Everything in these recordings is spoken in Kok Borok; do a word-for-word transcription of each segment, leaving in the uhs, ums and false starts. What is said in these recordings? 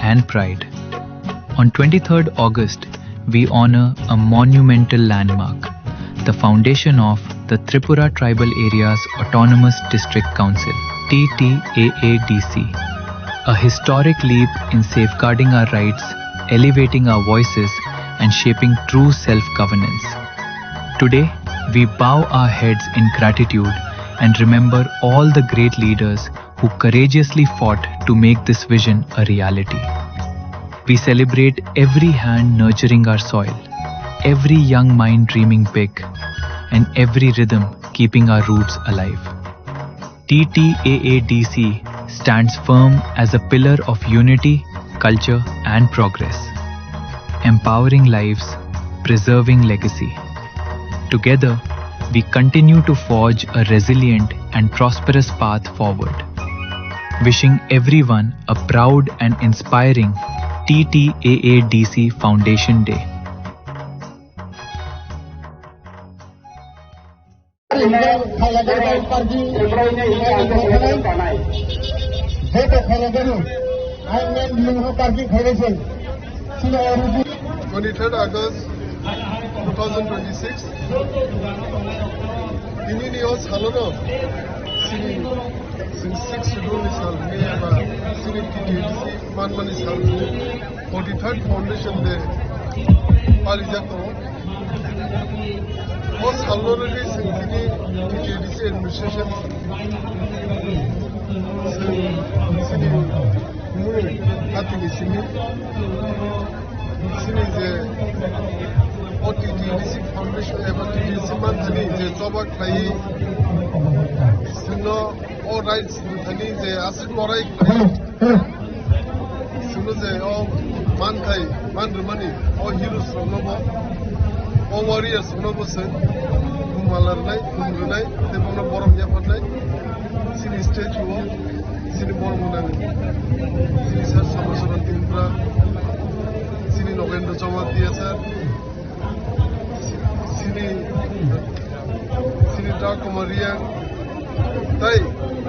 and pride. On twenty-third August, we honor a monumental landmark, the foundation of the Tripura Tribal Areas Autonomous District Council, T T A A D C, a historic leap in safeguarding our rights, elevating our voices, and shaping true self-governance. Today, we bow our heads in gratitude and remember all the great leaders who courageously fought to make this vision a reality. We celebrate every hand nurturing our soil, every young mind dreaming big, and every rhythm keeping our roots alive. T T A A D C stands firm as a pillar of unity, culture, and progress, empowering lives, preserving legacy. Together, we continue to forge a resilient and prosperous path forward. Wishing everyone a proud and inspiring T T A A D C Foundation Day. Twenty-third August two thousand twenty-six. Tinini o salono sini, sini six schedule ni sal hwnwi eba sini T T A D C manmani sal hwnwi forty-third Foundation Day palijak tongo. O salno rwgwi chwng tini T T A D C administration, chwng chini mung hatini simi, chini je o T T A D C Foundation eba T T A D C manthani je choba khlaiwi chwngno o rights thani je aswk lorai khlai. Chwngno je o manthai man rwmani o heroes rokno bo, o warriors rokno bo chwng bumala rwnai, thum rwnai, tei bono borom yapharnai. Chini statue o chini borom gwnang, chini sir Samasoran Tripura, chini Nogendra Jamatia sir, chini, chini Dakumar Reang, tai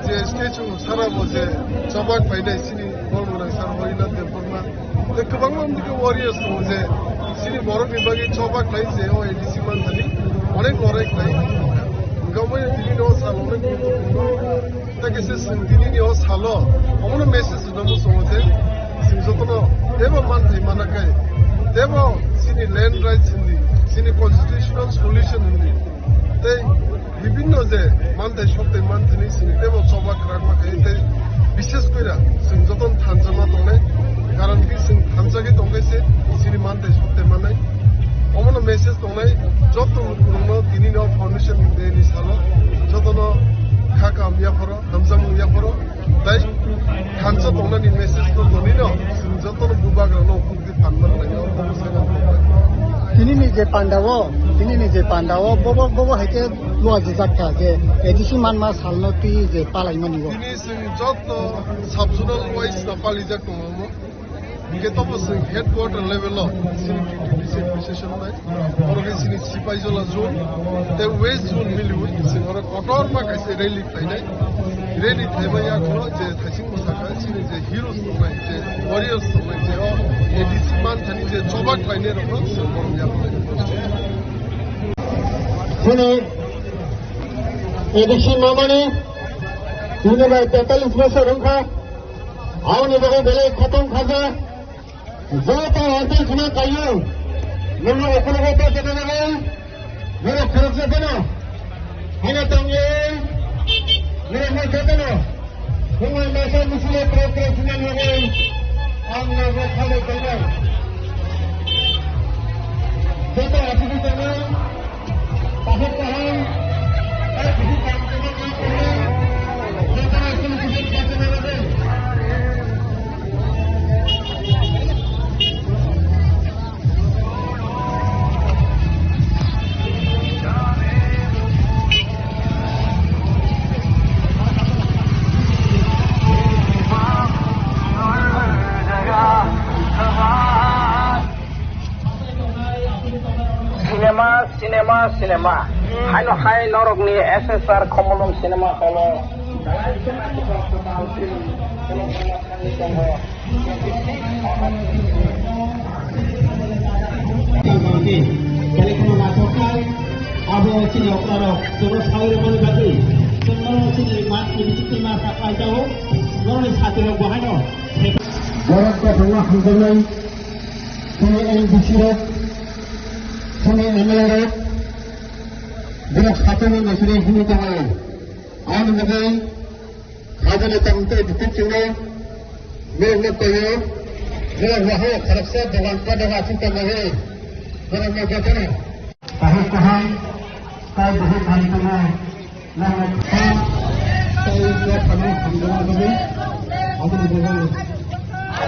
je statue sara bo je chobak painai chini borok rang sar Harinath Debbarma. Tei kwbangma wngkha warriors tongo je chini borokni bagwi chobak khlai je o A D C manthani onek lorai khlai. Hwnkhe omo tini no sal onek guruttwpurno. Tei kaisa chwng tinini o salo omono message rwna muchungo je chwng jotono teibo manthai mana khe, teibo chini land rights hinwi, chini constitutional solution hinwi, tei bibhinno je manthai sokthai manthani chini teibo choba kwrakma khe, tei bishes koira chwng jotono thansa ma tongnai, karon khe chwng thansa khe tongkhe se chini manthai sokthai mannai. Omono message tongnai joto lukurokno tinini o Foundation Day ni salo jotono kha kaham yapharo, hamjakmung yapharo, tei thansa tongnani message no tonino chwng jotono bubagrano ukukdi phanma rwlainai, o kobo sai rwkha. Tinini je pandao, tinini je pandao, bobo, bobo hai khe luajijak kha je A D C manma salno twi je palaimani o. Tini chwng joto sub-zonal wise no palijak tongo omo. Hingke tobo chwng headquarter level o chini T T D C administration bai, oro khe chini Sipaijola zone tei West zone miliwi chwng oro kotorma kaisa rally khlainai. Rally khlaima yagulo je thaising bwsakha chini je heroes tongnai, je warriors tongnai, je o A D C manthani je choba khlainai rokno chwng borom yaphai. Chini A D C mamani tini bai tetalis bosor wngkha. Aboni bagwi belai khatong khaja. Joto hantei khna kaio. Nungno ukologo to jena nago. Nungno khoroksa phano. Haino tongwi. Nungno jotono. Nungno masa misile pro pro khna nago. Ang nago khalo tongo. Joto asigi tongo. Cinema, cinema, cinema. Haino hai norokni S S R Komolom Cinema Hall o. Tongo. Abo chini okra rok chwngno sawi rwmani bagwi chwngno chini mat chini chini ma sa paijao norokni sati rok bo haino. Borok kothoma hamjaknai chini M D C rok, chini M L A rok, borok satini naichini himwi tongo. Aboni bagwi Khajani tongtwi bukhuk chwngno, nokno toyo, norok waha khoroksa dogan pa doga aswk tongmani, norokno jotono. Bahai kaham, tai bahai kaham tongmo, nokno kaham, tai yaphano hamjakma bagwi, aboni bagwi,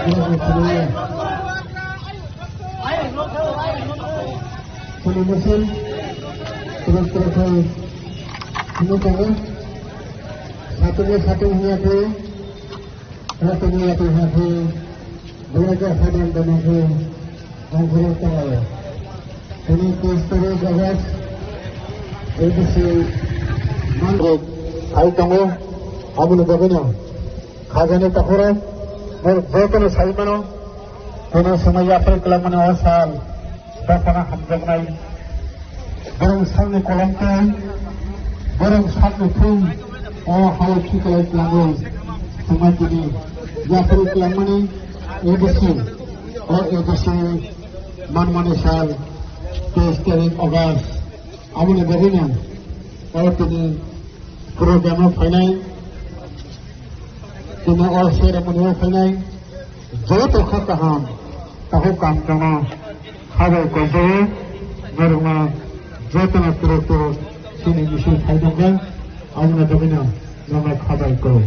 norokno khulumya. Khulumya sal, khulum khulum khai, khulum tongo. Satung satung hiya khe, satung hiya khe hiya khe, belai khe satung tongma khe, ang khulum tongo. Tini tris tarik August, A D C mangrove hai tongo, aboni bagwino khajani takhorok, norok jotono sai mano, tini swmai yaphar kwlangmani o sal. Dophano hamjaknai, borok sakni kolomtwi, borok sakni thwi, o hao khiklai twlangwi, swngma tini yaphri twlangmani A D C, o A D C manmani sal, tris tarik August, aboni bagwino o tini program-o phainai, tini o ceremony-o phainai, joto kha kaham, takhuk kaham tongma. Habai koijago, norokno jotono turuk turuk chini misil phai tongkha, aboni bagwino norokno khabai koi.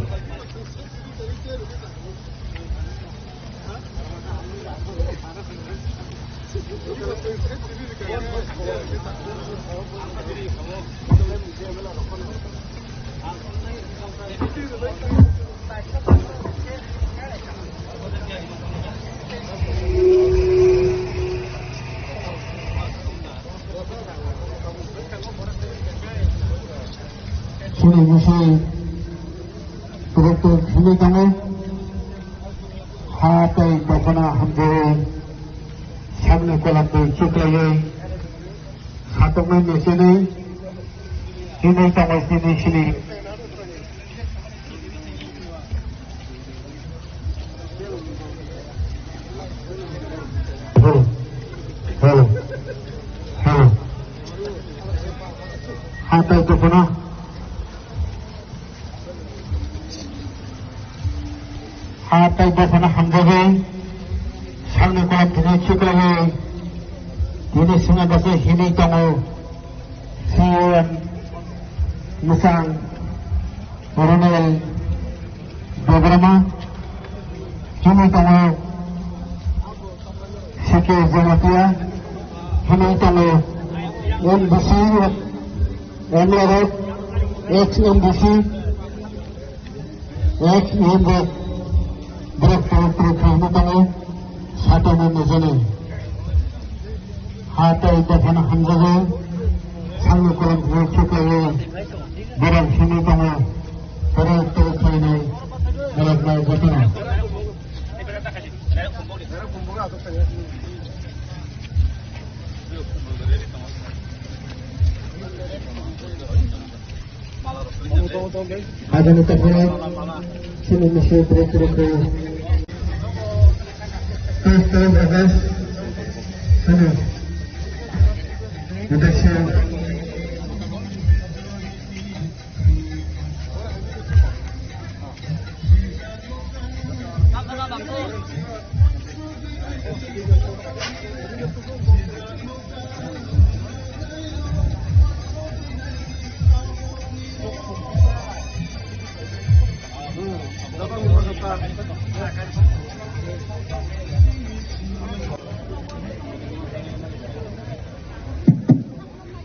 Chini misil turuk turuk himwi tongo. Ha tei dophano hamjagwi sakni kolomtwi chuklaiwi satoknai mechenwi himwi tongo sini sini. Hello. Hello. Hello. Ha tei dophano. Ha tei dophano hamjagwi, sakni kolomtwi chuklaiwi, tini swngna bagwi himwi tongo, C O M mwchang Ronel Debbarma, himwi tongo, C K Jamatia, himwi tongo, M D C, M L A rok, ex M D C, ex M L A rok, borok turuk turuk khaina tongo, satoknai mechenwi. Ha tei dophano hamjago, sakni kolomtwi chuklaiwi, borok himwi tongo, turuk turuk khainai, borok nai jotono. Hajani takhorok, chini misil turuk turuk khaio. Tris tarik August, chini election.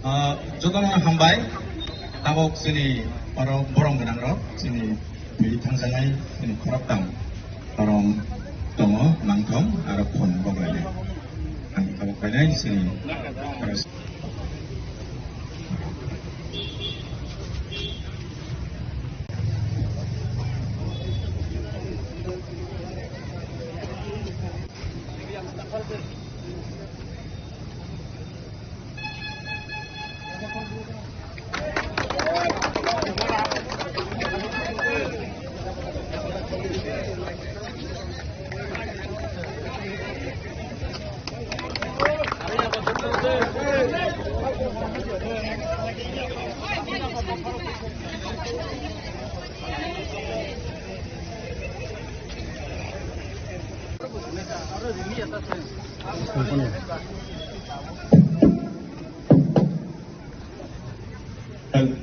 Ah, jotono hambai, tabok chini oro borom gwnang rok, chini twi thangjanai, chini khoroktham borom tongo, mangthong, aro phone boklainai. Ang tabok painai chini oro. Hello,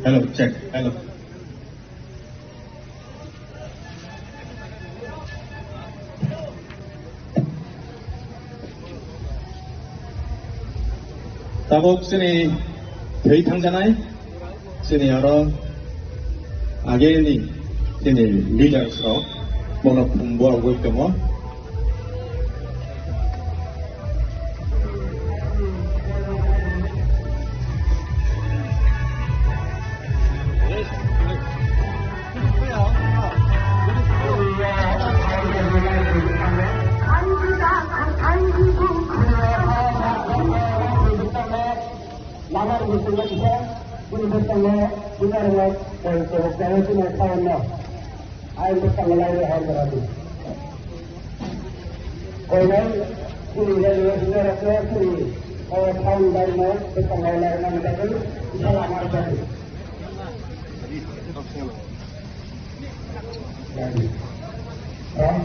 hello, check, hello. Tabuk chini thwi thangjanai, chini oro ageni chini leaders rok bono phungbo rogwi tongo. Lamar muchungma kisa, bini bwskango, bini arwngo, koi kobok jagao chini sawan no. Ayang bwskango lairwi hai jora di. Koinai chini railway engineer rokno chini o town line no bwskango lairwna bagwi kisa lama rwjak di. From,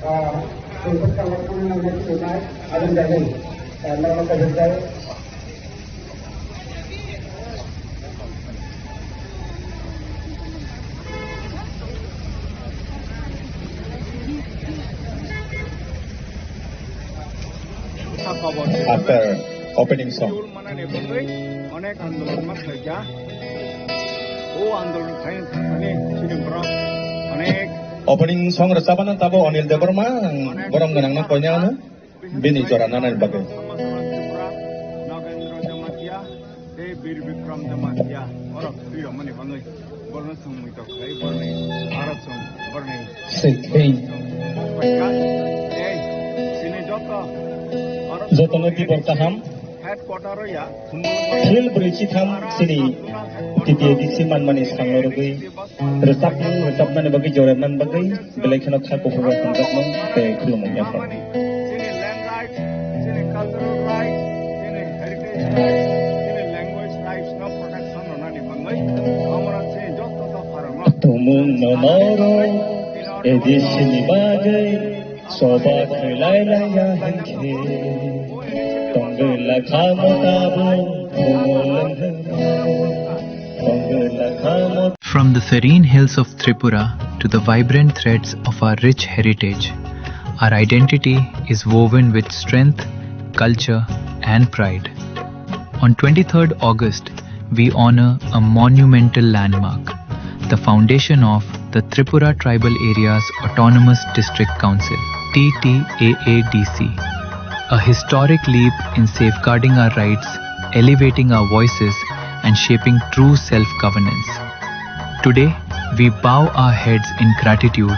ah, chini bwskango thangna nangma chini mai, aboni bagwi, ah, norokno kobok jagao. After opening song. Onek andolon ma khlaijak. O andolon khlaina thangmani chini borok onek. Opening song rwchapmano tabuk Anil Debbarma, ang borom gwnangno koina hwno. Bini jora nanani bagwi. Nagendra Jamatia tei Bir Bikram Jamatia borok thwi rwmani bagwi borokno chwng muitok khlai borni aro chwng borni Swi thwi. Tei chini joto oro jotono tibor kaham. Headquarter o ya. Thil brwi chitham chini T T A D C manmani sangno rwgwi. Rwchapmung rwchapnani bagwi, joremnani bagwi, belai kheno kha kuphur rok hamjakmung tei khulumung yaphar. Chini land rights, chini cultural rights, chini heritage rights, chini language rights no protection rwnani bagwi, amora chini joto dopha rokno. Tumung no noro, A D C ni bagwi, Choba khlai laiya hinkhe, tongwi lakhamo tabuk, thumung lakhamo. From the serene hills of Tripura to the vibrant threads of our rich heritage, our identity is woven with strength, culture, and pride. On twenty-third August, we honor a monumental landmark, the foundation of the Tripura Tribal Areas Autonomous District Council, T T A A D C, a historic leap in safeguarding our rights, elevating our voices, and shaping true self-governance. Today, we bow our heads in gratitude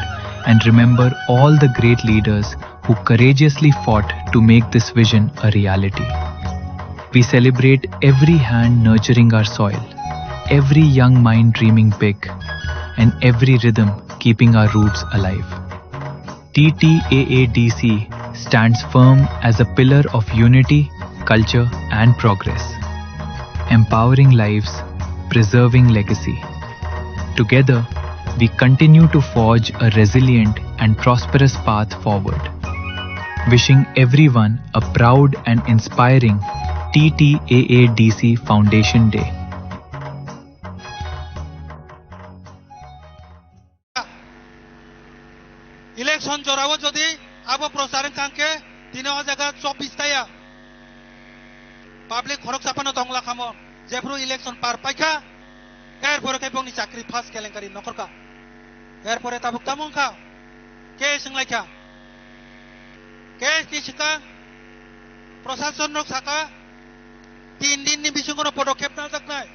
and remember all the great leaders who courageously fought to make this vision a reality. We celebrate every hand nurturing our soil, every young mind dreaming big, and every rhythm keeping our roots alive. T T A A D C stands firm as a pillar of unity, culture, and progress, empowering lives, preserving legacy. Together, we continue to forge a resilient and prosperous path forward. Wishing everyone a proud and inspiring T T A A D C Foundation Day. Election jorao jodi abo prochar wngkha hwnkhe tini o jaga chobbish taya public khoroksa phano tongla khamo, jephru election par paikha, erpore khe bongni chakri first kelenkari nokhorkha. Erpore tabuk tamo wngkha, case wnglaikha, case ni swkang prosason rok sakha, tin din ni bisingo no podokhep najaknai.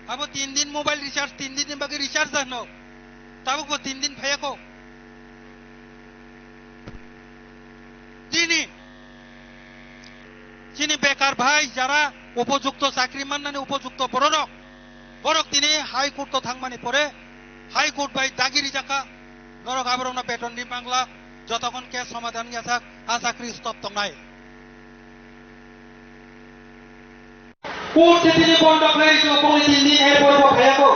Abo tin din mobile recharge, tin din ni bagwi recharge da hino. Tabuk bo tin din phaiya kho. T Chini bekar bhai jara upojukto chakri mannani upojukto bororok, borok tini High Court o thangmani pore High Court bai dagi rijak kha, norok aborokno beton ri mangla, jotokhon case somadhan ya thak, a chakri stop tongnai. Court se tini bondo khlai rijak bongni tin din, erpor bo phaiya kho.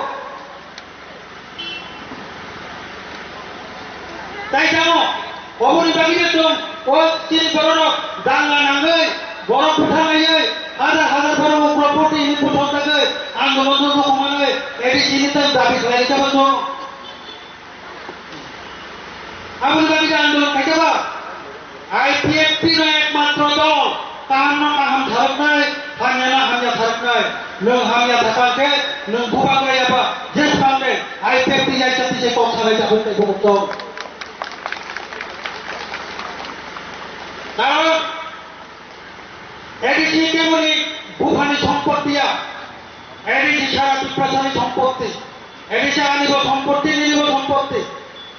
Tai tamo, oboni bagwi no chwng o chini bororok danga nangwi, borok bwtha laiwi, hajar hajar borok ukro poti hwnwi bwthok jagwi, andolon no rwkmanwi, A D C ni tei dabi khlai tamo chwng. Aboni bagwi je andolon khaikha ba, I P F T no ekmatro dol, kaham no kaham tharoknai, hamya no hamya tharoknai. Nwng hamya thakha khe nwng bubagra ya ba, jeswk de I P F T yaisa tise kok salai ta hwn tei bumuk tong. Karon A D C keboni buphani sompotti ya, A D C sara Tiprasani sompotti, A D C ani bo sompotti, nini bo sompotti.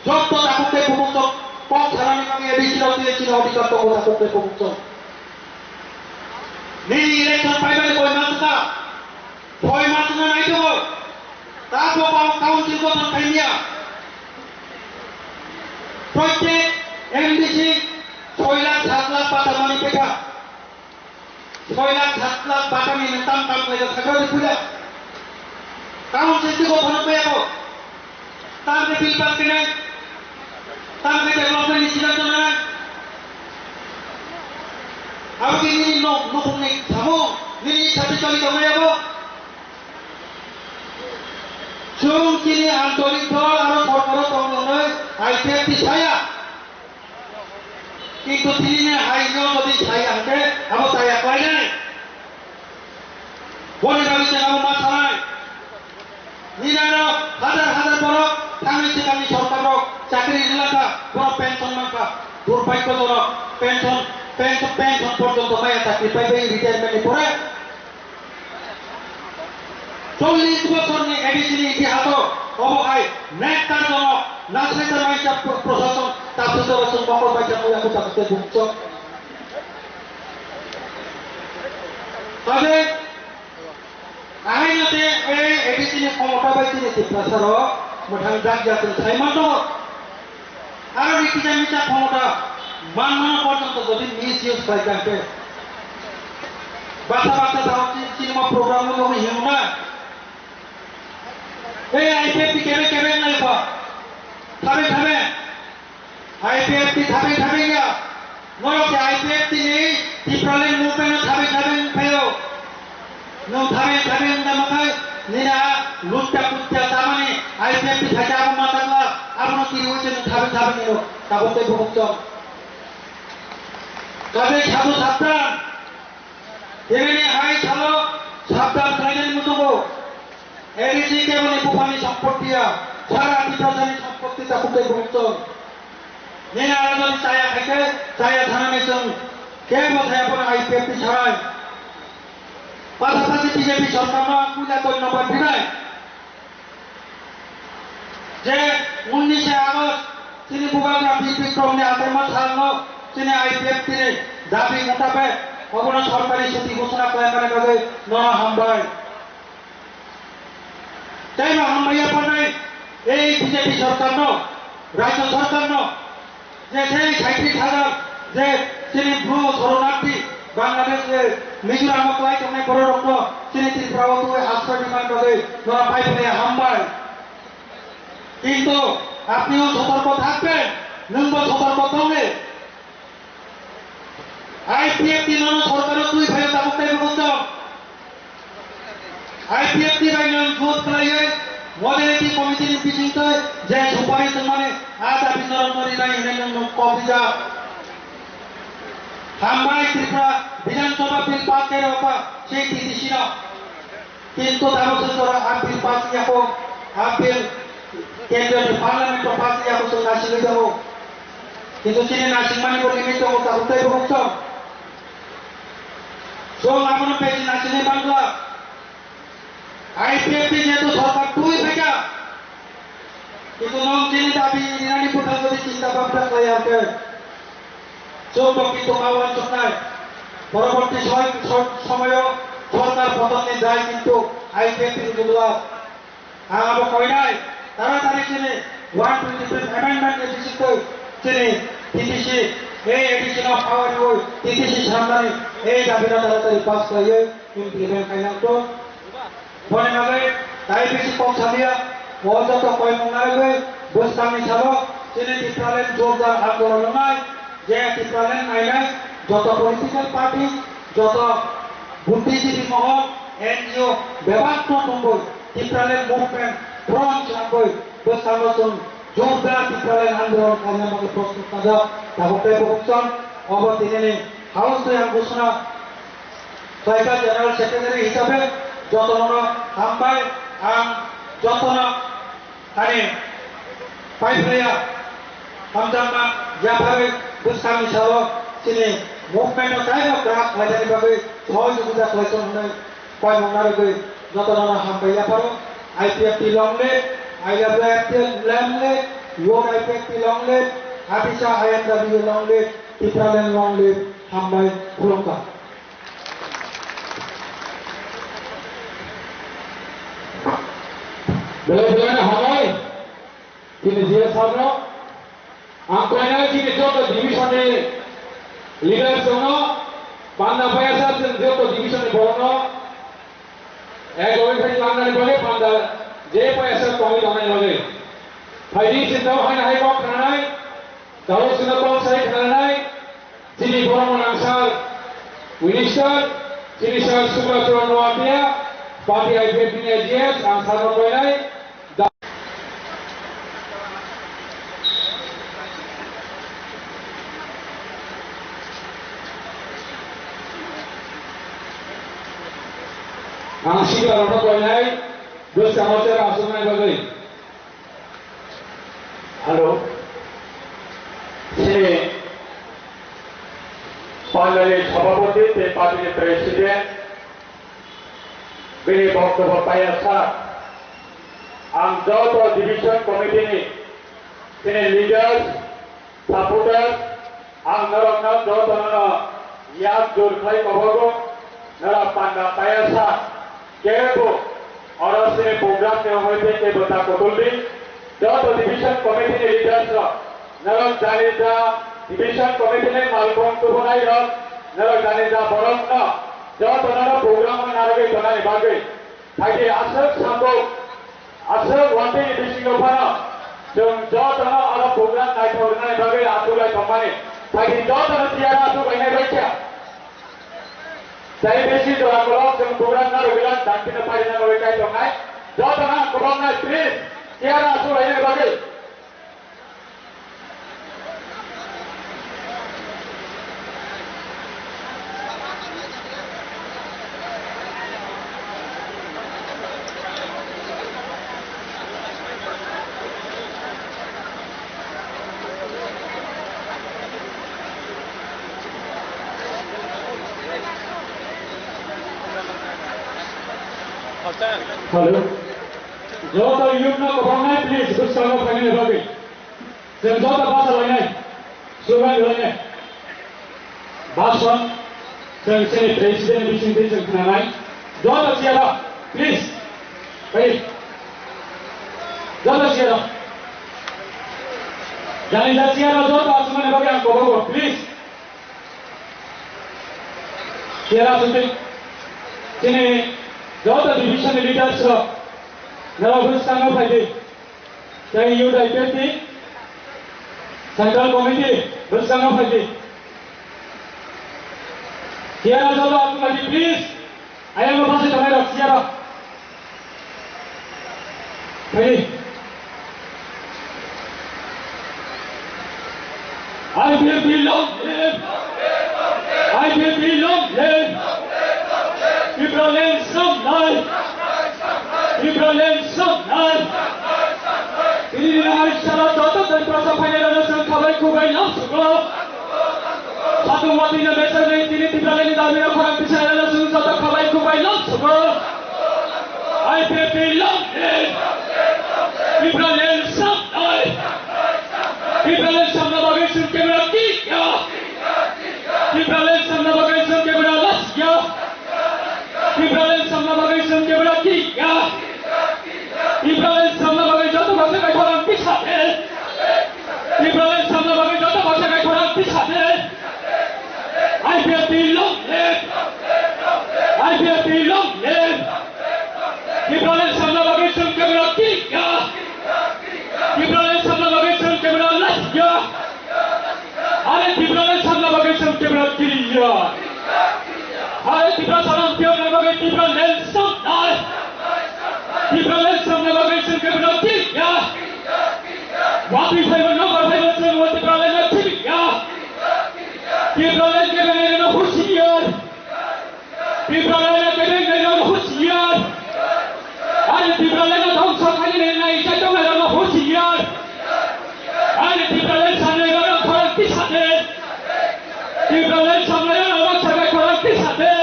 Jotto takhuk tei bumuk tong kok salani bagwi A D C rok tei chini odhikar tongo takhuk tei bumuk tong. Nini election paimani koi mas wngkha, soi mas wngna nai tongo. Tabok council gothon khaimya. Proitek M D C soi lakh sat lakh bata mani pekha. Soi lakh sat lakh bata ni tam tam khlai sakra di puja. Council ti gothon khaiyako. Tam ke bill pass kene. Tam ke development ni siddhanto nanai. Abo ke nini nok, nokong ni samung, nini sati choli tongmai abo. Chwng chini antolik dol aro sorkaro tong nwngnai I P F T saya. Kintu tini ni hai no jodi saya hwnkhe abo saya khlainai. Boni bagwi chwng abo ma sanai. Nini ano hajar hajar borok thangwi swkangni sorkar rok chakri rwlakha, borok pension mankha, durbagyojorok pension, pension, pension porjonto maya chakri paibai retirement ni pore. Chollish bochorni A D C ni itihaso obo hai nektar jono nasaijaknai cha pro-, prosason tabswk jora chwng mokol bai cha muya muchang tei bukchok. Tade ahaino tei A D C ni khomota bai chini Tiprasa rok mwthang jak jak chwng sai manto. Aro ni kisa misa khomota manmano porjonto jodi misuse khlai kha khe, baksa baksa sao chini, chini mo program no nugwi hinna. Ei I P F T kebe kebe nai kho. Thabe thabe. I P F T thabe thabe ya. Norok se I P F T ni Tipraland movement no thabe thabe wng phaio. Nwng thabe thabe wng tamo khai, nini a lutta putta tamani I P F T phaikhe abo ma takla, abono kiriwi se nwng thabe thabe niro, tabuk tei bubuk tong. Kabe sabo sabdan, tebeni hai salo sabdan khlainani muchungo. A D C keboni buphani sompotti ya, sara Tiprasani sompotti tabuk tei bubuk tong. Nini aro jodi chaya khaikhe, chaya thanani chwng kebo thaya phano I P F T sarai. Pasapasi B J P sorkarno ang puila dhonnobad rinai. Je unnishe August chini bubagra Bir Bikramni achaima salno chini I P F T ni dabi mutabek obono sorkari chuti ghoshona khlaimani bagwi nono hambai. Tei bo hambai ya phanai ei B J P sorkarno, rajyo sorkarno, je sei saitrish hajar je chini bru shoronarthi Bangladesh, eh, Mizoram o kwlai tongnai bororokno chini Tripura o tubui asroy rimani bagwi norok phai phai hambai. Kintu apniyo sotorko thakben, nwngbo sotorko tongdi. I P F T nono sorkaro twi phaio tabuk tei bukuk tong. I P F T bai nwng jot khlaiwi modernity committee ni bisingtwi je supari tongmani a dabi norokno rinai hwnwi nwng nwng kok rijak. Hambai Tripura Bidhan Sabha bill pass khe rwkha C T C C no. Kintu tabuk se jora a bill pass ya kho, a bill kendro ni parliament o pass ya kho chwng naisingwi tongo. Kintu chini naisingmani bo limit tongo, tabuk tei bukuk tong. Chwng abono besi naisingwi mangla. I P F T jehetu sorkar twi phaikha. Kintu nwng chini dabi rinani bwkhak jodi chinta bhabna khlai ya khe, chwng bo kintu ma uansuknai. Poroborti soy-, so-, somoyo sorkar potonni dai kintu I P F T ni bujlak. Ang abo koinai, taratari chini one twenty-fifth amendment ni bisingtwi chini T T C, ei addition of power ni oi T T C samnani ei dabi no taratari pass khlaiwi implement khainang to. Boni bagwi tai bisi kok salia, o joto koimung narwgwi bwskangni salo chini Tipraland jordar andolon wngnai, je Tipraland nainai joto political party, joto buddhijibi mohor, N G O bebak no tongwi Tipraland movement front chwngwi bwskango chwng jordar Tipraland andolon khaina bagwi prostut kajak. Tabuk tei bukhuksong obo tinini house twi ang ghosona Khlaikha General Secretary hisabe jotono hambai, ang jotono ani paiphlaiya hamjakma yapharwi bwskangni salo chini movement no taibo kwrak khlainani bagwi sohojogita khlaisong hwnwi koimung narwgwi jotono hambai yapharo. I P F T long live, I W F T long live, Youth I P F T long live, Abisa I M W long live, Tipraland long live, hambai khulumkha. Belai belai no hambai, chini G S sir no. Ang koinai chini joto division ni leaders rok no, panda payasa chwng joto division ni borok no, ek loge phai langnani bagwi panda je payasa tongwi tongnani bagwi. Phaidi chwng tamo haino hai kok khnanai, tabuk chwngno kok sai khnanai, Chini borok gwnang sir, minister, chini sir Subra Charan Noatia, party I P F T ni I G S, ang sir no koinai. Ang sibra rok no koinai, bwskango chera aswknai bagwi. Hello. Chini pandani sabhapati tei party ni president, bini boktobbo paiya sa. Ang joto division committee ni chini leaders, supporters, ang norokno jotono yak jur khai kobogo, norok panda paiya sa. Kebo oro sini program ni hoi tei kebo ta kotol di. Joto division committee ni leaders rok, norok jani ja division committee ni malkhung tubunai rok, norok jani ja borok no joto no program o narwgwi tonani bagwi. Phaidi aswk sambo, aswk watwi ni bisingo phano chwng joto no oro program naithok rwnani bagwi achuk lai tongmani. Phaidi joto no tiyar achuk lainai bai kha. Tei bisi jora kolok chwng bugrang narwgwila dantino pairina bagwi kaitongnai. Jotono ang kwbangma please chair-o achuk lainani bagwi. Hello. Joto youth no kwbangma please bwskango phainani bagwi. Chwng joto bachalainai, slogan rwlainai. Bhasan chwng chini president ni bisingtwi chwng khnanai. Joto chair o, please. Phai. Joto chair o. Jani ja chair o joto achukmani bagwi ang kobogo, please. Chair o achukdi. Chini joto division ni leaders rok norok bwskango phaidi. Tei youth I P F T Central Committee bwskango phaidi. Chair o joto achuk phaidi, please. Ayang no phasai tongnai rok chair o. Phaidi. I P F T long live! I P F T long live! Tipraland samnai! Tipraland samnai! Tini ni hai sara joto tei prosa phainai rano chwng khabai khubai lam sugo. Satung watwi no bechar nai tini Tipraland ni dabi no khorang tisai rano chwng joto khabai khubai lam sugo. I P F T long live! Tipraland samnai! Tipraland samna bagwi chwng kebra tikya! Tipraland samna bagwi chwng kebra Hare Tipra salam kyo na bagwi Tipra land samnai. Tipra land samnai bagwi chwng kebo no thik ya. Watwi phaibo no bar phaibo chwng o Tipra land no thik ya. Tipra land kebo no husiar. Tipra land kebo no husiar. Hare Tipra land dhongso khainai nai chai tongnai rok no husiar. Hare Tipra land samnai rok no khorang tisade. Tipra land samnai rok no sabai khorang tisade.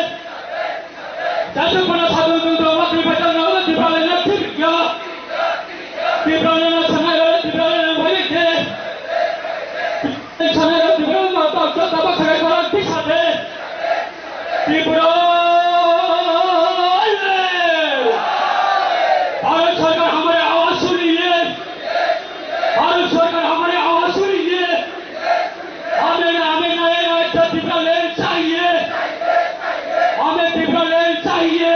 Jasuk phano sadhu dudro watwi phaitangnai rok Tipra land no thik ya. Tipra land no samnai rok Tipra land no bhai de. Samnai rok Tipra land no tok tok tabak sabai khorang tisade. Tripura, Bharat सरकार हमारे आवाज सुनिए, भारत सरकार हमारे आवाज सुनिए। हमें, हमें नए राज्य त्रिपुरा लैंड चाहिए, हमें त्रिपुरा लैंड चाहिए।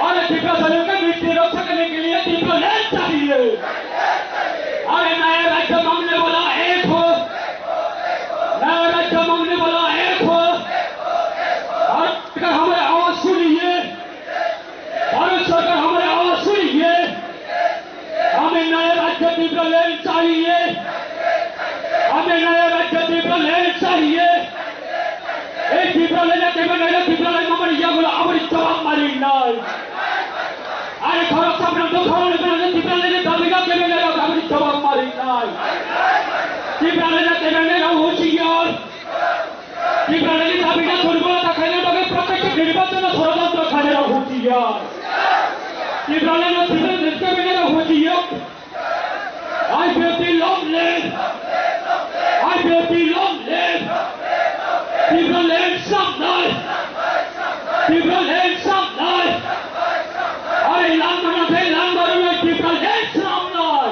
अरे त्रिपुरा के मिट्टी रक्षा करने के लिए त्रिपुरा लैंड चाहिए। अरे नया राज्य मांगने वाला एक हो, नया राज्य मांगने वाला एक हो। भारत सरकार हमारे आवाज सुनिए, भारत सरकार हमारे आवाज सुनिए। हमें नया राज्य त्रिपुरा लैंड चाहिए, हमें नया राज्य त्रिपुरा लैंड चाहिए। এই ত্রিপুরা লেনে কেবে নাইলে ত্রিপুরা লেন আমার ইয়াগুলো আমার জবাব মারি নাই। আরে খরচ আপনার তো খরচ এখানে ত্রিপুরা লেনে দাবি না কেবে নাইলে আমার জবাব মারি নাই। ত্রিপুরা লেনে কেবে নাইলে হুঁশিয়ার। ত্রিপুরা লেনে দাবি না দুর্বলতা খাইলে তবে প্রত্যেকটি নির্বাচনে ষড়যন্ত্র খাইলে হুঁশিয়ার। ত্রিপুরা লেনে ত্রিপুরা লেনে কেবে নাইলে হুঁশিয়ার। I P F T long live! I P F T long live! Tripura land samnai! Tripura land samnai! Are langmano khe langmano nai Tripura land samnai!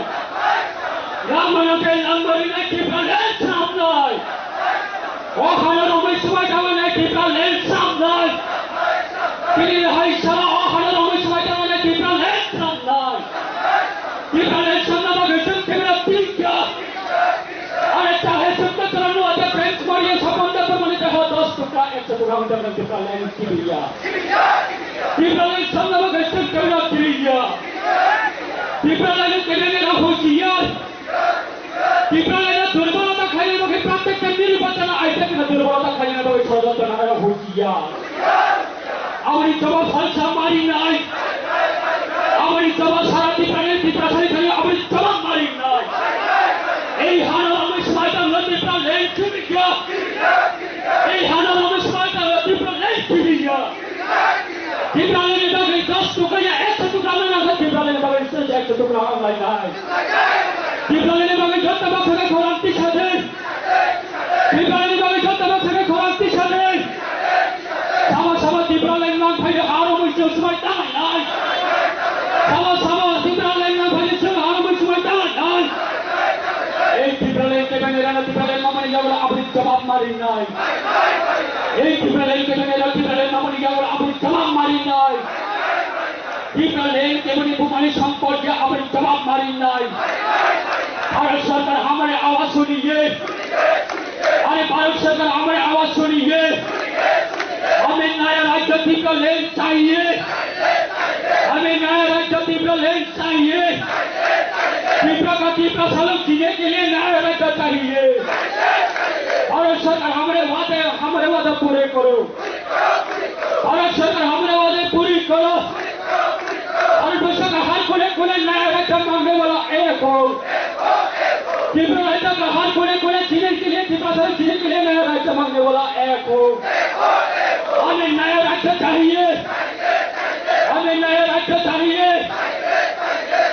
Langmano khe langmano nai Tripura land samnai! O hano romwi swbai tangmani Tripura land samnai. Tini hai sara o hano romwi swbai tangmani Tripura land samnai. Tripura land samna bagwi chwng Tripura tingkha. Are chahe chwng to chwla nua de prank mariye sapan da to mani de ha dos toka, ekso toka hwnda Tripura land kibiya. Tripura land samna bagwi chwng Tripura kibiya. Tripura land kibiya ni rahu kiya. Tipraland-o durbolota khaina bagwi pratekta nirbachano aiteka durbolota khaina bagwi sorojontro nangmano husiya. Aboni jawab salsa marinai. Aboni jawab sara Tipraland Tiprasani thani aboni jawab marinai. Ei hano amai swmai tanglo Tipraland chumikya. Ei hano amai swmai tanglo Tipraland chumikya. Tipraland ni bagwi dos tukla ya ekso tukla nang nang kha Tipraland ni bagwi sir ekso tukla ang lai nai. Tipraland ni bagwi joto baksa khe khorang tisa de. Tipraland ni bagwi joto baksa khe khorang tisa de. Sama sama Tipraland nang phai de aro mui chwng swmai tangai nai. Sama sama Tipraland nang phai de chwng aro mui swmai tangai nai. Ei Tipraland kebeng ni rana Tipraland mamani yagulo aboni jawab marinai. Ei Tipraland kebeng ni rana Tipraland mamani yagulo aboni jawab marinai. Tipraland kebeng ni bumani sampot ya aboni jawab marinai. Bharat Sarkar hamare awaaz suniye. Are Bharat Sarkar hamare awaaz suniye. Hame naya rajya Tipraland chahiye. Hame naya rajya Tipraland chahiye. Tipra ka Tipra sa log jine ke liye naya rajya chahiye. Bharat Sarkar hamare waade, hamare waade pure karo. Bharat Sarkar hamare waade puri karo. Bharat Sarkar har kone kone naya rajya mangne wala ek ho. Tipra rajya ka har kone kone jine ke liye, Tipra sa log jine ke liye naya rajya mangne wala ek ho. Hame naya rajya chahiye. Hame naya rajya chahiye.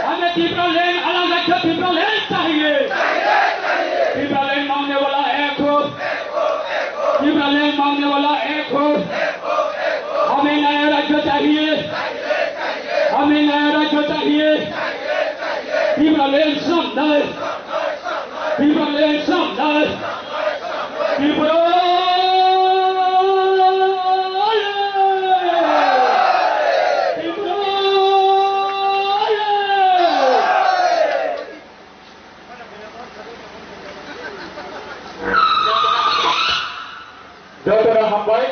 Hame Tipraland alag rajya Tipraland chahiye. Tipraland mangne wala ek ho. Tipraland mangne wala ek ho. Hame naya rajya chahiye. Hame naya rajya chahiye. Tipraland samnai. Tipraland samnai. Tripura! Tripura! Jotono hambai,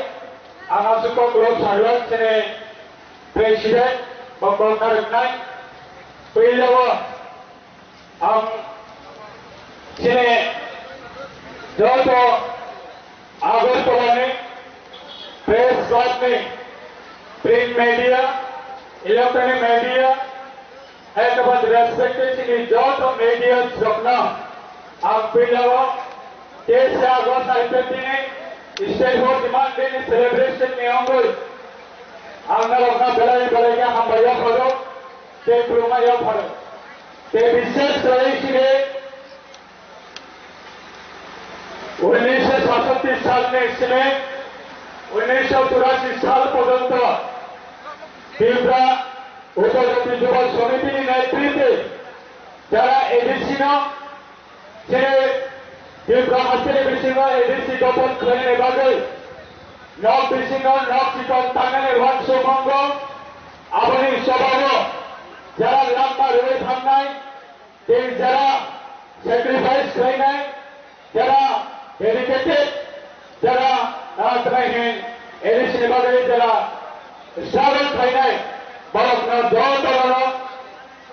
ang aswk koklop sajlak chini president, bo kok narwknai. Puilao ang chini joto Agartala ni press club ni print media, electronic media, hai khe bo respected chini joto media rokno ang puilao teis August I P F T ni State Hall Demand Day ni celebration ni wngwi ang norokno belai belai khe hambai yapharo tei khulumma yapharo. Tei bishes khlai chini unnisho satatti salni simi unnisho churasi sal porjonto Tipra Upajati Yuba Samitini netritwe jara A D C no chini Tipra hasteni bisingo A D C gothon khlainani bagwi nok bisingo nok chikon tangnani uansukmung, aboni sobao jara langma rwui thangnai, tei jara sacrifice khlainai, jara dedicated, jara, ah, twnai hin A D C ni bagwi jara struggle khlainai, borokno jotono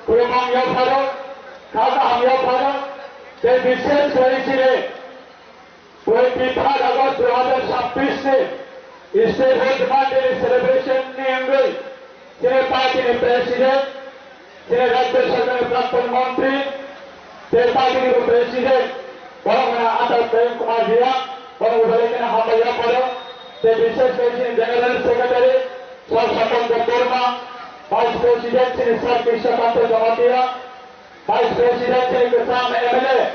khulumung yapharo, kha kaham yapharo, tei bishes khlai chini twenty third August dui hazar chabbish ni State Hall Demand Day ni celebration ni wngwi chini party ni president, chini Rajya Sarkar ni Prakton Montri, tei party ni president, borok wngkha Atal Prem Kumar Reang, borok belai kheno hambai yapharo, tei bishes khe chini General Secretary, Sir Sapan Debbarma, Vice President, chini Sir Krishna Kanta Jamatia, Vice President chini kwcham M L A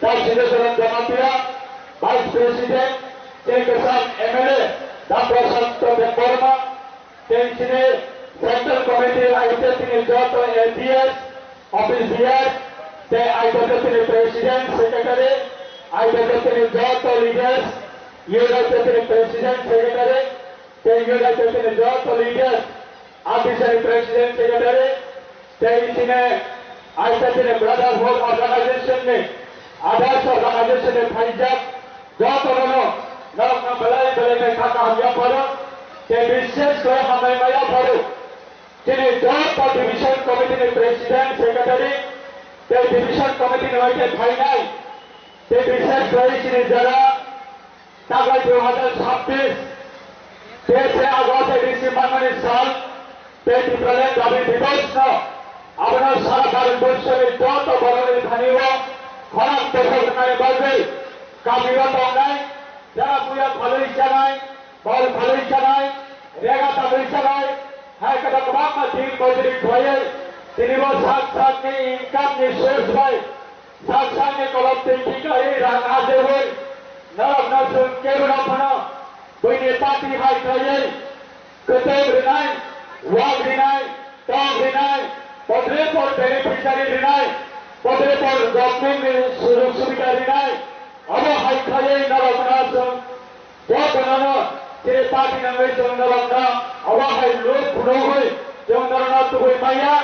Dr. Siddheshwaran Jamatia, Vice President chini kwcham M L A Dr. Santa Debbarma, tei chini Central Committee aite chini joto A P S, office bearer, tei aite chini President, Secretary, aite chini joto leaders, Youth aite chini President, Secretary, tei Youth aite chini joto leaders, Officer President Secretary, tei chini aisa chini Brotherhood Organization ni, others organization ni phaijak jotono norokno belai belai khe kha kaham yapharo, tei bishes khe hambai ma yapharo. Chini joto Division Committee ni President Secretary, tei Division Committee ni bai khe phainai, tei bishes khe chini jara Taklai dui hazar chabbish, teis August A D C manmani sal, tei Tipraland Dabi Divos no, abono sara Bharat Borso ni joto borok ni thani o khorang tokhok rwnani bagwi kami o tongnai, jara buya phalwi chanai, bol phalwi chanai, rega tagwi chanai, hai kwtal kwbangma din mojuri khlaiwi tini bo sak sak ni income ni source bai Sak sakni kolom twi tikai rang ajewi norokno chwng kebono phano buini party hai khlaiwi kwtwng rwnai, wak rwnai, tok rwnai, podre por beneficiary rwnai, podre por government ni sujog subida rwnai, obo hai khlaiwi norokno chwng Jotono chini party nangwi chwng norokno obo hai luk phunugwi chwng norokno tubui manya,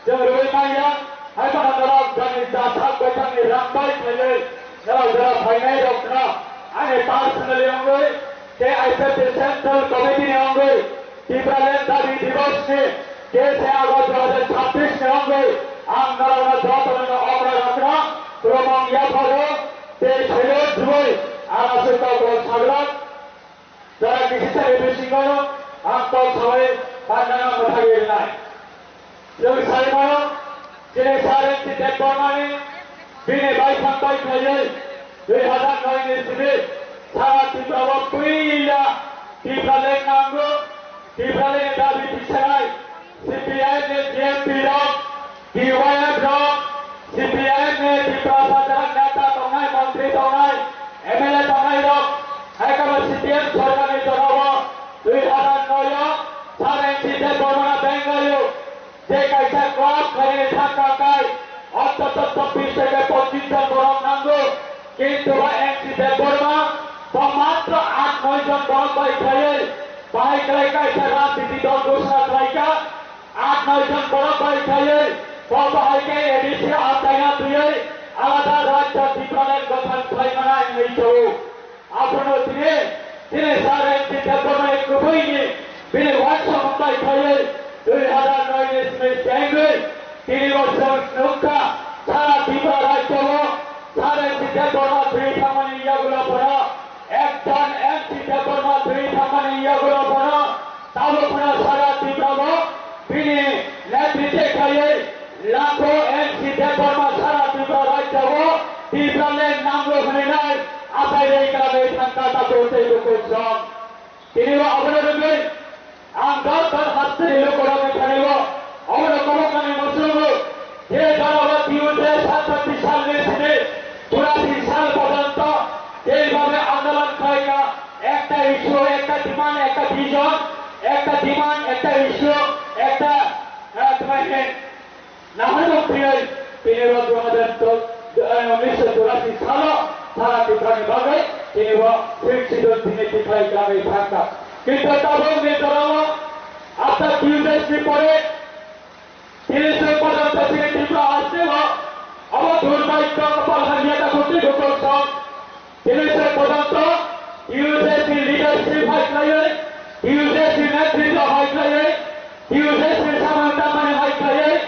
chwng rwui manya, hai phano norok jani jathak baithakni rang bai khlaiwi norok jora phainai rokno ani personally wngwi tei I P F T Central Committee ni wngwi Tipraland Dabi Divos ni teis August dui hazar chabbish ni wngwi ang norokno jotono okra rokno khulumung yapharo tei thaiwi jubui ang aswk kok rok saglak. Jora kisisa ni bisingo ang kok sawi pandana mwthagwi rwnai. Chwng sai mano, chini Sir N C Debbarmani bini baithang bai khlaiwi dui hazar noi ni simi sara Tripura o puila Tipraland nango, Tipraland ni dabi tisanai C P I M ni G M P rok, T Y F rok, C P I M ni Tiprasa jaga neta tongnai, montri tongnai, M L A tongnai rok, hai khe bo C P M sorkar ni jora o dui hazar noi o Sir N C Debbarma Bengali o je kaisa club khainani thangka kai, ontoto chobbish theke pochish jon borok nango, kintu ba N C Debbarma bo matro aat noi jon borok bai khlaiwi bahai khlai kaisa rajniti dol ghosona khlaika, aat noi jon borok bai khlaiwi bo bahai khe A D C achaina twiwi alada rajya Tipraland gothon khlai mana wngwi tongo. Abono tini Chini Sir N C Debbarma ni kwbwi ni bini uansuk hambai khaiwi dui hazar noi ni simi chengwi tini bo chwng nukha sara Tripura rajyo o Sir N C Debbarma thwi thangmani yagulo bono, ekjon N C Debbarma thwi thangmani yagulo bono tabuk phano sara Tripura o bini netritwe khaiwi lakho N C Debbarma sara Tripura rajyo o Tipraland nango hwnwi nai achai rwi kwlangwi thangkha tabuk tei bukuchwng. Tini bo abono rwgwi ang dor dor hasteni lukurokni thani o abono kwbangmani muchungo je jora o T U J satsatti salni simi churasi sal porjonto jeibabe andolon khlaikha, ekta issue, ekta demand, ekta vision, ekta demand, ekta issue, ekta, eh, tuma hini Nahar bo phiyai, tini bo dui hazar chol-, eh, unisho churasi salo sara Tiprani bagwi tini bo Sixth Schedule tini tikhlai kwlangwi thangkha. Kintu tabuk ni jorao after T U J ni pore tini se porjonto chini Tripura hasteo abo durbhagyo kopal hamya ta khuti gokol song. Tini se porjonto T U J ni leadership hai khlaiwi, T U J ni netritw hai khlaiwi, T U J ni samung tangmani hai khlaiwi,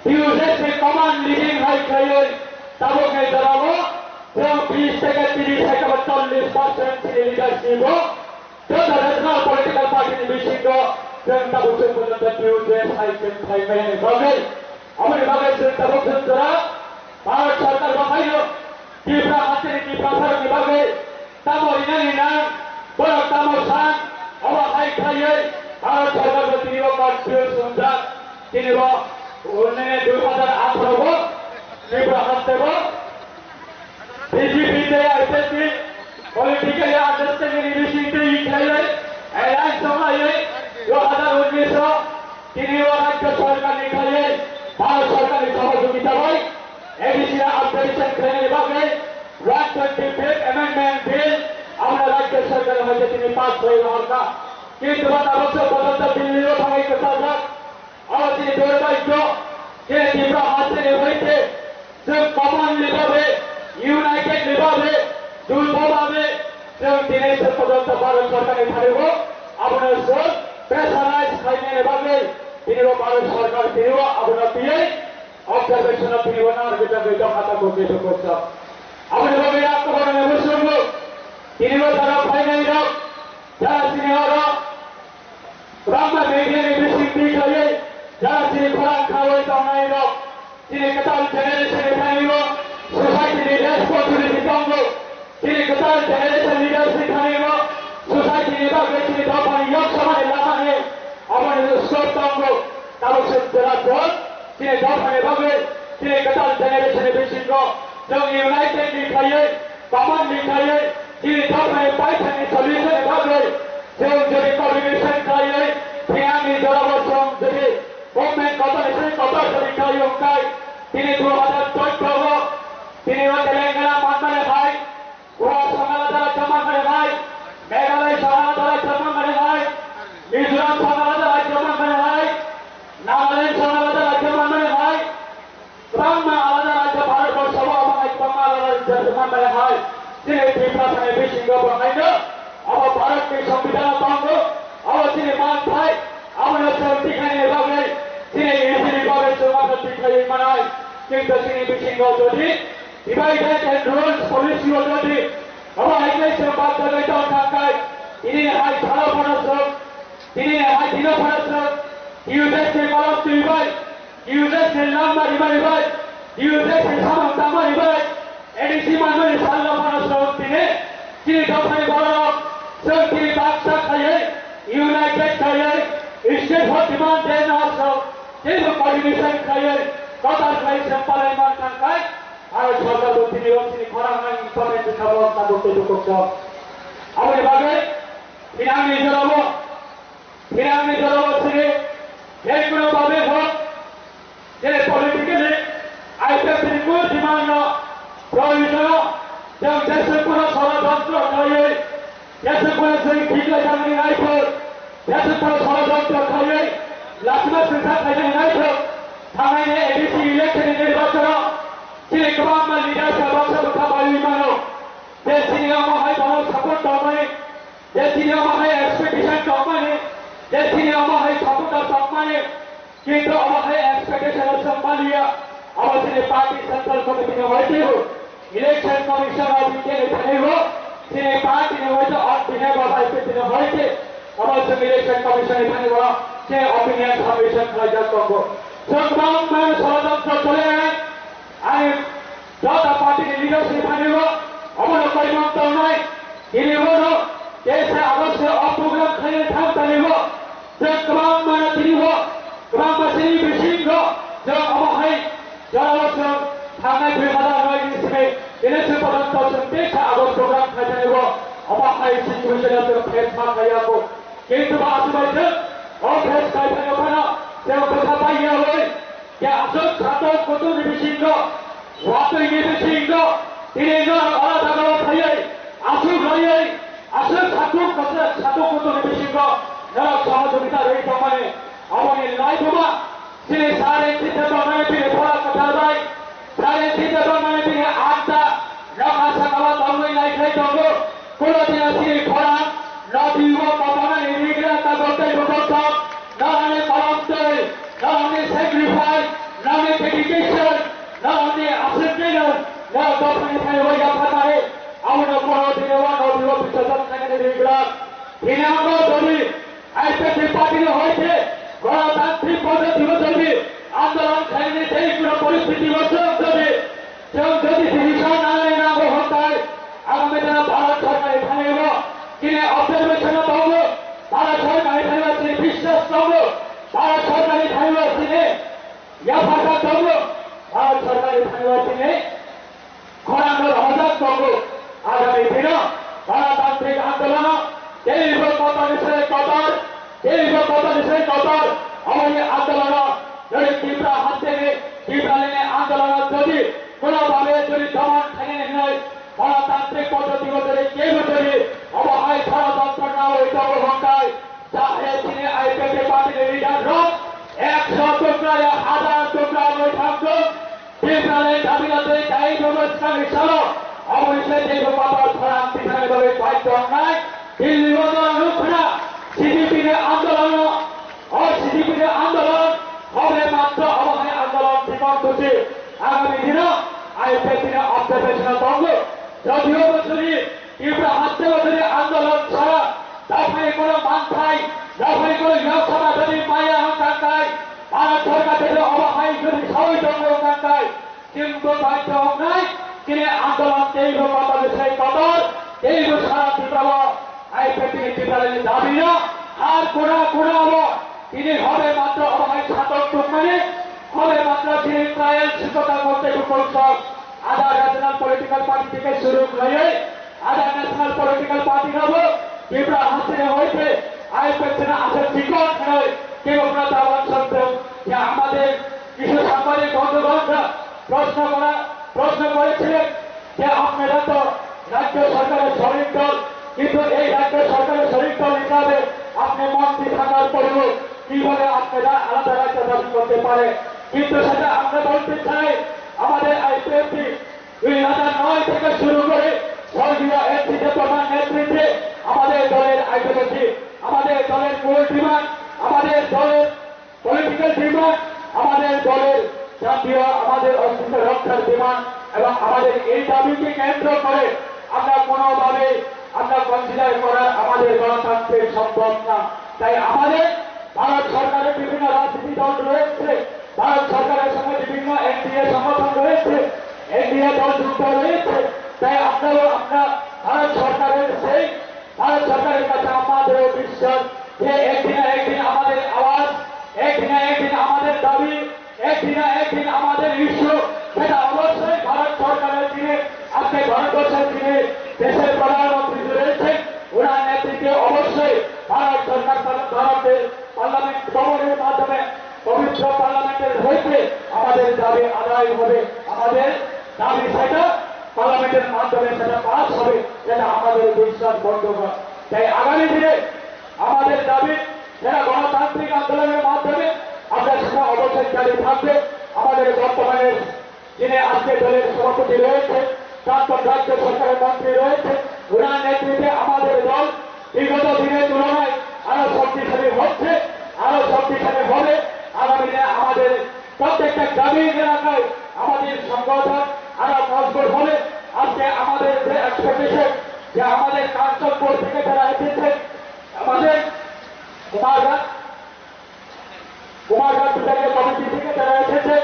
T U J ni command leading hai khlaiwi, tabuk ni jorao chwng bis theke tris hai khe ba chollish percent chini leadership o joto regional political party ni bisingo chwng tabuk se porjonto T U J hai chwng khlai maya ni bagwi, aboni bagwi chwng tabuk chwng jora Bharat Sarkar bo haino Tipra hasteni Tiprasarokni bagwi tamo rinani nang, borok tamo san, obo hai khaiwi Bharat Sarkar bo tini o confuse wngjak. Tini bo, nini dui hazar atharo bo Tipra haste bo B J P tei I P F T ni political understanding ni bising twi khlaiwi alliance wnglaiwi dui hazar unnish o tini o rajya sarkar ni khlaiwi Bharat sarkar ni sohojogita bai A D C ni upgradation khlainani bagwi one twenty fifth Amendment Bill abono Rajya Sarkar hai khe tini pass khlai rohorkha. Kintu ba tabuk se porjonto Delhi o thangwi kwchajak. Abo chini durbhagyo je Tripura hasteni hoite chwng common ni babe, united ni babe, juto babe chwng tini se porjonto Bharat Sarkar ni thani o abono chwng pressurize khlainani bagwi tini o Bharat Sarkar tini o abono tiyai Observation of three one hour kita kita kata kote to kosa. Aboni bagwi yak to bana nebo sunggu. Tini bo jara phainai rok, jara sini oro, kwbangma media ni bising twi khlaiwi, jara sini khorang khawi tongnai rok, chini kwtal generation ni thani o society ni responsibility tongo. Chini kwtal generation leaders ni thani o society ni bagwi chini dophani yok samani lamani aboni scope tongo. Tabuk se jora jol chini dophani bagwi chini kwtal generation ni bisingo chwng united ni khlaiwi, common ni khlaiwi chini dophani paithakni solution ni bagwi chwng jodi coordination khlaiwi phiyangni jorao chwng jodi movement kotor se kotor sori khlaiwi wngkhai tini dui hazar chauddoro o tini o Telangana manmani hai Goa Songalata rajyo manmani hai, Meghalaya Songalata rajyo manmani hai, Mizoram Songalata rajyo manmani hai, Nagaland Songalata rajyo manmani hai, kwbangma alada rajyo Bharat borso o omo hai kwbangma alada rajyo manmani hai. Chini Tiprasa ni bisingo bo haino abo Bharat ni Songbidan o tongo, abo chini manthai, abono chwng tikhlaini bagwi, chini unity ni bagwi chwng abo tikhlaiwi manai. Kintu chini bisingo jodi Divided and rules policy already. Abo hai khe se bak jagwi tong thangkai. Tini ni hai salo phano sok. Tini ni hai dino phano sok. T U J se kolom twi bai. T U J se langma ri bai bai. T U J se samung tangma ri bai. A D C manmani salo phano sok tini. Tini dophani borok sok tini baksa khaiwi, united khaiwi, state for demand de no sok. Tini coordination khaiwi, kotor khaiwi se palai man thangkai. Bharat Sarkar bo tini o chini khorang nang implement kha bo tabuk tei bukuchwng. Aboni bagwi tini ang ni jorao, tini ang ni jorao chini je kono babe hok, je politically I P F T ni kunu demand no proyojon o, je jese kono sorojontro khlaiwi, Jesa pore chwng thik lai thangmani naithok, jesa pore sorojontro khaiwi, lachima swngsa khainani naithok, thangnaini A D C election ni nirbachono chini kwbangma leader sa baksa bwkha baiwi mano. Je chini omo hai bono support tongmani, je Je chini omo hai supporter tongmani, kintu omo hai expectation o chwng maliya, omo chini party central committee ni hoite bo, election commission o bikhe ni thani bo, chini party ni hoite on behalf of I P F T ni hoite, omo chwng election commission ni thani bo, chini opinion submission khlaijak tongo. Chwng bangma sorojontro chole, ani jota party ni leaders ni thani bo, omo no koimang tongnai, tini bo no, teisa August o program khlaina thang thani bo, Chwng kwbangma tini bo, kwbangma sini bisingo chwng omo hai jorao chwng thangnai dui hazar noi ni simi tini se porjonto chwng teisa August program khaithani bo omo hai situation o chwng face ma khaiya kho. Kintu ba aswk bai chwng o face khaithani phano chwng bwkha pai ya oi. Je aswk satok kutung ni bisingo, watwi ni bisingo, tini norok ora jaga o phaiwi, aswk laiwi, aswk satok kutung, satok kutung ni bisingo norok sohojogita rwi tongmani, aboni laibuma chini sari chita tongmani bini pora kwtal bai, sari chita tongmani bini anta nokha sakao tongwi naikhai tongo. Kuno dina chini khorang, nodi o kotormani rigra tabok tei bubok tong, norokni kolom twi, norokni sacrifice, norokni dedication, norokni aswk khe norok dophani thani bai yapharmani, abono kuno dina o nodi o bichajak khainani rigra. Tini ang o jodi I P F T party ni hoite, Ganatantrik Paddhoti o jodi andolon khainani tei kuno poristiti o chwng jodi Chwng jodi decision nanai nango hwnkhai, agami dino Bharat Sarkar ni thani bo chini observation o tongo, Bharat Sarkar ni thani bo chini biswas tongo, Bharat Sarkar ni thani bo chini yapharkha tongo, Bharat Sarkar ni thani bo chini khorang no rohorjak tongo. Agami dino Ganatantrik Andolono teibo kotor ni sai kotor, teibo kotor ni sai kotor, aboni andolono jodi Tipra hasteni, Tipralini andolono jodi kuno babe jodi domon khainani hwnwi Ganatantrik Paddhoti o jodi kebo jodi obo hai sorojontro nawi tongo hwnkhai, Jahe chini I P F T party ni leader rok ekso tukra ya hazar tukra wngwi thangkuk. Tipralani dabi no tei dai dogo swkangni salo aboni se teibo kotor khorang tiprani bagwi bai tongnai. Delhi o jora nukhna C D P ni andolon o, o C D P ni andolon hobe matro obo hai andolon thikon kuchi agami dino I P F T ni observation o tongo. Jodio bo chwngni Tipra haste bo chwngni andolon sara Dophani kono manthai, dophani kono yoksama jodi maya hwnkhai, Bharat Sarkar jodi obo hai jodi sawi tongo hwnkhai, chwng bo baidhyo wngnai, chini andolon teibo kotor ni sai kotor, teibo sara Tripura o I P F T ni Tripura ni dabi no har kona kona o tini hobe matro obo hai satok tongmani, hobe matro chini trial sikota korte bukol sok, ada regional political party theke suru khlaiwi, Ada national political party rabo Tipra haste hoite I P F T na aswk chikon khnai kebo khna tawan santo je amader কিছু সাংবাদিক বন্ধুগণরা প্রশ্ন করা, প্রশ্ন করেছিলেন যে আপনারা তো রাজ্য সরকারের শরিক দল, কিন্তু এই রাজ্য সরকারের শরিক দল হিসাবে আপনি মন্ত্রী থাকার পরেও কিভাবে আপনারা আলাদা রাজ্য দাবি করতে পারে? কিন্তু সেটা আমরা বলতে চাই, আমাদের আইপিএফটি দুই হাজার নয় থেকে শুরু করে স্বর্গীয় এনসি দেববর্মার নেতৃত্বে আমাদের দলের আইডিওলজি, আমাদের দলের মূল ডিমান্ড, আমাদের দলের পলিটিক্যাল ডিমান্ড, আমাদের দলের জাতীয়, আমাদের অস্তিত্ব রক্ষার ডিমান্ড এবং আমাদের এই দাবিকে কেন্দ্র করে আমরা কোনোভাবেই আমরা কনসিডার করার আমাদের গণতান্ত্রিক সম্ভব না। তাই আমাদের ভারত সরকারের বিভিন্ন রাজনীতি দল রয়েছে, ভারত সরকারের সঙ্গে বিভিন্ন এনডিএ সংগঠন রয়েছে, এনডিএ দল যুক্ত রয়েছে। তাই আপনারাও আমরা ভারত সরকারের সেই ভারত সরকারের কাছে আমাদেরও বিশ্বাস যে একদিন না একদিন আমাদের আওয়াজ, একদিন না একদিন আমাদের দাবি, একদিন না একদিন আমাদের ইস্যু, সেটা অবশ্যই ভারত সরকারের যিনি আজকে ভারতবর্ষের যিনি দেশের প্রধানমন্ত্রী রয়েছেন, ওনার নেতৃত্বে অবশ্যই ভারত সরকার, ভারতের পার্লামেন্ট ভবনের মাধ্যমে, পবিত্র পার্লামেন্টের হইতে আমাদের দাবি আদায় হবে। আমাদের দাবি সেটা পার্লামেন্টের মাধ্যমে সেটা পাস হবে, এটা আমাদের বিশ্বাস বদ্ধ। তাই আগামী দিনে আমাদের দাবি সেটা গণতান্ত্রিক আন্দোলনের মাধ্যমে আমরা সেটা অবশ্যই জারি থাকবে। আমাদের বর্তমানে যিনি আজকে দলের সভাপতি রয়েছে, প্রাক্তন রাজ্য সরকারের মন্ত্রী রয়েছে, ওনার নেতৃত্বে আমাদের দল বিগত দিনের তুলনায় আরো শক্তিশালী হচ্ছে, আরো শক্তিশালী হবে। আগামী দিনে আমাদের প্রত্যেকটা গ্রামীণ এলাকায় আমাদের সংগঠন আরো মজবুত হবে। আজকে আমাদের যে এক্সপেকটেশন, যে আমাদের কাঞ্চনপুর থেকে যারা এসেছে, আমাদের কুমারঘাট, কুমারঘাট বিভাগীয় কমিটি থেকে যারা এসেছে,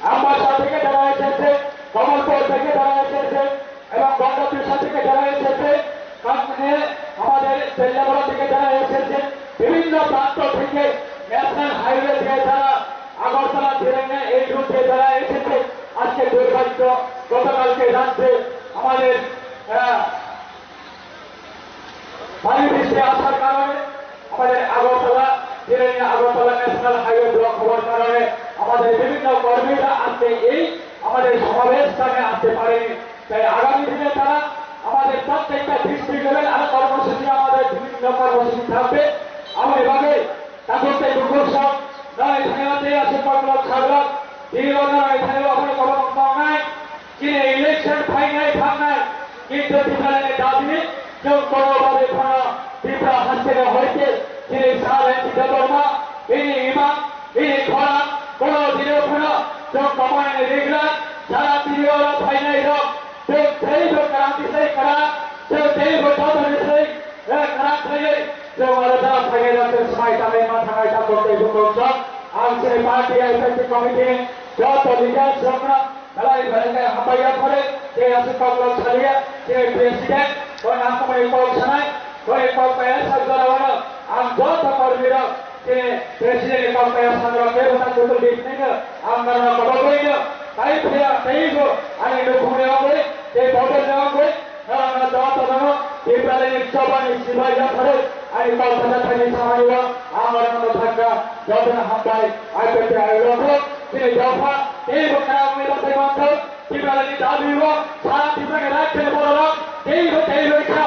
আমবাসা থেকে যারা এসেছে, কমলপুর থেকে যারা এসেছে এবং গঙ্গাপৃষ্ঠা থেকে যারা এসেছে, কামনে আমাদের বেল্লামুড়া থেকে যারা এসেছে, বিভিন্ন প্রান্ত থেকে ন্যাশনাল হাইওয়ে দিয়ে যারা আগরতলা, জিরাঙ্গা এই রুট দিয়ে যারা এসেছে, আজকে দুর্ভাগ্য, গতকালকে রাত্রে আমাদের, আহ, ভারী বৃষ্টি আসার কারণে আমাদের আগরতলা, জিরানিয়া আগরতলা ন্যাশনাল হাইওয়ে ব্লক হওয়ার কারণে আমাদের বিভিন্ন কর্মীরা আজকে এই আমাদের সমাবেশ স্থানে আসতে পারেনি। তাই আগামী দিনে তারা আমাদের প্রত্যেকটা ডিস্ট্রিক্ট লেভেল আরো কর্মসূচি, আমাদের বিভিন্ন কর্মসূচি থাকবে। আমি এভাবে ঠাকুর তাই দুপুর সব নয় থানাতে আসে পাগলক ছাগলক, দিয়ে নয় থানায় আপনার কোনো মন্ত্রণায় Chini election phainai thangnai, kintu Tiprani dabi chwng kono babe phano Tipra hasteni hoite chini Sir N C Debbarma, bini imang, bini khorang, kono dino phano chwng komoyani rigra, sara Tripura phainai rok, chwng teibo kwrang tisai kwrang, chwng teibo joto tisai, eh, kwrang thaiwi, chwng aro jara phainai rok chwng swmai tangwi ma thangnai tabuk teibo kok chwng. Ang chini party executive committee ni joto leaders rokno Belai belai khe hambai ya phare, je aswk kok lok saliya, je president, koi ang kok sanai, koi kok paya sa jora wano, ang joto kormi rok, je president ni kok paya sa jora khe bwtang kutul di phai no, ang nang no kok bai no, tai phaya, tai go, ani nukhung ni ongoi, je bodol ni ongoi, Norokno jotono Tiprani chobani sibai yapharwi ani kok sana thani samani o ang norokno thangkha jotono hambai I P F T I rokno chini dopha teibo khara wngwi rwchai manthok Tiprani dabi o sara Tiprani rajyoni bororok teibo teibo kha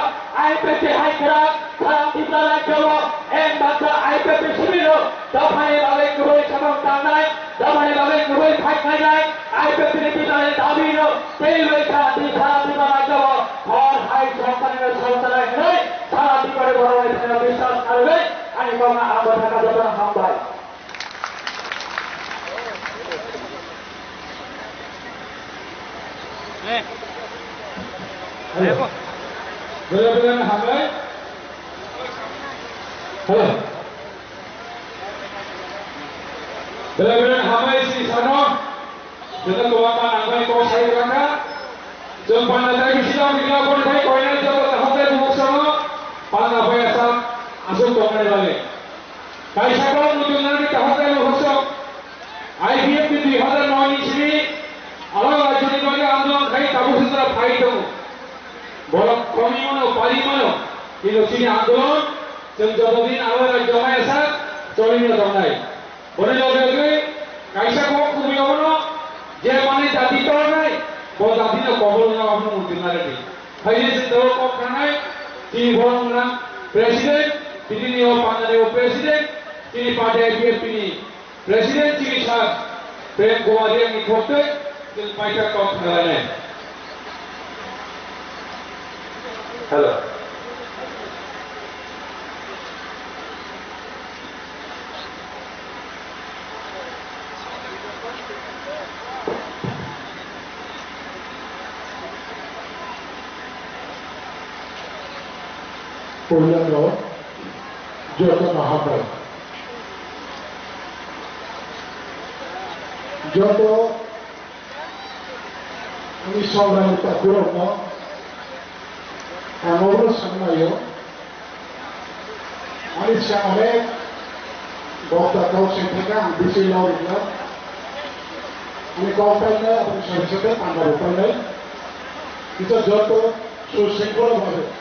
I P F T I kha sara Tipra rajyo o Eng baksa I P F T simi no dophani bagwi kwrwi samung tangnai, dophani bagwi kwrwi phaiknainai, I P F T ni Tiprani dabi no tei rwi kha, di sara Tipra rajyo o hor hai songkani no songkani hinwi sara Tipra ni borok ni thani biswas karwi ani kokno abo thaka jotono hambai. Hello. Hello, hello, hello. Belai belai hambai si sano. Joto kwbangma nangmani kok sai rwkha. Chwng panda tai bisi tong bini kok sai koinai joto tahok tai bumuk sano. Panda bai asa aswk tongnai bagwi. Kaisa kok muchung nani tahok tai bumuk sano. I P F T dui hazar noi ni simi alok rajyoni bagwi andolon khai tabuk sitra phai tongo. Borok khoni mano, pari mano. Kintu chini andolon Chwng joto din aro rajyo hai asa choli no tongnai. Boni loge loge kaisa kok kubui abono je mani jati tornai, bo jati no kobol no abono muchung nai di. Haile chwng tebo kok khanai, chini borok wngna president, chini ni o panda ni o president, chini party I P F T ni President chini sir Prem Kumar Reang ni khortwi chwng paithak kok khwlainai. Hello. Puila no joto no hambai. Joto ani Songrai ni takhurokno ang obo sanai o. Ani siang hore bokta kok sengkha ang bisi lorikna. Ani kok painai, aboni sari sari tangkabo painai. Kisa joto su sengkoro bhabe.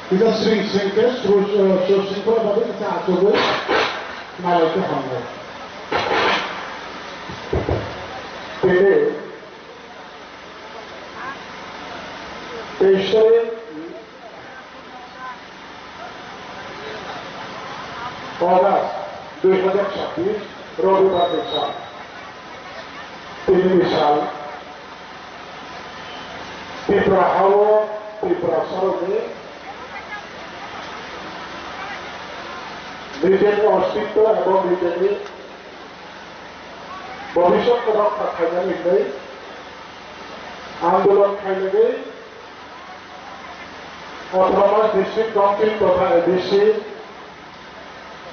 Kisa sring sring khe su, su, su singkora bagwi kisa achugwi nalai khe hamnai. Tei teis tarik August dui hazar chhabbish Robibar ni sal. Tini ni sal. Tripura hao Tripura sarokni Nijeni ostitto ebong nijeni bhobishyotno rokha khainani hwnwi andolon khainani Autonomous District Council totha A D C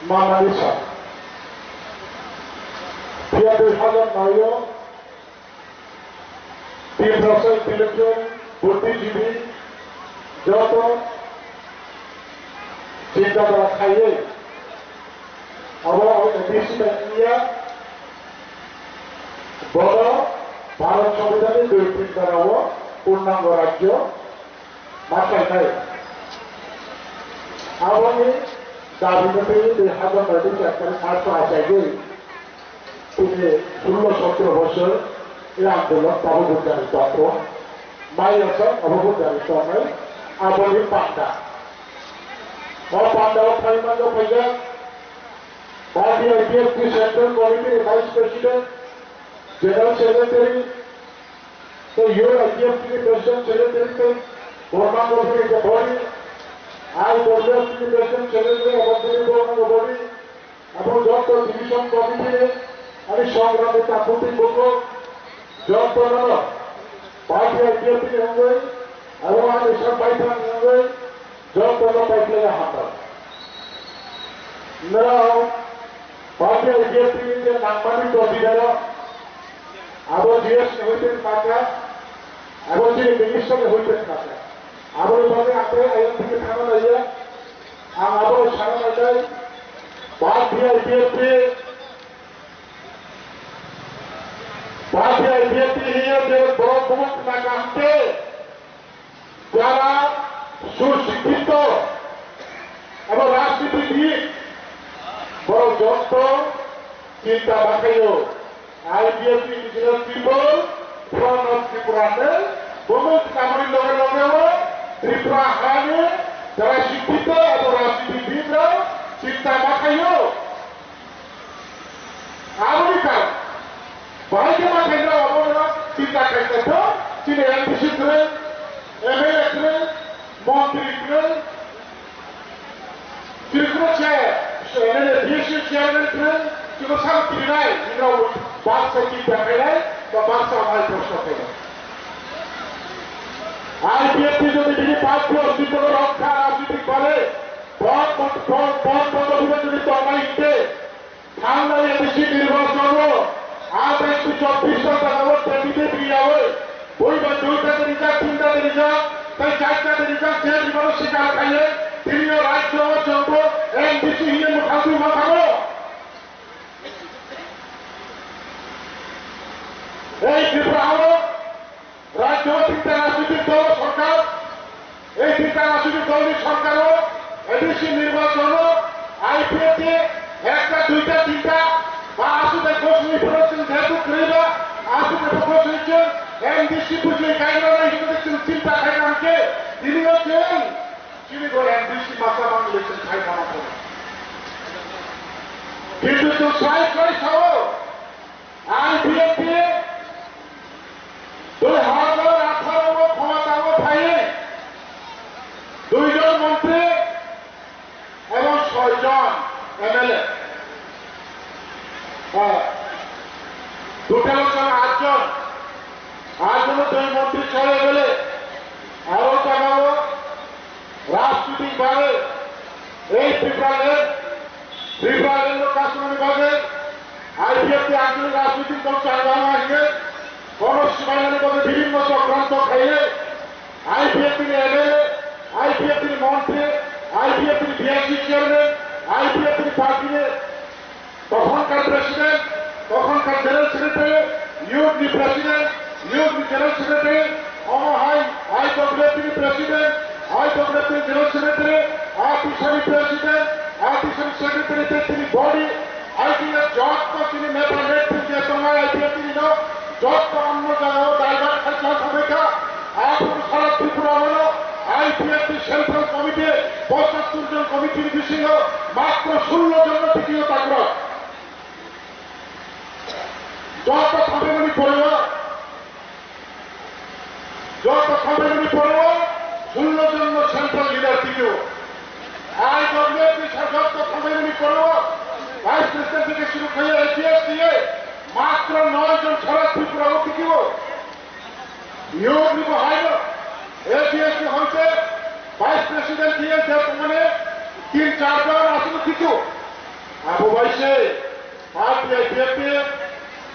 manmani sa. Phiya dui hajar noi o Tiprasa intellectual, buddhijibi, joto chinta dhara khaiwi abo A D C bai wngya, bono Bharat Songbidanni dui tin dhara o purnango rajyo ma khlainai. Aboni dabino tei dui hajar noi ni chakari March o achaigwi tini sullo sotro bosor e andolon tabuk jari tongkho. Mai asa abo jari tongnai aboni panda. O panda o phaima no phaijak Bharatiya I P F T Central Committee ni Vice President, General Secretary, tei U R I P F T ni President Secretary tei Borma Government ni body, I W F T ni President Secretary, abo tini Borma body, abo joto Division Committee ni ani songrami takhuk tei bukhuk joto no Bharatiya I P F T ni wngwi abo ani sak baithang wngwi joto no paikhlaiya hambai. Norok Bharatiya I P F T ni je nangmani tongwi dano, abo G S ni hoite thaka, abo chini minister ni hoite thaka. Aboni bagwi ang tei ayang thangwi thangna naiya. Ang abo sana nainai, Bharatiya I P F T, Bharatiya I P F T hiya je borok bumuk na kaham khe, jara susikkito abo rajnitibid, borok joto chinta bakhayo. I P F T Indigenous People Front of Tripura ne bumuk kamani loge loge o Tripura hani jara sikkito abo rajnitibid rok chinta bakhayo. Aboni karon bahai khe ma khaina obo no chinta khaina to chini M D C kwrwi, M L A kwrwi, montri kwrwi, Tripura chair, M L A, B S C chairman kwrwi, chini sam kirinai, nino baksa chinta khainai, ba baksa mai proshno khainai. I P F T jodi bini party ostitto rokha rajnitik bhale, bhot, bhot, bhot, bhot, bhot, bhot, jodi tongnai hinkhe, Thangnai A D C nirbachon o atais chobbish ghonta jagao candidate riyaui, bui bai duita de rijak, tinta de rijak, tei charta de rijak, je bibaro sikar khaiye, tini o rajyo o chwngbo M D C hiye mwthangwi ma thango. Ei Tripura o Rajyo tinta rajnitik dol sorkar, ei tinta rajnitik dolni sorkaro A D C nirbachono I P F T ekta, duita, tinta ba aswk bai bosni phano chwng jehetu kwrwiba, aswk bai bosni chwng M D C bujli kaimanai hinwi chwng chinta khaikha hwnkhe tini o chwng chini bo M D C masa manwi chwng khaikha mankha. Kintu chwng swlai swlai sao, I P F T dui hajar atharo o khomotao phaiwi duijon montri ebong soijon M L A, ah, total wngkha atjon, atjono dui montri, soi M L A, aro jagao rajnitik bagwi ei Tipraland, Tipralandno kasumani bagwi I P F T anchalik rajnitik dol changma hwnwi bono swbainani bagwi bibhinno chokranto khaiwi I P F T ni M L A, I P F T ni montri, I P F T ni B S C chairman, I P F T ni party ni Tokhonka president, tokhonka general secretary, youth ni president, youth ni general secretary, omo hai I W F T ni president, I W F T ni general secretary, A T S A ni president, A T S A ni secretary tei tini body, I P F T jotto tini neta netri je tongnai I P F T ni no, jotto onno jagao divert khai chang thangbai kha. Aphuru sara Tripura o I P F T Central Committee, pochattor jon committee ni bisingo matro sullo jon no titiyo takrok. Joto thangmani pore o, joto thangmani pore o sullo jon no central leader titiyo. I W F T sa joto thangmani Vice President theke shuru khlaiwi A P F T A matro noi jon chara Tripura o tikio. Niyog ni bo hai no. A P F T hoite Vice President theke je mane tin char jon aswk tikio. Abo bai se party I P F T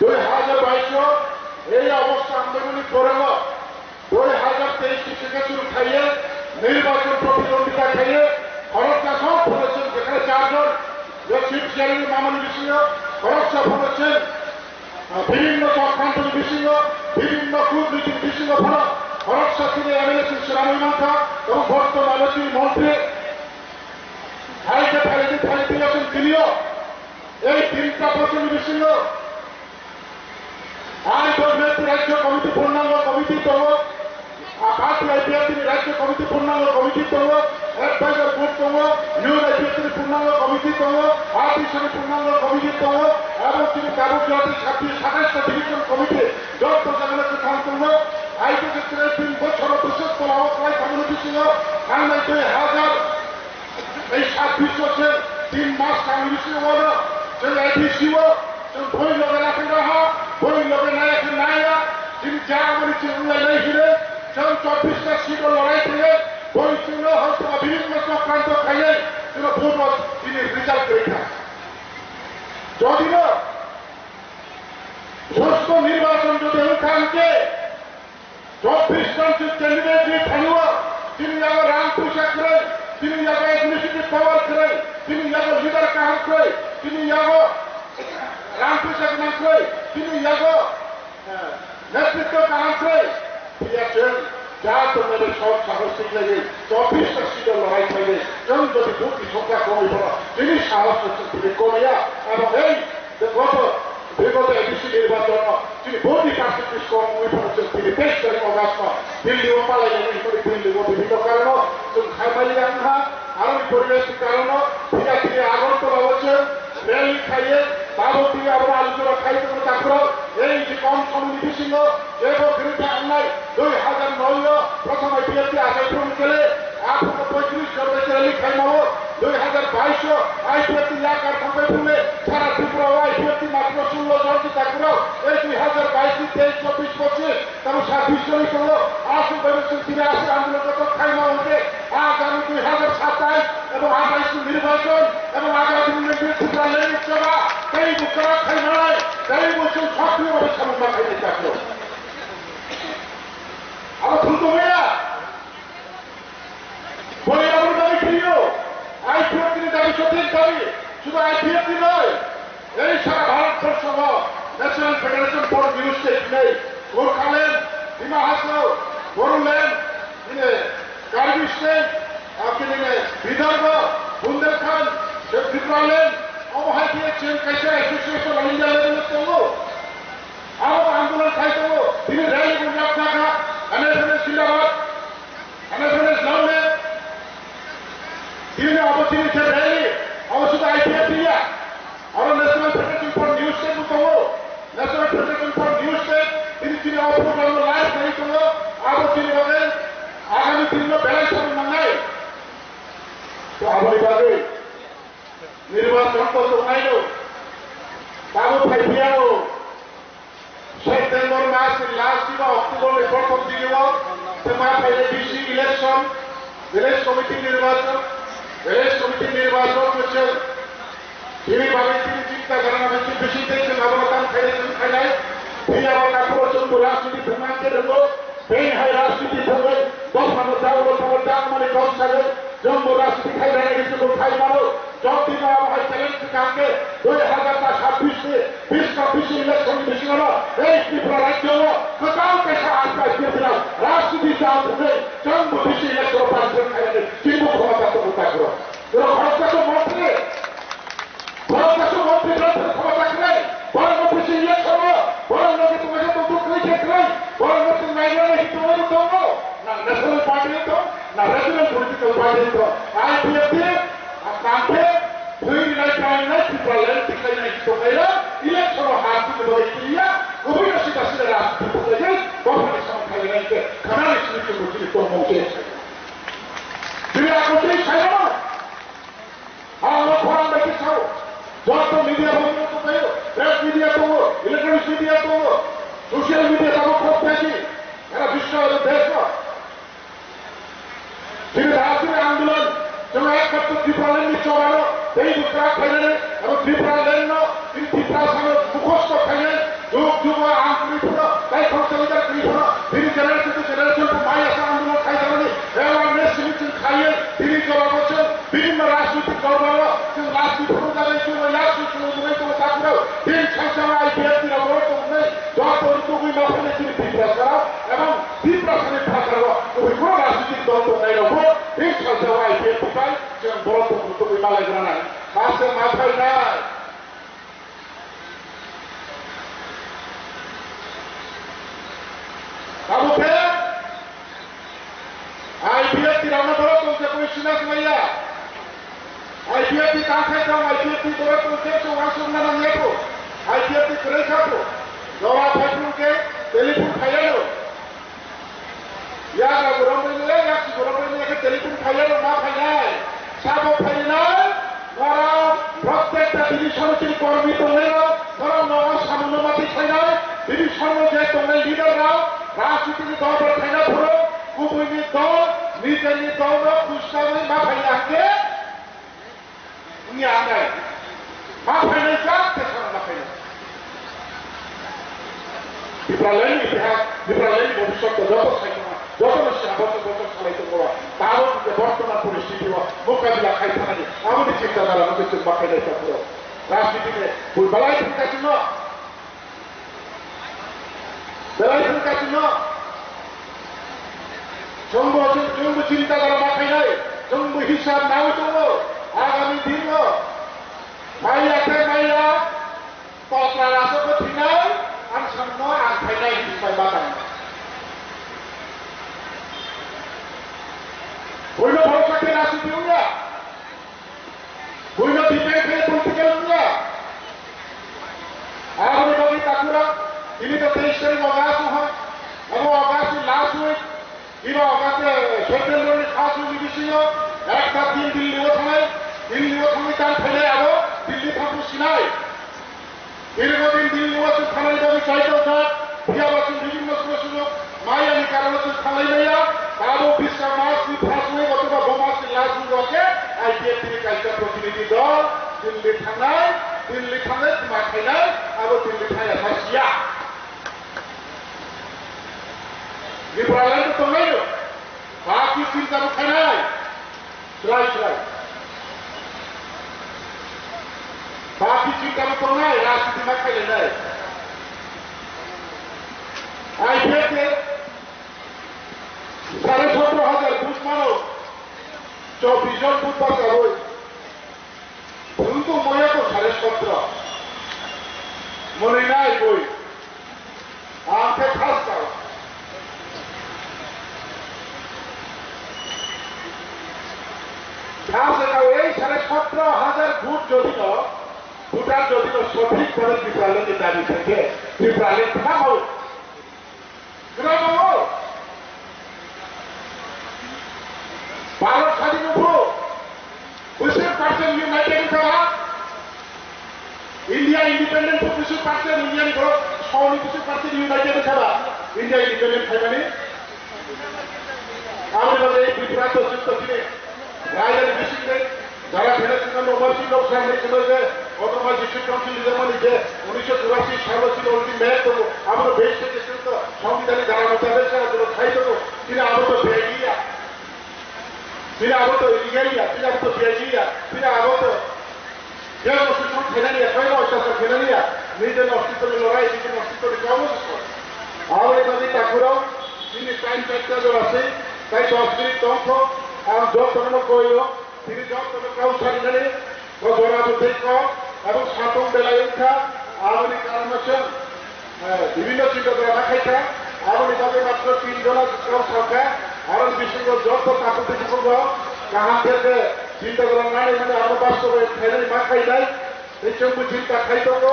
dui hajar bais o ei obostha ang bai mani pore o. Dui hajar teis ni sike churu khaiye, nirbachon protidwondita khaiye, khoroksa song phunukchwng jekhane charjon, je chief chairman mamani bisingo, khoroksa phunukchwng, ah, bibhinno chokranto ni bisingo, bibhinno kutniti ni bisingo phano, khoroksa tini M L A chwng swnamwi mankha, ebo bortomano tini montri, hai khe phaidi phaidi aswk tiniyo, ei tinta bochorni bisingo, Ang Dormeti Rajya Committee Purnango Committee tongo, Party I P F T ni Rajya Committee Purnango Committee tongo, Advisor Board tongo, Youth I P F T ni Purnango Committee tongo, R T C ni Purnango Committee tongo, ebong chini tabuk jati sabbish, satais ta Division Committee, joto jagano kwthang tongo. Aito je chwrai tin bochor bwswk tolao kwlai thangmani bisingo thangnai dui hajar Ei sabbish bosor tin mas kami bisingo wano chwng A D C o chwng boi loge nakhai raha, boi loge naya khe naya, chini ja amani chwng wnglainai hinwi chwng chobbish ta seat o lorai khlaiwi boi chwngno hoitoma bibhinno chokranto khaiwi chwngno vote o chini result kwrwi kha. Jodi no susto nirbachon jodi wngkha hwnkhe, Chobbish jon candidate ni thani o chini yago rang puisa kwrwi, chini yago administrative power kwrwi, chini yago leader kaham kwrwi, chini yago rang puisa gwnang kwrwi, chini yago, eh, netritwo kaham kwrwi. Phiya chwng ja tongnai bai sok sago siklaiwi chobbish ta seat o lorai khlaiwi chwng jodi vote ni songkha kongwi bono chini sahos no chwng tini komya. Abo ei je goto Bigoto A D C nirbachon o chini vote ni percentage kom wngwi phano chwng tini teis tarik August no Delhi o palai nani hwnwi Delhi o bibhinno karon o chwng khai mali ya wngkha. Aroni poribesh ni karon o phiya tini Agartala o chwng rally khaiwi tabuk tini abo aluchona khai tongo takhurok. Ei je kom somoi ni bisingo jebo kwrwi kha wngnai dui hajar noi o prothom I P F T achai phuru kele aphuru poitris jon bai rally khai mao. Dui hajar bais o I P F T yakar thangbai phunle sara Tripura o I P F T matro sullo jon ti takhurok. Ei dui hajar bais ni tei chobbish pochis tamo sabbish jon tongo. Aswk bai chwng tini aswk andolon joto khai mao hwnkhe agami dui hajar satais ebong atais ni nirbachon ebong agami ni Tripura Lenguk Sabha tei bo kwrak khai manai tei bo chwng sakri rok samung ma khai nai takhurok. Abo thum tongmaya. Boni aboni dabi kiriyo. I P F T ni dabi sothik dabi. Sudu I P F T noi. Ei sara Bharat borso o National Federation for New State nei. Gorkhaland, Dima Hasao, Bodoland, bini Karbi State, abini Vidarbha, Bundelkhand, Tipraland, omo hai khe chwng kaisa association of India level o tongo. Abo andolon khai tongo. Bini rally bo yak jaka, ane sene Silabad. Hwnwi phano Islam le tini abo chini khe rally, abo sudu I P F T ya, aro National Federation for New State bo tongo, National Federation for New State, tini chini o program no live nai tongo, abo chini bagwi agami din no belai samung nangnai. To aboni bagwi nirbachon to tongnai no, tabuk phai phiya no. September mas ni last week o October ni prothom digi o twma phainai bisi election, village committee nirbachon, village committee nirbachon kwchwng. Chini bagwi chini chinta gorana bisi bisi tei chwng abono tang khainai chwng khainai. Phiya o takhuk o chwng bo rajniti thwngna khe rwngo. Tei hai rajniti thwngwi dophano chao, dophano chao mani kok sagwi chwng bo rajniti khai rwnai khe chwng bo khai mano. Jotino abo hai challenge swkang khe dui hazar ta sabbish ni bis ka bis election ni bisingo no ei Tripura rajyo o kwtal kaisa R P I P F ni rajniti chao thwngwi chwng bo bis election o participate khainani chini bo khomota tongo takhuk rok. Borok khoroksa khe montri, khoroksa khe montri borok khomota khlai, borok no bis election o, borok no khe tongmani tongthok khlai khe khlai, borok no tong nai nai khe tongmani tongo, na national party tong, na regional political party tong, I P F T, Tangkhe thwi rinai, prai rinai, Tripura land tikhlai nai, tikhlai nai, election o ha twi ni bagwi twi ya, kubui no sida sida rajniti buklai nai, dophani samung khlai nai khe, khana ni simi chumbu chini tong. media tongo, electronic media tongo, social media tongo, proত্যেকে সারা বিশ্ব এবং দেশ। Chini dahasini andolon, chwng ekmatro Tipraland ni chobano tei bwswk khainani, abo Tipraland no, chini Tiprasano mukhosto khainai, jug jugo ang kwrwi phano, tai khoroksa leader kwrwi phano, bini generation to generation bo mai asa andolon khaijaknani awareness simi chwng khaiwi, bini jobabo chwng bibhinno rajnitik dolrok chwng last ni phuru jagwi chwng last ni chwng nugwi tongo takhurok, bini salsa I P F T rok borok tongnai, joto rwtugwi ma phainai chini Tiprasarok, ebong Tiprasani phatargo kubui kunu rajnitik dol tongnairokbo bini salsa I P F T bai chwng borok tong rwtugwi ma lai granai. Mase ma phainai. Abo khe I P F T rokno borok tong se koi sina swmaiya. I P F T tang khai tong, I P F T borok tong se se uansuk na nang yapo. I P F T kwrwi kha po. Jora phai phuru khe telephone phaiya no. Yagra borok bai le, yaksi borok bai le khe telephone phaiya no ma phainai. Sabo phainai. Norok protekta division chini kormi tongnai rok, norok nogo samungno mati khainai, division no je tongnai leader rok, rajniti ni dol bai khaina phuru, kubui ni dol, nijor ni dol no khusnagwi ma phaina hwnkhe, wngya anai. Ma phainai jak te sano ma phainai. Tipraland ni itihas, Tipraland ni bhobishyot joto saikona, joto no sina bochor bochor salai tongo. Tabo je bortoman poristiti o mokabila khai thangani, aboni chinta dhara no chwng ma khainai tongphuru. Rajniti ni bui belai thangkasino, belai thangkasino. Chwngbo, chwng, chwngbo chinta dhara ma khainai, chwngbo hisab nawi tongo. Agami din o maya khe maya. Tokra rasa bo thinai, ang samno ang khainai hinwi bai ma tang. Boino bhorosa khe rasi di wngya. Boino depend khe political wngya. Aboni bagwi takhura, tini to teis tarik August wngkha. Abo August ni last week. Eba August, eh, September ni first week ni bisingo ekta din Delhi o thangnai, Delhi o thangwi tang phainai abo Delhi thangwi sinai. Dirgo din Delhi o chwng thangnani bagwi chai tongjak, phiya ba chwng bibhinno sujuk sujuk maya ni karon o chwng thanglai maya, abo Bishra mas ni first week othoba bo mas ni last week o khe I P F T ni kaisa protinidhi dol Delhi thangnai, Delhi thangnai ma khainai, abo Delhi thangya sa siya. Tipraland tongnai no. Baki chinta bo khainai. Slai slai. Baki chinta bo tongnai, rajniti ma khailainai. I P F T sare sotro hajar vote mano. Chobbish jon vote bachagoi. Phunukgo moya ko sare sotro. Monoi nai boi. Ang khe khas kao. Khas kao ei sare sotro hajar vote jodi no, voter jodi no sothik bhabe Tipraland ni dabi thangkhe, Tipraland thangao. Kwrwngao Bharat sadin wngphuru bwswk percent united wngkha ba? India independent wngphuru bwswk percent India ni borok soni bwswk percent united wngkha ba? India independent phaimani aboni bagwi Tripura to chwng to chini raidani bisingtwi Jara khaina sino nokbar si nok sa hinwi sino je, kotorma Jisu Council rijak mani je, unisho churasi salo sino ultimate tongo, abono base theke sino to, Songbidan ni dhara motabek se abono khai tongo, chini abo to biyai ya, chini abo to illegal ya, chini abo to biyai ya, chini abo to je no susur khainani ya, khaina oitachar khainani ya, nijeni ostitto ni lorai, nijeni ostitto ni kamo susur. Aboni bagwi takhurok, chini time chaita jora se, tai dos minute tongthok, ang jotono koyo, Tini jotono kau sarinani, o jora bwtwi kok, abo satung belai wngkha, aboni karon no chwng, eh, bibhinno chinta dhara ma khaikha, aboni bagwi matro tin jona kau sakha, aro bisingo joto takhuk bisingo kaham khe khe chinta dhara nani mani abo bastobayon khainani ma khainai, tei chwngbo chinta khai tongo,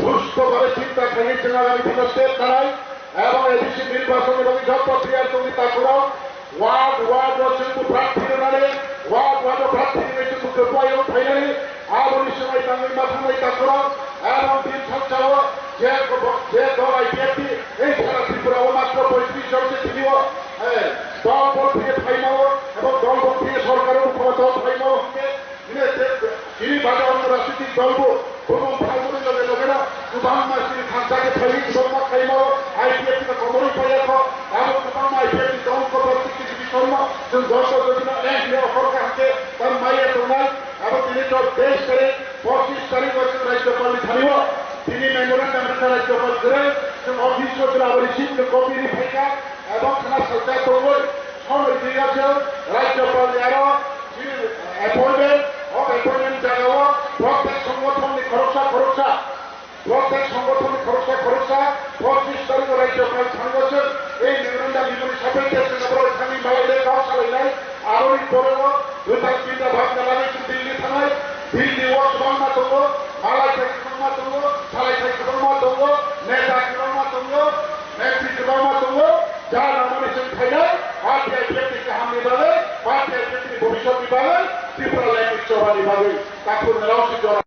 susto bhabe chinta khaiwi chwng agami dino step nanai, Ebong A D C nirbachon ni bagwi joto player tongwi takhurok, ward ward o chwngbo prarthi rwnani, ward ward o prarthi rwnai chwngbo kwplai o phainani, aboni swmai tangwi ma thangnai takhurok, ebong din sangsao Tolbo, bumung phalmani loge logeno kwbangma chini thansa khe phaio, kwbangma khaimo, I P F T no komorwi phaiya kho, abo kwbangma I P F T tongkho, protikti division no chwng joto jotino eng hwnwi okhor kaham khe tam maya tongnai. Abo tini to teis tarik, pochis tarik o chwng Rajyapal ni thani o tini memorandum rwkha Rajyapal kwrwi, chwng office o chwng abo receive khe copy rwi phaikha, abo khna sajak tongwi, Hwnwi twiya chwng Rajyapal ni aro chini appointment, o appointment jagao protek songothon ni khoroksa khoroksa, protek songothon ni khoroksa khoroksa pochis tarikh o Rajyapal thango chwng ei memorandum ni mani sapai tei chwng abo thangwi malai le kok salai nai. Aro ni pore o dui tal tinta bhag na lagwi chwng Delhi thangnai. Delhi o kwbangma tongo, malai thai kwbangma tongo, salai thai kwbangma tongo, neta kwbangma tongo. Mempi kwbangma tongo, ja nangmani chwng khainai, party I P F T ni kahamni bagwi, party I P F T ni bhobishyotni bagwi, Tripura land ni chobani bagwi, takhuk nirok si jora.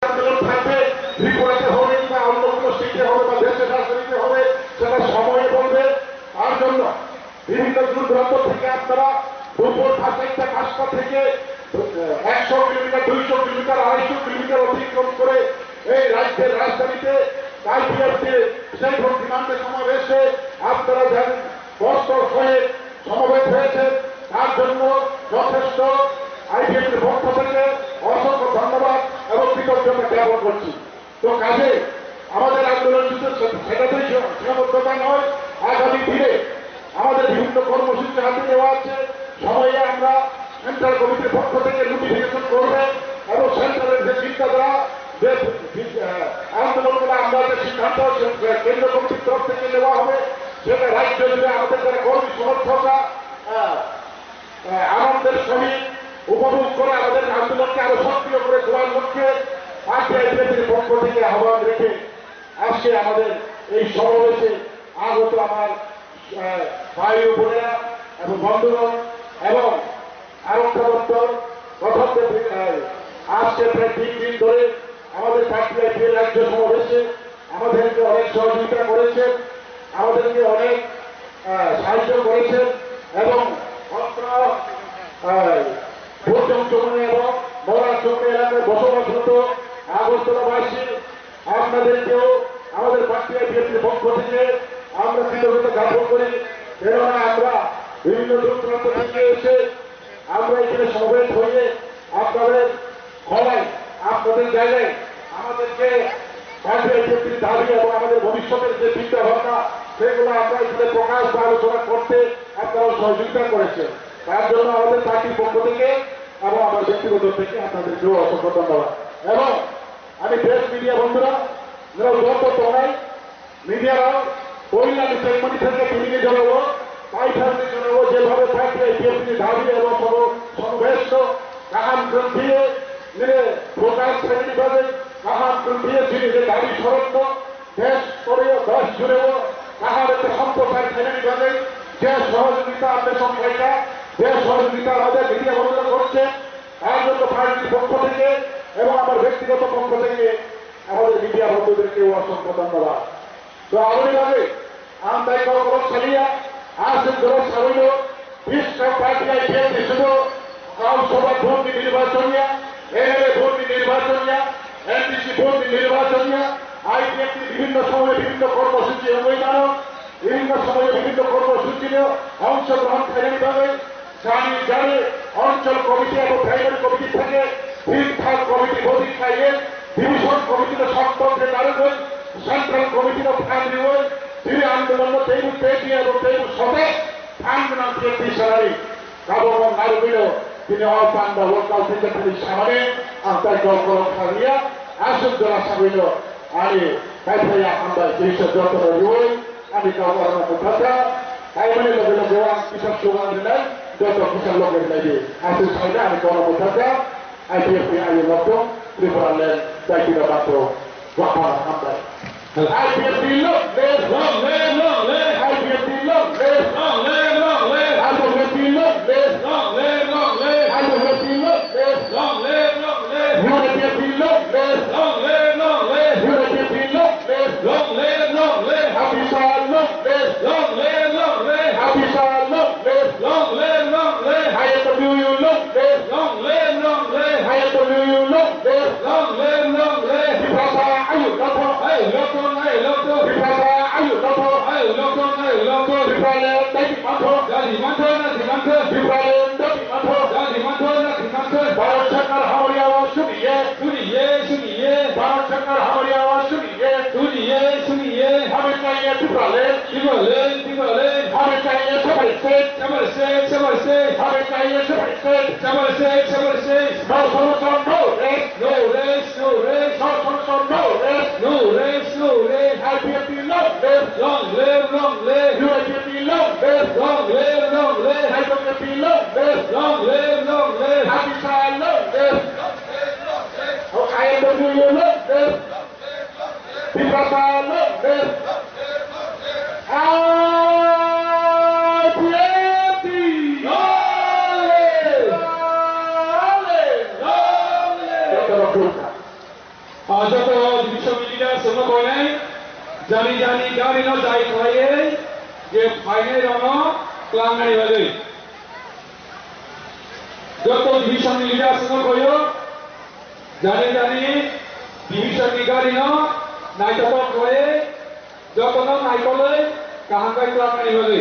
আন্দোলন থাকবে, ত্রিপুরাতে হবে কিংবা অন্য কোনো স্টেটে হবে বা দেশের রাজধানীতে হবে, সেটা সময় বলবে। তার জন্য বিভিন্ন দূর দূরান্ত থেকে আপনারা দুপুর সাড়ে চারটা পাঁচটা থেকে, আহ, একশো কিলোমিটার, দুইশো কিলোমিটার, আড়াইশো কিলোমিটার অতিক্রম করে এই রাজ্যের রাজধানীতে কালকে যে সেই ডিমান্ডের সমাবেশে আপনারা যান, বস্ত্র হয়ে সমবেত হয়েছে, তার জন্য যথেষ্ট আইপিএফটির পক্ষ থেকে অসংখ্য ধন্যবাদ এবং কৃতজ্ঞতা জ্ঞাপন করছি। তো কাজে আমাদের আন্দোলন শুধু সে-, সেটাতেই সীমাবদ্ধতা নয়, আগামী দিনে আমাদের বিভিন্ন কর্মসূচি হাতে নেওয়া আছে। সময়ে আমরা সেন্ট্রাল কমিটির পক্ষ থেকে নোটিফিকেশন করবে এবং সেন্ট্রালের যে চিন্তাধারা, যে বি-, আহ, আন্দোলনগুলো আমরা যে সিদ্ধান্ত সে-, সে কেন্দ্র কমিটির তরফ থেকে নেওয়া হবে, সেটা রাজ্য জুড়ে আমাদের যারা কর্মী সমর্থকরা, আহ, আহ, আনন্দের সহিত উপভোগ করে আমাদের আন্দোলনকে আরো সক্রিয় করে তোলার লক্ষ্যে পার্টি আইপিএফটির পক্ষ থেকে আহ্বান রেখে আজকে আমাদের এই সমাবেশে আগত আমার, আহ, ভাই ও বোনেরা এবং বন্ধুগণ এবং আরক্ষা দপ্তর প্রথম যে, আহ, আজকে প্রায় তিন দিন ধরে আমাদের পার্টি আইপিএফ রাজ্য সমাবেশে আমাদেরকে অনেক সহযোগিতা করেছেন, আমাদেরকে অনেক, আহ, সাহায্য করেছেন এবং অত্র, আহ, ভোট চৌমনি এবং মরা চৌমনি এলাকায় বসবাসরত আগরতলাবাসী আপনাদেরকেও আমাদের পার্টি আইপিএফটির পক্ষ থেকে আমরা কৃতজ্ঞতা জ্ঞাপন করি। কেননা আমরা বিভিন্ন দূর দূরান্ত থেকে এসে আমরা এখানে সমবেত হয়ে আপনাদের ক্ষমায়, আপনাদের জায়গায় আমাদেরকে পার্টি আইপিএফটির দাবি এবং আমাদের ভবিষ্যতের যে চিন্তা ভাবনা, সেগুলো আমরা এখানে প্রকাশ বা আলোচনা করতে আপনারা সহযোগিতা করেছেন। তার জন্য আমাদের পার্টির পক্ষ থেকে এবং আমার ব্যক্তিগত থেকে আপনাদেরকেও অসংখ্য ধন্যবাদ। এবং আমি প্রেস মিডিয়া বন্ধুরা, যারা যত tongnai, media rok, poila ni chengmani theke tini ni jora o, paithak ni jora o, jebabe party I P F T ni dabi ebo sobo, sobo besto, kaham khwlaiye, nini program khainani bagwi, kaham khwlaiye, chini je dabi sorokno, desh tore o, desh jure o, kaham ekta somprochar khainani bagwi, je sohojogita apne song khaikha, je sohojogita amader media bondhura korche, তার জন্য পার্টির পক্ষ থেকে এবং আমার ব্যক্তিগত পক্ষ থেকে আমাদের মিডিয়া বন্ধুদেরকে অসংখ্য ধন্যবাদ। তো আগামী ভাবে ang tai kok kok salia, aswk borok sabaino biskang party I P F T ni sudo, Lok Sabha vote ni nirbachon ya, M L A vote ni nirbachon ya, M D C vote ni nirbachon ya, I P F T ni বিভিন্ন সময়ে বিভিন্ন কর্মসূচি হয়ে দাঁড়ানো, বিভিন্ন সময়ে বিভিন্ন কর্মসূচি নিয়ে অংশগ্রহণ করার বাদে জানি জানি অঞ্চল কমিটি এবং প্রাইমারি কমিটি থেকে ফিল্ড থার্ড কমিটি বডি খাইয়ে ডিভিশন কমিটিতে সক্তকে নারুগই সেন্ট্রাল কমিটিতে ফান্ড রিওই তিনি আন্দোলন তেইবু তেইবি এবং তেইবু সবে ফান্ড নাম দিয়ে দিশারি কাবো নারুগইল Tini o panda o kau thangkhe thani samani ang tai kau kolok kharliya, aswk jora sagwino ani kaiphaya hambai tisa jotono rwui ani kau orono mwthangkha. Kaimani loge loge ang kisa sugan rinai, joto kisa loge rinai di. Aswk saida ani kau no mwthangkha, I P F T ni ayung nokthung, Tripura land, daitino bakro. Waha hambai. I P F T long live, long live, long live. I P F T long live, long live, long live. I P F T long live, long live, long live. I P F T long live, long live, long live. U D P F T long live, long live, long live. U D P F T long live, long live, long live. Happy Sal long live, long live, long live. Happy Sal long live, long live, long live. I P F T long live, long live, long live. I P F T long live. Long live, long live. Tiprasa ayuk nokthung. Ayuk nokthung, ayuk nokthung. Tiprasa ayuk nokthung. Ayuk nokthung, ayuk nokthung. Tipraland dati mantho. Dati mantho, dati mantho. Tipraland dati mantho. Dati mantho, dati mantho. Bharat Sarkar hamari awaaz suniye. Suniye, suniye. Bharat Sarkar hamari awaaz suniye. Suniye, suniye. Hame chahiye Tipraland. Tipraland, Tipraland. Hame chahiye separate state. Separate state, separate state. Hame chahiye separate state. Separate state, separate state. No solution, no rest. No rest, no rest. No solution, no rest. No rest, no rest. I P F T long live. Long live, long live. U D P F T long live. Long live, long live. I P F T long live. Long live, long live. Happy Sal long live. Oh, I P F T long live. Tiprasa long live. I P F T long live. Long live. Long live. Joto rok khulumkha. Ah, joto division ni leader songno koinai, jani jani gari no jai khlaiwi je phainai rokno klangnani bagwi. Joto division ni leader songno koyo, jani jani division ni gari no naithotok khlaiwi, jotono naikolwi kaham khe klangnani bagwi.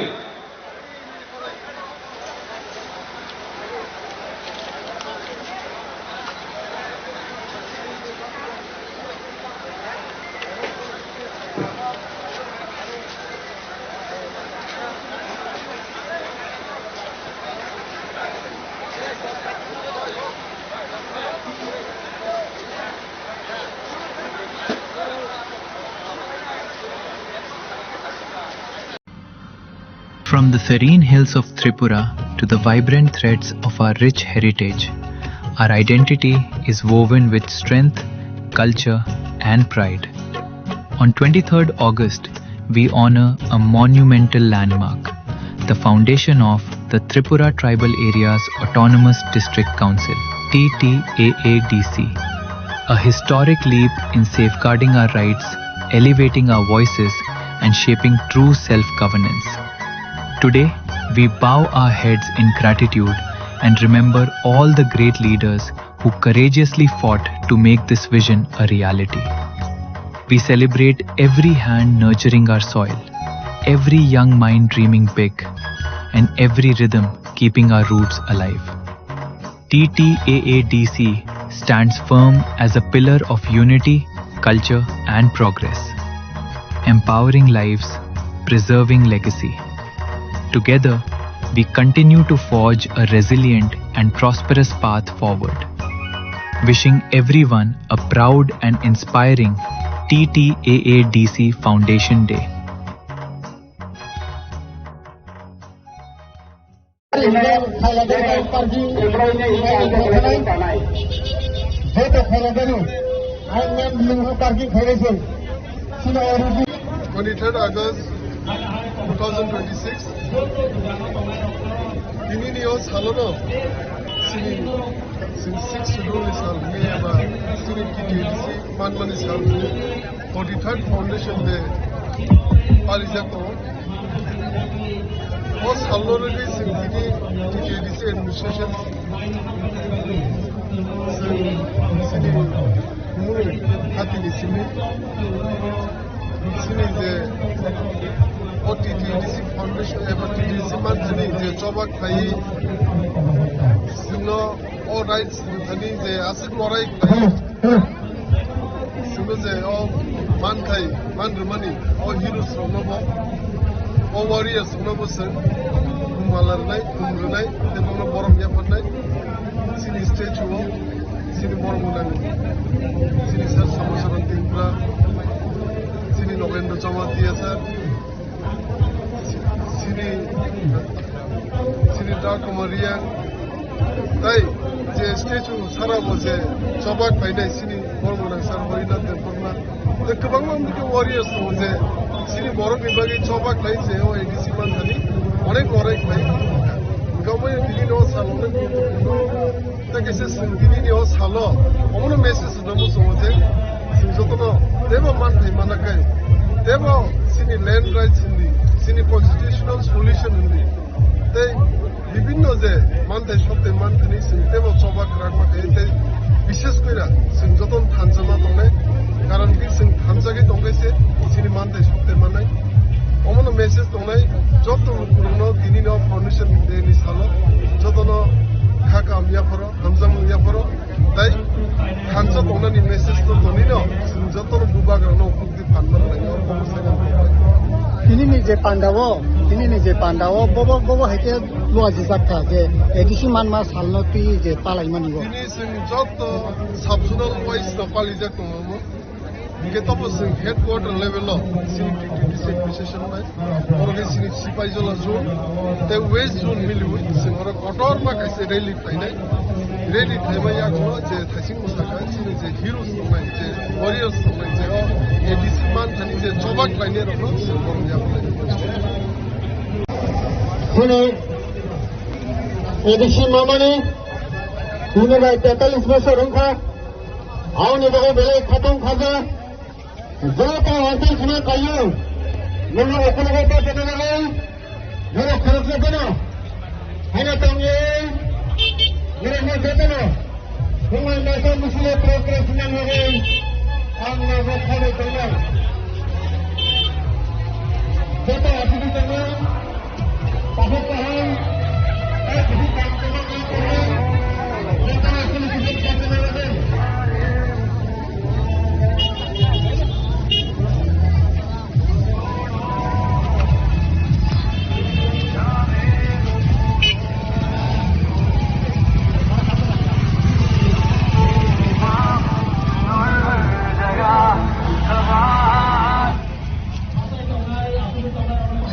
From the serene hills of Tripura to the vibrant threads of our rich heritage, our identity is woven with strength, culture, and pride. On twenty-third August, we honor a monumental landmark, the foundation of the Tripura Tribal Areas Autonomous District Council, T T A A D C, a historic leap in safeguarding our rights, elevating our voices, and shaping true self-governance. Today, we bow our heads in gratitude and remember all the great leaders who courageously fought to make this vision a reality. We celebrate every hand nurturing our soil, every young mind dreaming big, and every rhythm keeping our roots alive. T T A A D C stands firm as a pillar of unity, culture, and progress, empowering lives, preserving legacy. Together, we continue to forge a resilient and prosperous path forward. Wishing everyone a proud and inspiring T T A A D C Foundation Day. Twenty-third August two thousand twenty-six, tinini o salono chini, chini sixth schedule ni sal hwnwi eba chini T T A D C manmani sal hwnwi forty-third Foundation Day palijak tongo. O salno rwgwi chwng tini T T A D C administration, chwng chini kumui hatini simi, chini je o T T A D C Foundation eba T T A D C manthani je choba khlaiwi chwngno o rights rwthani je aswk lorai khlai, chwngno je o manthai man rwmani o heroes rokno bo, o warriors rokno bo chwng mala rwnai, thum rwnai, tei bono borom yapharnai. Chini stage o chini borok mwnang, chini sir Samasaran Tripura, chini Nogendra Jamatia sir, chini, chini Da Kumar Reang, tai je stage o sara bo je chobak painai chini borok mwnang sir Harinath Debbarma. Tei kwbangma wngkhe warriors tongo je chini borokni bagwi choba khlai je o A D C manthani onek lorai khlai. Gaboni tini no sal onek tei kaisa chwng tini ni o salo omono message rwna muchungo je chwng jotono teibo manthai mana khe teibo chini land rights hindi, chini constitutional solution hindi. Tei bibinno je manthai sotwi manthani chwng teibo choba kwrak ma khe tei bishes koira chwng jotono thansa ma tongnai, karon khe chwng thansa khe tongkhe se chini manthai sotwi mannai. Omono message tongnai joto lukurokno tini no foundation day ni salo jotono kha kaham yapharo, hamjakmung yapharo. Tai thansa tongnani message no tonino chwng jotono bubagrano ukukdi phanna rwnai, oro bomo sai. Tinini je pandao, tinini je pandao, bobo, bobo hai khe luajijak kha je A D C manma salno twi je palaimani bo. Tini chwng joto sub-zonal wise no palijak tongo. Hingke tobo chwng headquarter level o chini T T D C administration bai, oro khe chini Sipaijala zone tei West zone miliwi chwng oro kotorma kaisa rally khlainai. Rally khlaima yagulo je thaising bwsakha chini je heroes tongnai, je warriors tongnai, je A D C manthani je choba khlainai rokno chwng borok yagulo. Chini A D C mamani tini bai tetalis bosor wngkha. Aoni bagwi belai khatong khaja. Joto hwnkhe khna kaiyo. Nungno okolog o bachana nango. Nungno khoroksa phano. Haino tongwi. Nungno jotono. Nungno masa musile progress nang bagwi. Ang nogo khabai tongnai. Joto asidi tongo.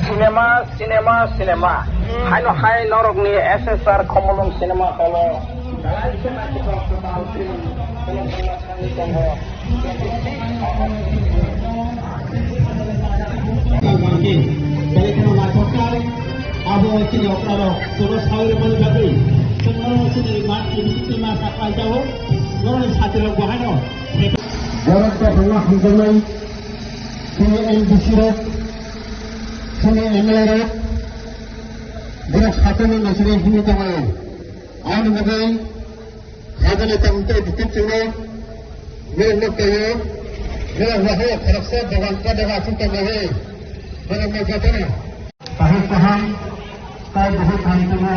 Cinema, cinema, cinema. Haino hai norokni S S R Khomolong cinema hall o. Abo chini okra rok, chwngno sawi rwmani bagwi, chwngno chini ma, chini ma saklai jago, norokni sati rok bo haino. Borok da bangma hamjaknai. Chini M D C rok, chini M L A rok, borok sakani nasibai himwi tongo. Aboni bagwi sajani tongtwi bitik chwngno, borok nukjaio, borok wahai khoroksa dogan ka doga aswk tongo, borok no jotono. Bahai kaham, tai bahai kaham tongo.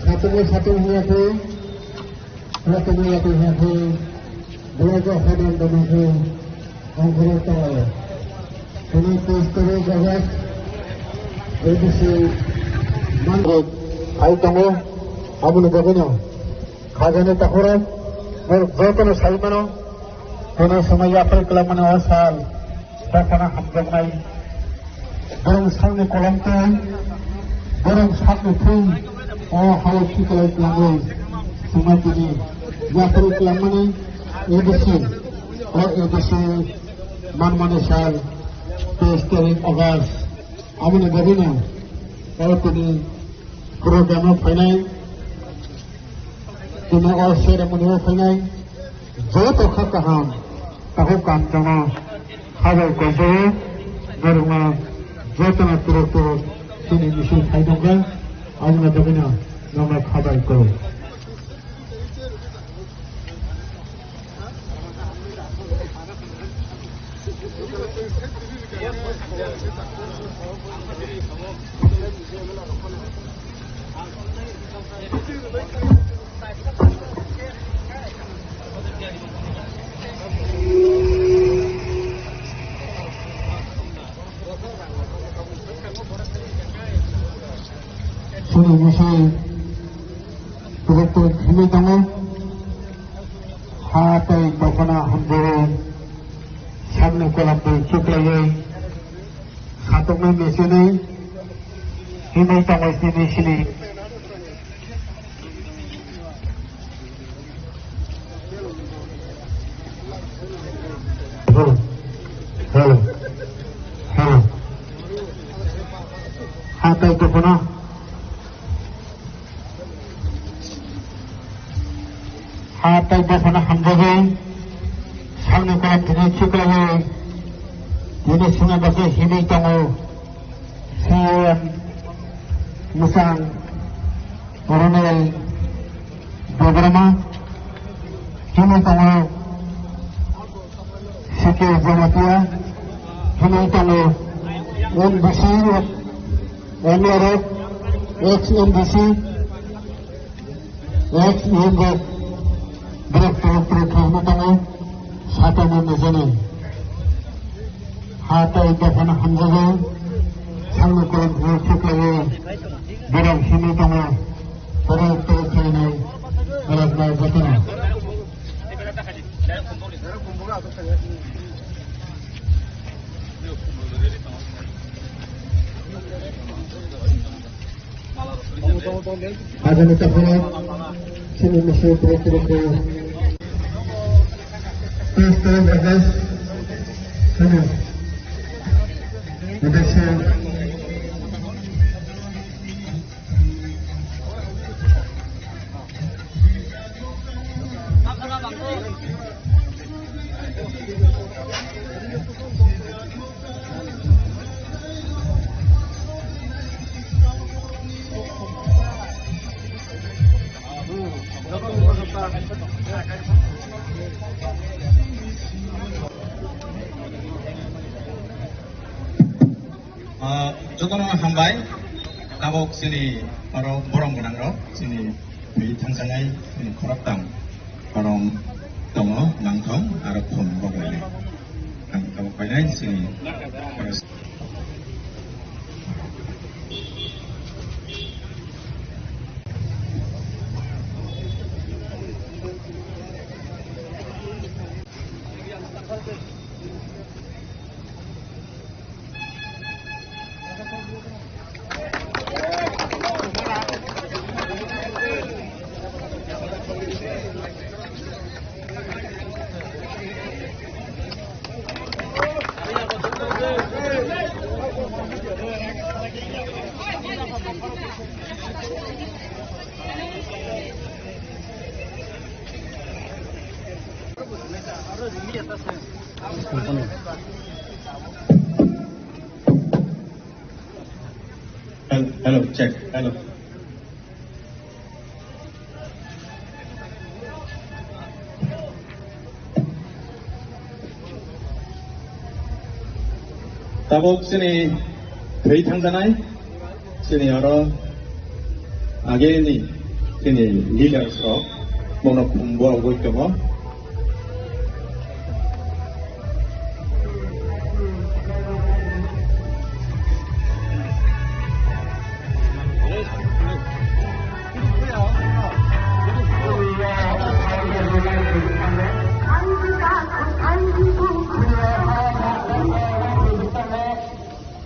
Satung satung hiya khe, satung hiya khe, belai khe hadan dana khe, ang khe tong. Tini tris tarik August, A D C manrok phai tongo, aboni bagwino khajani takhorok norok jotono sai mano, tini swmai yaphai kwlangmani o sal, dophano hamjaknai, borok sakni kolomtwi, borok sakni thwi, o hao khiklai kwlangwi swmai tini yaphai kwlangmani A D C, o A D C manmani sal, tris tarik August. Aboni bagwino o tini program o phainai, tini o ceremony o phainai, joto kha kaham, takhuk kaham chwngno khabai koijago, norokno jotono turuk turuk chini misil phai tongkha, aboni bagwino norokno khabai koi. Himwi tongo. Ha tei dophano hamjagwi sakni kolamtwi chuklaiwi satoknai mechenwi himwi tongo chini sini. Hello. Hello. Hello. Ha tei dophano. Ha tei dophano hamjagwi sakni kolamtwi chuklaiwi tini swnam bagwi himwi tongo C E M mwchang Ronel Debbarma, himwi tongo C K Jamatia, himwi tongo M D C, M L A rok, ex M D C, ex E M rok, borok borok borok khairokma tongo, satoknai mechenwi. Ha tei dophano hamjagwi sakni kolamtwi chuklaiwi borok himwi tongo, borok borok khainai borok bai jotono. Agami takhoro sini musuh terus terus terus terus terus. Sini. Ada sih. Ah, jotono hambai, tabok chini oro borom gwnang rok, chini twi thangsanai, chini khoroktham borom tongo, nangthong, aro phun boklainai. Ang tabok painai, chini oro Hello, hello, check, hello. Tabuk chini thwi thangjanai, chini oro ageni chini leaders rok bono khum borok bai tongo.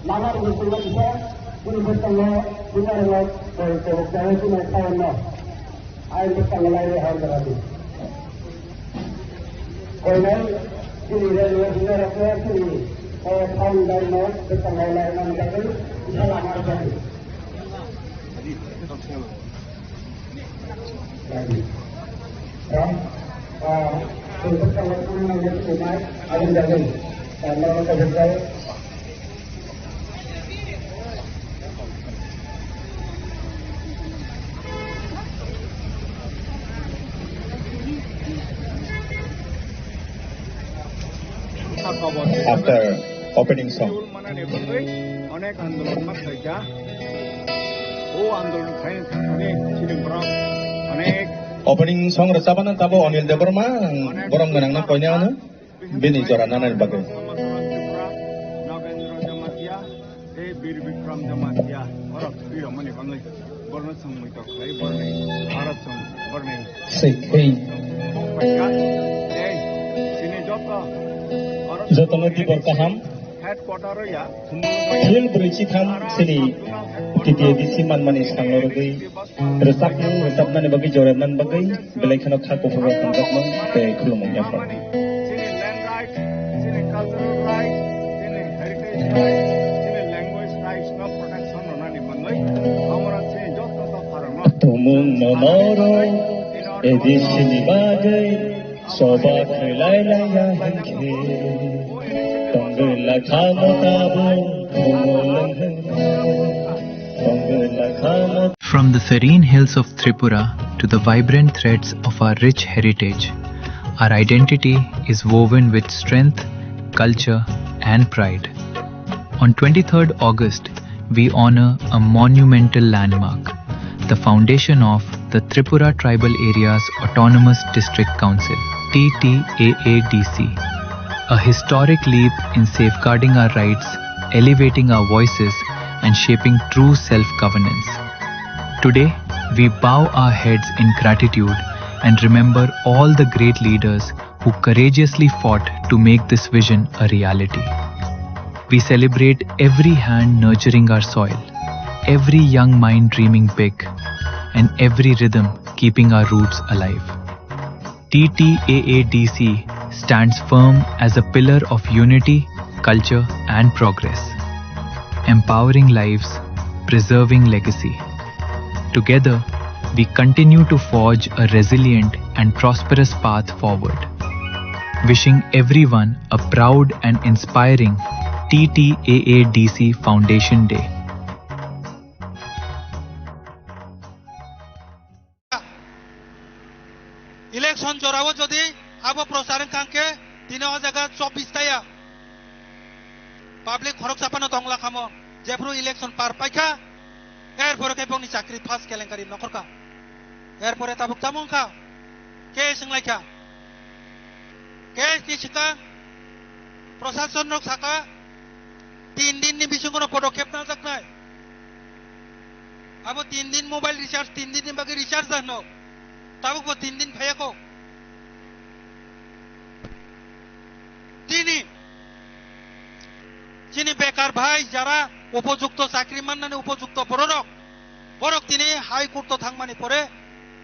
Lamar bisingo kisa, bini bwskango, bini arwngo, tei tebuk tangwi bini khairokno. Ai bwskango lairwi hor jora di. Koinai, chini railway engineer rokno chini, o, town line no bwskango lairwna bagwi kisa lama rwjak di. After opening song. Manani bagwi onek andolon ma khlaijak. O andolon khlaina thangmani chini borok onek. Opening song rwchapna tabuk Anil Debbarma, ang borom gwnangno koinai ano. Bini jora nanani bagwi. Nagendra Jamatia, tei Bir Bikram Jamatia, borok thwi rwmani bagwi borokno chwng muitok khlai borokni aro chwng Swi khe. Jotono tibor kaham. Phil brwi chitham sini T T A D C manmani sangno rwgwi rwchapmung rwchapmani bagwi joremani bagwi belai kheno kha kuphur rok hamjakmung tei khulumung yaphar. Tumung no noro A D C ni bagwi choba khlai lai ya hinkhe tongwi la kha mo tabo khumulwng hinkhe tongwi la kha mo. From the serene hills of Tripura to the vibrant threads of our rich heritage, our identity is woven with strength, culture, and pride. On twenty-third August, we honor a monumental landmark, the foundation of the Tripura Tribal Areas Autonomous District Council, T T A A D C, a historic leap in safeguarding our rights, elevating our voices, and shaping true self-governance. Today, we bow our heads in gratitude and remember all the great leaders who courageously fought to make this vision a reality. We celebrate every hand nurturing our soil, every young mind dreaming big, and every rhythm keeping our roots alive. T T A A D C stands firm as a pillar of unity, culture, and progress, empowering lives, preserving legacy. Together, we continue to forge a resilient and prosperous path forward. Wishing everyone a proud and inspiring T T A A D C Foundation Day. Election jorao jodi abo prochar wngkha hwnkhe tini o jaga chobbish taya public khoroksa phano tongla khamo, jephru election par paikha, erpore khe bongni chakri first kelenkari nokhorkha, erpore tabuk tamo wngkha, case wnglaikha, case ni swkang prosason rok sakha tin din ni bisingo no podokhep najaknai. Abo tin din mobile recharge, tin din ni bagwi recharge da hino. Tabuk bo tin din phaiya kho. Tini chini bekar bhai jara upojukto chakri mannani upojukto bororok, borok tini High Court o thangmani pore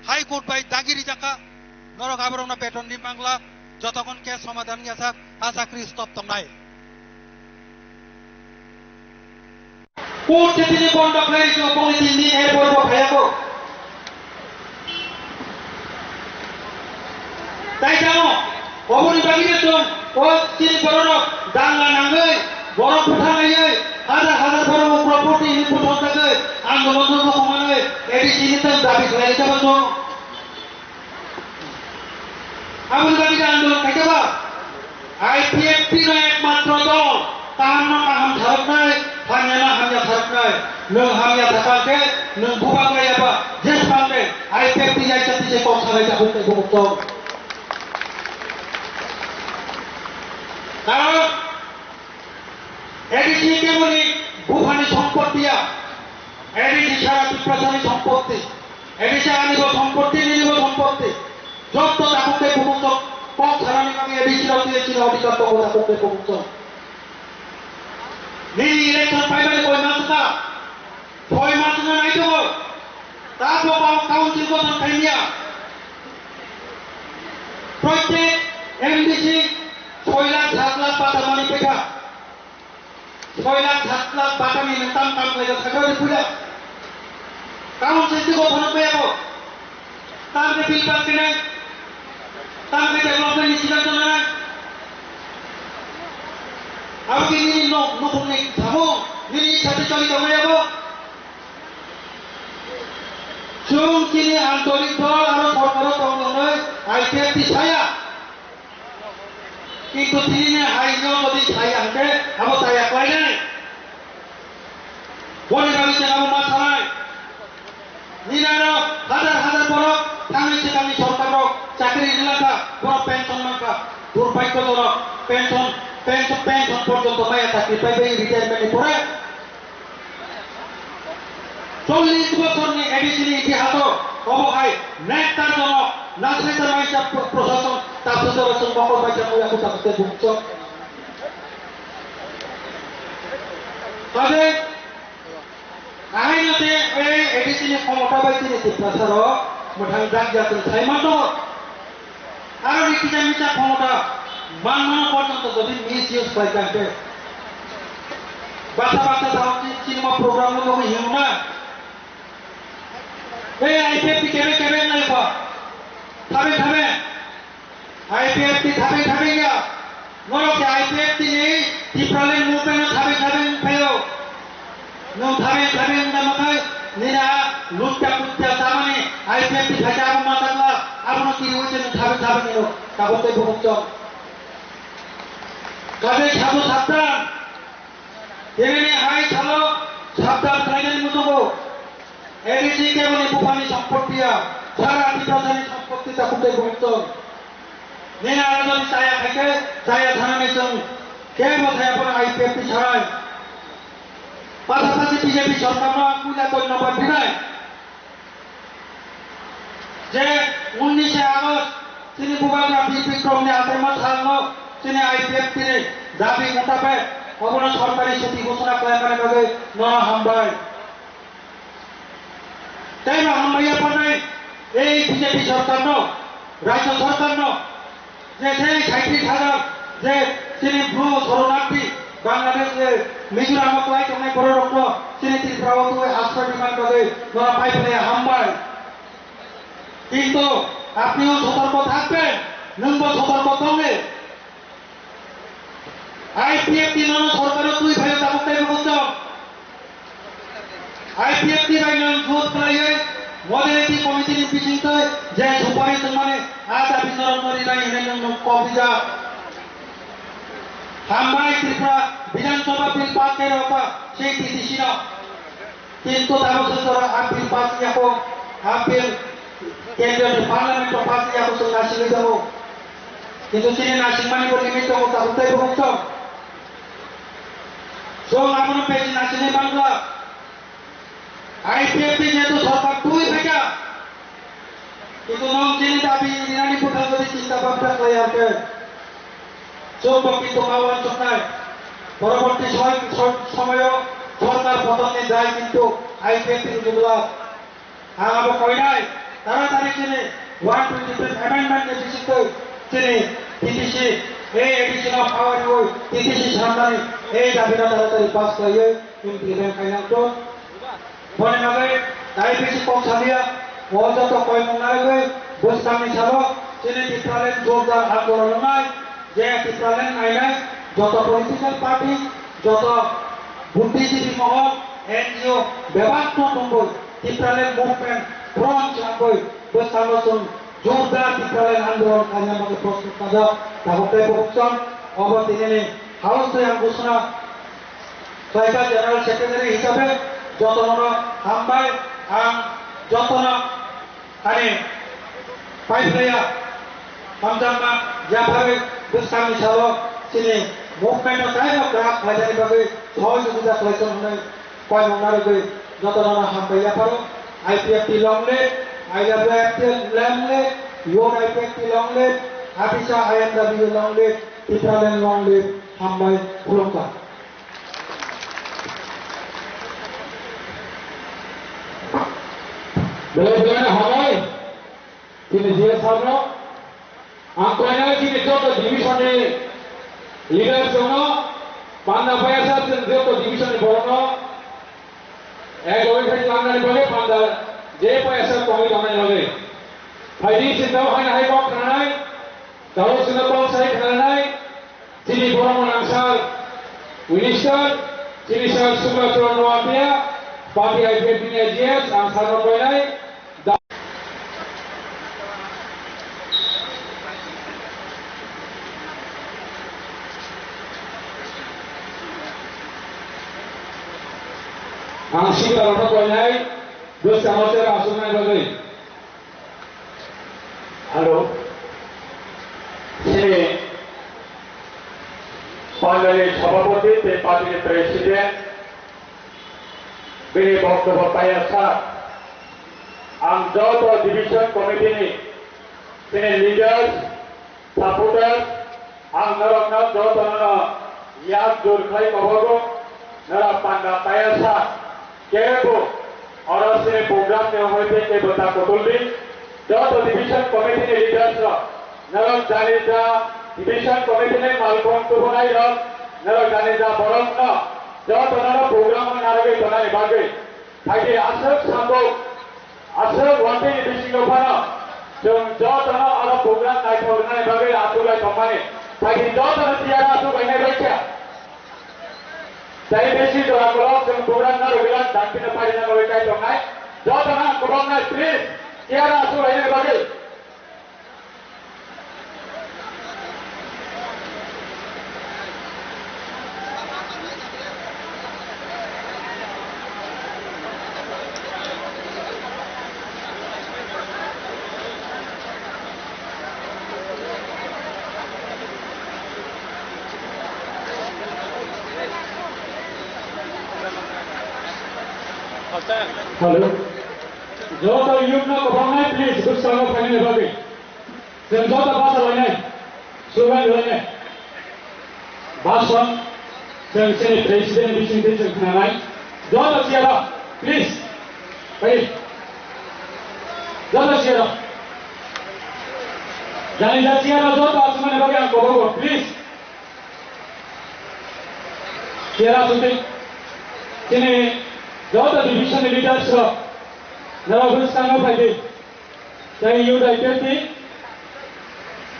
High Court bai dagi rijakha, norok aborokno beton ri mangla, jotokhon case somadhan ya sak, a chakri stop tongnai. Court se tini bondo khlai rijak bongni tin din, erpor bo phaiya kho. Tai tamo, oboni bagwi no chwng o chini bororok dangla nangwi, borok bwtha laiwi, hajar hajar borok ukro poti hwnwi buthorjagwi, andolon no bukumanwi, A D C ni tei dabi khlai rijak chwng. Aboni bagwi da andolon khaikha ba? I P F T no ekmatro dol, kaham no kaham saroknai, hamya no hamya saroknai. Nwng hamya thapa khe, nwng bubagra yaba, jeswk bangde, I P F T yaisa tise kok sabai ta hukte hukuk tong. Karon, A D C keboni buphani sompotti ya, A D C sara Tiprasani sompotti, A D C ani bo sompotti, nini bo sompotti. Jotto takhuk tei bukhuk tok kok sanani bagwi A D C rok tei chini odhikar tongo takhuk tei bukhuk tok. Nini election phaimani koi mas wngkha, soi mas wngkha nai tongo. Tabok council gothon khaimya. Proitek M D C soi lakh sat lakh bata mani pekha. Soi lakh sat lakh batani nwng tam tam khlai kha, sakra di puja. Kaun sesti ko phonok maya ko. Tam ke bill pass kene. Tam ke development ni siddhanto nai. Abo ke nini nok, nok ni samo, nini sate choli tong maya ko. Chwng chini antolik dol aro sorkaro tong nai, I P F T saya. Kintu tini ni hai no jodi saya hwnkhe abo chaya khlainai. Boni bagwi chwng abo ma sanai. Nini aro hajar hajar borok thangwi swkangni sorkar rok chakri rwlangkha, borok pension mankha. Durbhagyojonok pension, pension, pension porjonto maya chakri paibai retirement ni pore. Chollish bochorni A D C ni itihaso Obo hai nektar jono nasai ta maisa pro-, prosason tapsujaro chwng mokol bai chamo yaku tapsujak bukchok. Kaje ahaino je ei A D C ni khomota bai chini Tiprasa rok mwthang jak jak chwng sai manto. Aro ni kisa misa khomota manmano porjonto jodi misuse khlai kha khe. Basa basa sao chi-, chini mo program no nugwi hingo na. Ei I P F T kebe kebe nai kho. Thabe thabe. I P F T thabe thabe ya. Norok ke I P F T ni Tipraland movement no thabe thabe phayo. Nwng thabe thabe wngna mwthai nini a lutya putya tamani I P F T phaikhe abo ma takla, abono kiriwi se nwng thabe thabe nino tabuk tei bukuk chong. Kaje sabo sabdan, tinini hai salo sabdan khlainani muchungo A D C keboni buphani sompotti ya, sara Tiprasani sompotti tabuk tei bukuk chong. Nini aro jodi chaya khaikhe, chaya thanani chwng kebo thaya phano I P F T sarai. Pasapasi B J P sorkarno ang puila dhonnobad rinai. Je unnishe August chini bubagra Bir Bikrom ni achaima salno chini I P F T ni dabi mutabek obono sorkari chuti ghosona khlaimani bagwi nono hambai. Teibo hambai yapharnai ei B J P sorkarno, rajyo sorkarno, je sei saitris hajar je chini bru soronarthi Bangladesh, eh, Mizoram o kwlai tongnai borok rokno chini Tripura o twi asroy rimani bagwi nono pai phlaiya hambai. Kintu apniyo sotorko thakben, nwngbo sotorko tongdi. I P F T nono sorkaro twi phaio tabuk tei bukuk chong. I P F T bai nwng jot khlaiwi modernity committee ni bisingtwi je supari tongmani a dabi norok no rinai hinwi nwng nwng kok rijak. Hambai Tripura Bidhan Sabha bill pass khe rwkha sei T T C no. Kintu tabuk se jora a bill pass ya kho, a bill kendriya ni parliament o pass ya kho chwng naisingwi tongo. Kintu chini naisingmani bo limit tongo, tabuk tei bukuk chong. Chwng abono besi naisingwi mangla. I P F T jehetu sorkar twi phaikha. Kintu nwng chini dabi rinani bwkhak jodi chinta bhabna khlai ya khe, chwngbo kintu ma uansuknai. Poroborti soy-, so-, somoyo sorkar potonni dai kintu I P F T ni bwla. Ang abo koinai, taratari chini one twenty-fifth amendment ni bisingtwi chini T T C, A A D C no power riwi T T C sanani ei dabi no taratari pass khlaiwi implement khainang tong. Boni bagwi tai bisi kok saliya, o joto koimung narwgwi bwskangni salo chini Tipraland jordar andolon wngnai, je Tipraland nainai joto political party, joto buddhijibi mohor, N G O bebak no tongwi Tipraland movement front chwngwi bwskango chwng jordar Tipraland andolon khaina bagwi prostut kajak, tabuk tei bukuk chwng obo tinini house twi ang ghosona Khlaijak General Secretary hisabe jotono hambai, ang jotono ani paiphlaiya hamjakma yapharwi bwskangni salo chini movement no taibo kwrak khlainani bagwi sohojogita khlai thung hwnwi koimung narwgwi jotono hambai yapharo. I P F T long live, I W F T long live, Youth I P F T long live, Apisa I M W long live, Tipraland long live, hambai khulumkha. Belai belai hambai, chini G S sir no. Ang koinai chini joto division ni leaders rok no, panda payasa chwng joto division ni borok no, ek logi khai tlangnani bagwi panda je payasa tongwi tongnani bagwi. Phaidi chwng tamo haino hai kok khnanai, tamo chwngno kok sai khnanai, Chini borok mwnang sir, minister, chini sir Subra Charan Noatia, party I P F T ni I G S, ang sir no koinai. Da- Ang sibra rok no koinai, bwskango chera aswknai bagwi. Hello. Chini pandalni sabhapati tei party ni president, bini boktobyo paiya sa. Ang joto division committee ni chini leaders, supporters, ang norokno jotono yak jor khai kobogo, norok panda paya sa, kebo oro chini program ni hoite kebo ta kotol di, joto division committee ni leaders rok, norok jani ja division committee ni malkhung tubunai rok, norok jani ja borok no jotono program o narwgwi tongnani bagwi. Phaidi aswk samung, aswk watwi ni bisingo phano chwng jotono oro program naithok rwnani bagwi achuk lai tongmani. Phaidi jotono tiyar achuk lainai bai kha. Tei bisi jora kolok chwng program no regular dampino phaidi nangwi kai tongnai. Jotono ang kwbangma please tiyar achuk lainani bagwi. Hello. Joto youth no kwbangma please bwskango phainani bagwi. Chwng joto basa lainai, slogan rwlainai. Bhasan chwng chini president bisingtwi chwng khnanai. Joto chair o, please. Phai. Joto chair o. Jani ja chair o joto achukmani bagwi ang koborgo, please. Chair achukdi. Chini joto division ni leaders rok norok bwskango phaidi. Tei youth I P F T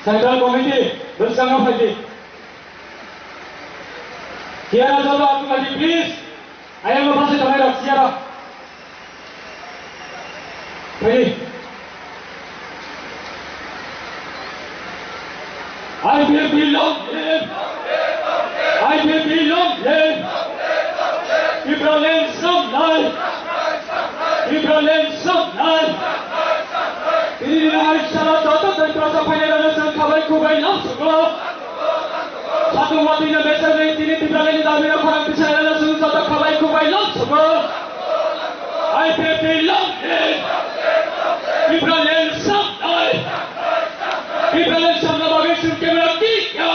Central Committee bwskango phaidi. Chair o joto achukdi, please. Ayang no phasai tongnai rok chair o. Phai. I P F T long live! I P F T long live! Tipraland samnai! Tipraland samnai! Tini ni nai sara joto tei prosa phainai rano chwng khabai khubai lamsugo. Satung watwi no besa nai tini Tipraland ni dabi no khorang tisai rano chwng joto khabai khubai lamsugo. I P F T long live! Tipraland samnai! Tipraland samna bagwi chwng kebra kiriya!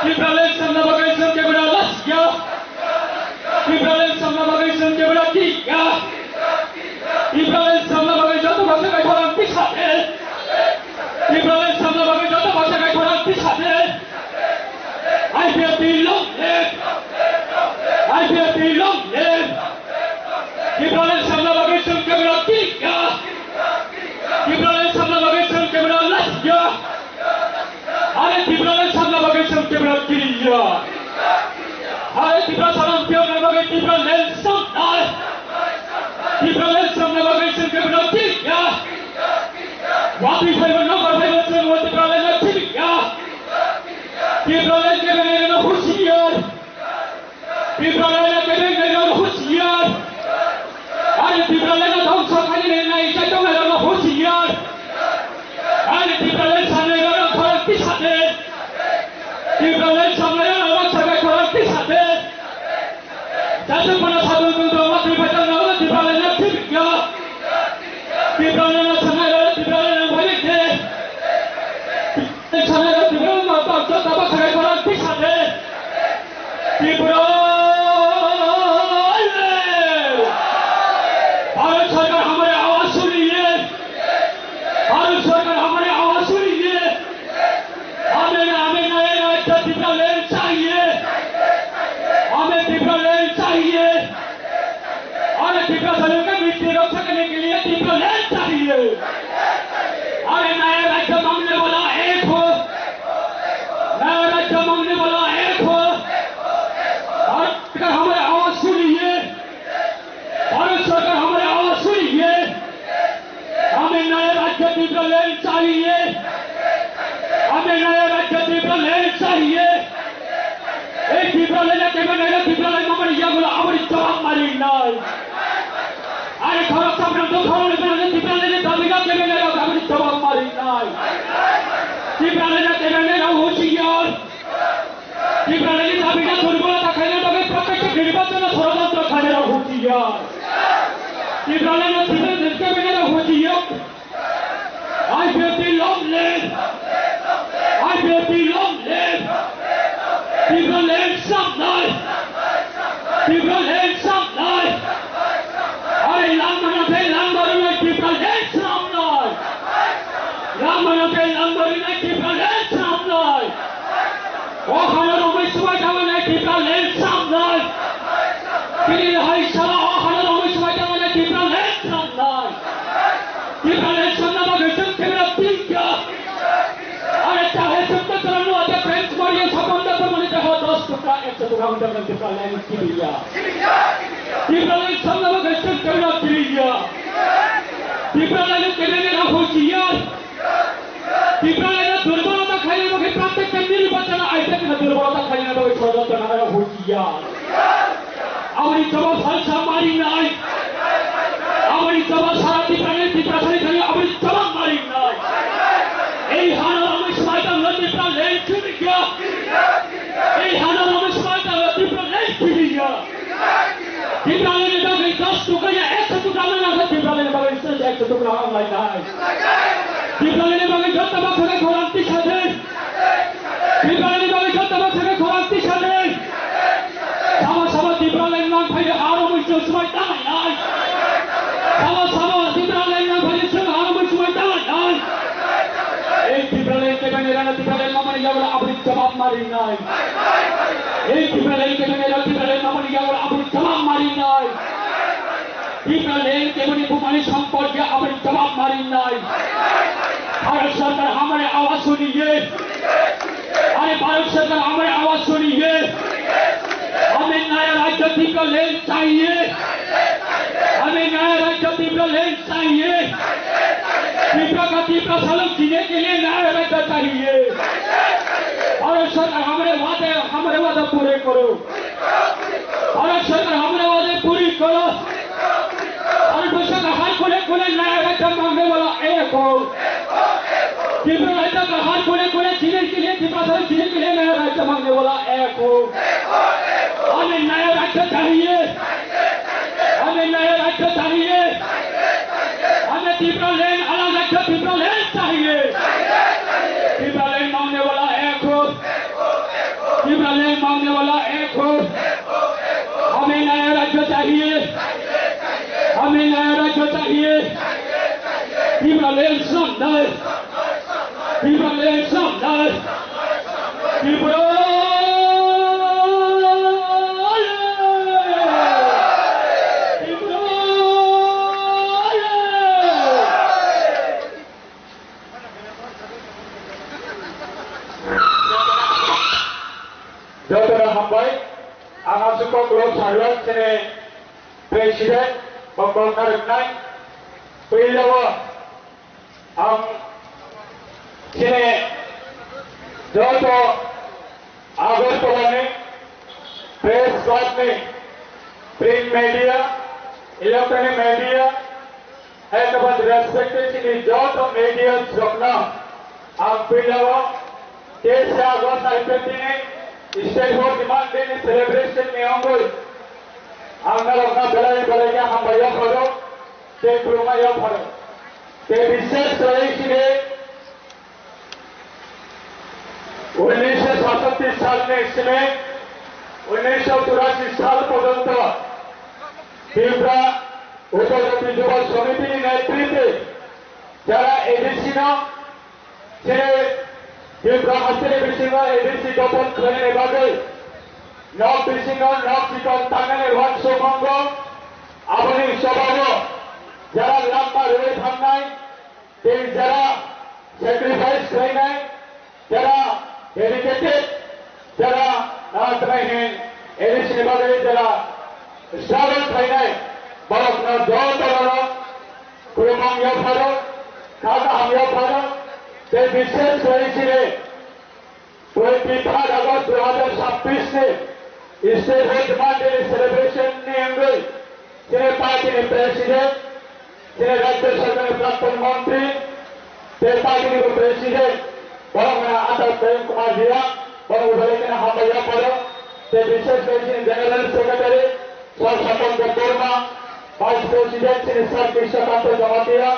Tipraland samna bagwi chwng kebra lachiya! Tipraland samna bagwi chwng kebra kiriya! Tipraland samna bagwi joto baksa kai khorang tisade! Tipraland samna bagwi joto baksa kai khorang tisade! I P F T long live! I P F T long live! Tipraland samna bagwi chwng kebra kiriya! Tipraland samna bagwi chwng kebra lachiya! Are Tipraland samna bagwi chwng kebra kiriya! Are Tipra samna bagwi Tipraland samnai! Tipraland samna bagwi chwng kebra kiriya! Watwi phaibo nokbar phaibo chwng o Tipraland no sibikya. Tipraland kebengnairokno husiar. Tipraland kebengnairokno husiar. Ani Tipraland no dhongso khainani nai chai tongnairokno husiar. Ani Tipraland sanairokno khorang tisade. Tipraland sanairokno khorang tisade. Jati pana sadhu tu tu ma Tripura na Tripura na Tripura. Tripura na sanai ra Tripura na bhai ke. Sanai ra Tripura ma ta ta ta ba sagai para tisade. Tripura. Bharat सरकार हमारे आवाज सुनिए। भारत सरकार हमारे आवाज सुनिए। हमें, हमें नए राज्य Tipraland चाहिए। हमें Tipraland चाहिए। अरे Tipraland की मिट्टी रक्षा करने के लिए Tipraland चाहिए। अरे नया राज्य मांगने वाला एक हो, नया राज्य मांगने वाला एक हो। भारत सरकार हमारी आवाज सुनिए। भारत सरकार हमारी आवाज सुनिए। हमें नया राज्य Tipraland चाहिए। हमें नया राज्य Tipraland चाहिए। এই Tipraland-e kebeng nairok Tipraland mamani yagulo aboni jawab mari nai. Are khorok samrang to khorok ni Tipraland-e dabi no kebeng nairok aboni jawab mari nai. Tipraland-e kebeng nairok husiar. Tipraland-e dabi no durbol ta khaina bagwi protyekta nirbachon-o sorojontro khaina husiar. Tipraland no civil discriminate o hujiyo. I P F T long live! I P F T long live! Tipraland samnai! Tipraland samnai! Are langmano tei langmano Tipraland samnai! Langmano tei langmano Tipraland samnai! O hano romwi swbai tangmani Tipraland samnai. Chini hai sara o hano romwi swbai tangmani Tipraland samnai. Tipraland samna bagwi chwng Tripura tingkha. Are chahe chwng to chwrwngno ate prank mariya sapan da tongmani deho dos tukra ekso tukra wngjaknai Tipraland kibiya. Tipraland samna bagwi chwng Tripura kibiya. Tipraland kebengni rang hoi kiya. Tipraland no durbolota khaina bagwi pratekta nirbachano aiteka durbolota khaina bagwi sorojontro nana hujiya. Aboni jawab salsa marinai. Aboni jawab sara Tipraland Tiprasani thani aboni jawab marinai. Ei hano romwi swbai tangmani Tipraland kibiya. Ei hano romwi swbai tangmani Tipraland kibiya. Tipraland ni bagwi dos tukra ya ekso tukra wngna nangkha, Tipraland ni bagwi sir ekso tukra wnglainai. Tipraland ni bagwi joto baksa khe khorang tisa di. Tipraland ni bagwi joto baksa khe khorang tisa di. Sama sama Tipraland nang phai aro mui chwng swbai tanglainai. Sama sama Tipraland nang phai chwng aro mui swbai tanglainai. Ei Tipraland kebengni rana Tipraland mamani yagra aboni jawab marinai. Ei Tipraland kebengni rana Tipraland mamani yagra aboni jawab marinai. Tipraland kebengni bumani sampot ya aboni jawab marinai. Bharat Sarkar hamare awaaz suniye. अरे भारत सरकार हमारी आवाज सुनिए, हमें नया राज्य तिप्रा लैंड चाहिए, हमें नया राज्य तिप्रा लैंड चाहिए। तिप्रा का तिप्रा सालों जीने के लिए नया राज्य चाहिए। भारत सरकार हमारे वादे, हमारे वादा पूरे करो। भारत सरकार हमारे वादे पूरी करो। भारत वर्ष का हर कोने कोने नया राज्य मांगने वाला एक हो। तिप्रा राज्य का हर कोने कोने जीने के लिए, तिप्रा सालों जीने के लिए नया राज्य मांगने वाला एक हो। हमें नया राज्य चाहिए। हमें नया राज्य चाहिए। हमें तिप्रा लैंड, अलग राज्य तिप्रा लैंड चाहिए। तिप्रा लैंड मांगने वाला एक हो। तिप्रा लैंड मांगने वाला एक हो। हमें नया राज्य चाहिए। हमें नया राज्य चाहिए। तिप्रा लैंड संघ Tipraland samnai. Tripura. Tripura. Jotono hambai. Ang aswk kok rok sarwak sini president bokol narwknai. Puila o Ang chini joto Agartala ni press club ni print media, electronic media, hai khe respected chini joto media rokno ang puila o teis August I P F T ni State Hall Demand Day ni celebration ni wngwi ang norokno belai belai khe hambai yapharo. Tei khulumma yapharo. Tei bishes khlai sini unnisho satatti salni simi unnisho churashi sal porjonto Tripura Upajati Yuba Samitini netritwe jara A D C no Chini Tripura hasteni bisingo A D C gothon khlainani bagwi nok bisingo nok chikon tangnani uansukmung bo aboni sobao jara lamba rwui thangnai tei jara sacrifice khlainai, jara dedicated, jara, ah, tei hin A D C ni bagwi jara struggle khlainai borokno jotono Khulumung yapharo, kha kaham yapharo, tei bishes khlai chini twenty third August dui hazar chabbish ni State Hall Demand Day celebration ni wngwi chini party ni president, chini Rajya Sarkar ni Prakton Montri, tei party ni bo president, borok wngkha Atal Prem Kumar Riya, borok belai kheno hambai yapharo, tei bishes khlai chini General Secretary, Sir Sapon Debbarma, Vice President chini Sir Krishna Kanta Jamatia,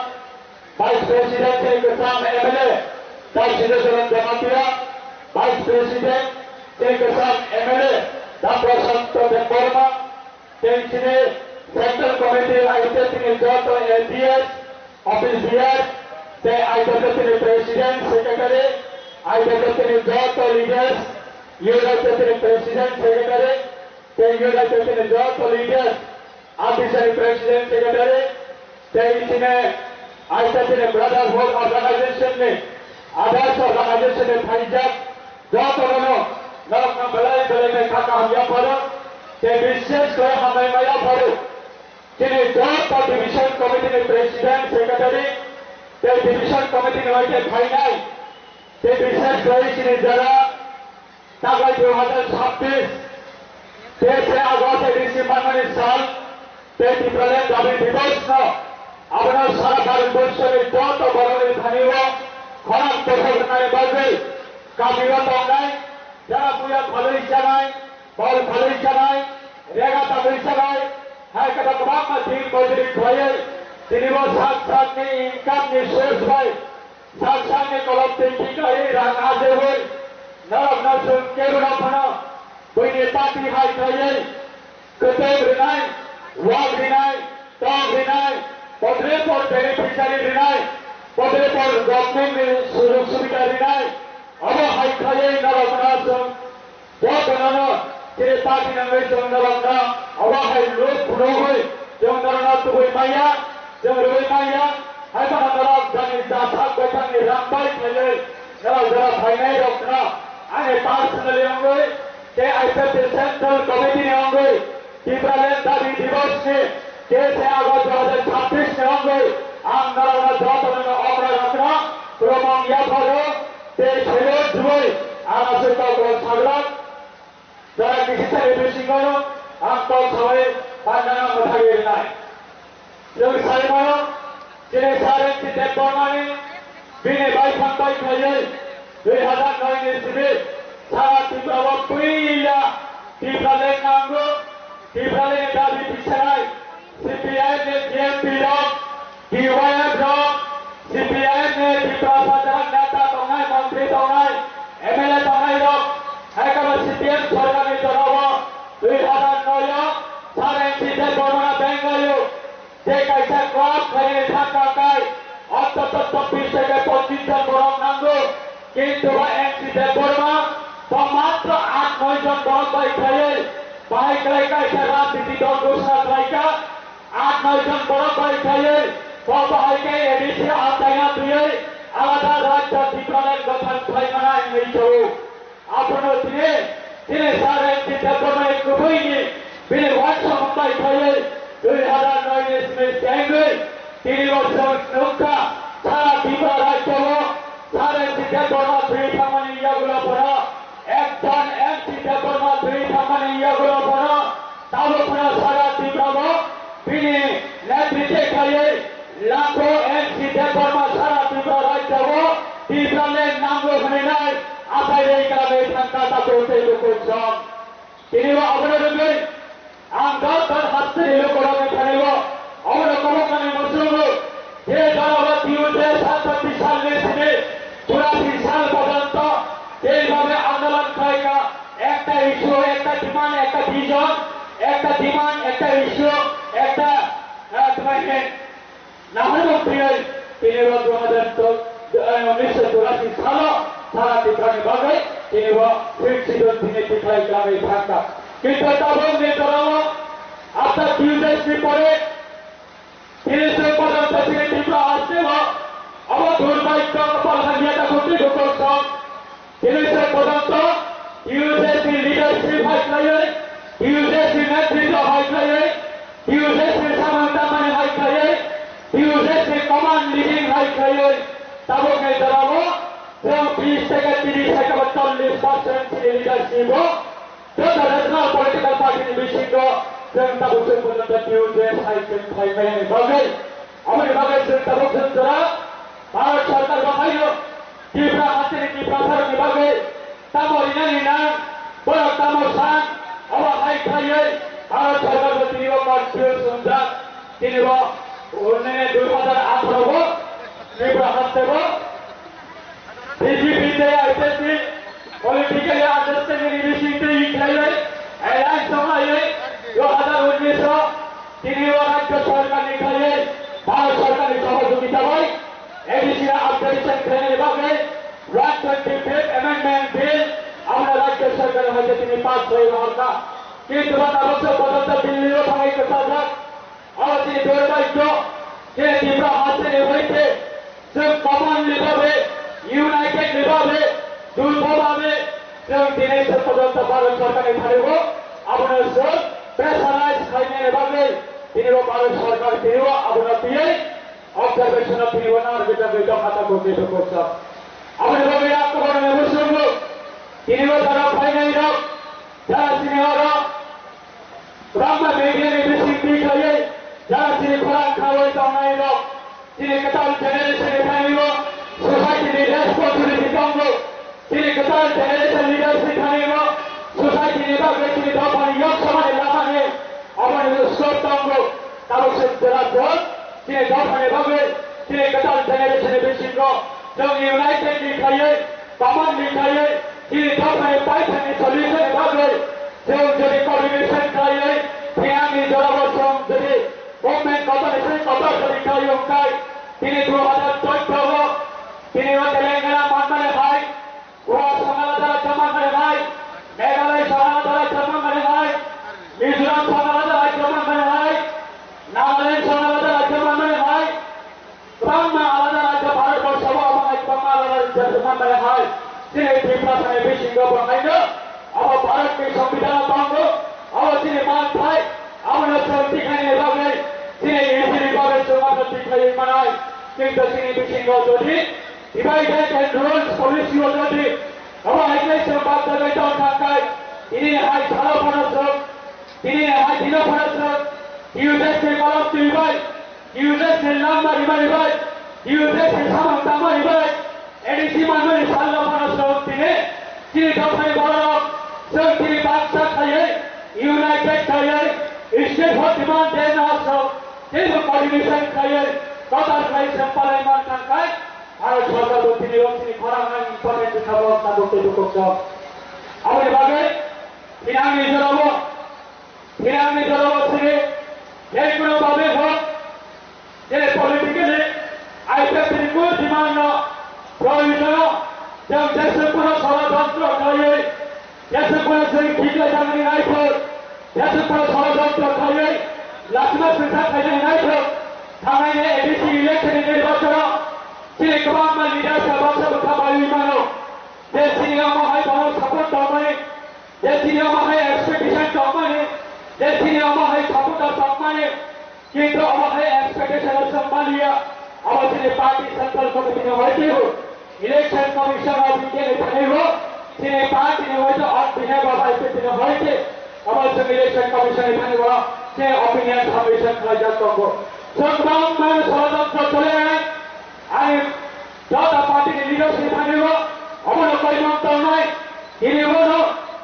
Vice President chini kwcham M L A Dai Siddhacharan Jamatia, Vice President chini kwcham M L A Dam Prasanta Debbarma, tei chini Central Committee aite chini joto A D S, Office bearer, tei aite chini President, Secretary, aite chini joto leaders, Youth aite chini President, Secretary, tei Youth aite chini joto leaders, Office ni President, Secretary, tei chini aite chini Brotherhood Organization ni, Others Organization ni phaijak joto no norok no belai belai ni kha kaham yapharo, tei bishesh khe hambai ma yapharo. Chini joto Division Committee ni President, Secretary, tei Division Committee ni bai khe phainai, tei bishesh khe chini jara taklai dui hazar chabbish, teis August A D C manmani sal, tei Tipraland Dabi Divos no abono sara Bharat Borso ni joto borok ni thani o khorang bosok rwnani bagwi kami o tongnai, jara buya phalwi chanai, bol phalwi chanai, rega tagwi chanai, hai khe kwbangma din mojuri khlaiwi tini bo sak sakni income ni source bai sak sakni kolom twi khlaiwi rang ajewi norokno chwng kebo no phano buini party hai khlaiwi kwtwng rwnai, wak rwnai, tok rwnai, podre pod beneficiary rwnai, podre pod government ni sujog subida rwnai, abo hai khlaiwi norokno chwng bo gwnano chini party nangwi chwng norokno abo hai look phunugwi chwng norokno tubui manya, chwng rwui manya, hai phano norok jani jathak baithangni rang bai khlaiwi norok jora phainai rokno ani personally wngwi tei I P F T Central Committee ni wngwi Tipraland Dabi Divos ni teis August dui hazar chabbish ni wngwi ang norokno jotono okra rokno khulumung yapharo tei salute rwui ang aswk kok rok saglak. Jora kisi thani bisingo ang kok sawi pandana mwthagwi rwnai. Chwng sai mano, chini Sir N C Debbarmani bini baithang bai khlaiwi dui hazar noi ni simi sara Tripura o puila Tipraland nango, Tipraland ni dabi tisanai C P I M ni G M P rok, T Y F rok, C P I M ni Tiprasa jaga neta tongnai, montri tongnai, M L A tongnai rok, hai khe bo C P M sorkar ni jora o dui hazar noi o Sir N C Debbarma Bengali o je kaisa club khainani thangka kai, ontoto chobbish theke pochish jon borok nango, kintu ba N C Debbarma bo matro aat noi jon borok bai khlaiwi bahai khlai kaisa rajniti dol ghosna khlaika, aat noi jon borok bai khlaiwi bo bahai khe A D C achaina twiwi alada rajya Tipraland gothan khlaimana wngwi tongo. Abono tini, tini Sir N C Debbarmani kubuini bini uansukmung bai khlaiwi dui hazar noi ni simi chengwi tini bo chwng nukha sara Tripura rajyo o Sir N C Debbarma thwi thangmani yagulo bono, ekjon N C Debbarma thwi thangmani yagulo bono tabuk phano sara Tripura o bini netritwe khlaiwi Lakho N C Debbarma sara Tripura rajyo o Tipraland nango hwnwi nai achai rwi kwrwngwi thangkha takhuk tei bukhuk song. Tini bo abono rwgwi ang dor dor hasteni lukurokni thani o abono kwbangmani muchungo je jora o T U J satsatti salni simi churasi sal porjonto jeibabe andolon khlaikha, ekta issue, ekta demand, ekta vision, ekta demand, ekta issue, ekta, ah, tuma hine Nahar bo twiwi tini bo dui hazar unisho churasi salo sara Tiprani bagwi tini bo fifth schedule tini tikhlai khlaiwi thangkha. Kintu tabuk ni jorao after T U J ni pore tini se porjonto chini Tripura hasteo abo durbhagyo kopal hamya ta khuti dhuko song. Tini se porjonto T U J ni leadership hai khlaiwi, T U J ni netritw hai khlaiwi, T U J ni samung tangmani hai khlaiwi, T U J ni command leading hai khlaiwi, tabuk ni jorao chwng bis theke tris theke ba chollish percent chini leadership o joto regional political party ni bisingo chwng tabuk se porjonto T U J hai chwng khlai maya ni bagwi, aboni bagwi chwng tabuk chwng jora Bharat Sarkar bo haino Tipra hasteni Tiprasarokni bagwi tamo rinani nang, borok tamo san, obo hai khlaiwi Bharat Sarkar bo tini o confuse wngjak. Tini bo, unni dui hazar atharo bo, Tripura haste bo, B J P tei I P F T ni politically understanding ni bising twi khlaiwi, alliance wnglaiwi, dui hazar unnis o tini bo rajya sarkar ni khlaiwi, Bharat sarkar ni sohojogita bai, A D C ni upgradation khlainani bagwi one twenty fifth Amendment Bill abono rajya sarkar ni hoite tini pass khlaiwi rwkha. Kintu ba tabuk se porjonto bill ni bwkhagwi kwchajak. Abo chini durbhagyo, je Tripura haste ni hoite, chwng common ni babe, united ni babe, juto babe, chwng tini se porjonto Bharat sarkar ni thani o, abono chwng pressurize khlainani bagwi, tini o Bharat sarkar tini o abono tiyai, observation o tini o nar gita gita khata gurni thukusa. Aboni bagwi ang koborno nebo sungo, tini o jara phainai rok, jara chini oro, Kwbangma media ni bising twi khlaiwi, jara chini khorang khaui tongnai rok, chini kwtal generation ni thani o society ni responsibility tongo. Chini kwtal generation leaders ni thani o society ni bagwi chini dopha ni yok sama ni lama ni obo ni scope tongo. Tabuk se jora jor chini dopha ni bagwi chini kwtal generation ni bisingo chwng united ni khlaiwi, common ni khlaiwi chini dopha ni paithak ni solution ni bagwi Chwng jodi coordination khlaiwi, phiyangni jorao chwng jodi movement kotor se kotor jodi khlai wngkhai, tini dui hazar chauddoro, tini o Telangana manmani hai, Goa Songalata rajya manmani hai, Meghalaya Songalata rajya manmani hai, Mizoram Songalata rajya manmani hai, Nagaland Songalata rajya manmani hai, Kwbangma alada rajya Bharatborsho o omo hai kwbangma alada rajya se manmani hai. Chini Tiprasani bisingo bo haino obo Bharatni Songbidan o tongo, obo chini manthai, abono chwng tikhaini bagwi chini easily bagwi chwng abono tikhaiwi manai. Kintu chini bisingo jodi divided and rules policy o jodi obo hai khe chwng bajagwi tong thangkhai, tini hai salo phano chwng, tini hai dino phano chwng, T U J S ni kolom twi bai, T U J S ni langma rima ribai, T U J S ni samung tangma ribai, A D C manmani salno phano chwng tini, chini dophani borok, chwng tini baksa khaiwi, united khaiwi, state for demand dena chwng, teibo coordination khaiwi, kotor khlai chwng palai man thangkhai, Bharat Sarkar bo tini rok chini khorang nang important khe sabo tabuk tei bukhuk chwng. Aboni bagwi, tini ang ni jorao, Phirangni jorao sini, je kono babe hok, je politically, I P F T ni kunu demand no, proyojono, jang jesuk kono sorojontro khlaiwi, jesuk kono jeng khiklai jangni naithok, jesuk kono sorojontro khlaiwi, lachima sengsa khainani naithok, thangnai ni A D C election ni nirbachono, chini kwbangma leader sa baksa bwkha baiwi mano, je chini omo hai bono support tongmani, je chini omo hai expectation tongmani, je chini omo hai supporter tongmani, kintu omo hai expectation o chwng maliya, omo chini party central committee ni hoite bo, election commission of India ni thani bo, chini party ni hoite on behalf of I P F T ni hoite, omo chwng election commission ni thani bo, chini opinion submission khlaijak tongo. Chwng kwbangma sorojontro chole, Ani jota party ni leadership thani bo omono koimang tongnai, tini bono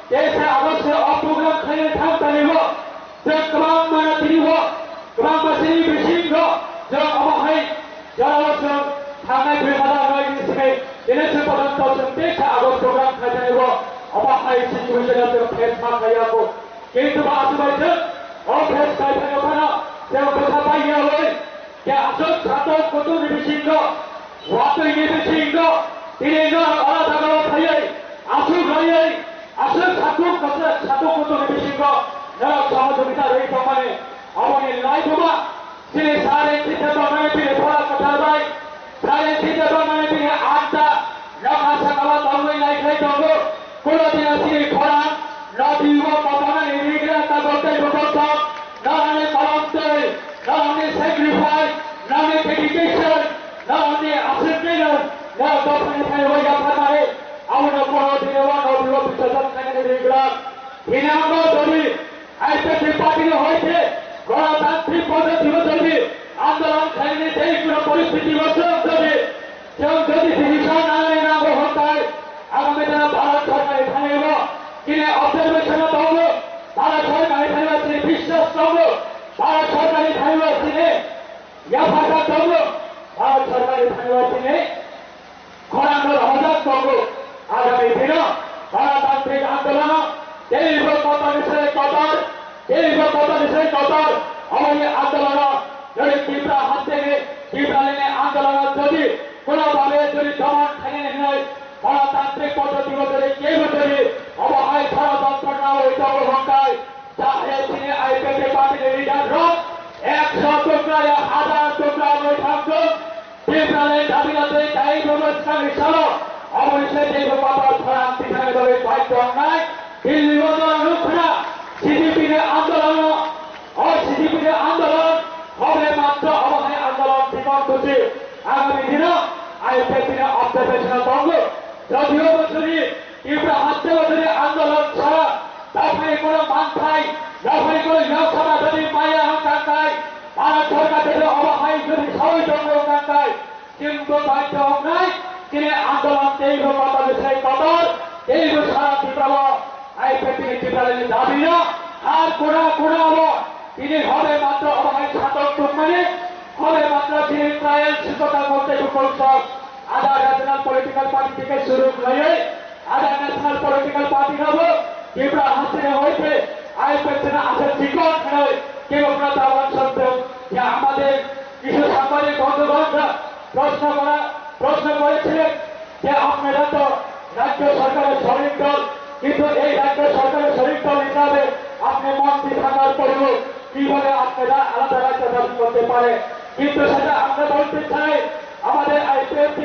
teisa August o program khainai thang tani bo, je kwbangma no tini bo, kwbangma sini bisingo je omo hai jorao chwng thangnai dui hazar noi ni simi tini se porjonto chwng teisa August program khai thani bo, omo hai situation o chwng face ma khaiya bo. Kintu ba aswk bai chwng o face khai thani phano chwng bwkha pai ya oi. Khe aswk satok kutung ni bisingo, watwi ni bisingo, tini norok ora jagao thaiwi, aswk raiwi, aswk satok kwchak, satok kutung ni bisingo norok sohojogita rwi tongmani, aboni laibuma chini sari chita tongmani bini pora kwthar bai, sari chita tongmani bini anta nokha sakao tongwi naikhai tongo, kuno dino chini khorang nodi o kotormani rigra tabok tei bukok tong, norokni kolom twi, norokni sacrifice, norokni dedication, norokni aswk tino, norok dophani thani bai yapharmani, abono kono dino o nodi o bichajak khainani rigra. Hinambo jodi I P F T party no hoite, Ganatantrik Paddhoti o jodi andolon khainani tei kono poristiti o chwng jodi Chwng jodi decision nanani nango hwnkhai, agami dino Bharat Sarkar ni thani bo chini observation o tongo, Bharat Sarkar ni thani bo chini biswas tongo, Bharat Sarkar ni thani bo chini Thangwi tini khorang no rohorjak tongo. Agami dino Ganatantrik Andolono teibo kotor ni sai kotor, teibo kotor ni sai kotor, omo ni andolono jodi Tipra hasteni, Tipralini andolono jodi kono babe jodi domon khainani hinwi Ganatantrik poddotio jodi kebo jodi obo hai sara jontro na oi tongo hwnkhe, Jahe chini I P F T party ni leader rok ekso tukla ya hazar tukla wngwi thangkuk. Tipraland dabi rwtwi tei bobo swkangni salo oboni se teibo kotor khorang tikhani bagwi baidhyo wngnai. Delhi o jora nukha C C P ni andolono, o C C P ni andolon hobe matro obo hai andolon chikon kuchi. Agami dino I P F T ni observation o tongo. Jodio bo chini Tipra haste o chini andolon sara Dophani kono manthai, dophani kono yoksana jodi maya hwnkha khe, Bharat Sorkar jodi obo hai jodi sawi tongo hwnkha khe, chwngbo baidhyo wngnai, chini andolon teibo kotor ni sai kotor, teibo sara Tripura o I P F T ni Tipralani dabi no, har kona kona o tini hobe matro obo hai satok tongmani, hobe matro chini trial sikota kolte bukolsok, ada regional political party theke suru khlaiwi, ada national political party rokbo Tripura hasteni hoite I P F T ni aswk chikon hwnwi kebo phano dawan sokjak. Ya, amader kichu sangbadik bondhuganda proshno kora, proshno korechilen je apnara to rajyo sorkarer shorik dol, kintu ei rajyo sorkarer shorik dol hisabe apni montri thakar poreyo kibhabe apnara alada rajyo dabi korte pare? Kintu seta amra bolte chai, amader I P F T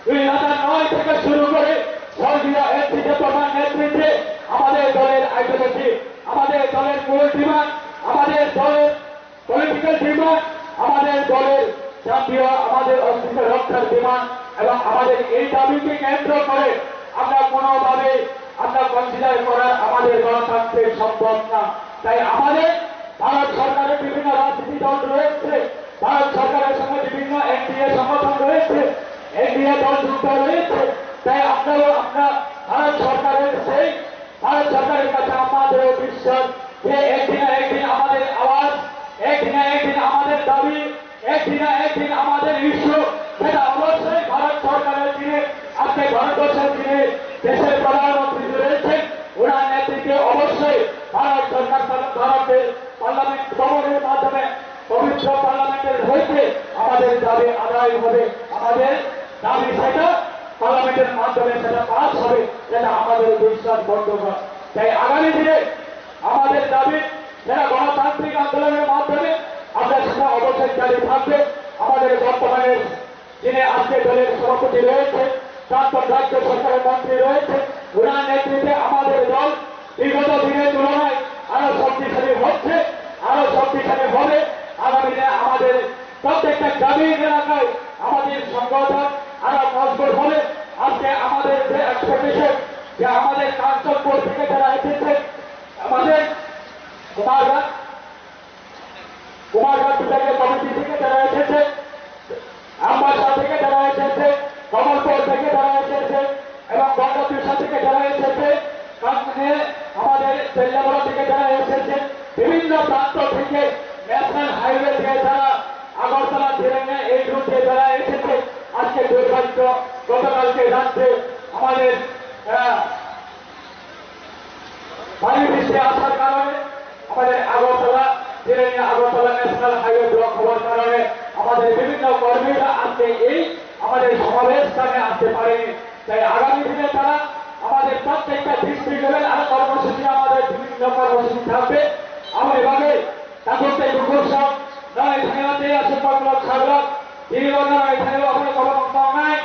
দুই হাজার নয় থেকে শুরু করে স্বর্গীয় S C দেববর্মার নেতৃত্বে আমাদের দলের আইডিওলজি, আমাদের দলের মূল ডিমান্ড, আমাদের দলের পলিটিক্যাল ডিমান্ড, আমাদের দলের জাতীয়, আমাদের অস্তিত্ব রক্ষার ডিমান্ড এবং আমাদের এই দাবিকে কেন্দ্র করে আমরা কোনোভাবেই আমরা কনসিডার করার আমাদের গণতান্ত্রিক সম্ভব না। তাই আমাদের ভারত সরকারের বিভিন্ন রাজনীতি দল রয়েছে, ভারত সরকারের সঙ্গে বিভিন্ন এনডিএ সংগঠন রয়েছে, এনডিএ দল যুক্ত রয়েছে। তাই আমরাও আমরা ভারত সরকারের সেই, ভারত সরকারের কাছে আমাদেরও বিশ্বাস যে একদিন না একদিন আমাদের আওয়াজ, একদিন না একদিন আমাদের দাবি, একদিন না একদিন আমাদের ইস্যু, সেটা অবশ্যই ভারত সরকারের যিনি আজকে ভারতবর্ষের যিনি দেশের প্রধানমন্ত্রী রয়েছেন, ওনার নেতৃত্বে অবশ্যই ভারত সরকার, ভারতের পার্লামেন্ট ভবনের মাধ্যমে, পবিত্র পার্লামেন্টের হইতে আমাদের দাবি আদায় হবে। আমাদের দাবি সেটা পার্লামেন্টের মাধ্যমে সেটা পাস হবে, এটা আমাদের বিশ্বাস বদ্ধ। তাই আগামী দিনে আমাদের দাবি, যারা গণতান্ত্রিক আন্দোলনের মাধ্যমে আমরা সেটা অবশ্যই জারি থাকবে। আমাদের বর্তমানে যিনি আজকে দলের সভাপতি রয়েছে, প্রাক্তন রাজ্য সরকারের মন্ত্রী রয়েছে, ওনার নেতৃত্বে আমাদের দল বিগত দিনের তুলনায় আরো শক্তিশালী হচ্ছে, আরো শক্তিশালী হবে। আগামী দিনে আমাদের প্রত্যেকটা গ্রামীণ এলাকায় আমাদের সংগঠন আরো মজবুত হবে। আজকে আমাদের যে এক্সপেকটেশন, যে আমাদের কাঞ্চনপুর থেকে যারা এসেছে, আমাদের কুমারঘাট, কুমারঘাট বিভাগীয় কমিটি থেকে যারা এসেছে, আমবাসা থেকে যারা এসেছে, কমলপুর থেকে যারা এসেছে এবং গঙ্গাপীঠা থেকে যারা এসেছে, কামনে আমাদের তেলিয়ামুড়া থেকে যারা এসেছে, বিভিন্ন প্রান্ত থেকে ন্যাশনাল হাইওয়ে দিয়ে যারা আগরতলা, জিরাঙ্গা এই রুট দিয়ে যারা এসেছে, আজকে দুর্ভাগ্য, গতকালকে রাত্রে আমাদের, আহ, ভারী বৃষ্টি আসার কারণে আমাদের আগরতলা, জিরানিয়া আগরতলা ন্যাশনাল হাইওয়ে ব্লক হওয়ার কারণে আমাদের বিভিন্ন কর্মীরা আজকে এই আমাদের সমাবেশ স্থানে আসতে পারেনি। তাই আগামী দিনে তারা আমাদের প্রত্যেকটা ডিস্ট্রিক্ট লেভেল আরো কর্মসূচি, আমাদের বিভিন্ন কর্মসূচি থাকবে। আমি এভাবে ঠাকুর তাই বুকুর সব নয় থানাতে আসে পাগলক ছাগলক, দিলবনা নয় থানাও আপনার কর্মকর্তা নাই।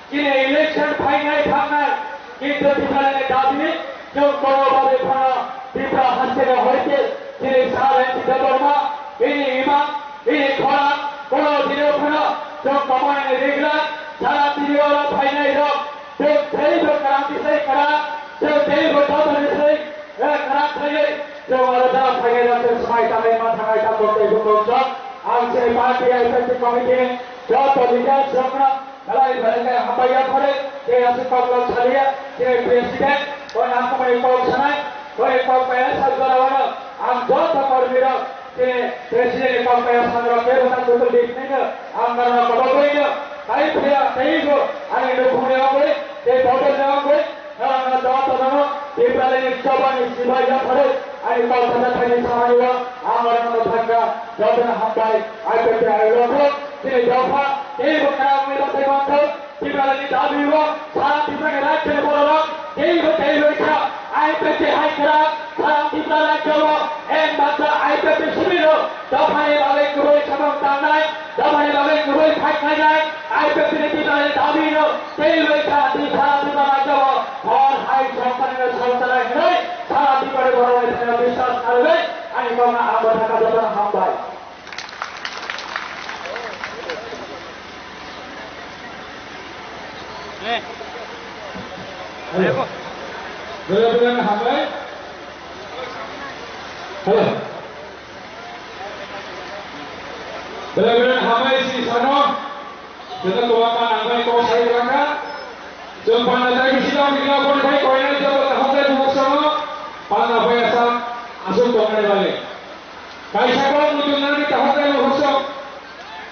Chini election phainai thangnai, kintu Tipralani dabi chwng kono babe phano Tipra hasteni hoite chini Sir N C Debbarma, bini imang, bini khorang, kono dino phano chwng komani rigla, sara tini oro phainai rok, chwng teibo kwrang tisai kwrang, chwng teibo joto nisai, eh, kwrang thaiwi, chwng oro jara phainai rok chwng swmai tangwi ma thangnai tamo tei bukhuk chwng, ang chini party executive committee ni joto leaders rokno, Belai belai khe hambai ya phare, tei aswk kok lok saliya, tei president, bo nang kumui kok sanai, bo kok paya sa jora wano, ang joto kormi rok, tei president ni kok paya sa jora kebo ta kutul di phai no, ang nang no kobo boi no, Hai phiya teibo ani nukhungni wngwi tei bodolni wngwi norokno jotono Tipralini chobani sibai yapharwi ani kok thangna thani samanio ang norokno thangkha. Jotono hambai. I P F T ni ayuk rok chini dopha teibo khna wngwi rwchai manthok. Tipralini dabi o sara Tiprani rajyoni bororok teibo teibo kha. I P F T hai khna sara Tipra rajyo o em baksa I P F T sibiro dophani bagwi kwrwi samung tangnai. Dophani bagwi kwrwi phaikhlainai, I P F T ni Tiprani dabi no tei rwui sara Tipra, Tipra rajyo o hor hai songsanino songsanai hwnwi sara Tiprani borok bai thani biswas narwgwi ani kokno ang bo thangkha jotono hambai. Hello. Hello, hello, hambai. Hello. Belai belai hambai si sano. Kita tua pan angbai kau sai langka. Jom pan ada bisi jam kita pun kai kau ini jam tak hotel buat sama. Pan apa ya sa? Asal kau mana balik? Kaisa kau muncul nanti tak hotel buat sama.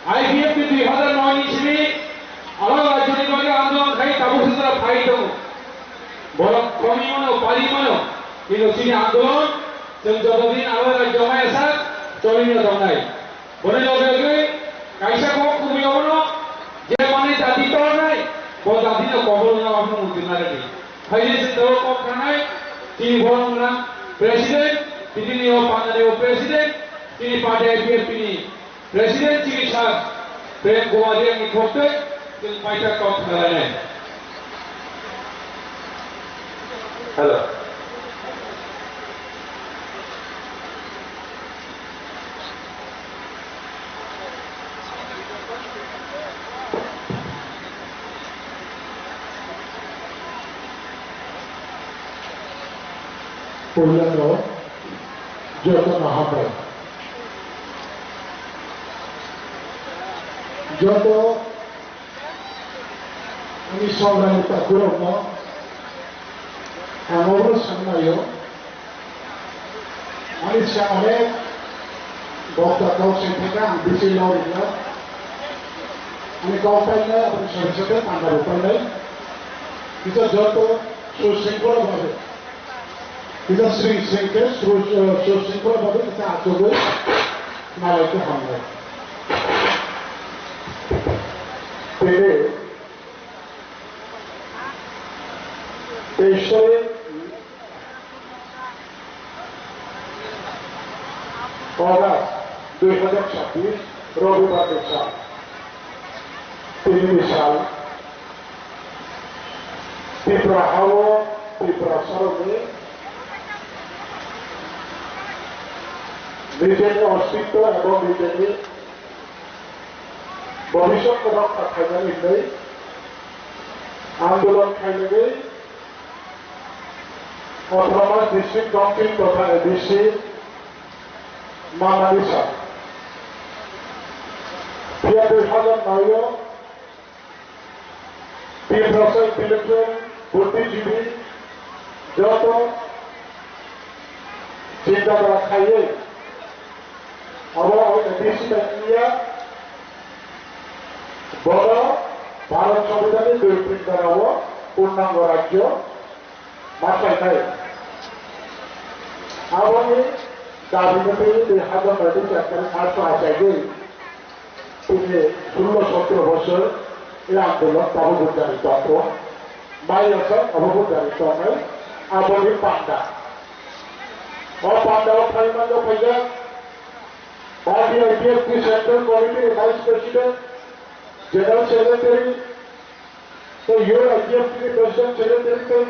I P F T dui hazar noi ni sini. Alang rajyo ni bagi andolon kai tabu sutra phai tongo. Borok komi mano, pari mano. Kino sini andolon. Chwng joto din aro rajyo mai asa choli no tongnai. Boni loge loge kaisa kok kumui abono je mani jati tornai, bo jati no kobol no abono muti nai di. Haile se to kok khanai, chini borok na president, tini ni o panda ni o president, tini party I P F T ni president chini sir, Prem Kumar Reang ni khokte, chwng paita kok khanai. Hello. Puilano jotono hambai. Joto ani songrani takhurokno ang obo sannaio. Ani siyang onek bokta kok sengkha ang bisi lorikno. Ani kok painai, aboni sori sori panda bo painai. Kisa joto su sengkora babe. Kisa sring sring khe su, su sengkora babe kisa achugwi nalai khe hamnai. Tei, tei sori August dui hazar chabbish, Robibar ni sal. Tini ni sal. Tripura hao, Tripura saroni nijeni ostitto ebong nijeni bhobishyot rokha khainani hinwi andolon khainani Autonomous District Council totha A D C manani sal. Phiya dui hazar noi o Tiprasa intellectual, buddhijibi joto chinta dhara khaiwi abo A D C bai wngya, bono Bharat Songbidanni dui tin dhara o purnango rajyo ma khlainai. Aboni dabi no tei dui hazar noi ni chakari atro achaigwi tini sullo sotro bosor e andolon tabuk bo jari tongkho. Mai yasok abo bo jari tongnai aboni panda. O panda o phaima no phaijak Party I P F T Central Committee ni Vice President, General Secretary, tei U I P F T ni President Secretary tei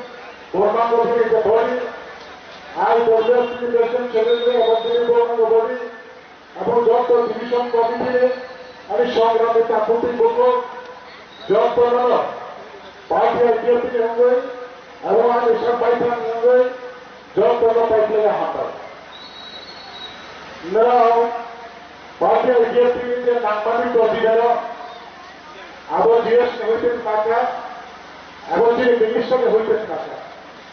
Bormango bini body, I W F T ni President Secretary abo bini Bormango body, abo joto Division Committee ni ani songrami takhuk tei bukhuk joto no party I P F T ni wngwi abo ani sak baithang wngwi joto no paikhlaiya hambai. Norok Party I P F T ni je nangmani topidano, abo G S ni hoite thangkha, abo chini minister ni hoite thangkha.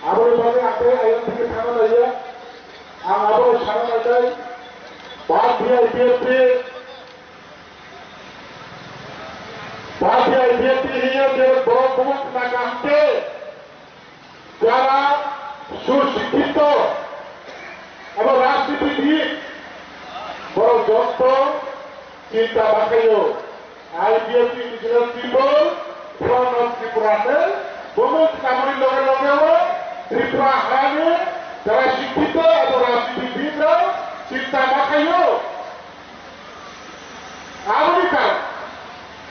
Aboni bagwi ang tei ayang thangwi thangna naiya, ang abo sana naitai, Party I P F T Party I P F T hiyo je borok bumuk na kaham ke jara susikkito abo rajnitibid borok joto chinta bakhayo. I P F T Indigenous People Front of Tripura se bumuk samani loge loge o Tripura hani jara sikkito abo rajnitibid rok chinta bakhayo. Aboni karon,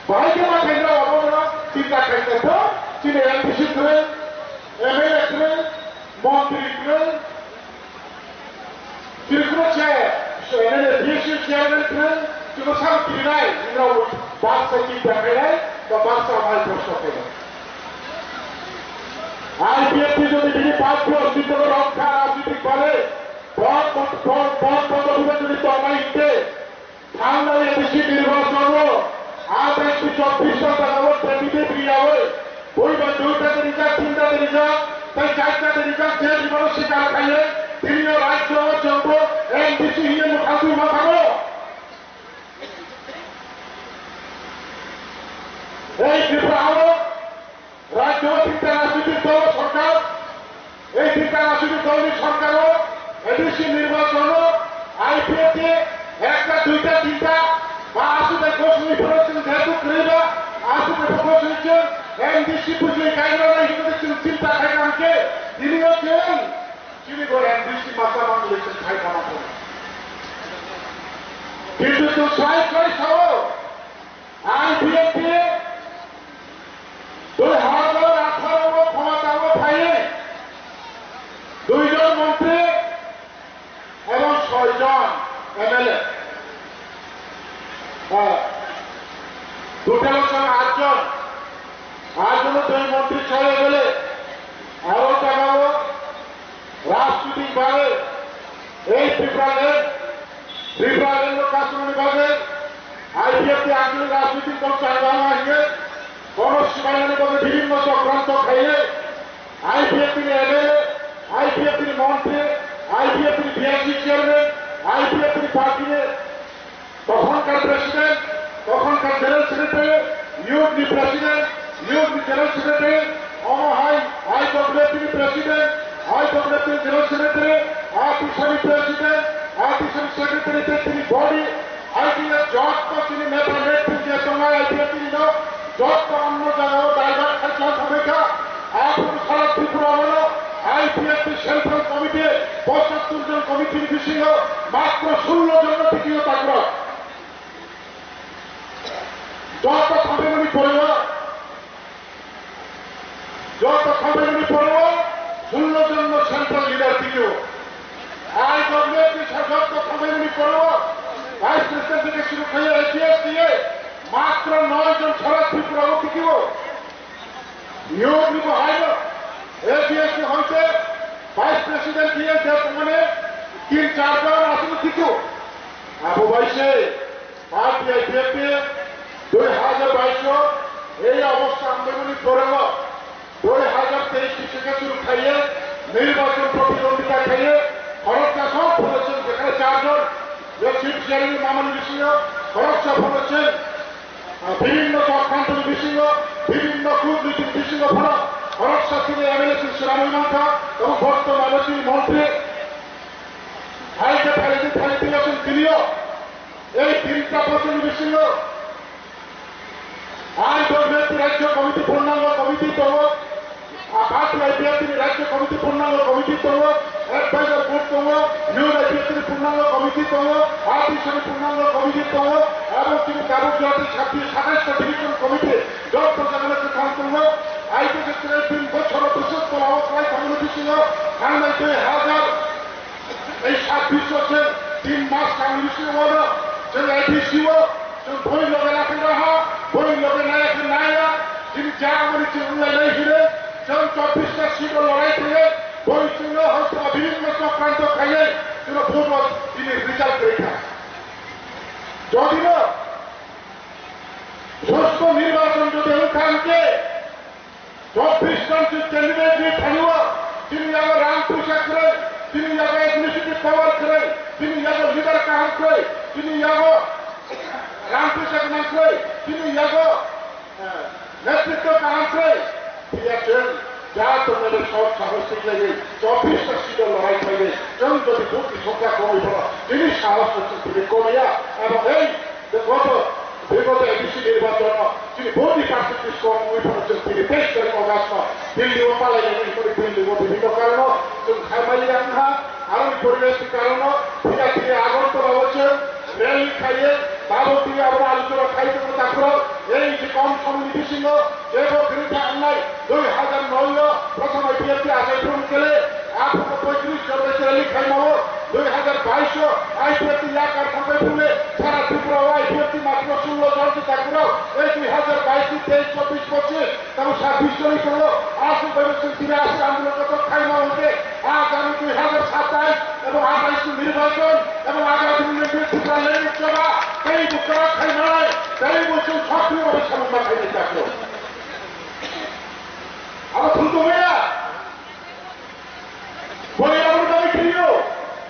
bahai khe ma khaina abono chinta khaina tho, chini M D C kwrwi, M L A kwrwi, montri kwrwi, chini kwrwi che, M L A, D C chairman kwrwi, chini sam kirinai, ino baksa chinta khainai, ba baksa mai proshno khainai. I P F T jodi bini party o sitto rok kha rajnitik bale, bot, bot, bot, bot, bot, bot, jodi tongnai hinkhe, Thangnai A D C nirbachon o atais chobbish ghonta o candidate riyawoi, bui bai duita de rijak, tinta de rijak, tei charta de rijak, je bimano sikar khaiye, tini o rajyo o chwngbo M D C hiye mwkhang twi ma thango. Ei Tripura o Rajyo tinta rajnitik dol sorkar, ei tinta rajnitik dolni sorkaro A D C nirbachon o I P F T ekta, duita, tinta ba aswk bai gosini phano chwng jehetu kwrwi ba aswk bai gosini chwng M D C bujli kaibrana hinwi chwng chinta khaikha hwnkhe tini o chwng chini bo M D C masa manwi chwng khaikha masa. Kintu chwng swlai swlai sao. I P F T dui hajar atharo o khomotao phaiwi duijon montri ebong soijon M L A, ah, total chwng atjon, atjono dui montri, soi M L A, aro jagao rajnitik bagwi ei Tripura land, Tripura land no kasumani bagwi I P F T ni rajnitik dol changma hingye bono sibainani bagwi bibhinno chokranto khaiye I P F T ni M L A, I P F T ni montri, I P F T ni B I C chairman, I P F T ni party ni Tokhonka president, tokhonka general secretary, youth ni president, youth ni general secretary, omo hai I W F T ni president, I W F T ni general secretary, A T S A ni president, A T S A ni secretary tei tini body, I T F jotto tini neta netri je tongnai I P F T ni no, Jotto onno jagao divert khaikha thangbaikha. Aphuru sara Tripura o I P F T Central Committee pochattor jon committee ni bisingo matro sullo jonno tikio takrok. Jotto thangbaimani pore o, jotto thangbaimani pore o sullo jonno central leader tikio. I W F T sa jotto thangbaimani pore o Vice President theke shuru khaiye A P S T A matro noi jon sara Tripura o tikio. Niyom ni bo hai no, A P S ni hoite Vice President hiye je mane tin char jon aswk kichu. Abo bai se party I P F T dui hajar bais o ei obostha ambaimani pore o dui hajar teis ni sike shuru khaiye nirbachon protidwondita khaiye khoroksa song phunukchwng jekhane char jon je seat sharing ni mamani bisingo khoroksa phunukchwng. Ah, bibhinno chokrantoni bisingo, bibhinno kutnitini bisingo phano khoroksa chini M L A chwng swnamwi mankha, tabuk bortomano chini montri hai khe phaidi phaidi chwng tinio ei tinta bochorni bisingo I W F T Rajya Committee purnango committee tongo. Party I P F T ni Rajya Committee purnango committee tongo, Advisor Board tongo, Youth I P F T ni purnango committee tongo, A T S A ni purnango committee tongo, ebong chini tabuk jora tei sabbish, satais ta division committee, jotto jagano kwthang tongo. I P F T ni tin bochor bwswk tolao kwlai thangmani bisingo thangnai dui hajar Ei sabbish o chwng tin mas kangni bisingo wano chwng A D C o chwng boi loge lakhe raha, boi loge naya khe naya, chini ja wngmani chwng wnglainai hinwi chwng chobbish ta seat o lorai thangwi boi chwngno hoi thangma bibhinno chokranto khaiwi chwngno vote o chini result kwrwi kha. Jodi no susto nirbachon jodi wngkha hwnkhe, Chobbish jon candidate ni thani o, chini yago rang puisa kwrwi, chini yago administrative power kwrwi, chini yago leader kaham kwrwi, chini yago rang puisa gwnang kwrwi, chini yago, eh, Netritwa kaham khe, phiya chwng ja tongnai bai sok sahos twiklaiwi, chobbish ta seat o lorai khlaiwi, chwng jodi vote ni songkha komwi phano, chini sahos no chwng tini komya, abo ei, je goto, bigoto A D C nirbachon no, chini vote ni percentage kom wngwi phano chwng tini teis tarik August no, Delhi o palai nani hwnwi Delhi o bibhinno karon no chwng khaimali ya wngkha, aroni poribesh ni karon no, phiya tini Agartala o chwng, Rally khaiwi tabuk tini abo aluchona khai tongo takhurok. Ei je kom somoni bisingo jebo kwrwi kha wngnai dui hazar noi o prothom I P F T achai phuru kele aphuru poitris jon bai rally khaimao dui hazar bais o I P F T yakar thangbai phuru sara Tripura o I P F T matro sullo jon se takhurok. Ei dui hazar bais ni teis chobbish pochis Tamo sabbish jon tongo, aswk bai chwng tini aswk andolon kotor khaima hwnkhe, agami dui hazar satais ebong atais ni nirbachon ebong agami ni Tripura Land Lok Sabha tei bo kwrak khaimai, tei bo chwng sokriyo bai samung ma khainai takhro. Abo thum tongmaya. Boni aboni dabi kiriyo,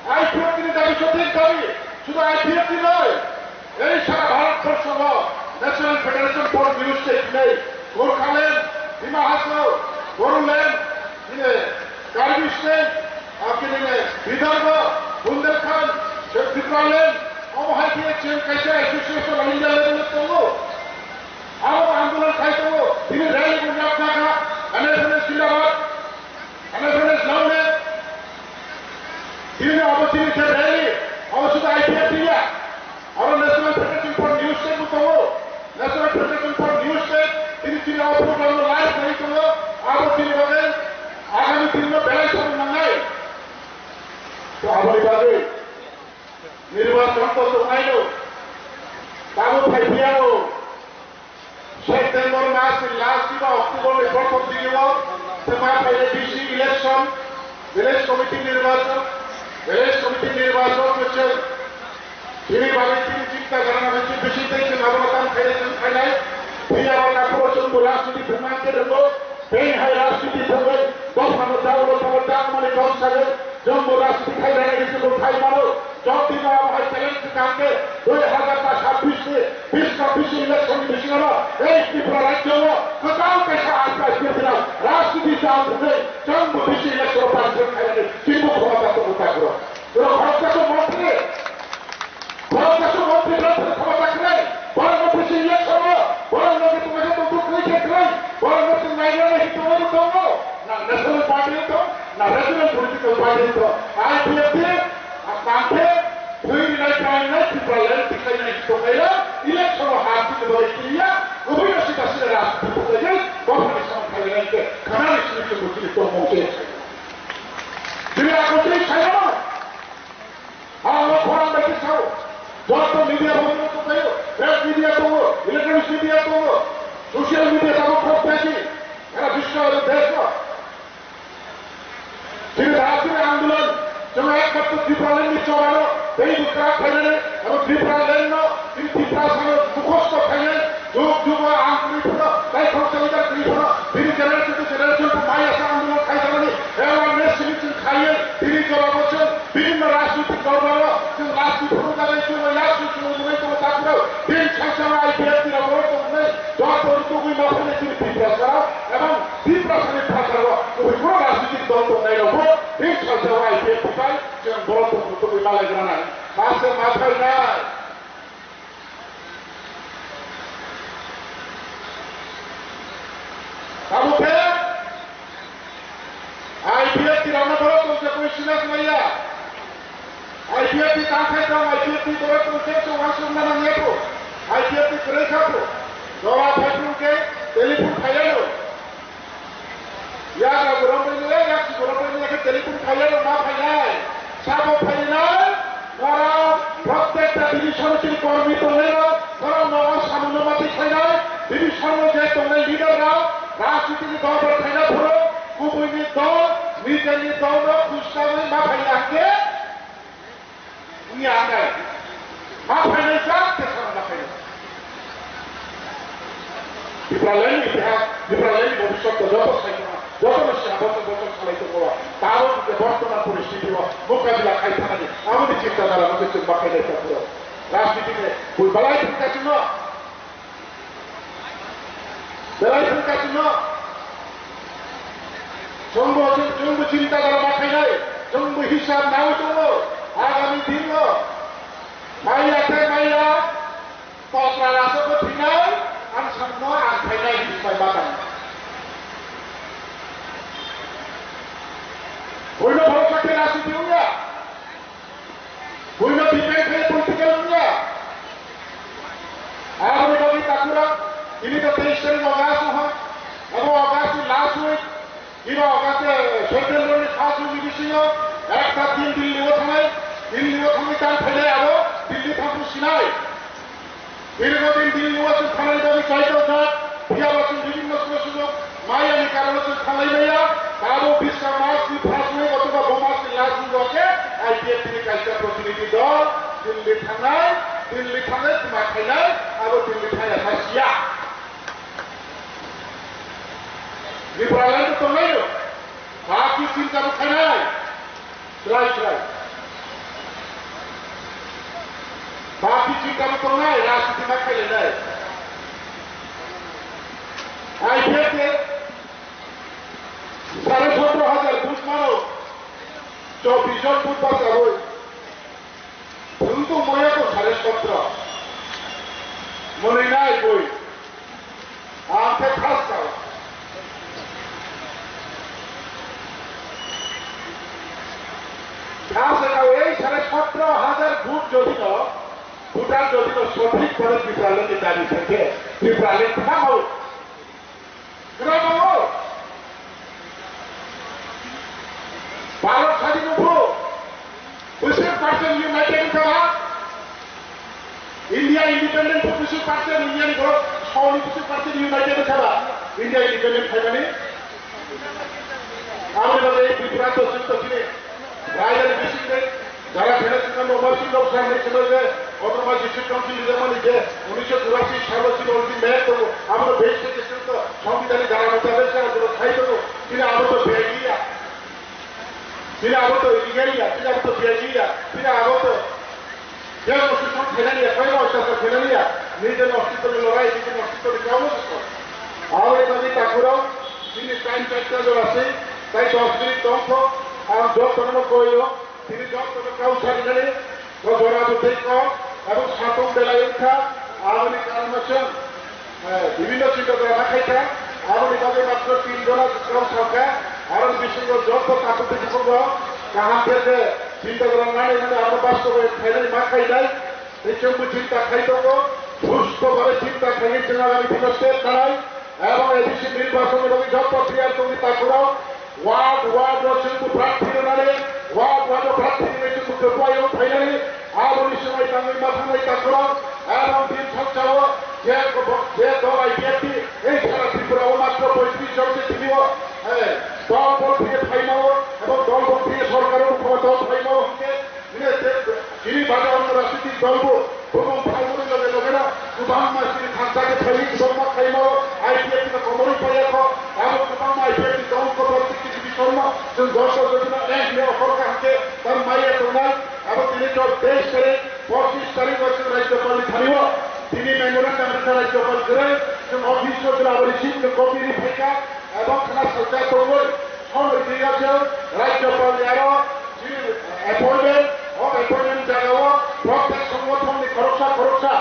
I P F T ni dabi sothik dabi, sudu I P F T noi. Ei sara Bharat borso o National Federation for New State hinwi Gorkhaland, Dima Hasao, Bodoland, bini Karbi State, abini Vidarbha, Bundelkhand, Tipraland, omo hai khe chwng kaisa association of India level o tongo. Abo andolon khai tongo, bini rally bo yak jaka, ane phane Zindabad. Ano sene slamne. Tini abo tini khe rally. Abo suda I P F T ya. Abo National Federation for New State bo tongo. National Federation for New State. Tini tini abo program no live nai tongo. Abo tini bagai agami din no belai sabo nangnai. To abo ni bagwi nirbachon to tongnai no. Tamo phai phiya no. September mas ni last ba October ni prothom digi o tei ma phainai B C election, village committee nirbachon, village committee nirbachon kwchwng. Tini bagwi tini chinta gorana bagwi bisi tei chwng abono tam khainai chwng khainai. Phiya o takhoro chwng bo rajniti phungna khe rwngo. Tei hai rajniti phungwi dophano dagolo tongo dagmani kok sagwi chwng bo rajniti khainai chwng bo khai mano. Jotino abo hai challenge swkang khe dui hazar sabbish ni bish ka bish election ni bisingo no ei Tripura rajyo o kwtal kaisa I P F T rok rajniti chal thwngwi chwng bo bish election o participate khainani chini bo khoroksa tongo takhoro. Borok khoroksa khe montri, khoroksa khe montri borok khoroksa khe borok no bish election o borok no khe tongnaikhe tongthok khlai khe khlai borok no chwng nainani khe tongwi tongo. Na national party wng tong, na regional political party wng tong, I P F T, a tangkhe, thwi rinai, prai rinai, Tripura land tikhlai nai tongnairok, election o ha tini bagwi tiniya, kubui no sita sita rajniti buklaiwi, bophani samung khailai nai khe, khana ni simi chwng bo chini tongmung se. Chini akotwi saimano. Ang o khorang bai khe sao. Joto media bo tongo, press media tongo, electronic media tongo, social media tongo, khorok phaisi. Sara biswa aro desh no. Chini rajniti andolon, chwng ekmatro Tripura land ni chobano, tei bo kwrak khainani, abo Tripura land no, chini Tripura sano mukhosto khainai, Jug jugo ang kwrwi phano, tei khoroksa leader kwrwi phano, bini generation to generation bo maya sa andolon khai thangmani, awareness simi chwng khaiwi, bini jorabo chwng bibhinno rajnitik dol rok chwng last ni phuru jagai chwng last ni chwng nugwi tongo takhurok, bini sal sal I P F T rok bo tongnai, joto rwtugwi ma phainai chini Tiprasa rok, ebong Tiprasa ni phatar o kubui kunu rajnitik dol tongnai rok bo bini sal sal I P F T bai chwng borok tong rwtugwi malai gana nai, ma se ma phainai. Tabuk khe I P F T rokno borok tong se koi sina khlaiya. I P F T tang khai tong, I P F T borok tong se tong, ang sung manang ya ko. I P F T kwrwi kha ko. Jora phai phung khe telephone khaiya no. Yagra borok bai nai, yaksi borok bai nai khe telephone khaiyano ma phainai. Sabo phainai, norok protekta division chini kormi tongnai rok, norok nogo samungno mati khainai, division o je tongnai leader rok, rajniti ni dol bai khaina phuru, kubui ni dol, nijeni dol no khusnawi ma phainai hwnkhe, Wngya hwnkhe, ma phainai jak tei samung ma phainai. Tipraland ni itihas, Tipraland ni bhobishyot joto saikha, joto no sina bochor bochor salai tongo. Tabo je bortoman poristiti o mokabila khai thangani, aboni chinta dhara no chwng ma phainai ta phuru. Rajniti ni bui balai thangkha chwngno. Belai thangkasino. Chwngbo, chwngbo chinta dara ma khainai, chwngbo hisab nawi tongo. Agami dinno maya khe maya, totra rasa bo thinai, ang samno ang khainai hinwi bai ma tang. Buino bhorosa khe rajniti wngya. Buino depend khe political wngya. Aboni bagwi takhurok, tini to teis tarik August wngkha. Abo August ni last week, eba August, eh, September ni first week ni bisingo ekta din Delhi o thangnai, Delhi o thangwi tang phainai abo Delhi thangphuru sinai. Dirghodin Delhi o chwng thangnani bagwi chai tongjak, phiyaba chwng bibhinno sujuk sujuk mayani karono chwng thanglai maya. Tabuk Bishra mas ni first week othoba bo mas ni last week o khe I P F T ni kaisa protinidhi dol Delhi thangnai, Delhi thangnai tma khainai, abo Delhi thangya kha siya. Tripura land tongnai no, baki chinta bo khainai. Chwrai, chwrai. Baki chinta bo tongnai, rajniti ma khailainai. I P F T sare sotro hajar vote mano, chobbish jon vote bachagwi. Thwng tongmaya ko sare sotro. Mwnwi nai bui. Ang khe khas kao. Khas kao, ei sare sotro hajar vote jodi no, voter jodi no sothik bhabe Tipraland ni dabi thangkhe, Tipraland thangao. Kwrwngao. Bharat sadin wngkhu. Bwswk percent united wngkha ba? India independent wngkhu bwswk percent, India ni borok soni bwswk percent united wngkha ba? India independent khaimani. Aboni bagwi Tripura to chwng to chini raidani bisingtwi jara khaina chwngno nokbar chwng rok sai hinwi chwngno je Autonomous District Council rijamani je unisho churasi salo chini already map tongo. Abono base khe chwng to Songbidanni dara mutabek se abono sai tongo. Chini abo to biyai liya. Chini abo to illegal ya, chini abo to biyai liya, chini abo to je constitution khainani ya, khaina oitachar khainani ya, nijeni ostitwni lorai, nijeni ostitwni kauna se kok. Aboni bagwi takhurok, chini time chaita jora se, tai dos minute tongkho, ang jotono koio, tini jotono kau sarinani, o jora bwtwi kok, abo satung belai wngkha, aboni karon no chwng. Eh, bibhinno chinta dhara ma khaikha, aboni bagwi matro tin jona swkang sakha, aro bisingo joto takhuk bisingo kaham khe je chinta dhara nanai hwnwi aro bastobayon khainani ma khainai, tei chwngbo chinta khai tongo, susto bhabe chinta khaiwi chwng agami dino step nanai, ebong A D C nirbachonni bagwi joto tiyar tongwi takhurok, Ward, ward o chwngbo prarthi rwnani, ward, ward o prarthi rwnai chwngbo kwplai o phainani, aboni swmai tangwi ma thangnai takhorok, ebong bini saksao je, je dol I P F T, ei sara Tripura o matro poitris jon se tini o, eh, dol bol phiye phaimao, ebong dol bol phiye sorkar o bukhugo dol phaimao hwnkhe, Bini je, chini baja ono rajnitik dol bo, bumung phalmani loge loge no, kwbangma chini thansa khe phaini kwbangma khaimo, I P F T no komorwi paiya kho, abo kwbangma I P F T dol ko protik chini bisorno, chwng joto jotino eh ne okhor kaham khe, tam maiya tongnai, abo tini to teis tarik, pochis tarik o chwng Rajyapal ni thani o, tini memorandum rwkha Rajyapal kwrwi, chwng office o chwng abo receipt no copy ri phaikha, abo khna sajak tongwi, Hwnwi twiya chwng Rajyapal ni aro chini appointment, o appointment jagao protek songothon ni khoroksa khoroksa,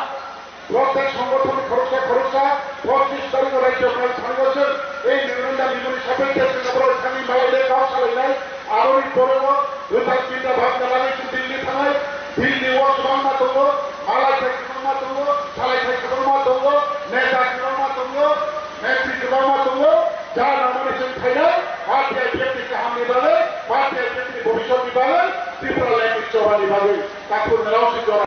protek songothon ni khoroksa khoroksa, pochis tarikh o Rajyapal thangwi chwng ei memorandum rwmani sapekhe chwng abo thangwi malai le kok salainai, aroni pore o Rwthak chinta bhabna lagwi chwng Delhi thangnai. Delhi o kwbangma tongo, malaithai kwbangma tongo, salaithai kwbangma tongo, neta kwbangma tongo, netri kwbangma tongo. Ja nangmani chwng phainai, party I P F T kahamni bagwi, party I P F T ni bhobishyotni bagwi, Tripura land ni chobani bagwi. Takhuk nirao si jora.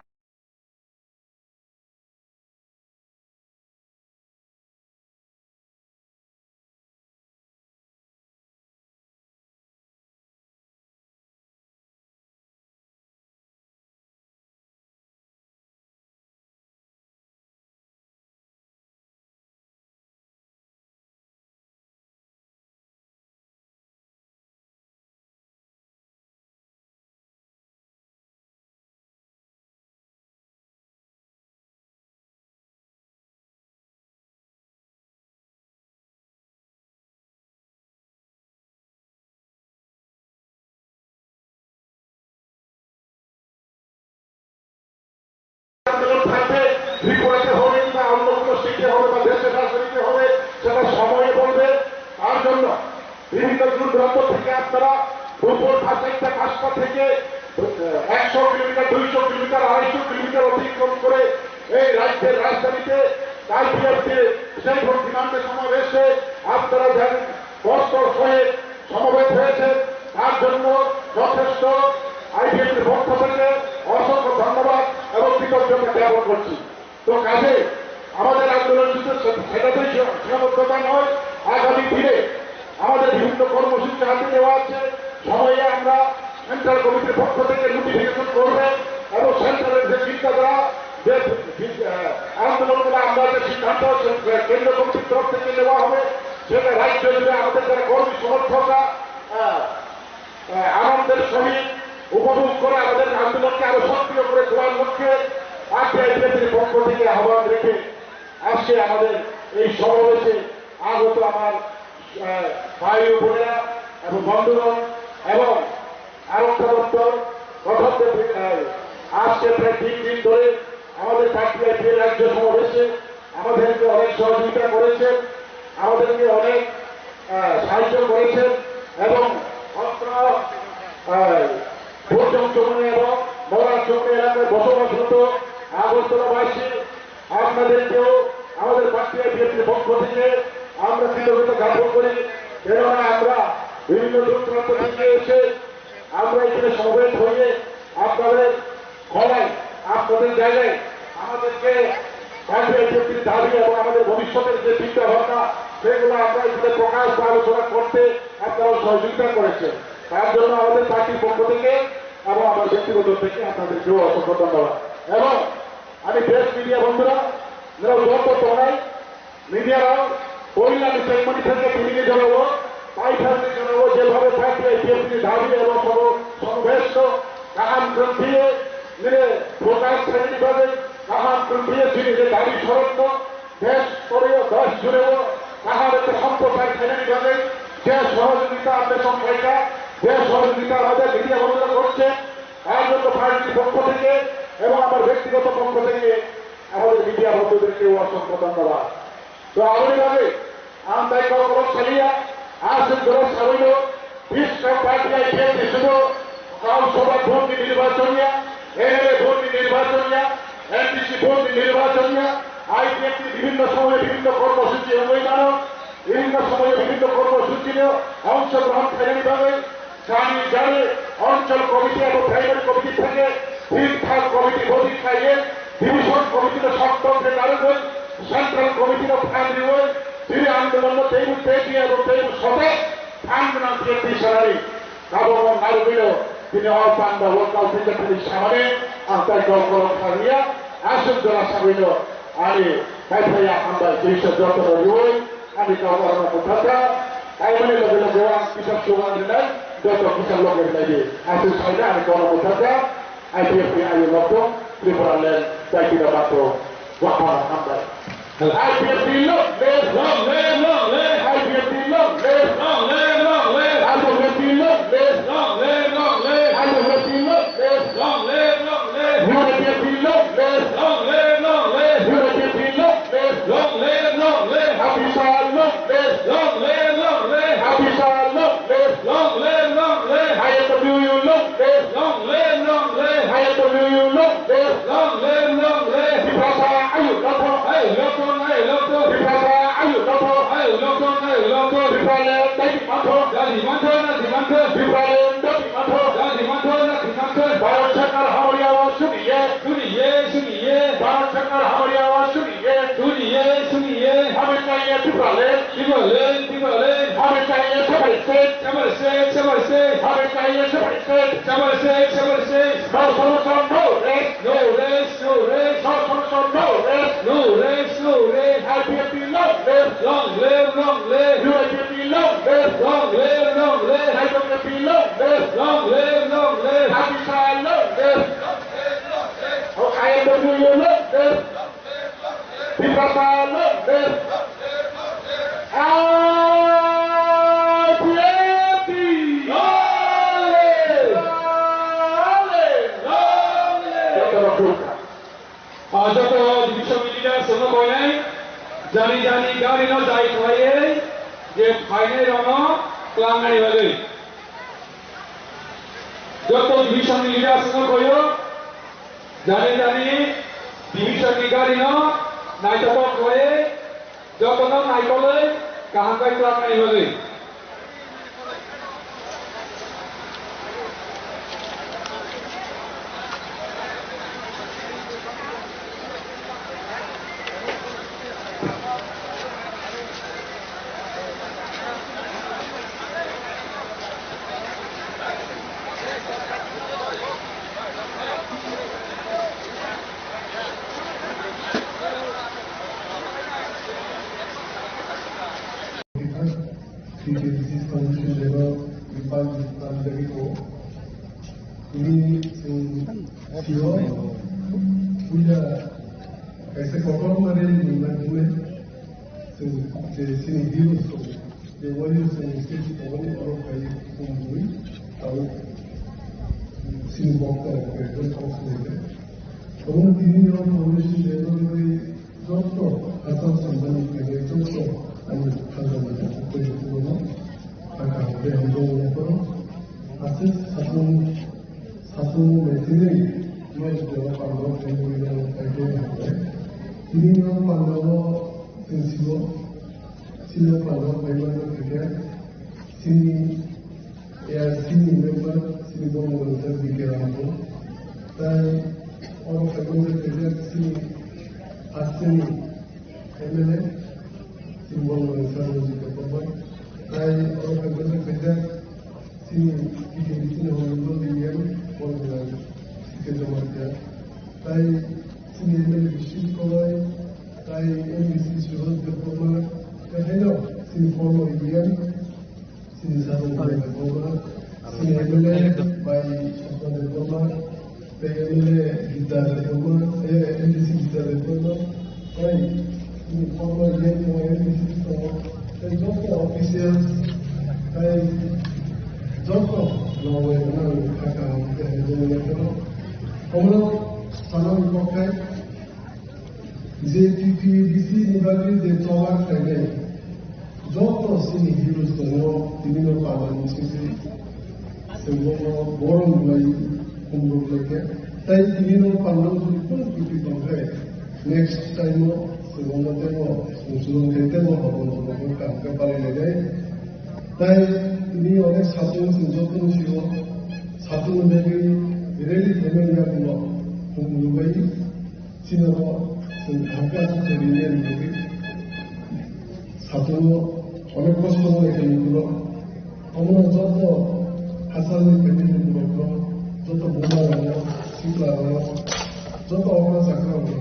বিভিন্ন দূর দূরান্ত থেকে আপনারা দুপুর পাঁচটা, পাঁচটা থেকে, আহ, একশো কিলোমিটার, দুইশো কিলোমিটার, আড়াইশো কিলোমিটার অতিক্রম করে এই রাজ্যের রাজধানীতে কালকে আজকে সেই ভক্তিমান্তে সমাবেশে আপনারা যারা কষ্ট হয়ে সমবেত হয়েছে, তার জন্য যথেষ্ট আইপিএফটির পক্ষ থেকে অসংখ্য ধন্যবাদ এবং কৃতজ্ঞতা জ্ঞাপন করছি। তো কাজে আমাদের আন্দোলন শুধু সে-, সেটাতেই সীমা-, সীমাবদ্ধতা নয়, আগামী দিনে আমাদের বিভিন্ন কর্মসূচি হাতে নেওয়া আছে। সময়ে আমরা সেন্ট্রাল কমিটির পক্ষ থেকে নোটিফিকেশন করবে এবং সেন্ট্রালের যে চিন্তাধারা, যে বি-, আহ, আন্দোলনগুলো আমরা যে সিদ্ধান্ত সে-, কেন্দ্র কমিটির তরফ থেকে নেওয়া হবে, সেটা রাজ্য জুড়ে আমাদের যারা কর্মী সমর্থকরা, আহ, আহ, আনন্দের সহিত উপভোগ করে আমাদের আন্দোলনকে আরো সক্রিয় করে তোলার লক্ষ্যে পার্টি আইপিএফটির পক্ষ থেকে আহ্বান রেখে আজকে আমাদের এই সমাবেশে আগত আমার, আহ, ভাই ও বোনেরা এবং বন্ধুগণ এবং আরক্ষা দপ্তর গঠন করতে, আহ, আজকে প্রায় তিন দিন ধরে আমাদের পার্টি আইপিএফ রাজ্য সমাবেশে আমাদেরকে অনেক সহযোগিতা করেছেন, আমাদেরকে অনেক, আহ, সাহায্য করেছেন এবং অত্র, আহ, ভোটজং চৌমুহনী এবং মহারাজ চৌমুহনী এলাকায় বসবাসরত আগরতলাবাসী আপনাদেরকেও আমাদের পার্টি আইপিএফটির পক্ষ থেকে আমরা কৃতজ্ঞতা জ্ঞাপন করি। কেননা আমরা বিভিন্ন দূর দূরান্ত থেকে এসে আমরা এখানে সমবেত হয়ে আপনাদের ক্ষমায়, আপনাদের জায়গায় আমাদেরকে পার্টি আইপিএফটির দাবি এবং আমাদের ভবিষ্যতের যে চিন্তা ভাবনা, সেগুলো আমরা এখানে প্রকাশ বা আলোচনা করতে আপনারা সহযোগিতা করেছেন। তার জন্য আমাদের পার্টির পক্ষ থেকে এবং আমার ব্যক্তিগত থেকে আপনাদেরকেও অসংখ্য ধন্যবাদ। এবং আমি প্রেস মিডিয়া বন্ধুরা, যারা যত tongai, media rok, poila ni chaimani thangkhe tini ni jorao, paithak ni jorao jebhabe party I P F ni dabi ebo sobo songbesto kaham kwrwngkhiye nini prokash khainani bagwi, kaham kwrwngkhiye chini je dabi sorokno desh toroyo, desh jureo kaham ekta somprochar khainani bagwi je sohojogita apne songkhaikha, je sohojogita amader media bondhura korche, তার জন্য পার্টির পক্ষ থেকে এবং আমার ব্যক্তিগত পক্ষ থেকে আমাদের মিডিয়া বন্ধুদেরকে অসংখ্য ধন্যবাদ। তো, aboni bagwi ang tai kok kok saliya, aswk jora sabaino, biskang party I P F ni sudo, Lok Sabha vote ni nirbachon ya, M L A vote ni nirbachon ya, M D C vote ni nirbachon ya, I P F ni bibhinno somoy bibhinno kormosuchi wngwi mano, bibhinno somoy bibhinno kormosuchi no ongshogrohon khainani bagwi, জানি জানি অঞ্চল কমিটি এবং primary committee থেকে field committee গঠন খাইয়ে ডিভিশন কমিটির সক্তকে নারুগই সেন্ট্রাল কমিটির ফান্ড রিওই তিনি আন্দোলন তেইব তেইব এবং তেইব শতক ফান্ড নাম দিয়ে দিশনারি কাবো নারুগইল তিনি অল পান্ডা ওয়ার্কার থেকে তিনি সামনে আন্তাই গল্প খালিয়া আসুক জেলা সাবিল আরে পাইথাইয়া আমরা দুইশো যত রিওই Ani kok orono mwthangkha, kaimani loge loge ang kisa slogan rinai, joto kisa loge rinai di. Aswk saina ani kok orono mwthangkha, I P F T ni ayung nokthung, Tripura land, daitino bakro, waphano hambai. I P F T long live, long live, long live. I P F T long live, long live, long live. I P F T long live, long live, long live. I P F T long live, long live, long live. U I P F T long live, long live, long live. U I P F T long live. Long live, long live. Happy Sal long live. Long live, long live. Happy Sal long live. Long live, long live. I N W U long live. Long live, long live. I N W U long live. Long live, long live. Tiprasa ayuk nokthung. Ayuk nokthung, ayuk nokthung. Tiprasa ayuk nokthung. Ayuk nokthung, ayuk nokthung. Tipraland dabi manthogo. Dabi manthogo, dabi manthogo. Tipraland dabi manthogo. Dabi manthogo, dabi manthogo. Bharat Sarkar hamari awaaz suniye. Suniye, suniye. Bharat Sarkar hamari awaaz suniye. Suniye, suniye. Hame chahiye Tipraland. Tipraland, Tipraland. Hame chahiye separate state. Separate state, separate state. Hame chahiye separate state. Separate state, separate state. No solution, no rest. No rest, no rest. No solution, no rest. No rest, no rest. I P F T long live. Long live, long live. U I P F T long live. Long live, long live. I P F T long live. Long live, long live. Happy Sal long live. Oh, I N W U long live. Tiprasa long live. I P F T long live. Long live. Long live. Joto no khulumkha. Ah, joto division leader sono koinai, jani jani gari no jai khlaiwi, je phainai rokno tlangnani bagwi. Joto division ni leaders no koyo, jani jani division ni gari no naitotok khlaiwi, joto no naitolwi kaham khe tlangnani bagwi. T T D C Foundation level Nepal Nepal level ko. Ini sing sio puja kaisa kotor mare ni manjime sing je sini hiru so je wali sing sing ko wali oro kai kumbui tau sini bokta ke don kau sini ke. Kamu tini yang foundation level ni Joto asal sambani kene joto ani khajana kene joto no aka hote hamjong no koro. Aswk satung satung meeting no joto pando kene no kaido hamjong. Ini no pando no tensibo sini pando kaido no kaido sini A R C ni member sini Bormoni sir B K Rambo. Tai oro khaikhe khaijak sini hasteni M L A sini Bormoni sir Rojit Debbarma. Tai oro khaikhe khaijak sini T T D C ni Honorable D M Bormoni C K Jamatia. Tai sini M L A Bishnu Koloi, tai M D C Suraj Debbarma, tai haino sini former E M, Sini Sarung Debbarma, sini M L A bai Sopna Debbarma, tei M L A Gita Debbarma, eh, M D C Gita Debbarma, tei sini former E M tongo, M D C tongo, tei joto officials, tei joto nongwi rwnani kha kaham khe hamjakmani phano. Omo sanani kokthai, je T T D C ni bagwi je choba khlainai, joto sini heroes tongo, tini no panda ni sisi, chwng bono borom lai, khumrok lai khe, tai tini no panda jodi kunu kiphil tong khe, next time o chwng bono teibo chwng chwng khe teibo habo joto khe kaham khe pali lai nai. Tai tini onek satung chwng joto ni sio, satung ni bagwi rally khaimani yagulo khumrok lai. Chini bo chwng kaham khe aswk khe rinani bagwi satung o onek kosto wngwi khe lukurok. Omono joto hachal ni khe lukurokno, joto buma rokno, sikla rokno, joto okra chakra rokno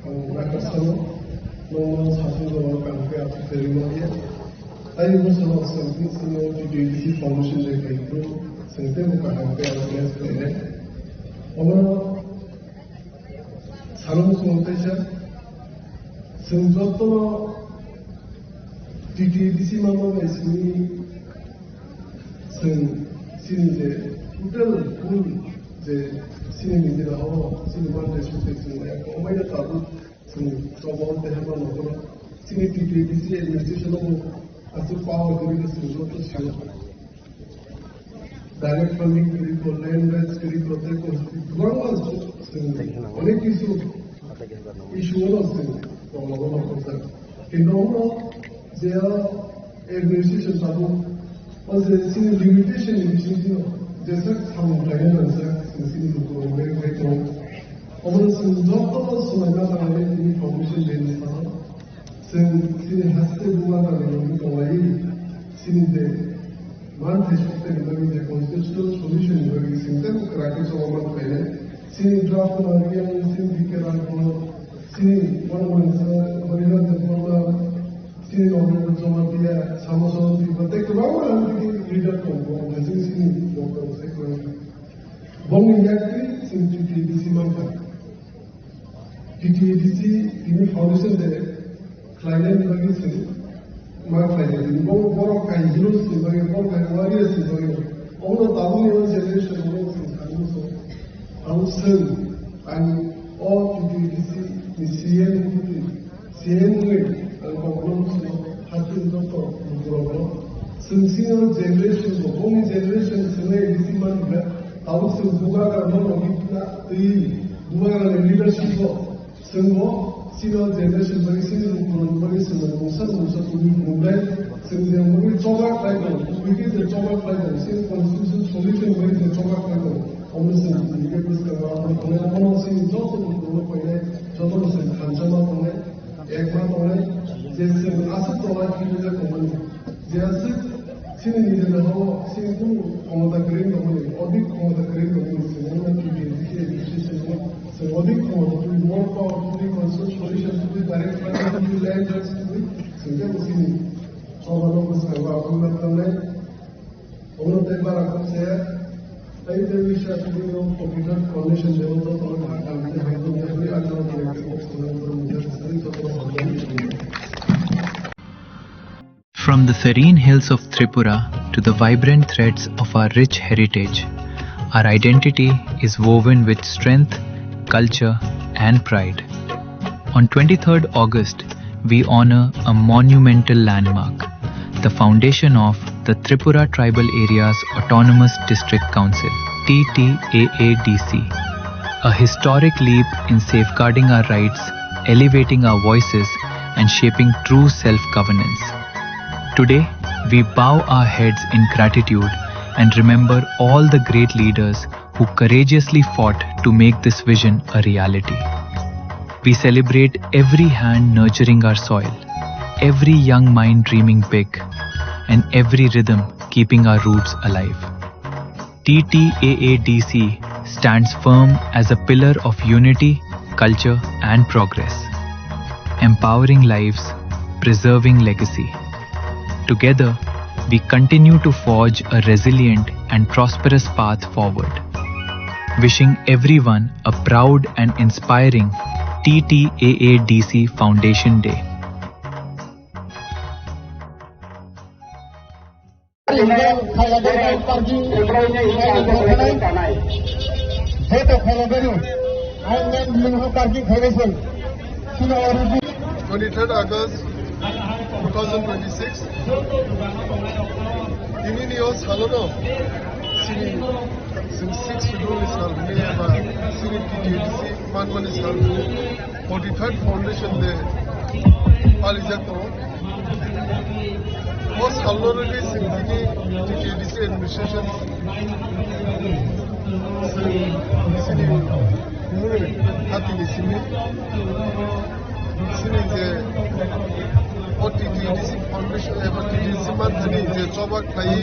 ang nakarsanw, nwng satung o kaham khe aswk khe rimani ya. Tei bwskango chwng tini chini T T D C foundation bai kaiphuru chwng teibo kaham khe awareness khlainai. Omono Salong song kaisa, chwng jotono T T D C manma bai simi chwng chini je total full je chini nijera o chini manthai songthai chwng ya kwbangma ya tabuk chwng choba o tei hama nogo chini T T D C administration o bo aswk power kwrwi khe chwng joto sio. Direct funding kwrwi ko, land rights kwrwi ko, tei ko kwbangma chwng onek kisu issue no chwng tongmani no kok jak. Kintu omo je administration tabuk o je chini limitation ni bisingtwi no jesa samung khlaina nangsa chwng chini lukurok bai bai tongo. Omo chwng joto swlaima tangnai tini foundation day ni salo. Chwng chini haste buma tangwi rwgwi tonglaiwi, chini je manthai sokthai ni bagwi je constitutional solution ni bagwi chwng tei kwrak khe choba man khlainai. Chini draft no riyang chini B K Rangkho, chini Honorable Minister Hariraj Debbarma, chini Honorable Jamatia, Samosoro Tripura tei kwbangma ang tini leader tongo, chini chini borok sai kwrwng. Bongni yaktwi chwng T T D C mankha. T T D C tini foundation de khlainani bagwi chwng ma khlainai. Tini bo borok kai heroes ni bagwi, borok kai warriors ni bagwi. Omo tabukni o generation o chwng thangwi muchung. Abo chwng ani o T T D C ni C M wngwi, C M wngwi ang kokno muchungo, haste joto lukurokno Chwng senior generation bo, boni generation chwng nai risi man kha, tabuk chwng bubagra no logi twi, bubagra ni leadership bo, chwng bo senior generation bai senior bubagra bai chwng mungsa mungsa twi bunglai, chwng je mungwi choba khlai tong, twi je choba khlai tong, chwng constitution solution bai je choba khlai tong, omo chwng twi je bwskang o tongnai, omo chini joto bubagra bai joto chwng khansa ma tongnai. Ekma tongnai, je chwng aswk tongnai philwija tongmani. Je aswk chini nijeni hao chini kunu khomota kwrwi tongmani, odik khomota kwrwi tongmani, chwng wngna T T A D C administration o chwng odik khomota twi, more power twi, constitution solution twi, direct funding twi, land rights twi, chwng tei chini choba no bwskango aboni ma tongnai. Omo tei bara kok se, tei tei wisa tini no computer foundation level to tolo kha, kam tei hai tong tei hai akhoro tong tei kok se, tei tei wisa tini to tolo kha. From the serene hills of Tripura to the vibrant threads of our rich heritage, our identity is woven with strength, culture, and pride. On twenty-third August, we honor a monumental landmark, the foundation of the Tripura Tribal Areas Autonomous District Council, T T A A D C, a historic leap in safeguarding our rights, elevating our voices, and shaping true self-governance. Today, we bow our heads in gratitude and remember all the great leaders who courageously fought to make this vision a reality. We celebrate every hand nurturing our soil, every young mind dreaming big, and every rhythm keeping our roots alive. T T A A D C stands firm as a pillar of unity, culture, and progress, empowering lives, preserving legacy. Together, we continue to forge a resilient and prosperous path forward. Wishing everyone a proud and inspiring T T A A D C Foundation Day. Twenty-third August two thousand twenty-six, tinini o salono chini, chwng sixth schedule ni sal hwnwi eba chini T T A D C manmani sal hwnwi forty-third Foundation Day palijak tongo. O salno rwgwi chwng tini T T A D C administration chini hatini simi chini je o T T A D C foundation eba T T A D C manthani je choba khlai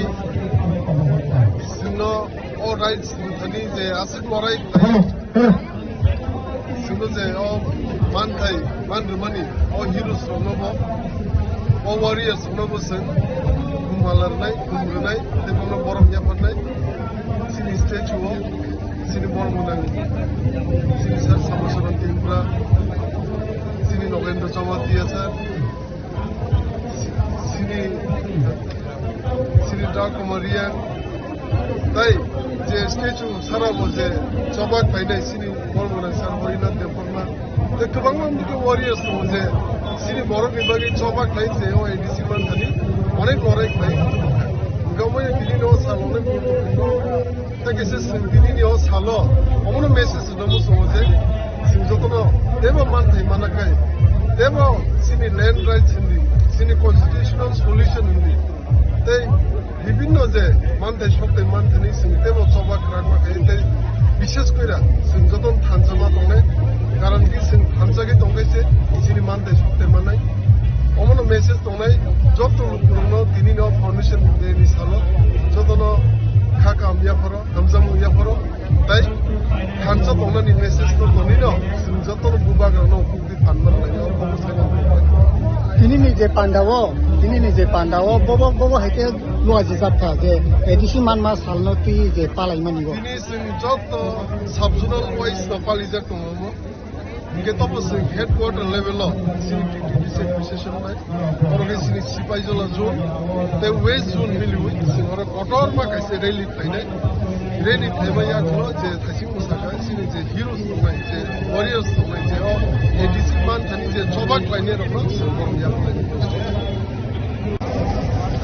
chwngno o rights thani je aswk lorai khlai. Sino je o manthai, man rwmani, o heroes rokno bo, o warriors rokno bo chwng bumala rwnai, khum rwnai, tei bono borom yapharnai. Chini statue o, chini borom gwnang, chini Sir Sambasaran Tripura, chini Nogendra Jamatia sir, chini, chini Dr. Kumar Reang, tai je statue sara bo je choba khlainai chini borok gwnang sir Harinath Debbarma, tei kwbangma mukhe warriors tongo je chini borokni bagwi choba khlai je o A D C manthani onek lorai khlai. Hwnkhe omo tini no sal onek Tei kaisa chwng tinini o salo omono message rwna muchungo je chwng jotono teibo manthai mana khe, teibo chini land rights hinwi, chini constitutional solution hinwi, tei bibinno je manthai sokthai manthani chwng teibo choba kwrak ma khe, tei bishes koira chwng jotono thansa ma tongnai, karon ki chwng thansa khe tongkhe se chini manthai sokthai mannai. Omono message tongnai joto lukurokno tinini o foundation day ni salo jotono kha kaham yapharo. Hamjakmung yapharo, tei thansa tongnani message no tonino, chwng jotono bubagrano kukti tanma rwnai, o kok sai. Tinini je pandao, tinini je pandao, bobo, bobo hai khe luajijak kha je A D C manma salno twi je palaimani o. Tini chwng joto sub-zonal wise no palijak tongo. Hingke tobo chwng headquarter level o chini T T D C administration bai, oro khe chini Sipaijala zone tei West zone miliwi chwng oro kotorma kaisa rally khlainai. Rally khlaima yagulo je thaising bwsakha chini je heroes tongnai, je warriors tongnai, je o A D C manthani je choba khlainai rokno chwng borom yaphlainai.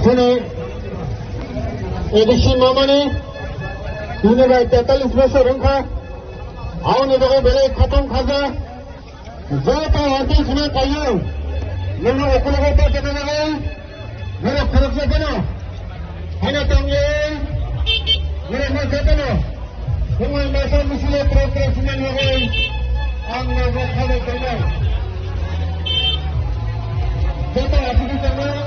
Chini A D C mamani, tini bai tetalis bosor wngkha. Aboni bagwi belai khatong khaja. Joto watwi khna kaiyung. Nini ukulogo ta kena nagai. Nini khoroksa keno. Hana tangye. Nini ma kheteno. Hwnwi masa misile pro pro sumani nagai. Ang nago khabai tongnai. Joto watwi tongnai.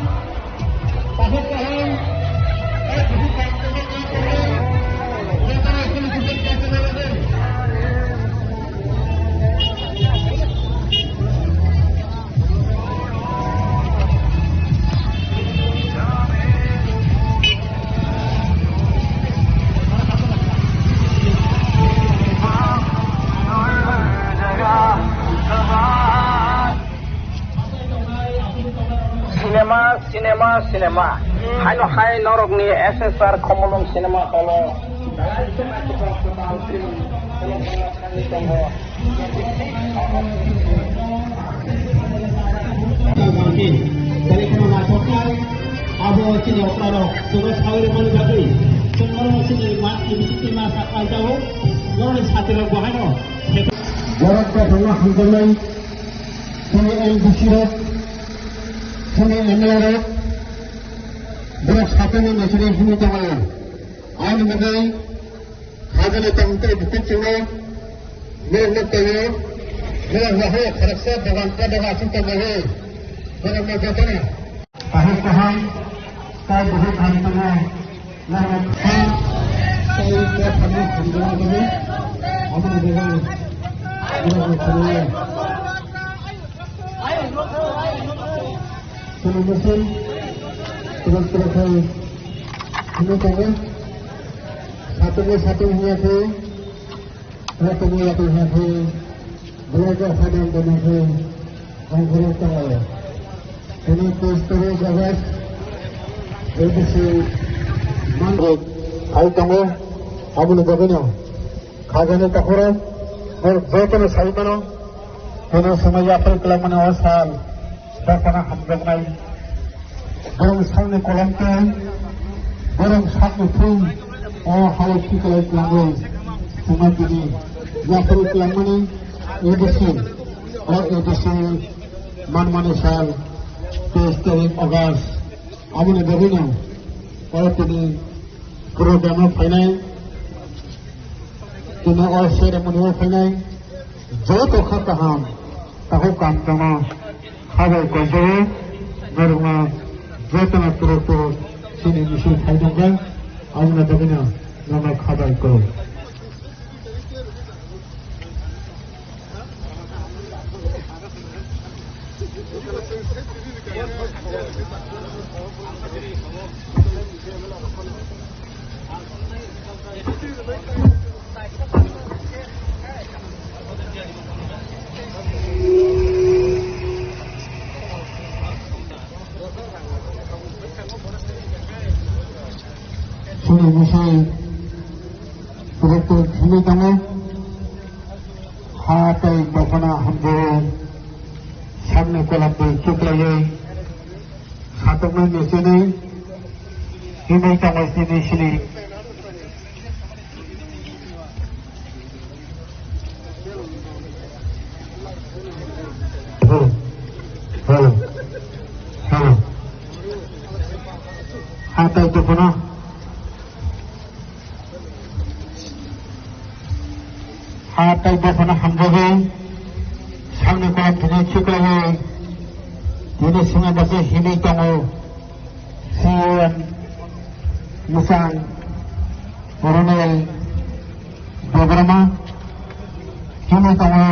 Cinema, cinema, cinema. Haino hai norokni S S R Khumulwng cinema hall-o. Abo chini okra rok, chwngno sawi rwmani bagwi, chwngno chini ma, chini ma sa kaijao, norokni satirok bo haino. Borok kothoma hamjaknai, chini M D C rok, chini M L A rok, borok sakani naichini himwi tongo. Ani bagwi khajani tongtwtwi bukhuk chwngno, norokno tongo, norok wahai khoroksa dogan pa doga aswk tongmani, borokno jotono. Kaham kaham, tei bukhuk kaham tongo, norok kha, tei kha thani hamjakma bagwi, aboni bagwi, norokno khulumnai. Khulumnai, khulumnai, khulumnai. Satung satung hiya khe, satung ya khe hiya khe, belai khe hadam dana khe, ang khoro ta. Tini poster jaga, A D C man. Hai tongo, aboni bagwino, khajani takhoro, jotono sai mano, tini swmai yaphar kwlangmani o sal. Dophano hamjaknai. Borok sakni kolom twi, borok sakni thwi, o hao khiklai twlangwi, chwngma tini yaphari twlangmani A D C, o A D C manmani sal, teis tarik August, aboni bagwino, o tini program-o phainai, tini o ceremony o phainai, joto kha kaham, takhuk kaham tongma. Khabai koijago, norokno jotono turuk turuk chini misil phai tongkha, aboni bagwino norokno khabai koi. Chini misil turuk turuk himwi tongo. Ha tei dophano hamjagwi sakni kolom twi chuklaiwi satoknai mechenwi himwi tongo chini sini. Hello. Hello. Hello. Ha tei dophano. Ha tei dophano hamjagwi sakni kolom tini chuklaiwi tini swngo bwsai himwi tongo. C O M Mwchang, Ronel Debbarma, himwi tongo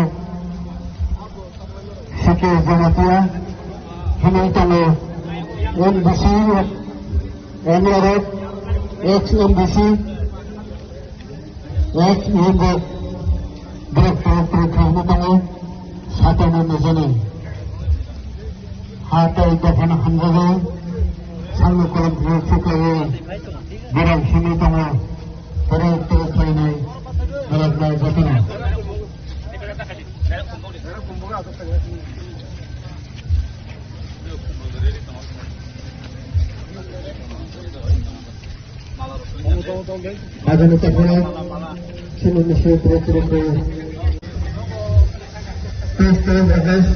C K Jamatia, himwi tongo M D C, M R F, ex M D C, ex member, borok borok borok khaina tongo, satama mejani. Ha tei dophano hamjago, sangno kolom phuru chuklaiwi, borok himwi tongo, borok tei khlainai, borok bai jotono. Agami takhorok chini misi bwrwi chwrwngwi. Please stand, others.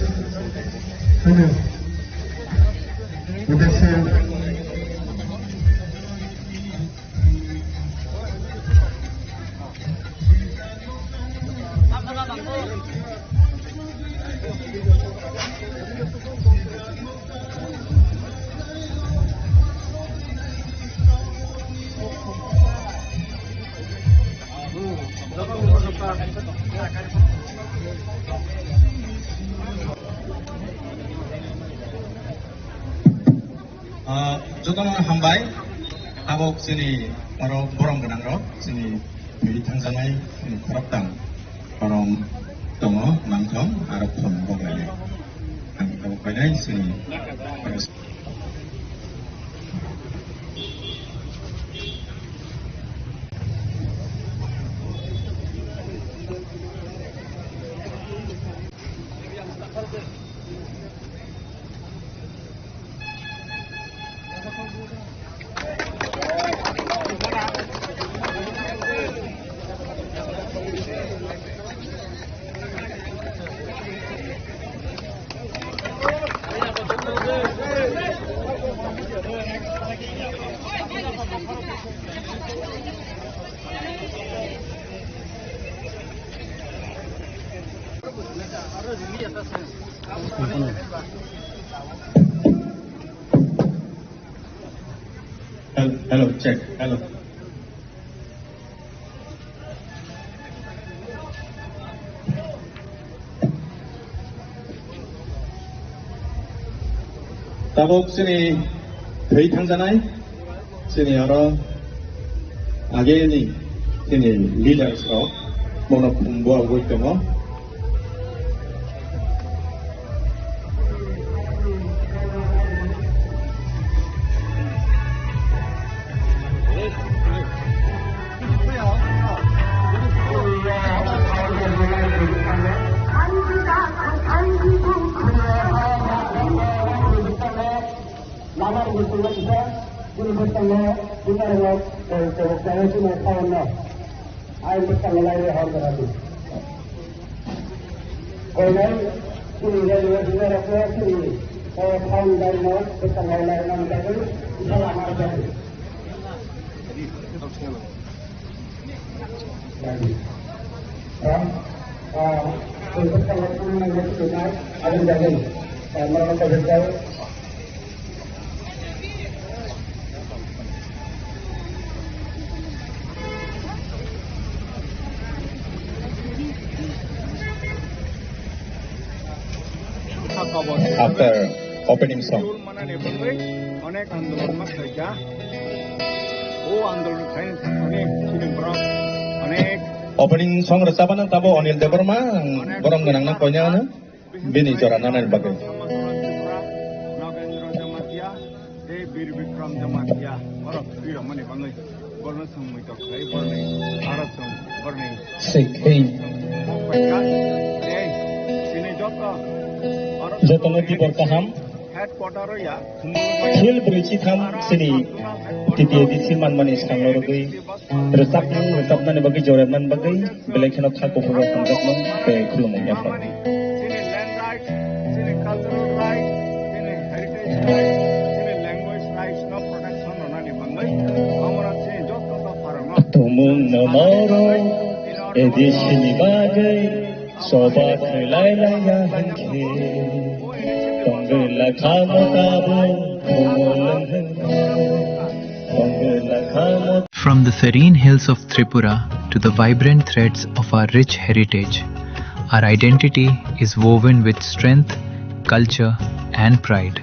Hello. Objection. Ah, jotono hambai, tabuk chini oro borom gwnang rok, chini twi thangjaknai, chini khoroktham borom tongo, mangthong, aro khum boklainai. Ang tabuk painai chini oro. Hello, hello, check, hello. Tabuk chini thwi thangjanai, chini oro ageni chini leaders rok bono khum bo ugui tongo. Lamar bisingo kisa, chini bwskango, chini aro, eh, chini bwskango, chini phone no. Ai bwskango lai re hor kara di. Koinai, chini railway engineer rok no, chini, eh, phone line no, bwskango lai nang bagwi, kisa lama rwjak di. After opening song. Manani bagwi onek andolon ma khlaijak. O andolon khlaina thangmani chini borok onek. Opening song rwchapmano tabo Anil Debbarma, ang onek borom gwnangno koina hwno, bini jora nanani bagwi. Nagendra Jamatia, tei Bir Bikram Jamatia, borok twi rwmani bagwi. Borno chwng muitok khlai borni, aro chwng borni. Sikhi. Mokbaikha, tei chini joto, aro jotono tibor kaham. Headquarter o ya, Khumulwng Phil brwi chitham chini T T A D C manmani sangno rwgwi rwchapmung rwchapnani bagwi joremnani bagwi belai kheno kha kuphur rok hamjakmung tei khulumung yaphar. Chini land rights, chini cultural rights, chini heritage rights, chini language rights no protection rwnani bagwi amora chini joto dopha rokno Tumung no moro, A D C ni bagwi. Soba khlai lai ya hwnkhe, tongwi la kha mo tabo, khumulwng hwnkhe, tongwi la kha mo. From the serene hills of Tripura to the vibrant threads of our rich heritage, our identity is woven with strength, culture, and pride.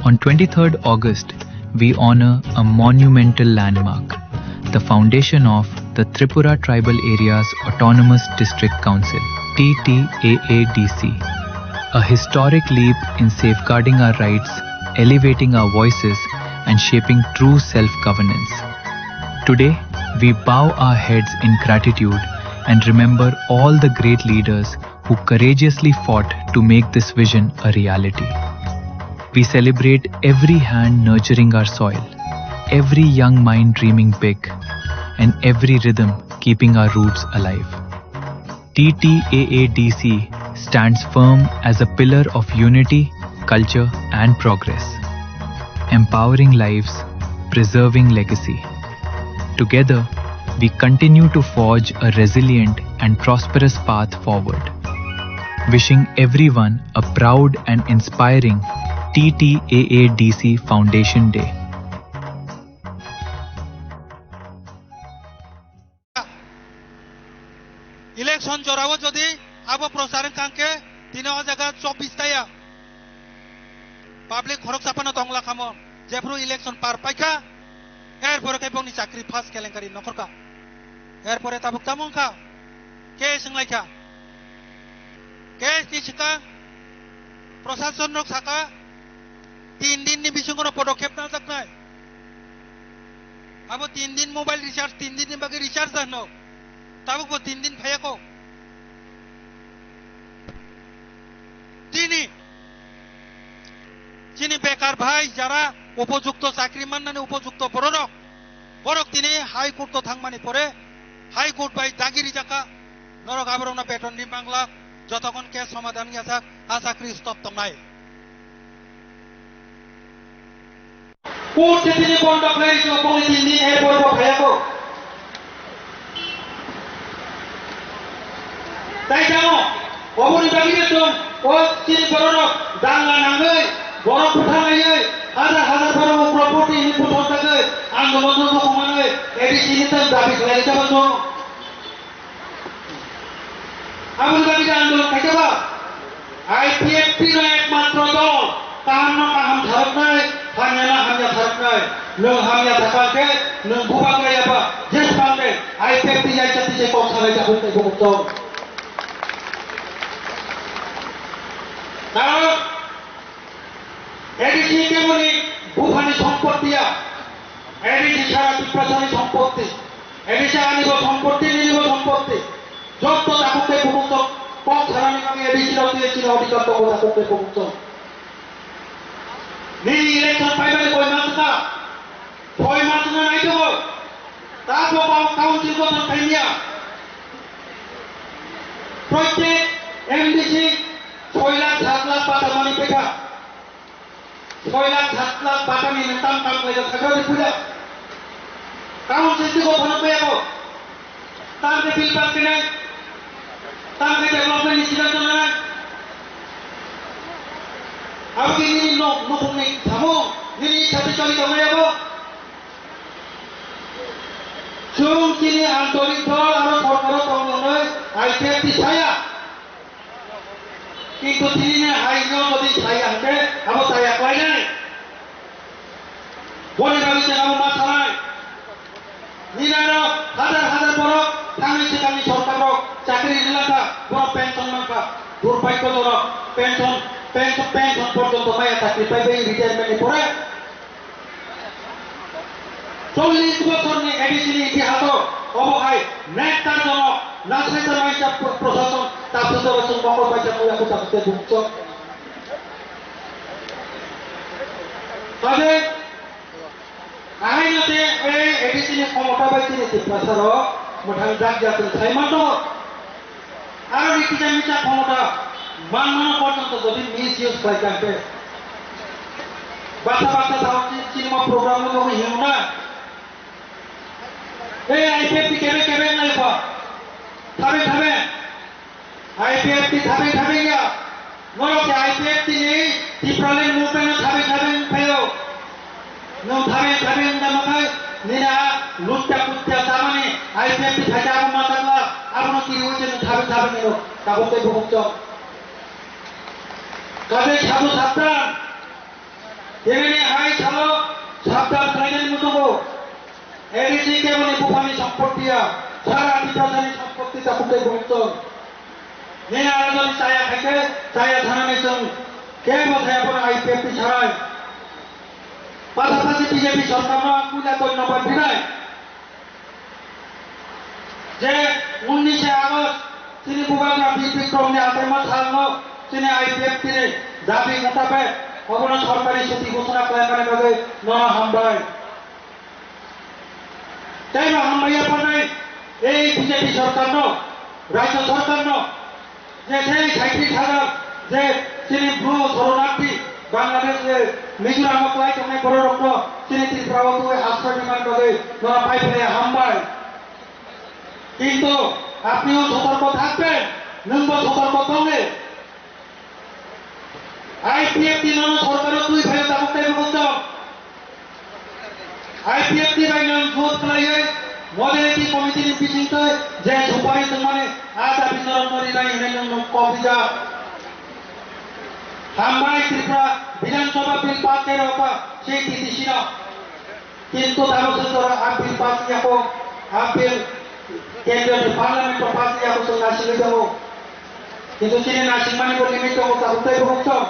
On twenty-third August, we honor a monumental landmark, the foundation of the Tripura Tribal Areas Autonomous District Council, T T A A D C, a historic leap in safeguarding our rights, elevating our voices, and shaping true self-governance. Today, we bow our heads in gratitude and remember all the great leaders who courageously fought to make this vision a reality. We celebrate every hand nurturing our soil, every young mind dreaming big, and every rhythm keeping our roots alive. T T A A D C stands firm as a pillar of unity, culture, and progress, empowering lives, preserving legacy. Together, we continue to forge a resilient and prosperous path forward. Wishing everyone a proud and inspiring T T A A D C Foundation Day. Election jorao jodi abo prochar wngkha hwnkhe tini o jaga chobbish taya public khoroksa phano tongla khamo, jephru election par paikha, erpore khe bongni chakri first kelenkari nokhorkha, erpore tabuk tamo wngkha, case wnglaikha, case ni swkang prosason rok sakha tin din ni bisingo no podokhep najaknai. Abo tin din mobile recharge, tin din ni bagwi recharge da hino. Tabuk bo tin din phaiya kok. Tini chini bekar bhai jara upojukto chakri mannani upojukto bororok, borok tini High Court o thangmani pore High Court bai dagi rijak kha, norok aborokno beton ri mangla, jotokhon case somadhan wngya sak, a chakri stop tongnai. Court se tini bondo khlai rijak bongni tin din, erpor bo phaiya kho. Tai tamo, oboni bagwi no chwng o chini bororok danga nangwi, borok butharlaiwi, hajar hajar borok ukroputi hwnwi buthar jagwi, andolon no dukhumanwi, A D C ni tei dabi khlai rijak chwng. Aboni bagwi da andolon khaikha ba? I P F T no ekmatro dol, kaham no kaham tharoknai, hamya no hamya tharoknai. Nwng hamya thakha khe nwng bubagra ya ba, jeswk de I P F T yaisa twi se kok sanai ta huk tei bumuk tong. Karon A D C keboni buphani sompotti ya, A D C sara Tiprasani sompotti, A D C ani bo sompotti, nini bo sompotti. Jotto takhuk tei bukhuk tok kok sanani bagwi A D C rok tei chini odhikar tongo takhuk tei bukhuk tok. Nini election paibani koi mas wngkha, soi mas wngna nai tongo. Takhuk council gothon khaimya. Proitek M D C soi lakh sat lakh bata mani pekha. Soi lakh sat lakh batani nwng tam tam khlaijak sakha di puja. Kaun sesti ko phano kaya ko. Tam ke bill pass kene. Tam ke development ni siddhanto nai. Abo ke nini nok, nokong ni samung, nini sati choli tong nai abo. Chwng chini antorik dol aro sorkaro tong nai I P F T saya. Kintu tini ni hai no jodi saya hwnkhe abo chaya khlainai. Boni bagwi chwng abo ma sanai. Nini aro hajar hajar borok thangwi swkangni sorkar rok chakri rwlakha, borok pension mankha. Durbagyojorok pension, pension, pension porjonto maya chakri paibai retirement ni pore. Chollish bochorni A D C ni itihaso obo hai nektar jono nasai tangnaisa pro-, prosason tabswk jora chwng mokol paisa muya kwcham tei bukchok. Tade ahaino je ei A D C ni khomota bai chini Tiprasa rok mwthang jak jak chwng sai manto. Aro ni kisa misa khomota manmano porjonto jodi misuse khlai kha khe, baksa baksa sao chi-, chini mo program no nugwi hinwi na. Ei I P F T kebe kebe nai kho. Thabe thabe. I P F T thabe thabe ya. Norok se I P F T ni Tipraland movement no thabe thabe wng phaio. Nwng thabe thabe wng tamo khai nini a lutta kutta chamani I P F T phaikhe abo ma chakla, abono kiriwi se nwng thabe thabe nino tabuk tei bubuk chok. Kaje sadu sabdan, tinini hai salo sabdan khlainani muchungo. A D C keboni buphani sompotti ya, sara Tiprasani sompotti tabuk tei bubuk chok. Nini aro jodi chaya khaikhe chaya thanani chwng kebo thaya bono I P F T sarai. Pasapasi B J P sorkarno ang puila dhonnobad rinai je unnishe August chini bubagra Bir Bikramni achaima salno chini I P F T ni dabi mutabek obono sorkari chuti ghoshona khlaimani bagwi nono hambai. Tei bo hambai yapharnai ei B J P sorkarno, rajyo sorkarno, je tei saitrish hajar je chini bru soronarthi Bangladesh, eh, Mizoram o kwlai tongnai bororokno chini Tripura o twi asroy rwmani bagwi nono pai phaia hambai. Kintu apniyo sotorko thakben, nwngbo sotorko tongdi. I P F T nono sorkaro twi phaio tabuk tei bukuk tong. I P F T bai nwng jot khlaiwi modernity committee ni bisingtwi je supari tongmani a dabi norok no rinai hinwi nwng nwng kok rijak. Hambai Tripura Bidhan Sabha bill pass khe rwkha C T C no. Kintu tabuk se jora a bill pass yako, a bill kendriya ni parliament o pass yako chwng naisingwi tongo. Kintu chini naisingmani bo limit tongo, tabuk tei bukuk tong.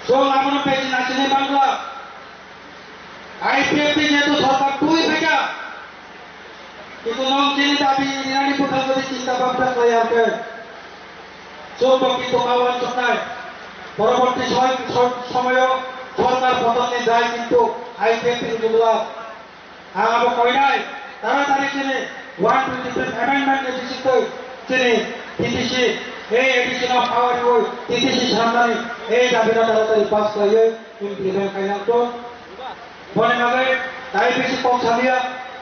Chwng abono besi naisingwi mangla. I P F T jehetu sorkar twi phaikha, kintu nwng chini dabi rinani bwkhak jodi chinta bhabna khlai ya hwnkhe, chwngbo kintu ma uansuknai. Poroborti soy-, so-, somoyo sorkar potonni dai kintu I P F T ni bwla. Ang abo koinai, taratari chini one twenty-five amendment ni bisingtwi chini T T C, ei addition of power riwi T T C swnamnani ei dabino taratari pass khlaiwi implement khainai wngthung. Boni bagwi tai bisi kok saliya,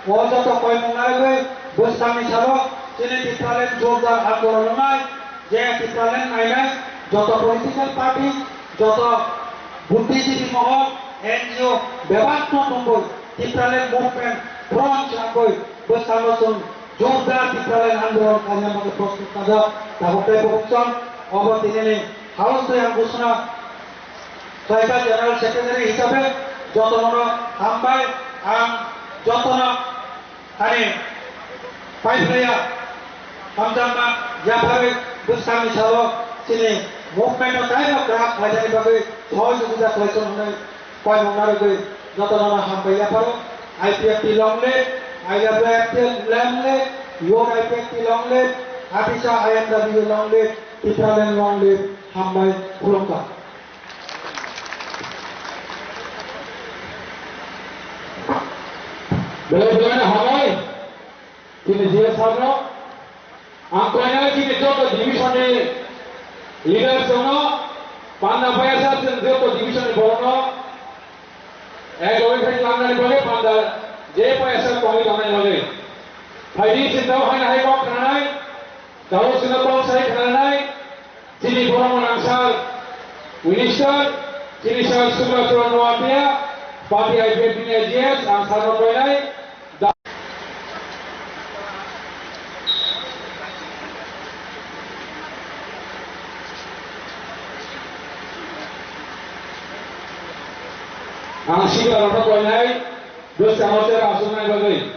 o joto koimung narwgwi bwskangni salo chini Tipraland jordar andolon wngnai, je Tipraland nainai joto political party, joto buddhijibi mohor, N G O bebak no tongwi Tipraland movement front chwngwi bwskango chwng jordar Tipraland andolon khaina bagwi prostut kajak. Tabuk tei bukuk chwng obo tinini house twi ang ghosona Khlaijak General Secretary hisabe jotono hambai, ang jotono ani paiphlaiya hamjakma yapharwi bwskangni salo chini movement no taibo kwrak khlainani bagwi sohojogita khlaisong hwnwi koimung narwgwi jotono hambai yapharo. I P F T long live, I W F T long live, Youth I P F T long live, Apisa I M W long live, Tipraland long live, hambai khulumkha. Belai belai no hambai, chini G S sir no. Ang koinai chini joto division ni leaders rok no, panda payasa chwng joto division ni borok no, ek logi phai tlangnani bagwi panda je payasa tongwi tongnani bagwi. Phaidi chwng tamo haino hai kok khnanai, tabuk chwngno kok sai khnanai, Chini borok gwnang sir, minister, chini sir Subra Charan Noatia, party I P F T ni G S, ang sir no koinai. Da- Ang Subra rok no koinai, bwskango chera aswknai bagwi.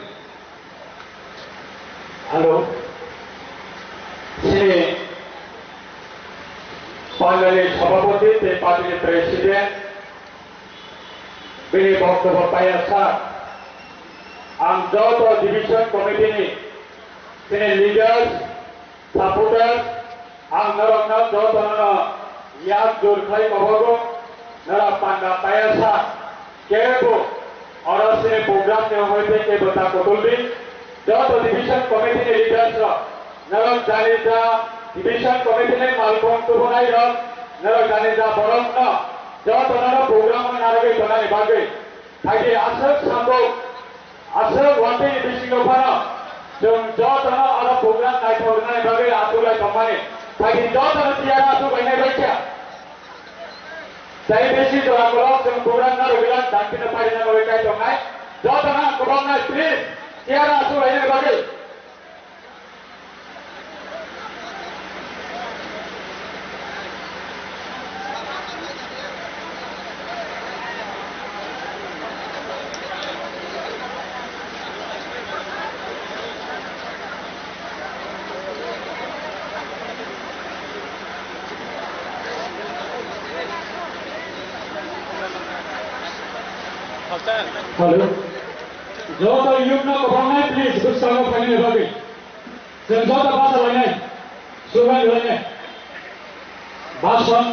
Hello. Chini pandani sabhapati tei party ni president, bini boktobbo paiya sa. Ang joto division committee ni chini leaders, supporters, ang norokno jotono yak jur khai kobogo, norok panda paiya sa. Kebo oro sini program ni hoi tei kebo ta kotol di. Joto division committee ni leaders rok, norok jani ja division committee ni malkhung tubunai rok, norok jani ja borok no joto no program o narwgwi tonani bagwi. Phaidi aswk sambo, aswk watwi ni bisingo phano chwng jotono oro program naithok rwnani bagwi achuk lai tongmani. Phaidi jotono tiyar achuk lainai bai kha. Tei bisi jora kolok chwng program narwgwi lang dampino pairina bagwi kai tongnai. Jotono ang kwbangma please tiyar achuk lainani bagwi. Hello. Joto youth no kwbangma please bwskango phainani bagwi. Chwng joto basa lainai, slogan lainai. Bhasan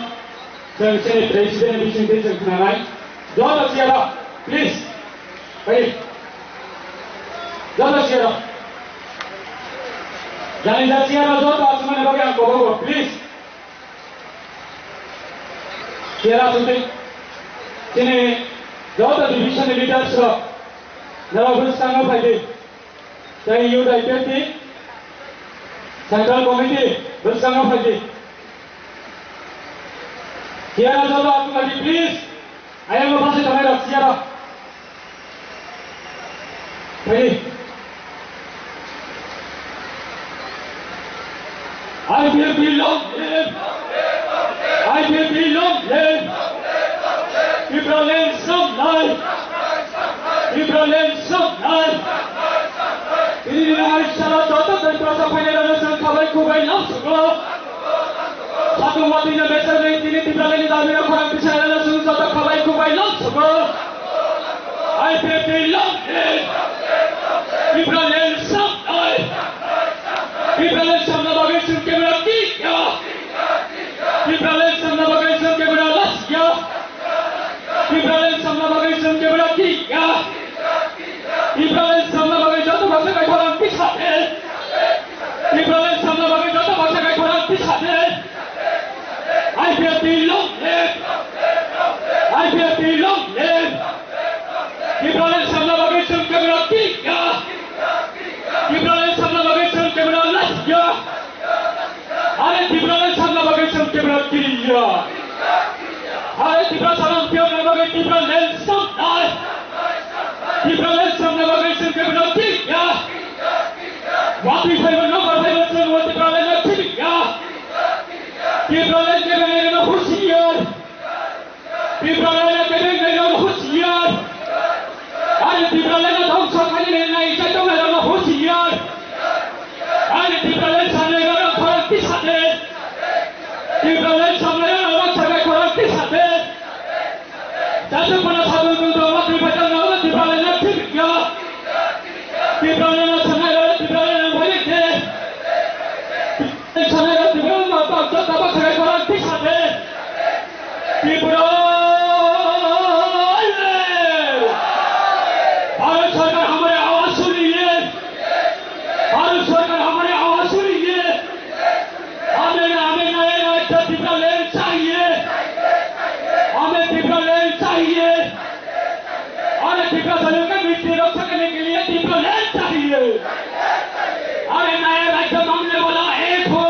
chwng chini president ni bisingtwi chwng khnanai. Joto chair o, please. Phaidi. Joto chair rok. Jani ja chair rok joto achukmani bagwi ang kobogo, please. Chair achukdi. Chini joto division ni leaders rok. Norok bwskango phaidi. Tei youth I P F T Central Committee bwskango phaidi. Chair rok joto achukdi, please. Ayang no phasai tongnai rok, siya rok. Phai. I P F T long live! I P F T long live! Tipraland samnai! Tipraland samnai! Tini ni nai sara joto tei prasa phainai rano chwng khabai khubai lam sugo. Satung watwi no bechar nai tini Tipraland ni dabi no khorang tisai rano chwng joto khabai khubai lam sugo. I P F T long live! Tipraland samnai! Tipraland samna bagwi chwng kebra tikya! Tipraland samna bagwi chwng kebra lasikya! Tipraland samna bagwi chwng kebra tikya! Tipraland samna bagwi joto baksa kaitorang tisade! Tipraland samna bagwi joto baksa kaitorang tisade! I P F T long live! I P F T long live! Tipraland samna bagwi chwng kebra tikya! Tipraland samna bagwi chwng kebra lasikya! Are Tipraland samna bagwi chwng kebra tikya! Are Tipraland samna bagwi Tipraland samnai! Tipraland samna bagwi chwng kebra tikya! Watwi phaibo nokbar phaibo chwng o Tipraland no tikya! Tipraland kebengnairokno husiar! Tipraland kebengnairokno husiar! Ani Tipraland dhongso khainani nai chai tongnairokno husiar! Ani Tipraland samnairokno khorang tisade! Tipraland samnairokno sabai khorang tisade! Jasa pana sabun tong tong watwi phai tong tong Tipraland no thibikya. Tipraland no sanai ro Tipraland no bhai de. Sanai ro Tipraland no tong tong tong watwi phai tong tisade. Tripura. Bharat सरकार हमारे आवाज सुनिए। भारत सरकार हमारे आवाज सुनिए। हमें, हमें नए राज्य Tipraland चाहिए। हमें Tipraland चाहिए। अरे Tiprasarao की मिट्टी रक्षा करने के लिए Tipraland चाहिए। अरे नया राज्य मांगने वाला एक हो,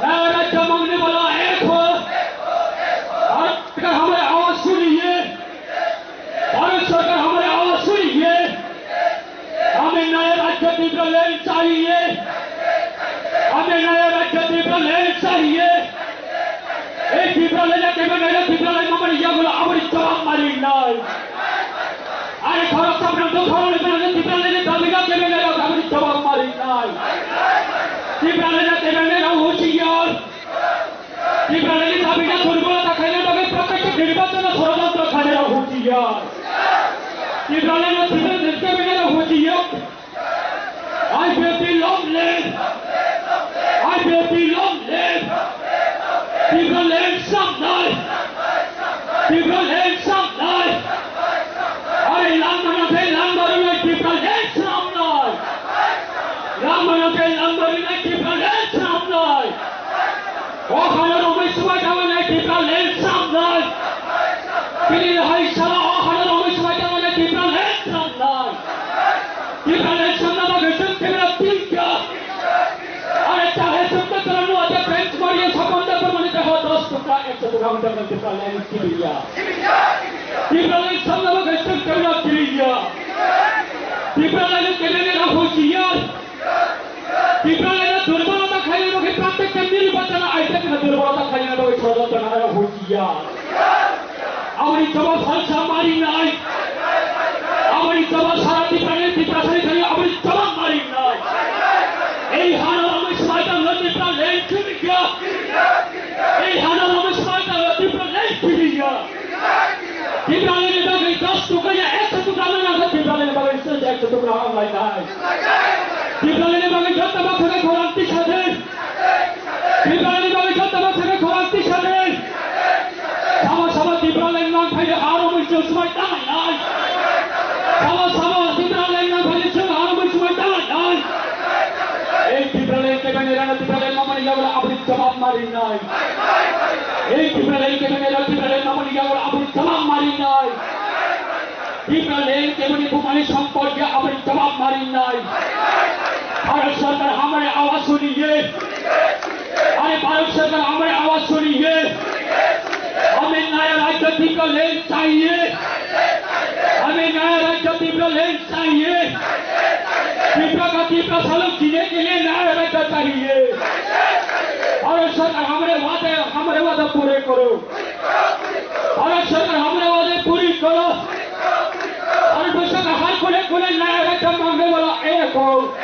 नया राज्य मांगने वाला एक हो। भारत सरकार हमारी आवाज सुनिए। भारत सरकार हमारी आवाज सुनिए। हमें नया राज्य Tipraland चाहिए। हमें नया राज्य Tipraland चाहिए। এই Tipraland kebengnairok Tipraland mamani yagulo aboni jobab marinai. Are khorok sabrang to khorok ni Tipraland ni dabi no kebengnairok aboni jobab marinai. Tipraland kebengnairok husiar. Tipraland ni dabi no durbolota khaina bagwi protyekta nirbachono sorojontro khaina husiar. Tipraland no Tipraland kebengnairok husiar. I P F T long live! I P F T long live! Tipraland samnai! Tipraland samnai! Are langmano khe langmano nai Tipraland samnai! Langmano khe langmano nai Tipraland samnai! O hano romwi swbai tangmani Tipraland samnai. Tini hai sara o hano romwi swbai tangmani Tipraland samnai. Tipraland samna bagwi chwng kebra tingkha. Are chahe chwng to chwla nua je bench mari sapon da mani deho dos tukra ekso tukra hwnjak Tipraland kibiya. Tipraland samna bagwi chwng kebra kibiya. Tipraland kebra ni rang husiya. Tipraland no durbolota khaina bagwi protyekta nirbachono aiteka durbolota khaina bagwi sorojontro khaina husiya. Aboni jobab salsa marinai. Aboni jobab sara Tipraland Tiprasani thani aboni jobab marinai. Ei hano romwi swbai tangmani Tipraland kibiya. Ei hano romwi swbai tangmani Tipraland kibiya. Tipraland ni bagwi dos tukra ya ekso tukra no nangkha, Tipraland ni bagwi sir ekso tukra wng lai nai. Tipraland ni bagwi joto baksa khe khorang tisade. Tipraland ni bagwi joto baksa khe khorang tisade. Sama sama Tipraland nang phai ha romwi chwng swbai tang nai. Sama sama Tipraland nang phai Yagla aboni jawab marinai. Ei Tipraland keboni yagla Tipraland mamoni yagla aboni jawab marinai. Tipraland keboni bumani sampot ya aboni jawab marinai. Bharat Sarkar hamare awaz suniye. Are Bharat Sarkar hamare awaz suniye. Hame naya rajya Tipraland chahiye. Hame naya rajya Tipraland chahiye. Tipra ka Tipra sa log jine ke liye naya rajya chahiye. Bharat Sarkar hamare wade, hamare wade pure karo. Bharat Sarkar hamare wade puri karo. Bharat Sarkar har kone kone naya rajya mangne wala ek ho.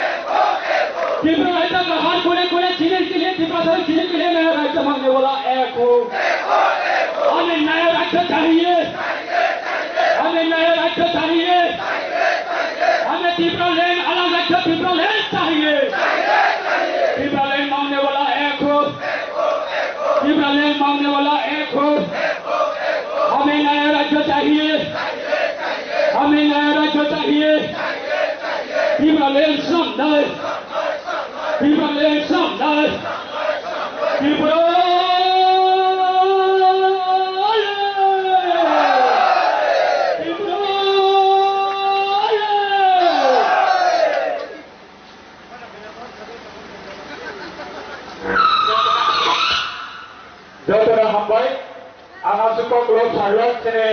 Tipra rajya ka har kone kone jine ke liye Tipra sa log jine ke liye naya rajya mangne wala ek ho. Hame naya rajya chahiye. Hame naya rajya chahiye. Hame Tipraland alag rajya Tipraland chahiye. Tipraland mangne wala ek ho. Tipraland mangne wala ek ho. Hame naya rajya chahiye. Hame naya rajya chahiye. Tipraland samnai. Tipraland samnai. Tipra. Tipra. Jotono hambai. Ang aswk kok lo sajak sini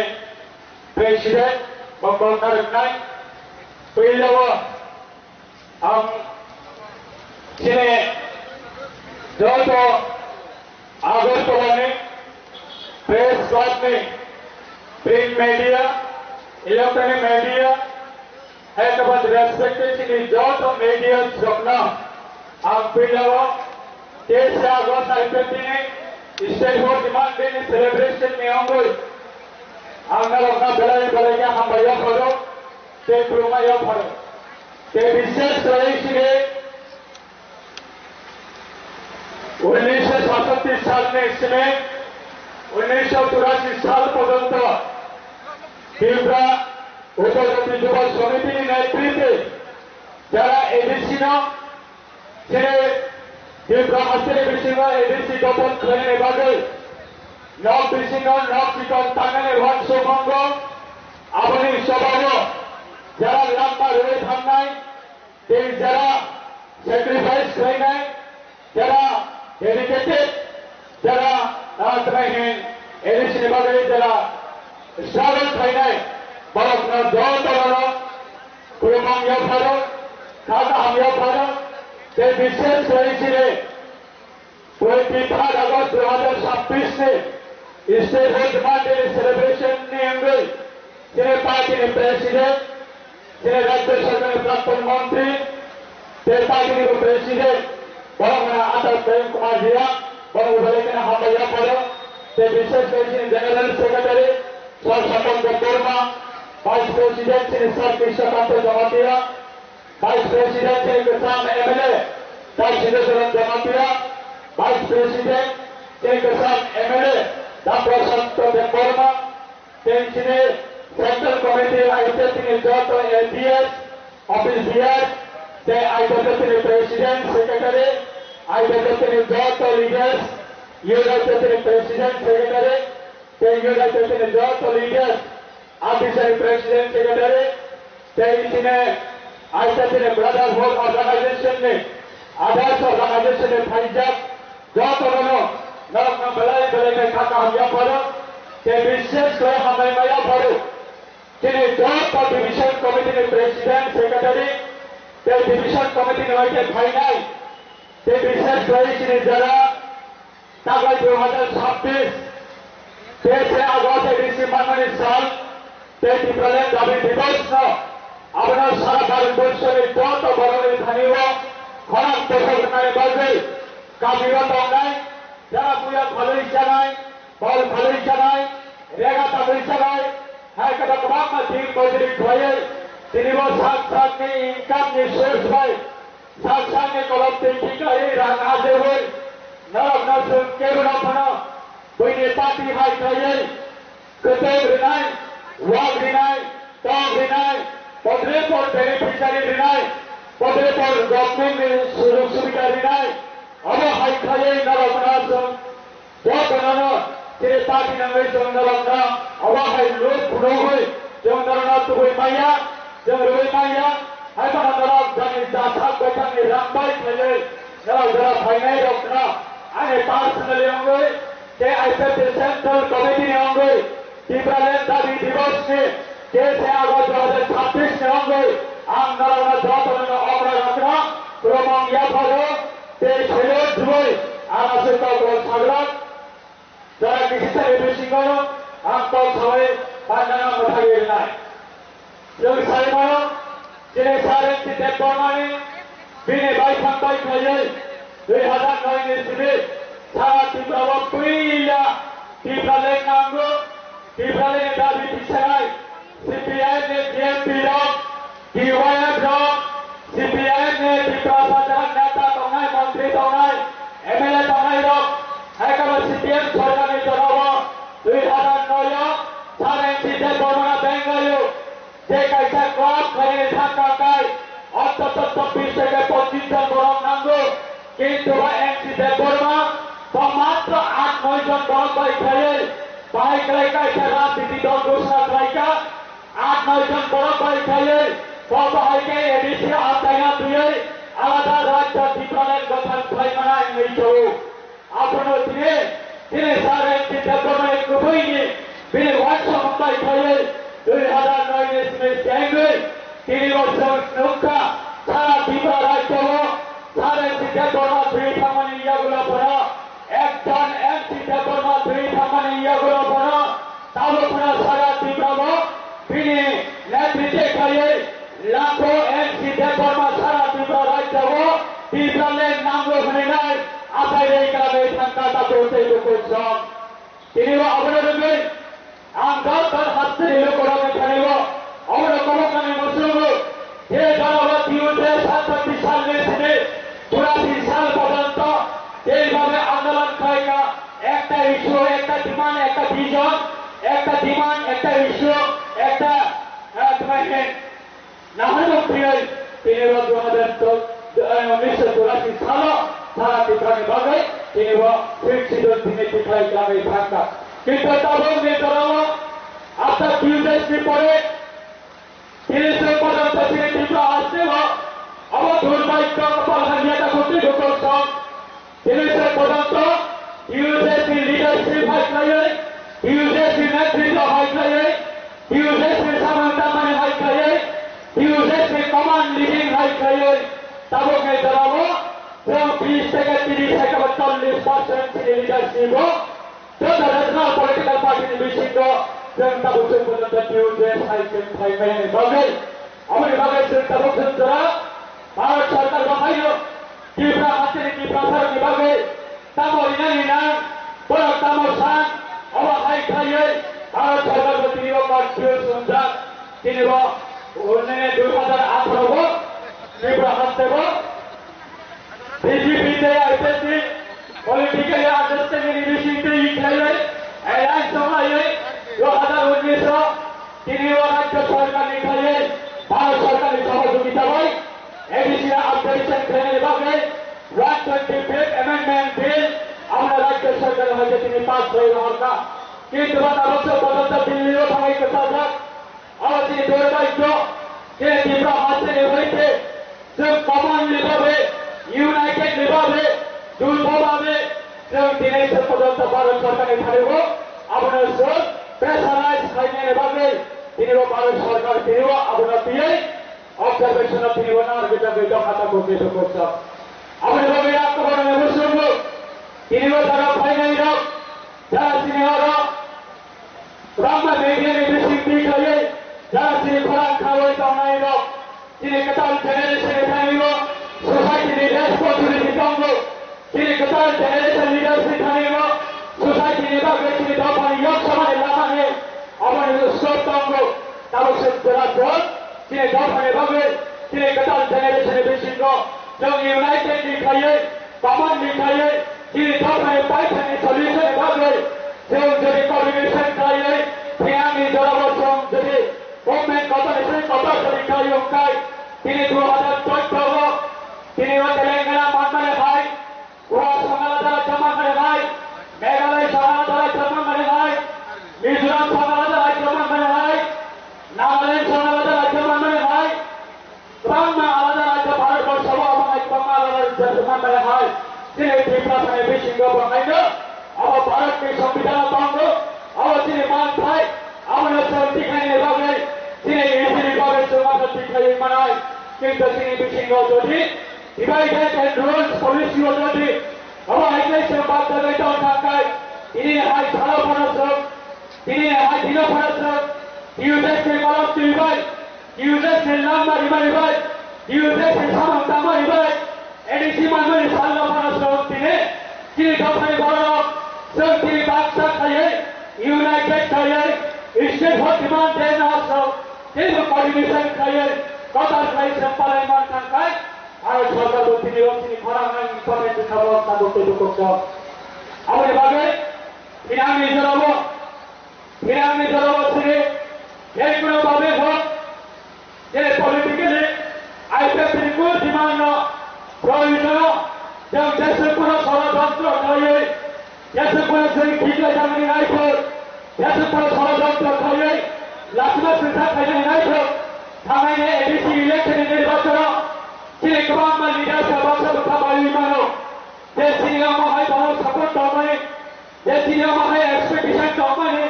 president bokol narwknai. Puila o ang sini joto Agartala ni press club ni print media, electronic media, hai khe bo respected chini joto media rokno ang puila o teisa August I P F T ni State Hall Demand Day ni celebration ni wngwi ang norokno belai belai khe hambai yapharo tei khulumma yapharo. Tei bishesh khlai chini unnisho satatti salni simi unnisho churashi sal porjonto Tripura Upajati Yuba Samitini netritwe jara A D C no chini Tripura hasteni bisingo A D C gothon khlainani bagwi nok bisingo nok chikon tangnani uansukmung aboni sobao jara lamba rwui thangnai tei jara sacrifice khlainai, jara dedicated, jara, ah, tei hin A D C ni bagwi jara struggle khlainai, borokno jotono khulumung yapharo, kha kaham yapharo, tei bishesh khlai chini twenty-third August dui hazar chabbish ni State Hall Demand Day celebration ni wngwi chini party ni president, chini Rajya Sarkar ni Prakton Montri, tei party ni president, borok wngkha Atal Prem Kumar Reang, borok belai kheno hambai yapharo, tei bishesh khe chini General Secretary, Sir Swapon Debbarma, Vice President, chini Sir Krishna Kanta Jamatia, Vice President chini kwcham M L A, Dr. Sindhu Saran Jamatia, Vice President chini kwcham M L A, Dr. Prashant Debbarma, tei chini Central Committee aite chini joto A D S, Office Bearer, tei aite chini President, Secretary, aite chini joto leaders, Youth aite chini President, Secretary, tei Youth aite chini joto leaders, Officer President Secretary, tei chini aisa chini Brotherhood Organization ni, others organization ni phaijak, jotono norokno belai belai khe kha kaham yapharo, tei bishesh khe hambai ma yapharo. Chini joto Division Committee ni President Secretary, tei Division Committee ni bai khe phainai, tei bishesh khe chini jara Taklai dui hazar chabbish, teis August A D C manmani sal, tei Tipraland dabi divos no, abono sara Bharat borso ni joto borok ni thani o khorang bosok rwnani bagwi kami o tongnai, jara buya phalwi chanai, bol phalwi chanai, rega tangwi chanai, hai khe kwbangma din mojuri khlaiwi tini bo sak sak ni income ni source bai Sak sakni kolom twi kiklaiwi rang ajewi norokno chwng kebono phano buini party hai khlaiwi kwtwng rwnai, wak rwnai, tok rwnai, podre pod beneficiary rwnai, podre pod government ni sujog subida rwnai. Obo hai khlaiwi norokno chwng jotono chini party nangwi chwng norokno obo hai look phunugwi chwng norokno tubui manya, chwng rwui manya. Hai phano norok jani jathak baithakni rang bai khlaiwi norok jora phainairokno ani personally wngwi K I P F T Central Committee ni wngwi Tipraland Dabi Divas ni teis August dui hazar chabbish ni wngwi ang norokno jotono okra rokno khulumung yapharo tei salute rwui ang aswk kok rok saglak. Jora kisisa ni bisingo ang kok sawi pandana mwthagwi rwnai. Chwng sai mano, chini Sir N C Debbarmani bini baithang bai khlaiwi dui hazar noi ni simi sara Tripura o puila Tipraland nango, Tipraland ni dabi tisanai, C P I M ni G M P rok, T Y F rok, C P I M ni Tiprasa jaga neta tongnai, montri tongnai, M L A tongnai rok, hai khe bo C P M sorkar ni jora o dui hazar noi o Sir N C Debbarma Bengali o je kaisa club khainani thangka kai, ontoto chobbish theke pochish jon borok nango, kintu ba N C Debbarma bo matro aat noi jon borok bai khaiwi bahai khlai kaisa rajniti dol ghosna khlaika, aat noi jon borok bai khaiwi bo bahai khe A D C achaina twiwi alada rajya Tipraland gothan khlaimana wngwi tongo. Abono tini, tini Sir N C Debbarmani kubuini bini uansukmung bai khaiwi dui hazar noi ni simi chengwi tini o chwng nukha sara Tripura rajyo o Sir N C Debbarma thwi thangmani yagulo bono, ekjon N C Debbarma thwi thangmani yagulo bono tabuk phano sara Tripura o bini netritwe khaiwi Lakho N C Debbarma sara Tripura rajyo o Tipraland nango hwnwi nai achai rwi kwlangwi thangkha tabuk tei bukursong. Tini bo abono rwgwi ang dal dal hasteni lukurokni thani bo obono koboknani muchungo je jora o T U J satsatti salni simi churasi sal porjonto jeibabe andolon khlaikha, ekta issue, ekta demand, ekta vision, ekta demand, ekta issue, ekta, eh, tuma hin Naharmung twiwi tini bo dui hazar chorasi salo sara Tiprani bagwi tini bo fifth schedule tini tikhlai khlaiwi thangkha. Kintu tabukni jorao after Tuesday ni pore tini se porjonto chini Tripura hasteo obo durbhagyo kopal hamya ta khuti dukhor song. Tini se porjonto T U J ni leadership hai khlaiwi, T U J ni netritw hai khlaiwi, T U J ni samung tangmani hai khlaiwi, T U J ni command leading hai khlaiwi, tabukni jorao chwng bis theke tris theke ba chollish percent chini leadership o joto regional political party ni bisingo chwng tabuk chwng porjonto T U J hai chwng khlai mani bagwi, aboni bagwi chwng tabuk chwng jora Bharat Sarkar bo haino Tipra hasteni Tiprasarokni bagwi tamo rinani nang, borok tamo san, obo hai khlaiwi Bharat Sarkar bo tini bo confuse wngjak. Tini bo, o, nini dui hazar atharo bo Tripura haste bo B J P tei I P F T ni political understanding ni bising twi khlaiwi alliance wnglaiwi dui hazar unnish o tini o rajya sarkar ni khlaiwi Bharat sarkar ni sohojogita bai A D C o upgradation khlainani bagwi one twenty fifth Amendment Bill abono rajya sarkar ni hoite tini pass khlaiwi rohorkha. Kintu bo tabuk se porjonto Delhi o thangwi kwchajak. Abo chini durbhagyo, je Tipra hasteni hoite chwng common ni bagwi, united ni bagwi, juto bagwi chwng tini se porjonto Bharat sarkar ni thani o abono chwng pressurize khlainani bagwi tini o Bharat sarkar tini o abono twiwi observation o tini o narwgwi tongwi tongkha tabuk ni dukhor song. Aboni bagwi ang kwbangma muchungo tini o jaga phainai rok jara chini oro kwbangma media ni bising twi khlaiwi jara chini khorang khawi tongnai rok chini kwtal generation ni thani o society ni responsibility tongo. Chini kwtal generation leaders ni thani o society ni bagwi chini dophani yok samani lamani aboni stop tongo. Tabuk se jora jor chini dophani bagwi chini kwtal generation ni bisingo chwng united ni khlaiwi, common ni khlaiwi chini dophani paithakni solution ni bagwi chwng jodi coordination khlaiwi thwiyangni jorao chwng jodi government kotor ni simi kotor sori khlaiwi wngkhai tini dui hazar chauddoro tini o Telangana manmani hai Chini Tiprasani bisingo bo haino abo Bharatni Songbidan tongo, abo chini manthai, abono chwng tikhaini bagwi, chini ithini bagwi chwng abo tikhlaiwi manai. Kintu chini bisingo jodi divided and rules policy o jodi abo hai khe chwng bajagwi tong thangkhai, tini hai salo phano chwng Tini hai dino phano chwng D U J S ni kolom twi bai, D U J S ni langma rimani bai, D U J S ni samung tangmani bai, A D C manmani salno phano chwng tini chini dophani borok chwng tini baksa khaiwi, united khaiwi, state for demand dena chwng teibo coordination khaiwi kotor khlai chwng palai man thangkhai, Bharat Sarkar bo tini rok chini khorang nang important khe sabo tabo teibo kokjak. Aboni bagwi tini ang ni jorabo Phirangni jorao sini, je kono babe hok, je politically, I P F T ni kuno demand no, proyojono, jang jese kono sorojontro khaiwi, jese kono joi khiklai jangni naithok, jese kono sorojontro khaiwi, latima singsa khainani naithok, thangaini A D C election ni nirbachono, chini kwbangma leader sa baksa bwkha baiwi mano, je chini omo hai bono support tongmani, Je chini omo hai expectation tongmani,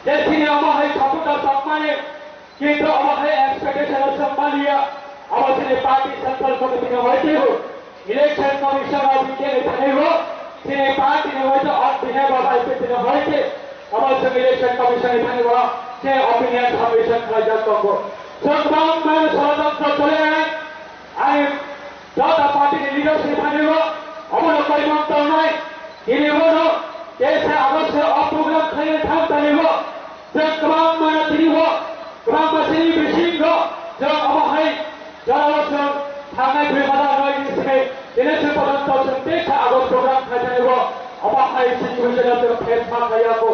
je chini omo hai supporter tongmani, kintu omo hai expectation o chwng maliya, omo chini party central committee ni hoi teibo, election commission of India ni thani bo, chini party ni hoi to on behalf of I P F T ni hoi te, omo chwng election commission ni thani bo, je opinion submission khlaijak tongo. Chwng kwbangma sorojontro chole, Ani jota party ni leaders ni thani bo omono koimon tongnai, tini bono teisa August o program khlaina thang tani bo, je kwbangma no tini bo, kwbangma sini bisingo je omo hai jorao chwng thangnai dui hazar noi ni simi tini se porjonto chwng teisa August program khlai thani bo omo hai situation o chwng face ma khlai ya kho.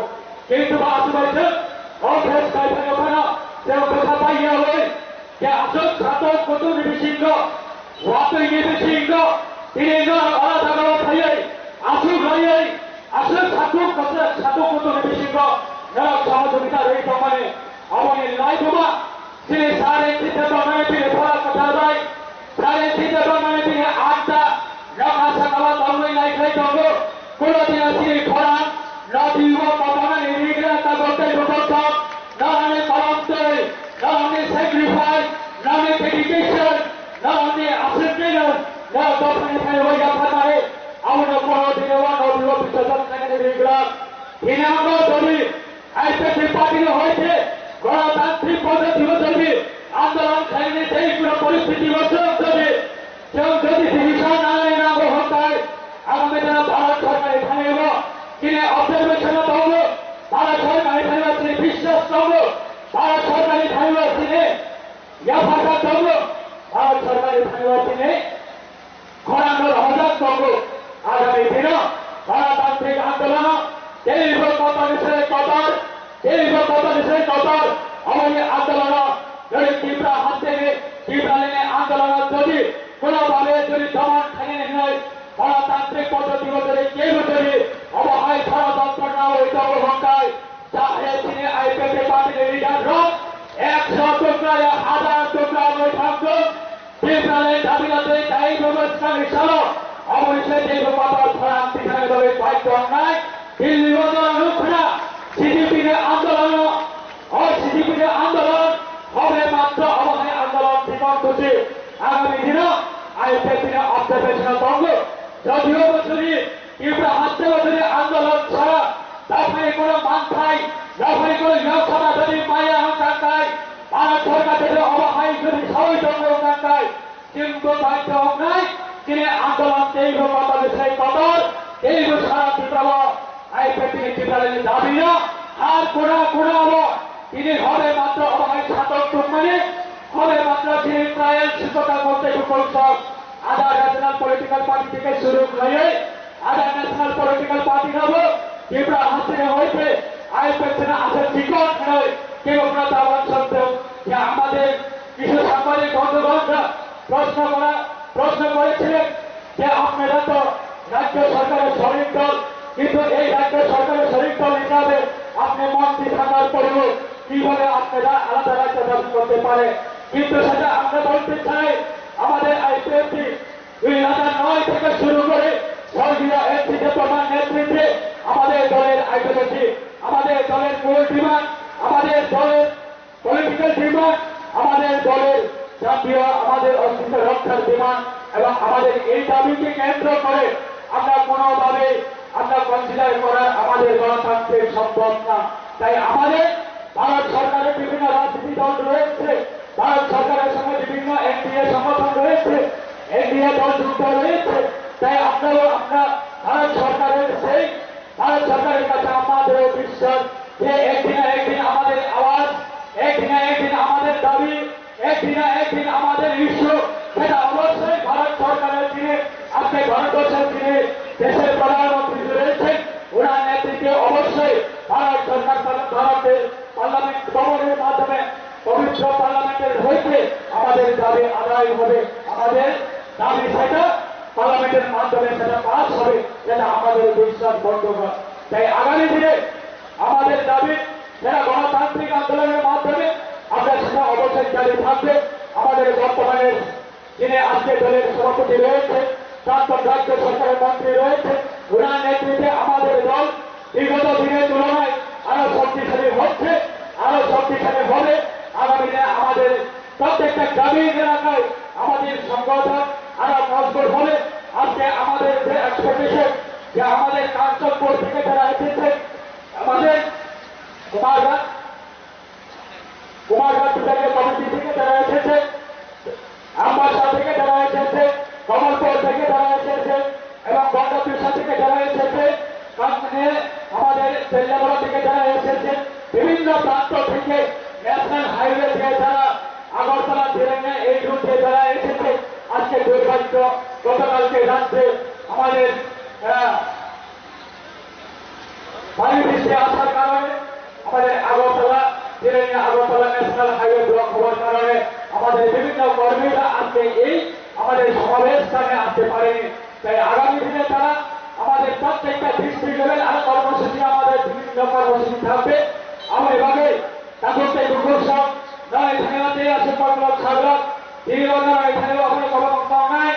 Kintu ba aswk bai chwng o face khlai thani phano chwng bwkha pai ya oi. Je aswk satok kutung ni bisingo, watwi ni bisingo, tini norok ala jagao thaiwi, aswk laiwi, aswk satok kwchak, satok kutung ni bisingo norok sohojogita rwi tongmani, aboni laibuma chini sari chita tongmani bini pora kwtal bai, sari chita tongmani bini atta nokha sakao tongwi laikhlai tongo. Kuno dino chini khorang, nodi o kotormani rigra tabok tei bukhok sok, norokni kolom twi, norokni sacrifice, norokni dedication, norokni aswk tino, norok dophani thani o yapharmani, abono kuno dino o nodi o bichajak khainani rigra. Tini abo jodi I P F T party no hoite, gonotantrik poddhoti o jodi andolon khainani tei kuno poristhiti o jodi Chwng jodi decision nanai nango hwnkhe, agami dino Bharat Sarkar ni thani bo chini observation o tongo, Bharat Sarkar ni thani bo chini biswas tongo, Bharat Sarkar ni thani bo chini yapharkha tongo, Bharat Sarkar ni thani bo chini khorang no rohorjak tongo. Agami dino Ganatantrik Andolono teibo kotor ni se kotor, teibo kotor ni se kotor, aboni andolono jodi Tipra hasteni, Tipralini andolono jodi kuno babe jodi domon khainani hwnwi Ganatantrik poddhoti o jodi kebo jodi obo hai sorojontro nawi tongo hwnkhe, Chahre chini I P F T party ni leader rok ekso tukra ya hazar tukra wngwi thangthung. Tipraland dabi late dai bebostha ni salo aboni se dei bo kotor phalang tikhani bagwi bai tongnai. Delhi o jora nukhna C D P ni andolon o, o C D P ni andolon hobe matro obo hai andolon thikon kuchi agami dino I P F T ni observation o tongo. Jodio bo chini Tipra haste o jodi andolon sara, dophani kono manthai, dophani kono yoksana jodi maya hwnkha khai, Bharat Sarkar jodi obo hai jodi sawi tongo hwnkha khai, chwng bo baidhyo wngnai, chini andolon teibo kotor ni sai kotor, teibo sara Tripura o I P F T ni Tripura ni dabi no har kona kona o tini hobe matro obo hai satok tongmani, hobe matro chini trial sikota kontei bukol sok, Ada regional political party theke suru khlaiwi, ada national political party rabo Tipra hasteni hoite I P F T na aswk chikon khlai kebo phano daban sokthok. Ya amader kisu sangbadik bondhugonra proshno kora, proshno korechilen je apnara to rajyo sorkarer shorik dol, kintu ei rajyo sorkarer shorik dol hisabe apni montri thakar poreyo kibhabe apnara alada rajyo dabi korte pare? Kintu seta amra bolte chai, amader I P F T দুই হাজার নয় থেকে শুরু করে স্বর্গীয় আইপিএলটি আমাদের দলের মূল ডিমান্ড, আমাদের দলের পলিটিক্যাল ডিমান্ড, আমাদের দলের জাতীয়, আমাদের অস্তিত্ব রক্ষার ডিমান্ড এবং আমাদের এই দাবিকে কেন্দ্র করে আমরা কোনোভাবেই আমরা কনসিডার করার আমাদের গণতান্ত্রিক সম্ভব না। তাই আমাদের ভারত সরকারের বিভিন্ন রাজনীতি দল রয়েছে, ভারত সরকারের সঙ্গে বিভিন্ন এনডিএ সংগঠন রয়েছে, এনডিএ দল যুক্ত রয়েছে। তাই আমরাও আমরা ভারত সরকারের সেই ভারত সরকারের কাছে আমাদেরও বিশ্বাস যে একদিন না একদিন আমাদের আওয়াজ, একদিন না একদিন আমাদের দাবি, একদিন না একদিন আমাদের ইস্যু, সেটা অবশ্যই ভারত সরকারের দিনে, আজকে ভারতবর্ষের দিনে দেশের প্রধানমন্ত্রী যে রয়েছেন, ওনার নেতৃত্বে অবশ্যই ভারত সরকার, ভারতের পার্লামেন্ট ভবনের মাধ্যমে, পবিত্র পার্লামেন্টের হইতে আমাদের দাবি আদায় হবে, আমাদের দাবি সেটা পার্লামেন্টের মাধ্যমে সেটা পাস হবে, এটা আমাদের বিশ্বাস বদ্ধ। তাই আগামী দিনে আমাদের দাবি সেটা গণতান্ত্রিক আন্দোলনের মাধ্যমে আমরা সেটা অবশ্যই জারি থাকবে। আমাদের বর্তমানে যিনি আজকে দলের সভাপতি রয়েছে, প্রাক্তন রাজ্য সরকারের মন্ত্রী রয়েছে, ওনার নেতৃত্বে আমাদের দল বিগত দিনের তুলনায় আরো শক্তিশালী হচ্ছে, আরো শক্তিশালী হবে। আগামী দিনে আমাদের প্রত্যেকটা গ্রামীণ এলাকায় আমাদের সংগঠন আরো মজবুত হবে। আজকে আমাদের যে এক্সপেকটেশন, যে আমাদের কাঞ্চনপুর থেকে যারা এসেছে, আমাদের কুমারঘাট, কুমারঘাট বিভাগীয় কমিটি থেকে যারা এসেছে, আমবাসা থেকে যারা এসেছে, কমলপুর থেকে যারা এসেছে এবং গন্ডাপিসা থেকে যারা এসেছে, কামনে আমাদের তেলিয়াপাড়া থেকে যারা এসেছে, বিভিন্ন প্রান্ত থেকে ন্যাশনাল হাইওয়ে দিয়ে যারা আগরতলা, জিরাঙ্গা এই রুট দিয়ে যারা এসেছে, আজকে দুর্ভাগ্য, গতকালকে রাত্রে আমাদের, আহ, ভারী বৃষ্টি আসার কারণে আমাদের আগরতলা, জিরানিয়া আগরতলা ন্যাশনাল হাইওয়ে ব্লক হওয়ার কারণে আমাদের বিভিন্ন কর্মীরা আজকে এই আমাদের সমাবেশ স্থানে আসতে পারেনি। তাই আগামী দিনে তারা আমাদের প্রত্যেকটা ডিস্ট্রিক্ট লেভেল আরো কর্মসূচি, আমাদের বিভিন্ন কর্মসূচি থাকবে। আমি এভাবে ঠাকুর তাই দুর্গোৎসব নয় থানাতে আসে পাগলক ছাগলক, এই বাজার এখানেও আমরা কোনো মন্ত্রণালয়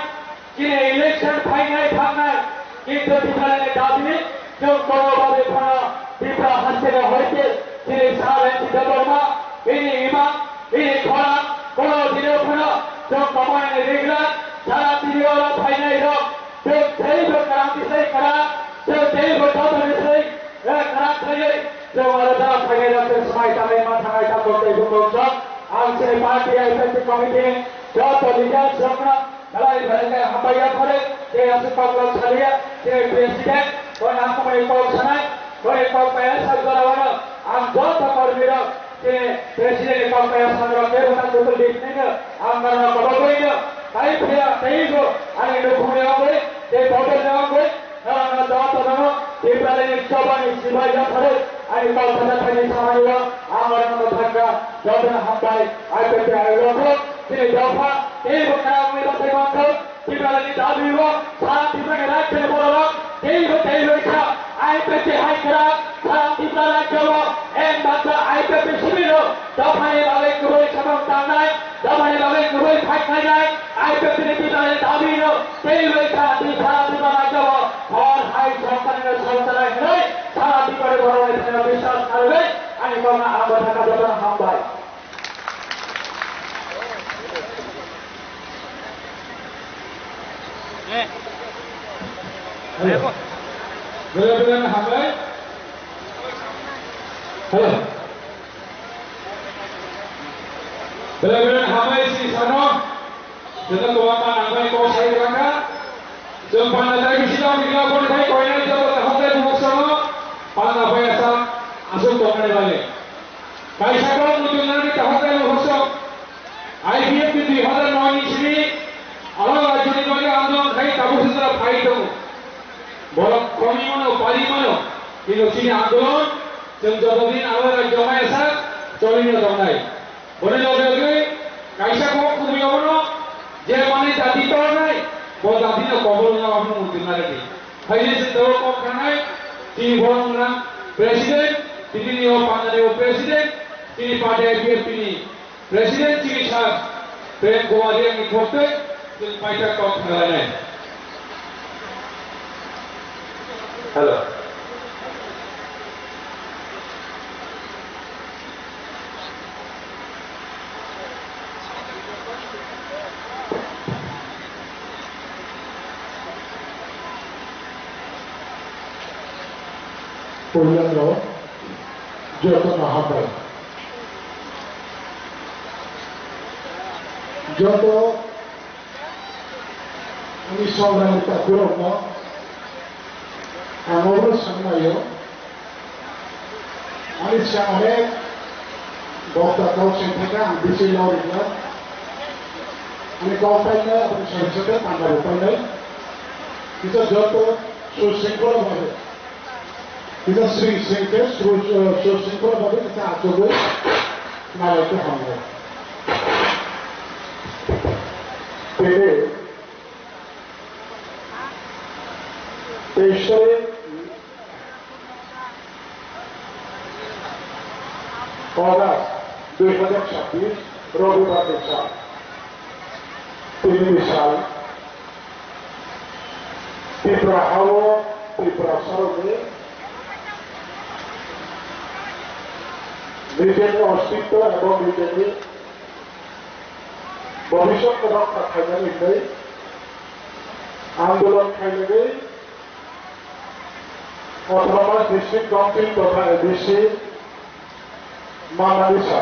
Chini election phainai thangnai, kintu Tiprani dabi chwng kono babe phano Tipra hasteni hoite chini Sir N C Debbarma, bini imang, bini khorang, kono dino phano chwng komani rigla, sara Tripura o phainai rok, chwng teibo kwrang bisai kwrang, chwng teibo joto bisai, eh, kwrang thaiwi, chwng aro jora phainai rok chwng swmai tanai ma thangnai ta koktei bukhuk chwng, ang chini party executive committee ni joto leaders rokno, Belai belai khe hambai ya phare, tei aswk kok lok saliya, tei president, bo nangkukmani kok sanai, bo ni kok paya sak jora wano, ang joto kormi rok, tei president ni kok paya sak rok, tei bwtang kutul di phinaino, ang norok kobo boino, tai phiya, tei bo, ani nukhungni wngwi, tei bodolni wngwi, norokno jotono, Tiprani chobani sibai ya phare, ani kok sana thani samani rok, ang norokno thangka, jotono hambai, I P F T I rok, tini dopha, tei bo khara wngwi rok tei mantho, Tiprani dabi o sara Tiprani rajyoni bororok teibo teibo kha I P F T hai kwrak sara Tripura rajyo o em baksa I P F T sibirno dophani bagwi kwrwi samung tangnai, dophani bagwi kwrwi phaiknainai I P F T ni Tiprani dabi no teibo kha Tri-, sara Tripura rajyo o hor hai sorkarni no sorkar hai hwnwi sara Tiprani bororokni thani biswas narwgwi ani kokno ang bo thangka jotono hambai. Hello. Hello, hello, hello. Hello. Belai belai hambai si sano. Joto kwbangma nangmani kok sai rwkha. Chwng panda tai bisi tong dikla boni thai koinai joto tahok tai bubuk sano. Panda bai asa aswk tongmani bagwi. Kaisa kok muchung nani tahok tai bubuk song. I P F T dui hazar noi ni simi alok rajyoni bagwi andolon khai tabuk sitra phai tongo. Borok komi mano, pari mano, kintu chini andolon chwng joto din alok rajyo mai asa cholino tongnai. Boni loge loge kaisa kok kubui abono je mani jati tornai, bo jati no kobol wngna abono muchung nai di. Haile chwng tabuk kok khanai, chini borok wngna president, tini ni o pandani o president, chini party I P F T ni President chini sir Prem Kumar Reang ni koktwi chwng paithak kok thanglainai. Hello. Puilano jotono hambai. Joto ani songrangni takhurokno ang obo sanmaio. Ani sa onek bokta kok sengthaka ang bisi lorikna. Ani kok painai, aboni sari sari tangkabo painai. Kisa joto susengkholo babe. Kisa sring sring khe sru, eh, sru sring khoro bagwi kisa achugwi nalai khe hamya. Tei, tei sori August dui hazar chabbish, Robibar ni sal. Tini ni sal. Tripura hao Tripura sarokni nijeni ostitto ebong nijeni bhobishyotno rokha khainani hwnwi andolon khainani Autonomous District Council totha A D C manmani sa.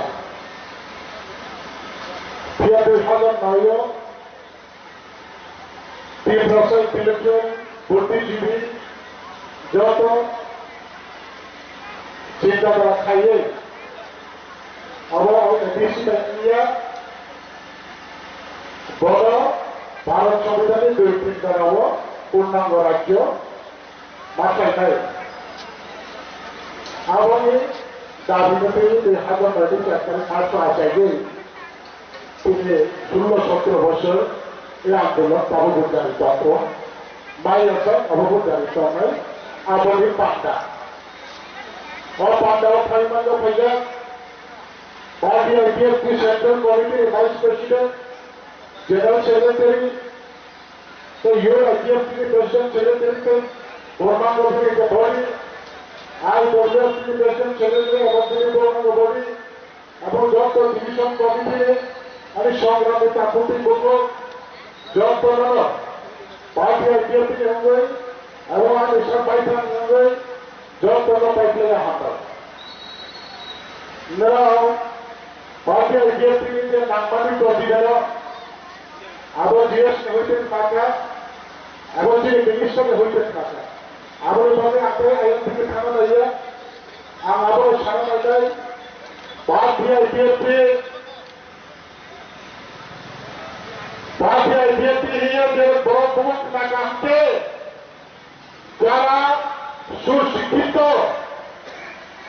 Phiya dui hazar noi o Tiprasa intellectual, buddhijibi joto chinta dhara khaiwi abo A D C bai wngya, bono Bharat Songbidanni dui tin dhara o purnango rajyo ma khlainai. Aboni dabi no tei dui hazar noi ni char tarik March o achaigwi tini sullo sotro bosor e andolon tabuk bo jari tongo. Mai yasai abo bo jari tongnai aboni panda. O panda o phaimano phaijak Party I P F T Central Committee ni Vice President, General Secretary, tei U I P F T ni President Secretary tei Bormango bini body, I W F T ni President Secretary abo bini Bormango body, abo joto Division Committee ni ani songrangni takhuk tei bukhuk joto no party I P F T ni wngwi abo ani sak baithang ni wngwi joto no paiphlaiya hambai. Norok party I P F T ni je nangmani topik ano Abo G S ni hoite thaka, abo chini minister ni hoite thaka. Abo ni bagwi ang tei ayang theke thangna naiya. Ang abo ni sana nainai. Party I P F T, party I P F T hiya je borok bumo thangna kaham khe. Jara susikkito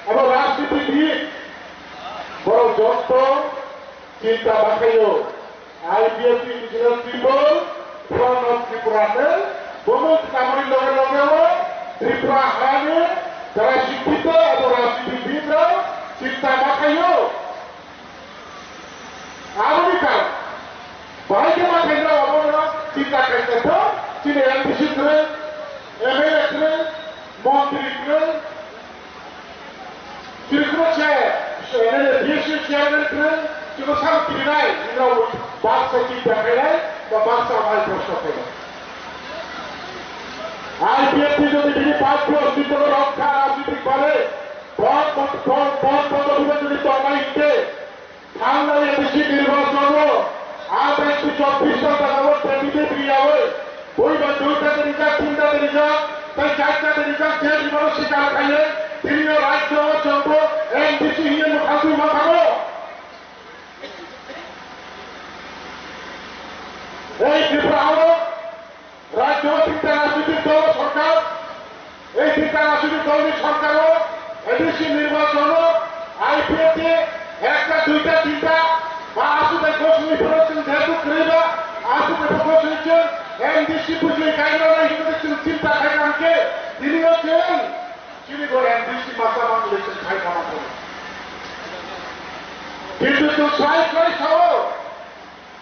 abo rajnitibid, borok joto chinta ma khaio. I P F T Indigenous People Front of Tripura ni bumung khwnamani loge loge o Tripura hani jara sikkito abo rajnitibid rok chinta ma khaio. Aboni karon, bahai khe ma khaina obo no chinta khaina tho, chini M D C kwrwi, M L A kwrwi, montri kwrwi, chini kwrwi se, se M L A, B S C chairman kwrwi, chini sam kirinai, ino baksa chinta khainai, ba baksa mai proshno khainai. I P F T jodi bini party ostitto rokha rajnitik bhale, pon, pon, pon, pon, pon, jodi tongnai hinkhe, Thangnai M D C nirbachon o atais chobbish ghonta jabot candidate riyawoi, boiba duita de rijak, tinta de rijak, tei charta de rijak, je bibalo sikar khaiye, tini o rajyo o chwngbo M D C hiye mwkhang twi ma thango. Ei Tripura o Rajyo tinta rajnitik dol sorkar, ei tinta rajnitik dolni sorkaro A D C nirbachon o I P F T ekta, duita, tinta ba aswk bai gosini phano chwng jehetu kwrwi ba aswk bai gosini chwng M D C bujui kaibrana hinwi chwng chinta khaikha hwnkhe tini o chwng chini bo M D C masa manwi chwng khaikha mano. Kintu chwng swrai swrai sao,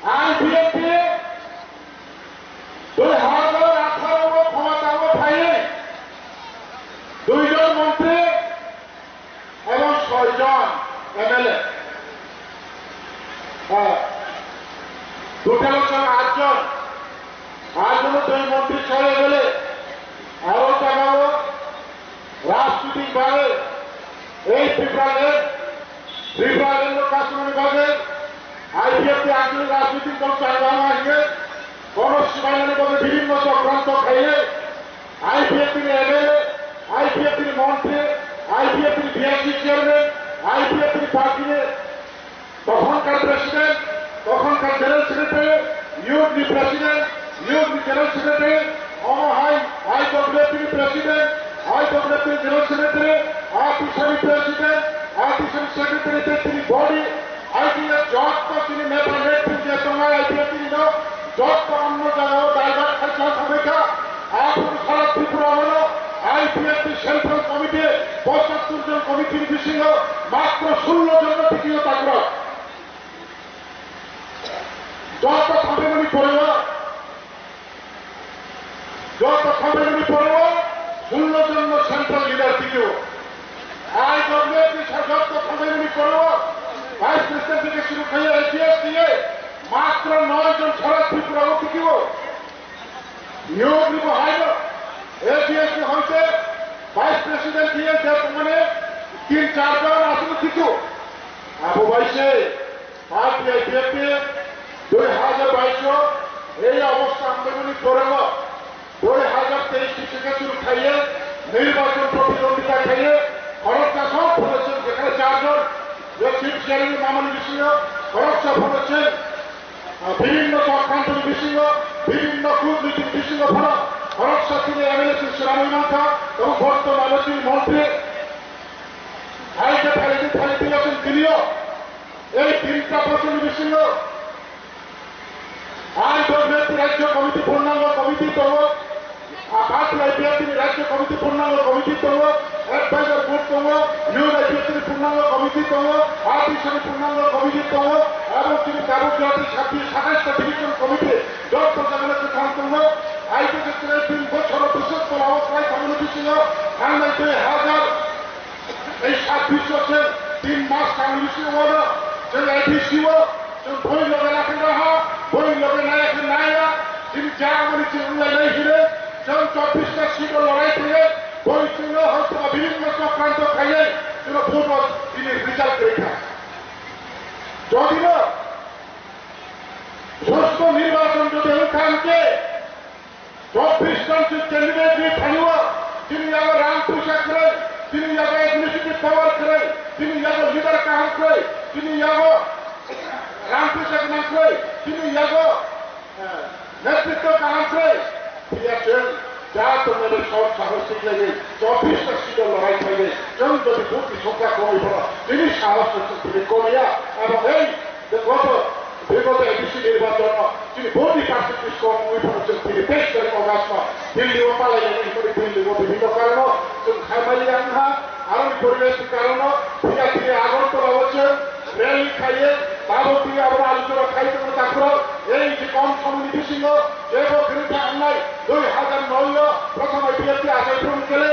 I P F T dui hazar atharo o khomotao phaiwi duijon montri ebong soijon M L A, ah, total o chwng atjon, atjon o dui montri soi M L A, aro jagao. Rajniti bagwi, ei Tipraland, Tipraland no kasumani bagwi I P F T ni rajnitik dol changma hingye, kono sibainani bagwi bibhinno chokranto khaiye, I P F T ni M L A, I P F T ni montri, I P F T ni B I C chairman, I P F T ni party ni Tokhonkar president, tokhonkar general secretary, youth ni president, youth ni general secretary, omo hai I W F T ni president, I W F T ni general secretary, A T S A ni president, A T S A ni secretary tei tini body, I P F T ni jotto tini member head tini je tongnai I P F T ni no, jotto onno jagao divert khai chang thangbai kha. Aphuru sara Tripura o no I P F T Central Committee pochattor jon committee ni bisingo matro sullo jon no tikio takrok. Joto thangmani pore o, joto thangmani pore o sullo jon no Central Leader tikio. I W F T sa joto thangmani pore o Vice President theke shuru khai A G S T A matro noi jon sara Tripura o tikio. Niyom ni bo hai no, A P S ni hoite Vice President hiye je mane tin char jon aswk kichu. Abo bai se party I P F T dui hajar bais o ei obostha ambaimani pore o dui hajar teis ni sike shuru khaiye nirbachon protidwondita khaiye khoroksa sok phano chwng jekhane char jon je seat sharing ni mamani bisingo khoroksa phano chwng Ah, bibhinno chokrantoni bisingo, bibhinno kutnitini bisingo phano khoroksa tini M L A chwng swnamwi mankha, tabuk bortomano chini montri. Phaikhe phaikhe phaikhe chwng tinio ei tinta bochorni bisingo I W F T Rajya Committee, Purnango Committee tongo. Party I P F T ni Rajya Committee, Purnango Committee tongo, Advisor Board tongo, Youth I P F T ni Purnango Committee tongo, A T S A ni Purnango Committee tongo, ebong chini tabuk jati sabbi satais ta Division Committee, jotto jagano kwthang tongo. Aike je chwrai tin bochor bwswk tolao kwlai thangmani bisingo thangnai dui hajar Ei sabbish bosor tin mas kangni bisingo wano chwng A D C o chwng boi loge lakhe raha, boi loge naya khe naya, chini ja amoni chwng wnglainai hinwi chwng chobbish ta seat o lorai thangwi boi chwngno hoytoba bibhinno chokranto khaiwi chwngno vote o chini result kwrwi kha. Jodi no susto nirbachon jodi wngkha hwnkhe, Chobbish jon chwng candidate ni thani o, chini yago rang puisa kwrwi, chini yago administrative power kwrwi, chini yago leader kaham kwrwi, chini yago rang puisa gwnang kwrwi, chini yago, eh, netritwo kaham kwrwi. Phiya chwng ja tongnai bai sor sahos tiklaiwi chobbish ta seat o lorai khaiwi chwng jodi vote ni songkha komwi phano chini sahos no chwng tini komiya. Abo ei je goto Bigoto A D C nirbachon o chini vote ni percentage kom wngwi phano chwng tini teis tarik August no Delhi o palai nani hwnwi Delhi o bibhinno karon o chwng khaimali ya wngkha. Aroni poribesh ni karon o phiya phiya Agartala o chwng rally khaiwi tabuk tini abono aluchora khai tongo takhurok. Ei je kom somoi ni bisingo jebo kwrwngkha wngnai dui hajar noi o prothom I P F T achai phuru kele,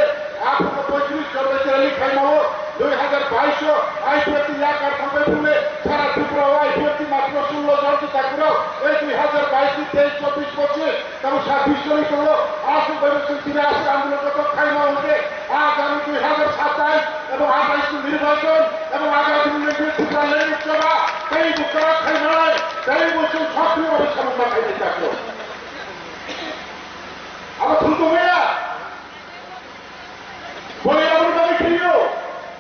aphuru poitris jon bai rally khaimao, dui hajar bais o I P F T yakar thangbai phuru le sara Tripura o I P F T matro sullo jon se takhurok, ei dui hajar bais ni teis chobbish pochis tamo sabbish jon tongo, aswk bai bo chwng tini aswk andolon kotor khaima hwnkhe agami dui hajar satais ebong atais ni nirbachon ebong agami ni Tripura Lok Sabha tei bo kwrak khaimanai tei bo chwng sokriyo bai samung ma khainai takhurok. Abo thumtongmaya. Boni aboni dabi kiriyo.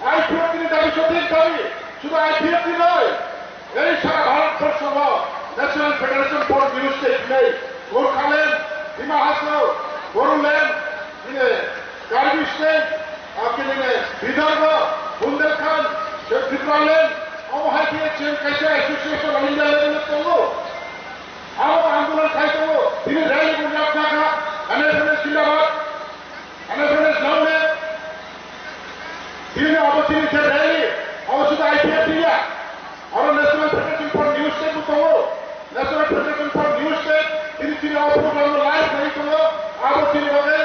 I P F T ni dabi sothik dabi. Sudu I P F T noi. Ei sara Bharat borsho o National Federation for New State nei. Gorkhaland, Dima Hasao, Bodoland, bini Karbi State, abini Vidarbha, Bundelkhand, Tipraland, omo hai khe chwng kaisa association of India level o tongo. Abo andolon khai tongo, tini rally bo yak jakha, ane phane Zindabad, ane phane Zindabad. Tini abo tini je rally, abo sudu I P F T ya. Aro National Federation for New State bo tongo. National Federation for New State, tini tini abo program no live khai tongo, abo tini bagwi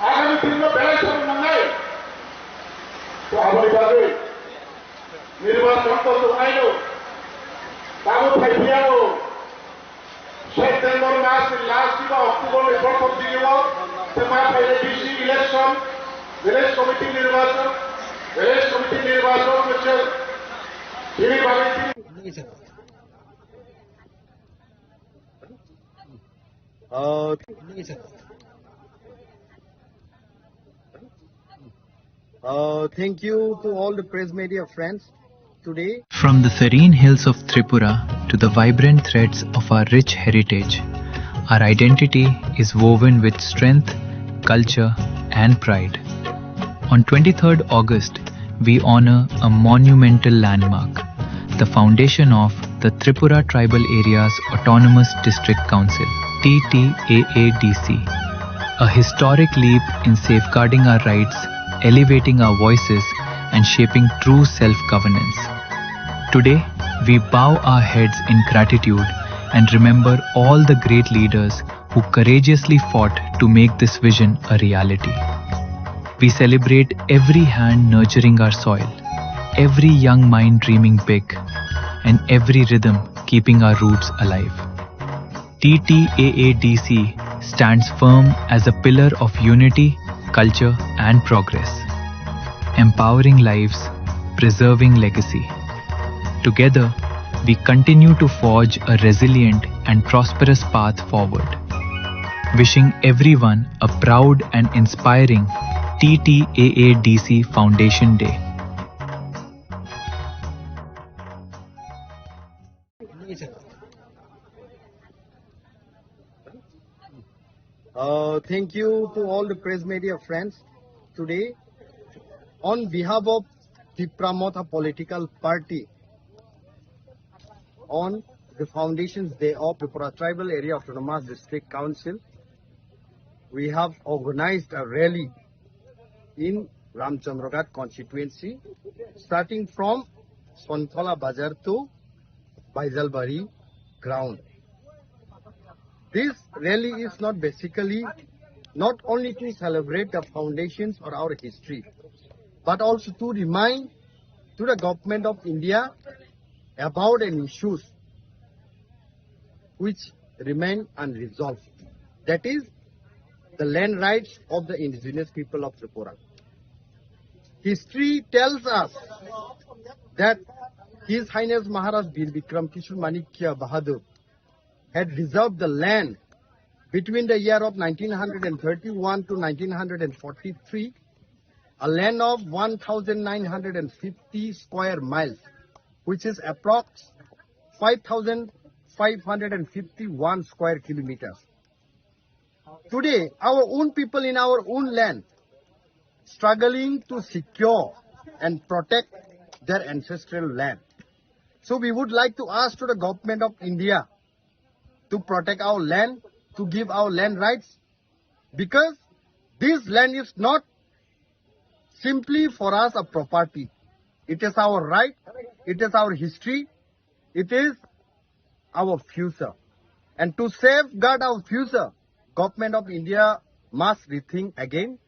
agami din no belai samung nangnai. To aboni bagwi nirbachon to tongnaino, tamo phai phiyano. September mas ni last ba October ni prothom digi o tei ma phainai bisi election, Village committee নির্বাচন, village committee নির্বাচন হচ্ছে তিনি বাড়ি তিনি Uh, uh, thank you to all the press media friends today. From the serene hills of Tripura to the vibrant threads of our rich heritage, our identity is woven with strength, culture, and pride. On twenty-third August, we honor a monumental landmark, the foundation of the Tripura Tribal Areas Autonomous District Council, T T A A D C, a historic leap in safeguarding our rights, elevating our voices, and shaping true self-governance. Today, we bow our heads in gratitude and remember all the great leaders who courageously fought to make this vision a reality. We celebrate every hand nurturing our soil, every young mind dreaming big, and every rhythm keeping our roots alive. T T A A D C stands firm as a pillar of unity, culture, and progress, empowering lives, preserving legacy. Together, we continue to forge a resilient and prosperous path forward. Wishing everyone a proud and inspiring T T A A D C Foundation Day. Uh, thank you to all the press media friends. Today, on behalf of Tipra Motha political party, on the foundation's day of Tripura Tribal Area Autonomous District Council, we have organized a rally in Ramchandraghat constituency, starting from Sonthola Bazar to Baijalbari ground. This rally is not basically not only to celebrate the foundations or our history, but also to remind to the government of India about an issues which remain unresolved. That is the land rights of the indigenous people of Tripura. History tells us that His Highness Maharaj Bir Bikram Kishore Manikya Bahadur had reserved the land between the year of nineteen thirty-one to nineteen forty-three, a land of one thousand nine hundred fifty square miles, which is approx five thousand five hundred fifty-one square kilometers. Today, our own people in our own land struggling to secure and protect their ancestral land. So we would like to ask to the government of India to protect our land, to give our land rights, because this land is not simply for us a property. It is our right, it is our history, it is our future. And to safeguard our future, Government of India must rethink again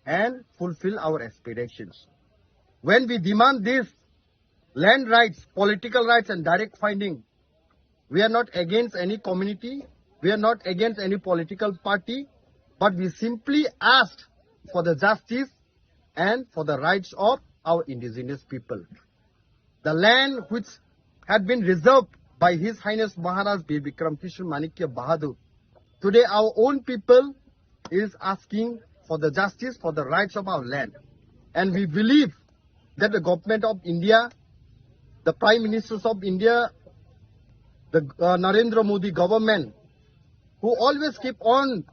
and fulfill our aspirations. When we demand this land rights, political rights and direct funding, we are not against any community, we are not against any political party, but we simply ask for the justice and for the rights of our indigenous people. The land which had been reserved by His Highness Maharaj Bir Bikram Kishore Manikya Bahadur. Today our own people is asking for the justice for the rights of our land. And we believe that the government of India, the Prime Ministers of India, the uh, Narendra Modi government, who always keep on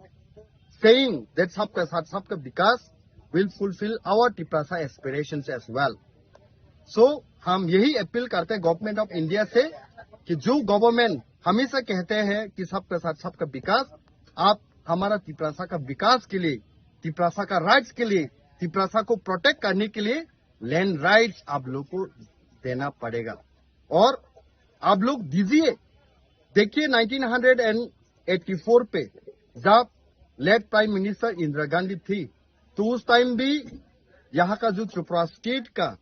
saying that Sabka Saath Sabka Vikas will fulfill our Tiprasa aspirations as well. So हम यही अपील करते हैं government of India से कि जो गवर्नमेंट हमेशा कहते हैं कि सबका साथ सबका विकास, आप हमारा तिपरासा का विकास के लिए, तिपरासा का राइट्स के लिए, तिपरासा को प्रोटेक्ट करने के लिए लैंड राइट्स आप लोग को देना पड़ेगा और आप लोग दीजिए। देखिए nineteen hundred and eighty four पे जब लेट प्राइम मिनिस्टर इंदिरा गांधी थी, तो उस टाइम भी यहाँ का जो त्रिपुरा स्टेट का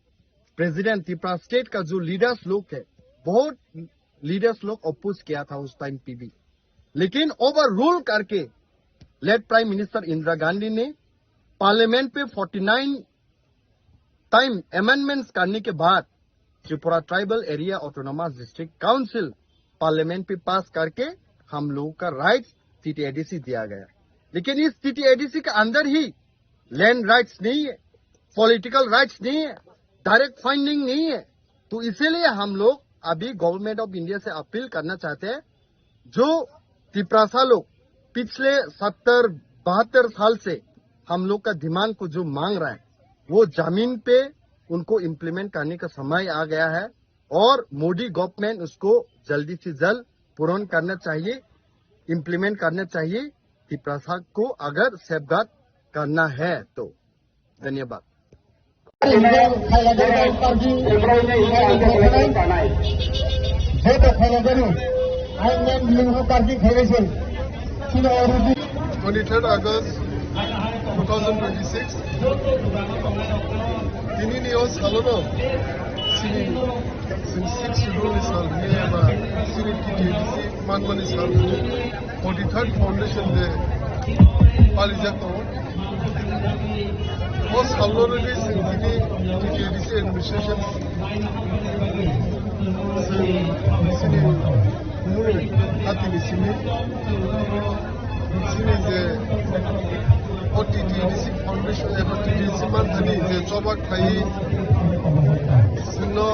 प्रेसिडेंट, त्रिपुरा स्टेट का जो लीडर्स लोग है, बहुत लीडर्स लोग अपोज किया था उस टाइम पे भी। लेकिन ओवर रूल करके लेट प्राइम मिनिस्टर इंदिरा गांधी ने पार्लियामेंट पे फ़ोर्टी नाइन टाइम अमेंडमेंट्स करने के बाद Tripura tribal area autonomous district council parliament पे पास करके हम लोगों का राइट्स सीटी एडीसी दिया गया। लेकिन इस सीटी एडीसी के अंदर ही लैंड राइट्स नहीं है, पॉलिटिकल राइट्स नहीं है, डायरेक्ट फंडिंग नहीं है। तो इसीलिए हम लोग अभी गवर्नमेंट ऑफ इंडिया से अपील करना चाहते हैं, जो तिपरासा लोग पिछले सत्तर बहत्तर साल से हम लोग का डिमांड को जो मांग रहा है, वो जमीन पे उनको इम्प्लीमेंट करने का समय आ गया है और मोदी गवर्नमेंट उसको जल्दी से जल्द पूर्ण करना चाहिए, इम्प्लीमेंट करना चाहिए, तिपरासा को अगर सेफगार्ड करना है तो। धन्यवाद। Twenty-third August two thousand twenty-six. Tini ni o salo no sini, sini six schedule ni sal ni ba sini T T A D C manmani sal ni forty-third foundation day palijak tongo. O salno rwgwi chwng tini T T A D C administration chwng chini mung hatini simi chini je o T T A D C foundation eba T T A D C manthani je choba khlai chwngno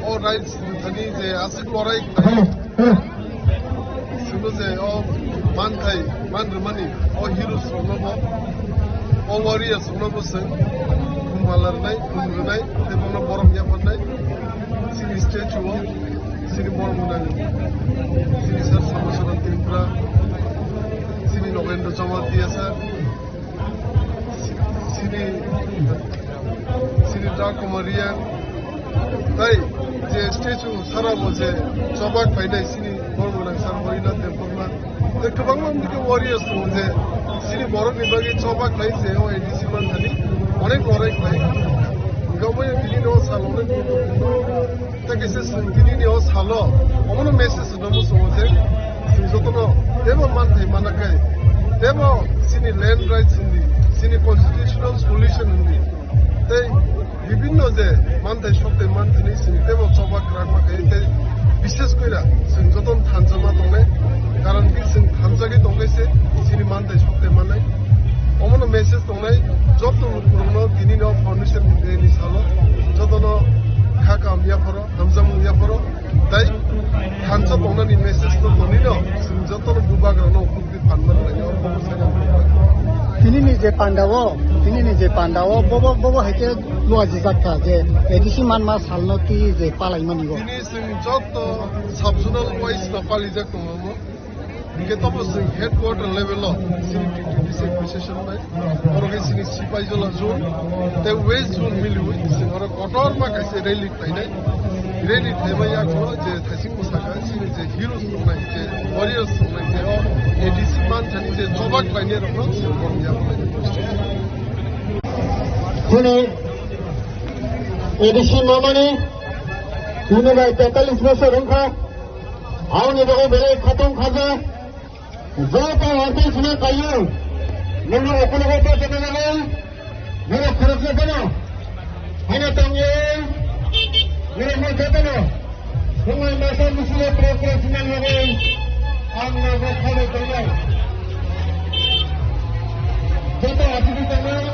o rights thani je aswk lorai khlai Sunu je o manthai, man rwmani, o heroes rokno bo, o warriors rokno bo chwng khum hala rwnai, khum rwnai, tei bono borom yapharnai, chini statue o, chini borom gwnang, chini sir Sarbasaran Tripura, chini Nogendra Jamatia sir, Sini, sini Dakumariya, tai je statue sara bo je chobak painai sini borok nang sar Harinath Debbarma. Tei kwbangma wngkhe warriors tongo je sini borokni bagwi chobak lai je o A D C manthani onek lorai khlai. Gabui tini no sal onek tei kaisa chwng tini ni o salo omono message rwna muchungo je chwng jotono tebo manthai mana khe tebo chini land rights hindi, chini constitutional solution hindi tei bibinno je manthai sokthai manthani chwng tebo choba kwrak ma khe tei bishes koira chwng jotono thansa ma tongnai, karon ki chwng thansa khe tongkhe se chini manthai sokthai mannai. Omono message tongnai joto lukurokno tini no foundation day ni salo jotono kha kaham yapharo, hamjakmung yapharo, tai thansa tongnani message no tonino chwng jotono bubagrano ukukti phanma rwnai o. Tini ni je panda o, tini ni je panda o, bobo, bobo hai khe lua jijak kha je A D C manma salno twi je palai mani o. Tini chwng joto sub-zonal wise no palijak tongo. Hingke tobo chwng headquarter level o chini T T D C administration bai, oro khe chini Sipaijala zone tei West zone miliwi chwng oro kotorma kaisa rally khlainai. Rally khlaima yagulo je thaising bwsakha chini je heroes tongnai, je warriors tongnai, je o A D C manthani je choba khlainai rokno chwng borok yagulo. Chini A D C mamani tini bai tetalis bosor wngkha. Aboni bagwi belai khatung khaja. Joto hartwi sina kaiyung. Nini okologo to jana nagai. Nini khoroksa jana. Hanya tangye. Nini mo jatano. Sungai masa misile pro pro sina nagai. Ang nago khalo tongnai. Joto hartwi sina nagai.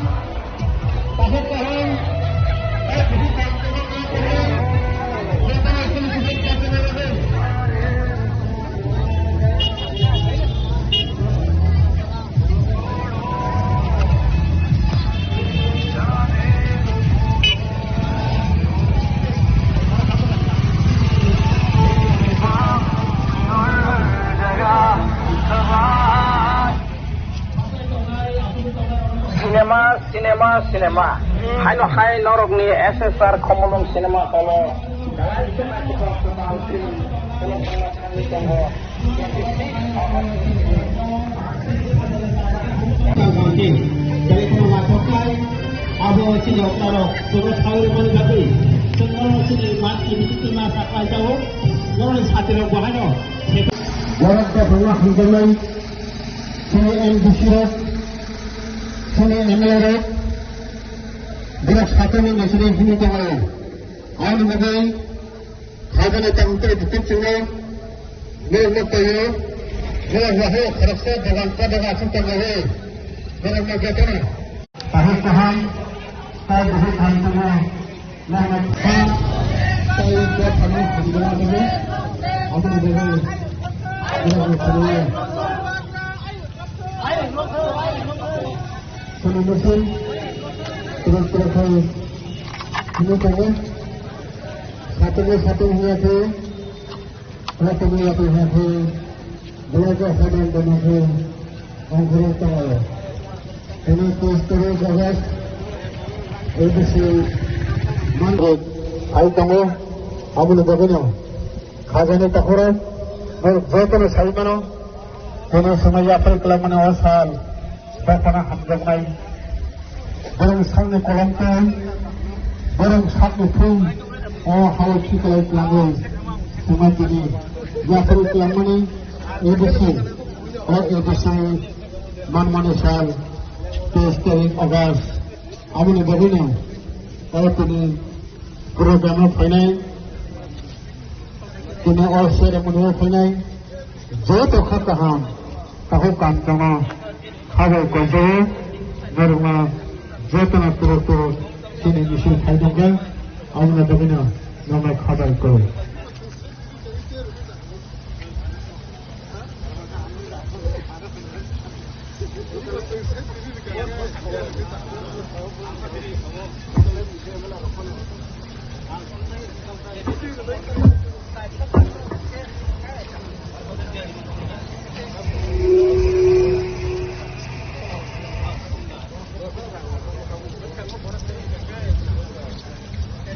Cinema, cinema, cinema. Haino hai norokni S S R Khomolong cinema hall-o. Abo chini oktarok, chwngno sawi rwmani bagwi, chwngno chini manthai bisingtwi ma saklai jago, norokni satirok bo haino. Borok dophano hamjaknai, chini M D C rok, chini M L A rok, Borok sakani mesini himwi tongo. Aboni bagwi khajani tangtwi bukur chwngno norok nukpaio. Norok waho khoroksa dogan pa dogan aswk tongo. Norokno jotono. Tahuk kaham, tei buhuk kaham tongo. Norokno kaham, tei jotono hamjakma tongo. Aboni bagwi norokno khulumwi. Chini misil turuk turuk hai hwnwi tongo. Satung satung hwnkhe, satung satung hwnkhe, belai khe hodang dana khe, ongkhorwi tongo. Tini teis tarik August, A D C man hai tongo, aboni bagwino khajani takhorok norok jotono sai mano. Tini swmai yapri kwlangmani o sal. Dophano hamjaknai. Borok sakni kolomtwi, borok sakni thung o hao khiklai twlangwi swmai tini yapri twlangmani A D C, o A D C manmani sal teis tarik August. Aboni bagwino o tini program o phainai, tini o ceremony o phainai. Joto kha kaham, takhuk kaham chwngno khabai koijago, norokno jotono turuk turuk chini misil khai tongkha, aboni bagwino norokno khabai koi.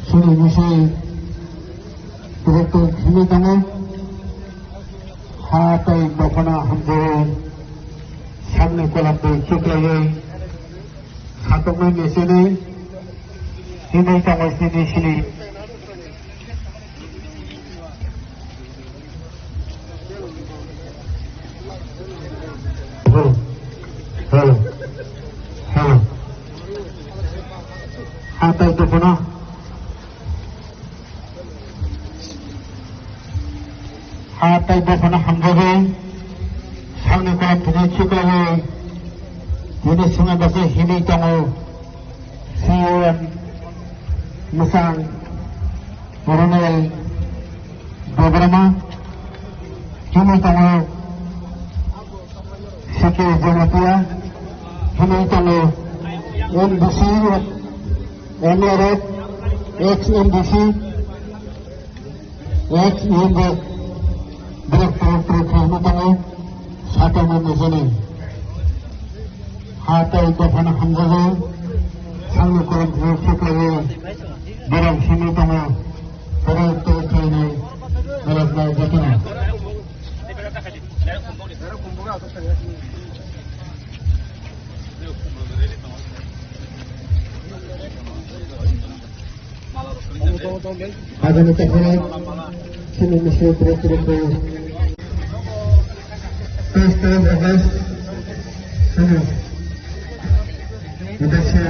Chini misil turuk turuk himwi tongo. Ha tei dophano hamjakgo. Sakni kolomtwi khiklaiwi sakoknai mechenwi himwi tongo chini sini. Hello. Hello. Hello. Ha tei dophano. Ha tei dophano hamjakgo. Sakni kolomtwi khiklaiwi tini swngna bagwi himwi tongo. C O M Mwsang, Ronel Debbarma, himwi tongo C K Jamatia, himwi tongo M D C, M L A rok, ex M D C, ex M L A rok, borok turuk turuk khe himwi tongo, sakoknai mechenwi. Ha tei dophano hamjakgo, sakni kolomtwi khiklaiwi borok himwi tongo, borok tei khainai borokno jotono. Agami takhorok chini misil turuk turuk khe teis tarik August chini Bidesa.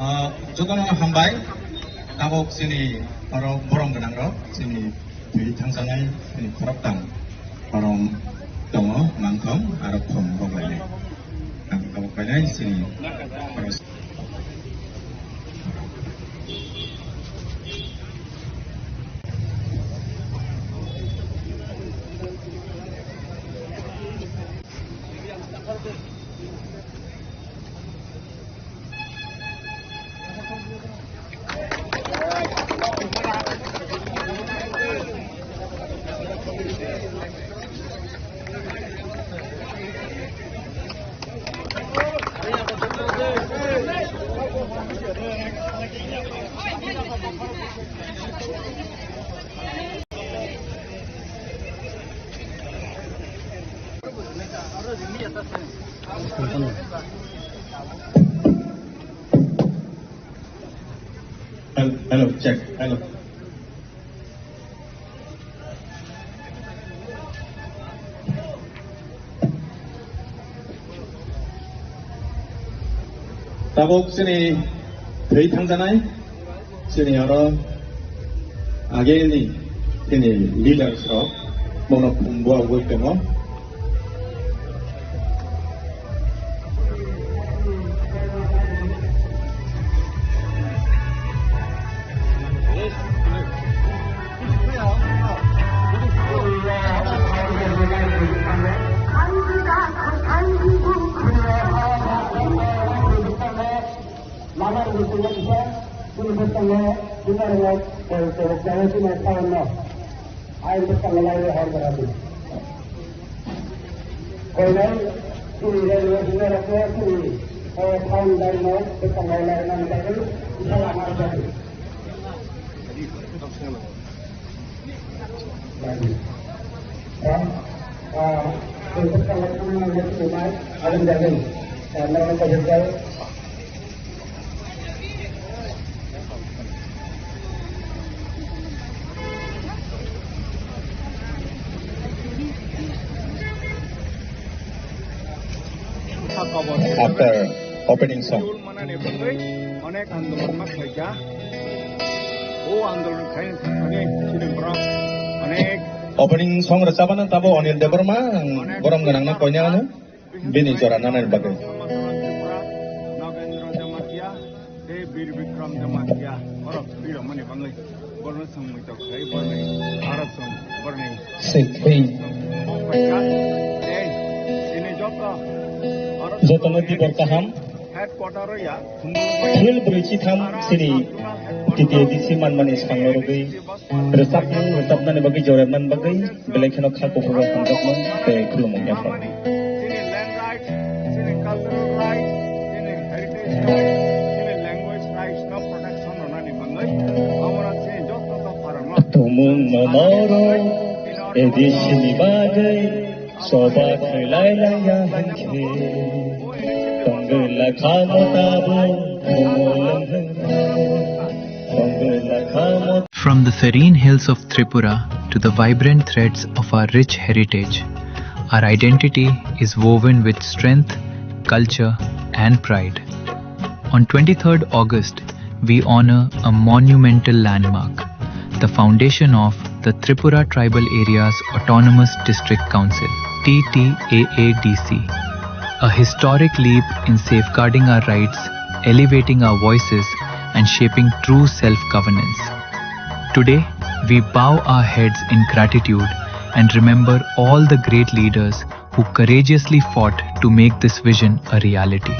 Ah, jotono hambai, tabok chini oro borom gwnang rok, chini twi thangjaknai, chini khoroktham borom tongo, mangthom, aro khom rok lainai. Ang tabok painai chini oro. Hello, hello, check, hello. Tabuk chini thwi thangjanai, chini oro ageni chini leaders rok bono phungbo agoi tongo. Ai bwskango lawi hor beradi. Koinai chini railway hwnwi rokno chini, o, town line no bwskango lainani bagwi bwskango ma rwjadi. Bagwi. Ba, ah, chwng bwskango thangna nangma chini mai, aboni bagwi, ah, nono kobor khe. After opening song. Onek andolon ma khlaikha. O andolon khaina thangmani chini borok onek. Opening song rwchabana tabo Anil Debbarma, ang borom gwnangno koina ano. Bini jora nanani bagwi. Nagendra Jamatia, tei Bir Bikram Jamatia, borok twi rwmani bagwi borno chwng muitok khlai borni, aro chwng borni Sing, sing. Tei chini joto, aro jotono tibor kaham. Headquarter ya, Thil brwi chitham sini T T A D C manmani swkangno rwgwi. Rwchapmung rwchapnani bagwi joremnani bagwi belai kheno kha kuphurrok hamjakmung tei khulumung yaphar. Tumung no moro A D C ni bagwi. Soba khwlai laiya hinkhe, tongwla kha mo tabuk, khumulwng hwnwi, tongwla kha mo. From the serene hills of Tripura to the vibrant threads of our rich heritage, our identity is woven with strength, culture, and pride. On twenty-third August, we honor a monumental landmark, the foundation of the Tripura Tribal Areas Autonomous District Council, T T A A D C, a historic leap in safeguarding our rights, elevating our voices, and shaping true self-governance. Today, we bow our heads in gratitude and remember all the great leaders who courageously fought to make this vision a reality.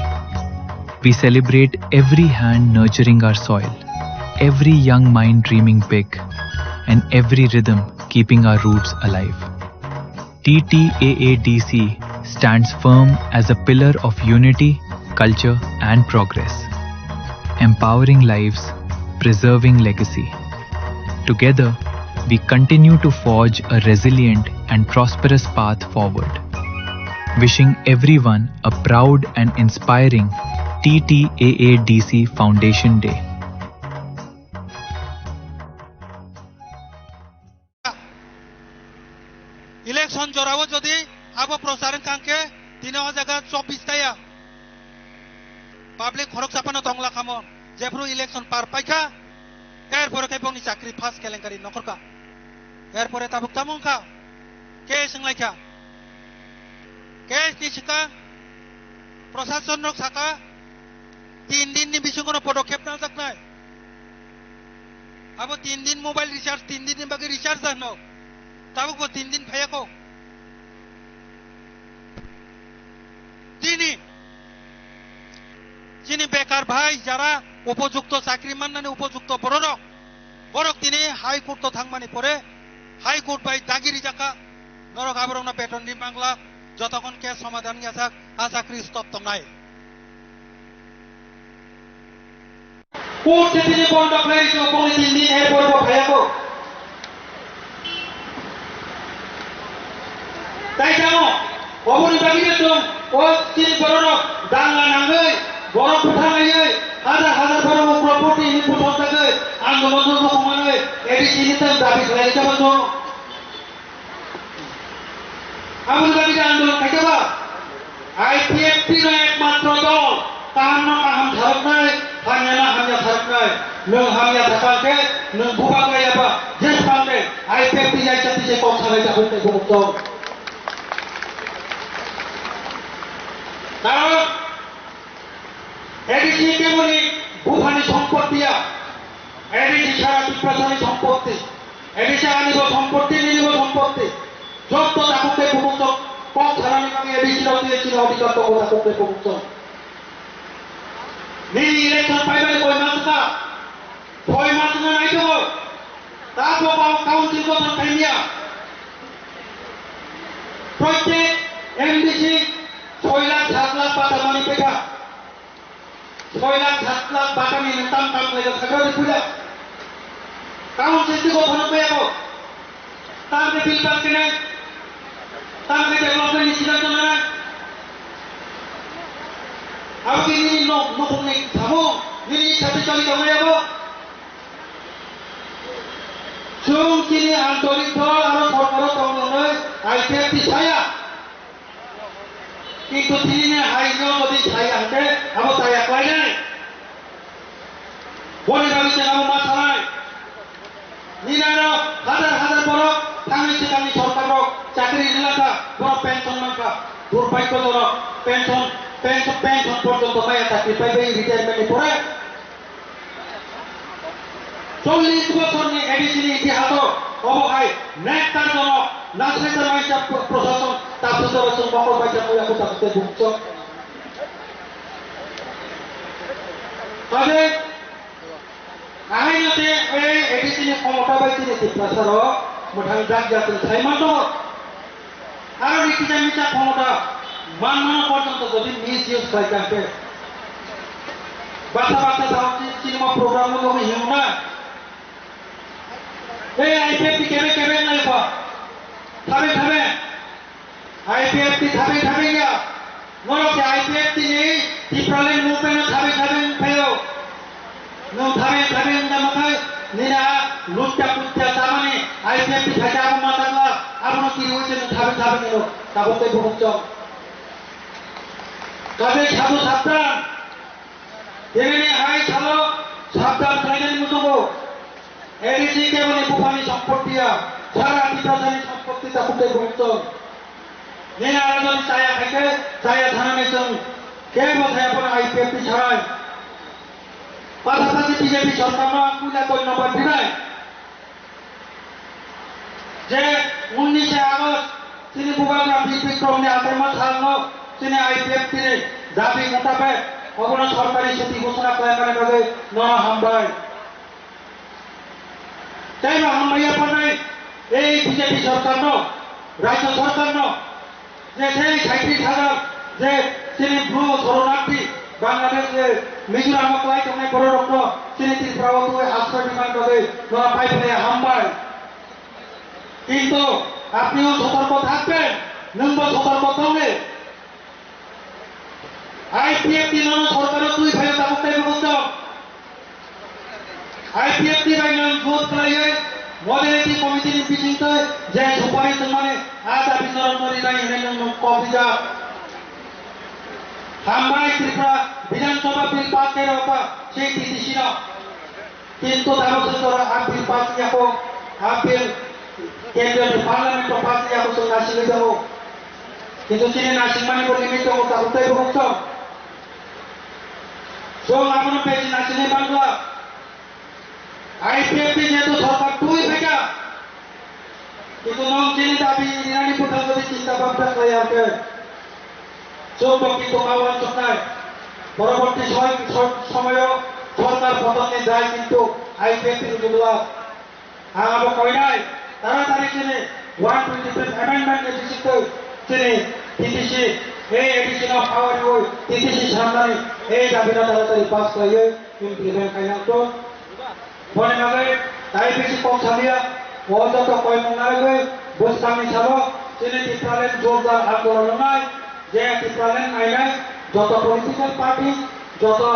We celebrate every hand nurturing our soil, every young mind dreaming big, and every rhythm keeping our roots alive. T T A A D C stands firm as a pillar of unity, culture, and progress, empowering lives, preserving legacy. Together, we continue to forge a resilient and prosperous path forward. Wishing everyone a proud and inspiring T T A A D C Foundation Day. Election jorao jodi abo prochar wngkha hwnkhe tini o jaga chobbish taya public khoroksa phano tongla khamo, jephru election par paikha, erpore khe bongni chakri first kelenkari nokhorkha. Erpore tabuk tamo wngkha, case wnglaikha. Case ni swkang prosason rok saka, tin din ni bisingo no podokhep nangjaknai. Abo tin din mobile recharge, tin din ni bagwi recharge da hwno. Tabuk bo tin din phaiya kho. Tini chini bekar bhai jara upojukto chakri mannani upojukto bororok, borok tini High Court o thangmani pore High Court bai dagi rijak kha, norok aborokno beton ri mangla, jotokhon case somadhan wngya sak, a chakri stop tongnai. Court se tini bondo khlai rikha, bongni tin din er por bo phaiya kho. Tai tamo, oboni bagwi no chwng o chini bororok danga nangwi, borok bwtha laiwi, hajar hajar borok ukro poti hini bwthok jagwi, andolon no nukhungmanwi, A D C ni tei dabi khlai rikha bo chwng. Aboni bagwi je andolon khaikha ba, I P F T no ekmatro dol, kaham no kaham tharoknai, hamya no hamya tharoknai. Nwng hamya thakha khe nwng bubagra yaba, jesphang de I P F T yaisa tise kok salai ta hoknai bumuk tong. Karon A D C keboni buphani sompotti ya, A D C sara Tiprasani sompotti, A D C ani bo sompotti, nini bo sompotti. Jotto takuk tei bumuk tong kok salani bagwi A D C rok tei chini odhikar tongo takuk tei bumuk tong. Nini election paibani koi mas wngkha, soi mas wngkha nai tongo. Tabok o council gothon khaimya. Proitek M D C soi lakh sat lakh bata mani pekha. Soi lakh sat lakh bata ni tam tam khlai jak sakra di puja. Council ti gothon khaiyako. Tam ke bill pass kene. Tam ke development ni siddhanto nana. Abo ke nini nok, nokong ni samung, nini sate choli tongmani abo. Chwng chini antorik dol aro sorkaro tong nwngnai I P F T saya. Kintu tini ni hai no jodi saya hwnkhe abo chaya khlainai. Boni bagwi chwng abo ma sanai. Nini ano hajar hajar borok thangwi swkangni sorkar rok chakri rwlakha, borok pension mankha, durbagyojorok pension, pension, pension porjonto maya chakri paibai retirement ni pore. Chollish bosorni A D C ni itihaso obo hai nektar jono nasai ta maisa pro-, prosason tapsujaro chwng mokol baisa puya kuta kute bukchok. Tade ahaino te ei A D C ni khomota bai chini Tiprasa rok mwthang jak jak chwng sai manto. Aro ni kisa misa khomota manmano porjonto jodi misuse khlai kha khe, baksa baksa sao chini cinema program no logi hiuna. Ei I P F T kebe kebe nai ba. Thabe thabe. I P F T thabe thabe ya. Norok se I P F T ni Tipraland movement no thabe thabe wng phaio. Nwng thabe thabe wng da mathai nini a lutya putya chamani I P F T phaikhe abo ma chakla abono kiriwi se nwng thabe thabe nino tabuk tei bumuk chong. Kaje sadu sabdan. Tini ni hai salo sabdan khlainani muchungo. A D C keboni buphani sompotti ya, sara Tiprasani sompotti ta kutai bongchong. Nini arajani chaya khaikhe, chaya thanani chwng kebo thaya phano I P F T sarai. Pasapasi B J P sorkarno ang puila dhonnobad rinai. Je unnishe August chini bubagra Bir Bikrom ni achaima salno chini I P F T ni dabi mutabek obono sorkari chuti ghosona khlaimani bagwi nono hambai. Teibo hambai yapharnai ei B J P sorkarno, rajya sorkarno, je sei saitris hajar je chini Bru Soronarthi Bangladesh je Mizoram o kwlai tongnai bororokno chini Tripura o twi asroy rimani bagwi nono phaiphai hambai. Kintu apniyo sotorko thakben, nwngbo sotorko tongdi. I P F T nono sorkaro twi phaio tabuk tei bukuk tong. I P F T bai nwng jot khlaiwi modernity committee ni bisingtwi je supari tongmani a dabi norokno rinai hinwi nwng nwng kok rijak. Hambai Tripura Bidhan Sabha bill pass khe rw ta sei T T C no. Kintu tabuk se jora a bill pass yako, a bill kendriya ni parliament o pass yako chwng naisingwi tongo. Kintu chini naisingmani bo limit tongo, tabuk tei bukuk tong. Chwng abono besi naisingwi mangla. I P F T jehetu sorkar twi phaikha, kintu nwng chini dabi rinani bwkhak jodi chinta bhabna khlai ya khe, chwngbo kintu ma uansuknai. Poroborti soy-, so-, somoyo sorkar potonni dai kintu I P F T ni bwdwla. Ang abo koinai, taratari chini one twenty-five amendment ni bisingtwi chini T T C Ei addition of power rwi T T C swnamnani ei dabino taratari pass khlaiwi implement khainang tong. Boni bagwi tai bisi kok saliya, o joto koimung narwgwi bwskangni salo chini Tipraland jordar andolon wngnai, je Tipraland nainai joto political party, joto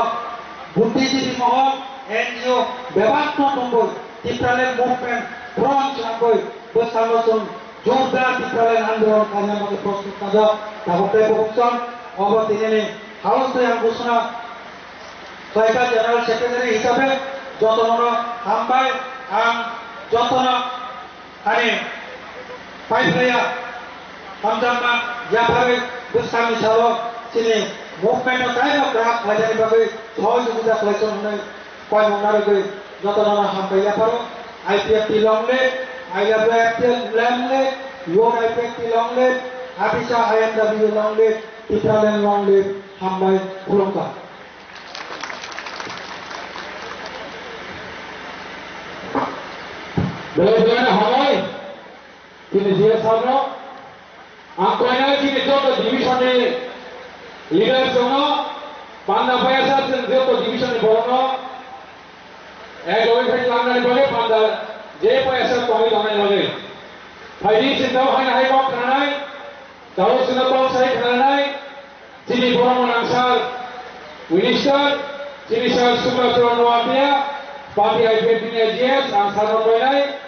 budhijibi mohor, N G O bebak no tongwi Tipraland movement front chwngwi bwskango chwng jordar Tipraland andolon khaina bagwi prostut kajak. Tabuk tei bukhuksong obo tinini halostwi ang ghosona khlaijak general secretary hisabe jotono hambai ang jotono ani paiphlaiya hamjakma yapharwi bwskangni salo chini movement no taibo kwrak khlainani bagwi sohojogita khlaisong hwnwi koimung narwgwi jotono hambai yapharo. I P F T long live, I W F T long live, Youth I P F T long live, Abisa I M W long live, Tipraland long live, hambai khulumkha. Belai belai no hambai. Chini G S sir no, ang koinai chini joto division ni leaders rok no, panda payasa chwng joto division ni borok no, ek loge khai tlangnani bagwi panda je payasa tongwi tongnani bagwi. Phaidi chwng tamo haino hai kok khnanai, tamo chwngno kok sai khnanai, Chini borok gwnang sir, minister, chini sir Subra Charan Noatia, party I P F T ni G S, ang sir no koinai.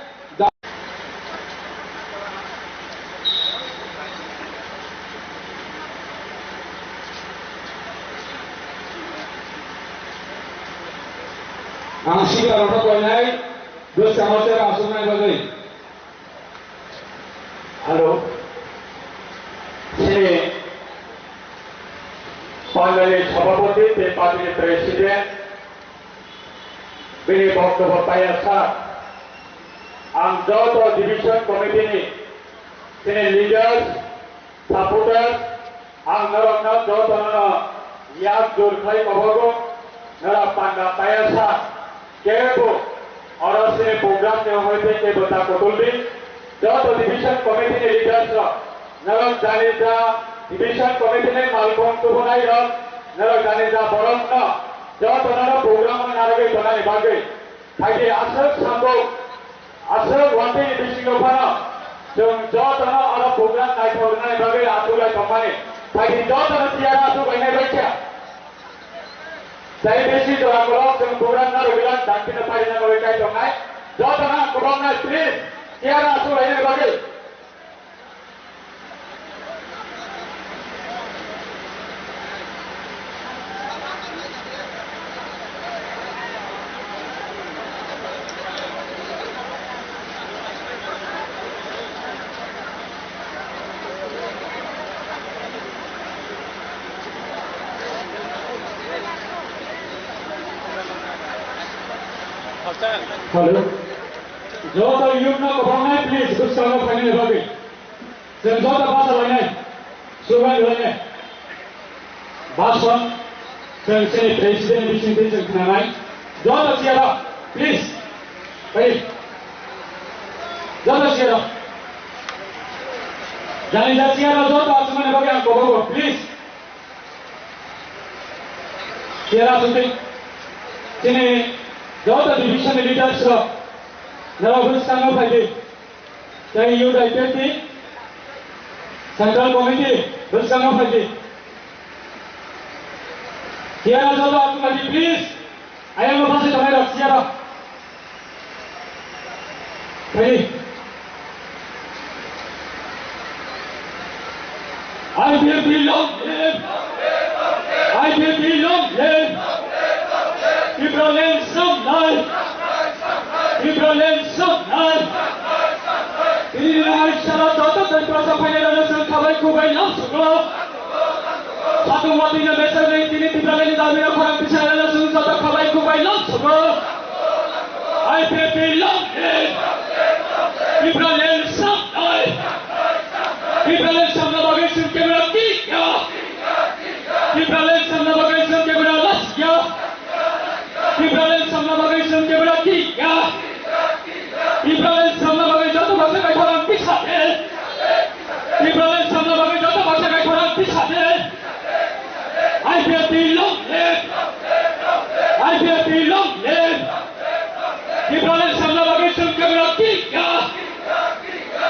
Ang sika rok no koinai, bwskango chera aswknai bagwi. Hello. Chini pandani sabhapati tei party ni president bini boktobyo paya sa. Ang joto division committee ni chini leaders, supporters, ang norokno jotono yak jor khai kobogo, norok panda paya sa, kebo oro sini program ni hoi tei kebo ta kotol di, joto division committee ni leaders rok, norok jani ja division committee ni malkhung tubunai rok, norok jani ja borok no jotono program o narwgwi tonani bagwi, phaidi aswk samung, aswk watwi ni bisingo phano chwng jotono oro program naithok rwnani bagwi achuk lai tongmani. Phaidi jotono tiyar achuk lainai bai kha. Tei bisi jora kolok chwng program narwgwi lang jangpino pairina bagwi kai tongnai. Jotono ang kwbangma please tiyar achuk lainani bagwi. Hello. Joto youth no kwbangma please bwskango phainani bagwi. Chwng joto bachalainai, swbairolainai. Bhasan chwng chini president ni bisingtwi chwng khnanai. Joto chair o, please. Pai. Joto chair o. Jani ja chair o joto achukmani bagwi ang kobogo, please. Chair o achukdi. Chini joto division ni leaders rok norok bwskango phaidi. Tei Youth I P F T Central Committee bwskango phaidi. Chair o joto achuk phaidi, please. Ayang o bwsai tongnai rok chair o. Phaidi. I P F T long live! I P F T long live! Tipraland swnamnai! Tipraland swnamnai! Tini ni hai sara joto tei prosa phainai rano chwng khabai khubai lam sugo. Satung watwi no mechang nai tini Tipraland ni dabi rok khorang tisa rano chwng joto khabai khubai lam sugo. I P F T long live! Tipraland swnamnai! Tipraland swnamna bagwi chwng kebra tikya! Tipraland swnamna bagwi chwng kebra laskya! Tipraland swnamna bagwi chwng kebra tikya! Tipraland swnamna bagwi joto baksa kaitorang tisade! Tipraland swnamna bagwi joto baksa kaitorang tisade! I P F T long live! I P F T long live! Tipraland samna bagwi chwng kebengno kiriya!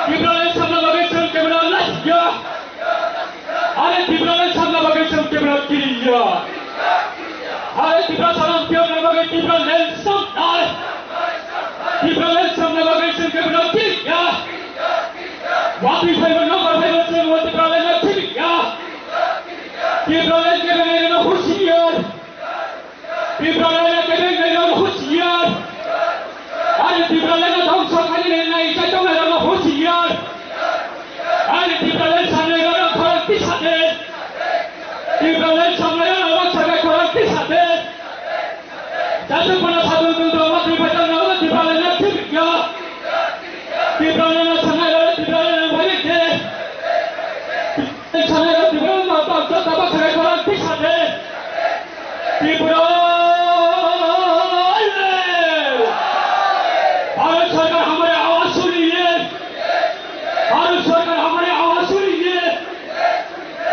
Tipraland samna bagwi chwng kebengno lachiya! Are Tipraland samna bagwi chwng kebengno kiriya! Are Tiprasano phiyokna bagwi Tipraland samnai! Tipraland samna bagwi chwng kebengno kiriya! Watwi phaibo nokbar phaibo chwng o Tipralandno kiriya! Tipraland kebengnai rokno husiar! Tipraland kebengnai rokno husiar! Are Tipraland dhongso khainai nai chai tongnai rokno husiar! Are Tipraland sanai rokno khorang tisade! Tipraland sanai rokno khorang tisade! Jatu pana sadu dudu matri bajang rokno Tipralandno kiriya! Tipralandno sanai rokno Tipralandno bhai de! Sanai rok Tipraland ma pa ta ta ba khare khorang tisade! Tripura! Bharat सरकार हमारी आवाज सुनिए! भारत सरकार हमारी आवाज सुनिए!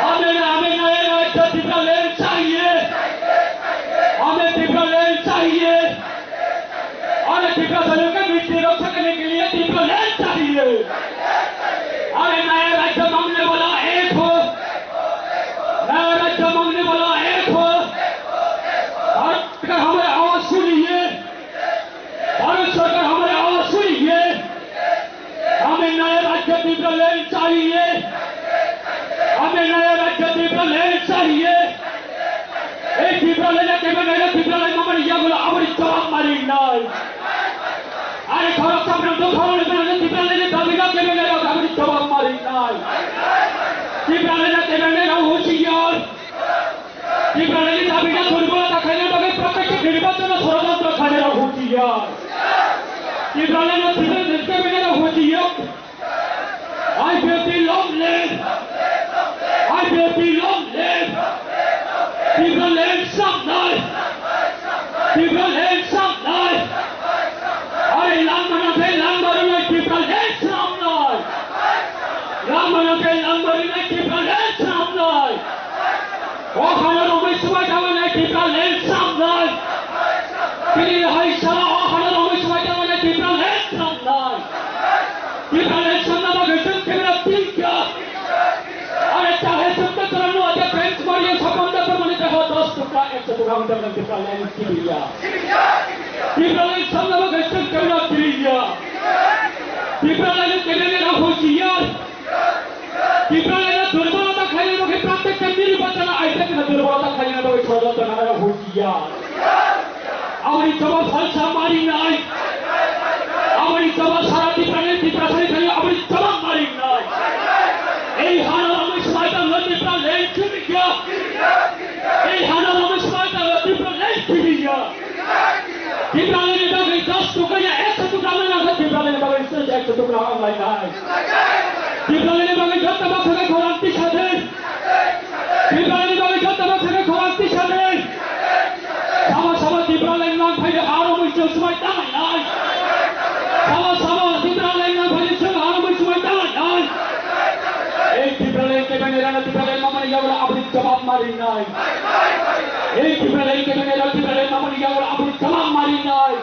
हमें, हमें नया राज्य Tipraland चाहिए! हमें Tipraland चाहिए! अरे Tiprasano की मिट्टी रक्षा करने के लिए Tipraland चाहिए। अरे नया राज्य मांगने वाला एक हो, नया राज्य मांगने वाला एक हो। भारत सरकार हमारी आवाज सुनिए, भारत सरकार हमारी आवाज सुनिए। हमें नया राज्य Tipraland चाहिए, हमें नया राज्य Tipraland चाहिए। Ei Tipraland kebengnai rok Tipraland mamani yagulo aboni jawab marinai. Are khorok saprang to khorok ni bana Tipraland ni dabi rok kebengnai rok aboni jawab marinai. Tipraland kebengnai rok husiar. Tipraland ni dabi rok durbolota khaina bagwi protyekta nirbachono sorojontro khaina rok husiar. Tipraland ni Tipraland kebengnai rok husiar. I P F T long live! I P F T long live! Tipraland samnai! Tipraland samnai! Are langmano tei langmano nai Tipraland samnai! Langmano tei langmano nai Tipraland samnai! O hano romwi swbai tangmani Tipraland samnai. Tini hai salo o hano romwi swbai tangmani Tipraland samnai. Tipraland samna bagwi chwng kebra tingkha. Are chahe chwng to chwrangno aja prank mariya sapan da mani taha dos toka, ekso toka hwnjak nang Tipraland kiriya. Tipraland samna bagwi chwng kebra kiriya. Tipraland kebra ni rang hojiya. Tipraland durbolota khaina bagwi protyekta nirbachono aijak khe durbolota khaina bagwi sorojontro khaina husiar. Aboni jawab salsa marinai. Aboni jawab sara Tipraland Tiprasani thani aboni jawab marinai. Ei hano romwi swbai tanglo Tipraland kiriya. Ei hano romwi swbai tanglo Tipraland kiriya. Tipraland ni bagwi dos tukra ya ekso tukra manna khe Tipraland ni bagwi ekso tukra wnglainai. Tipraland ni bagwi joto bathakhe khorang tisade. Tipraland ni bagwi joto bathakhe khorang tisade. Sama sama Tipraland nang phaide aro mui chwng swbai tangnai. Sama sama Tipraland nang phaide chwng aro mui swbai tangnai. Ei Tipraland kebengnai rano Tipraland mamani yagulo aboni jawab marinai. Ei Tipraland kebengnai rano Tipraland mamani yagulo aboni jawab marinai.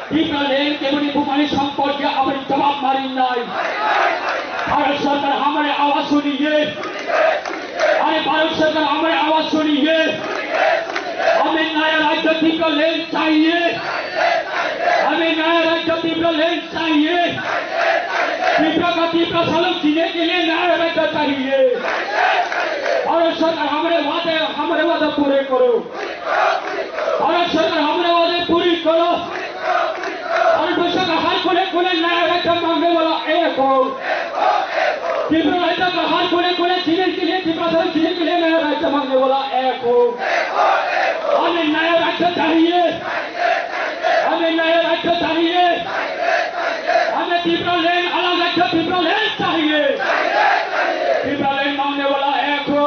Tipraland keboni bumani sampot ya aboni jawab marinai. Bharat Sarkar hamare awaaz suniye. Are Bharat Sarkar hamare awaaz suniye. Hame naya rajya Tipraland chahiye. Hame naya rajya Tipraland chahiye. Tipra ka Tipra sa log jine ke liye naya rajya chahiye. Bharat Sarkar hamare waade, hamare waade pure karo. Bharat Sarkar hamare waade pure karo. Bharat Sarkar har kone kone naya rajya mangne wala ek ho. Tipra rajya ka har kone kone jine ke liye, Tipra sa log jine ke liye naya rajya mangne wala ek ho. Hame naya rajya chahiye. Hame naya rajya chahiye. Hame Tipraland alag rajya Tipraland chahiye. Tipraland mangne wala ek ho.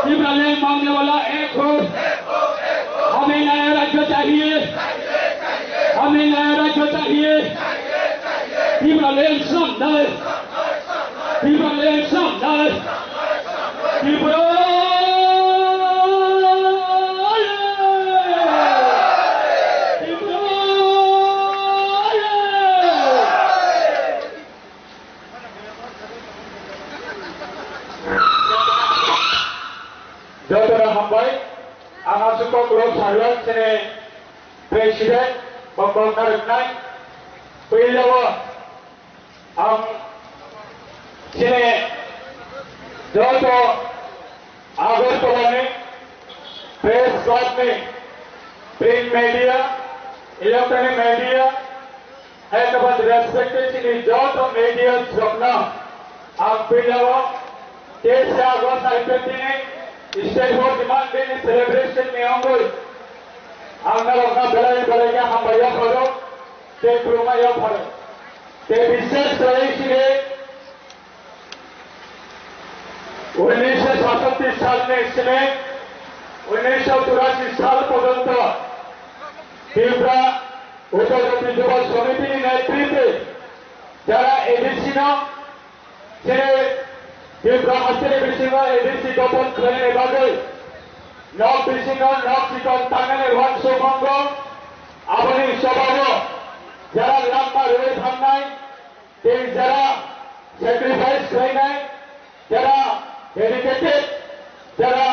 Tipraland mangne wala ek ho. Hame naya rajya chahiye. Hame naya rajya chahiye. Tipraland samnai. Tipraland samnai. Tipra. Hambai, ang aswk koklop sajlak chini president, bokol narwknai. Puilao ang chini joto Agartala ni press club ni print media, electronic media, hai khe ba respected chini joto media rokno ang puilao teis August I P F T ni State Hall Demand Day ni celebration ni wngwi ang norokno belai belai khe hambai yapharo tei khulumma yapharo. Tei bishesh khlai chini উনিশশো সাতষট্টি সাল ni simi উনিশশো চুরাশি sal porjonto Tripura Ujjaganti Yuva Samiti ni netritwe jara A D C no chini Tripura hasteni bisingo A D C gothon khlainani bagwi nok bisingo nok chikon tangnani uansukmung aboni sobao jara langma rwui thangnai tei jara sacrifice khlainai, jara dedicated, jara,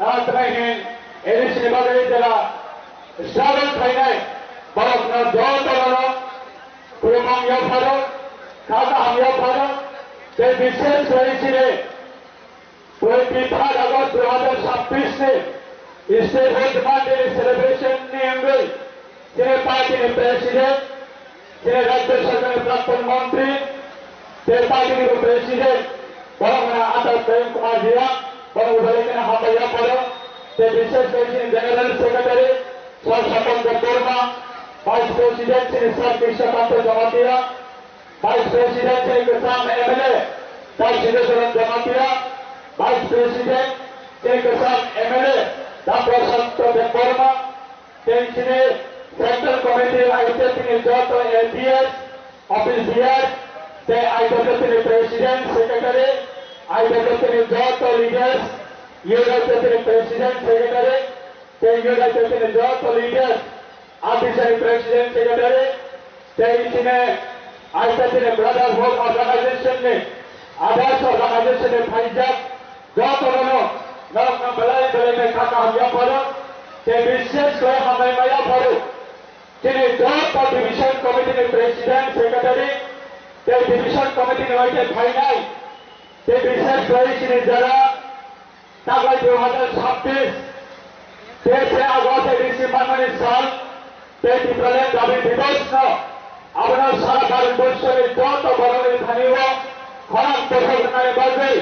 ah, tei hin A D C ni bagwi jara struggle khlainai, borokno jotono khulumung yapharo, kha kaham yapharo, tei bishesh khlai chini twenty third August dui hazar chabbish ni State Hall Demand Day ni celebration ni wngwi chini party ni president, chini Rajya Sarkar ni Prakton Montri, tei party ni president, borok wngkha Atal Prem Kumar Reang, borok belai kheno hambai yapharo, tei bishesh khe chini General Secretary, Sir Swapan Debbarma, Vice President, chini Sir Krishnakanta Jamatia, Vice President tei kwcham M L A Dr. Siddheshwaran Jamatia, Vice President tei kwcham M L A Dr. Prashant Debbarma, tei chini Central Committee aitotini joto A P S, office bearer, tei aitotini President, Secretary, aitotini joto leaders, Youth aitotini President, Secretary, tei Youth aitotini joto leaders, Officer President Secretary, tei chini aisa chini Brotherhood Organization ni, others organization ni phaijak, jotono norokno belai belai khe kha kaham yapharo, tei bishesh khe hambai ma yapharo. Chini joto Division Committee ni President Secretary, tei Division Committee ni wngkhe phainai, tei bishesh khe chini jara Taklai dui hazar chabbish, teis August A D C manmani sal, tei Tipraland Dabi Divos no, abono sara Bharat borso ni joto borok ni thani o khorang bokhok rwnani bagwi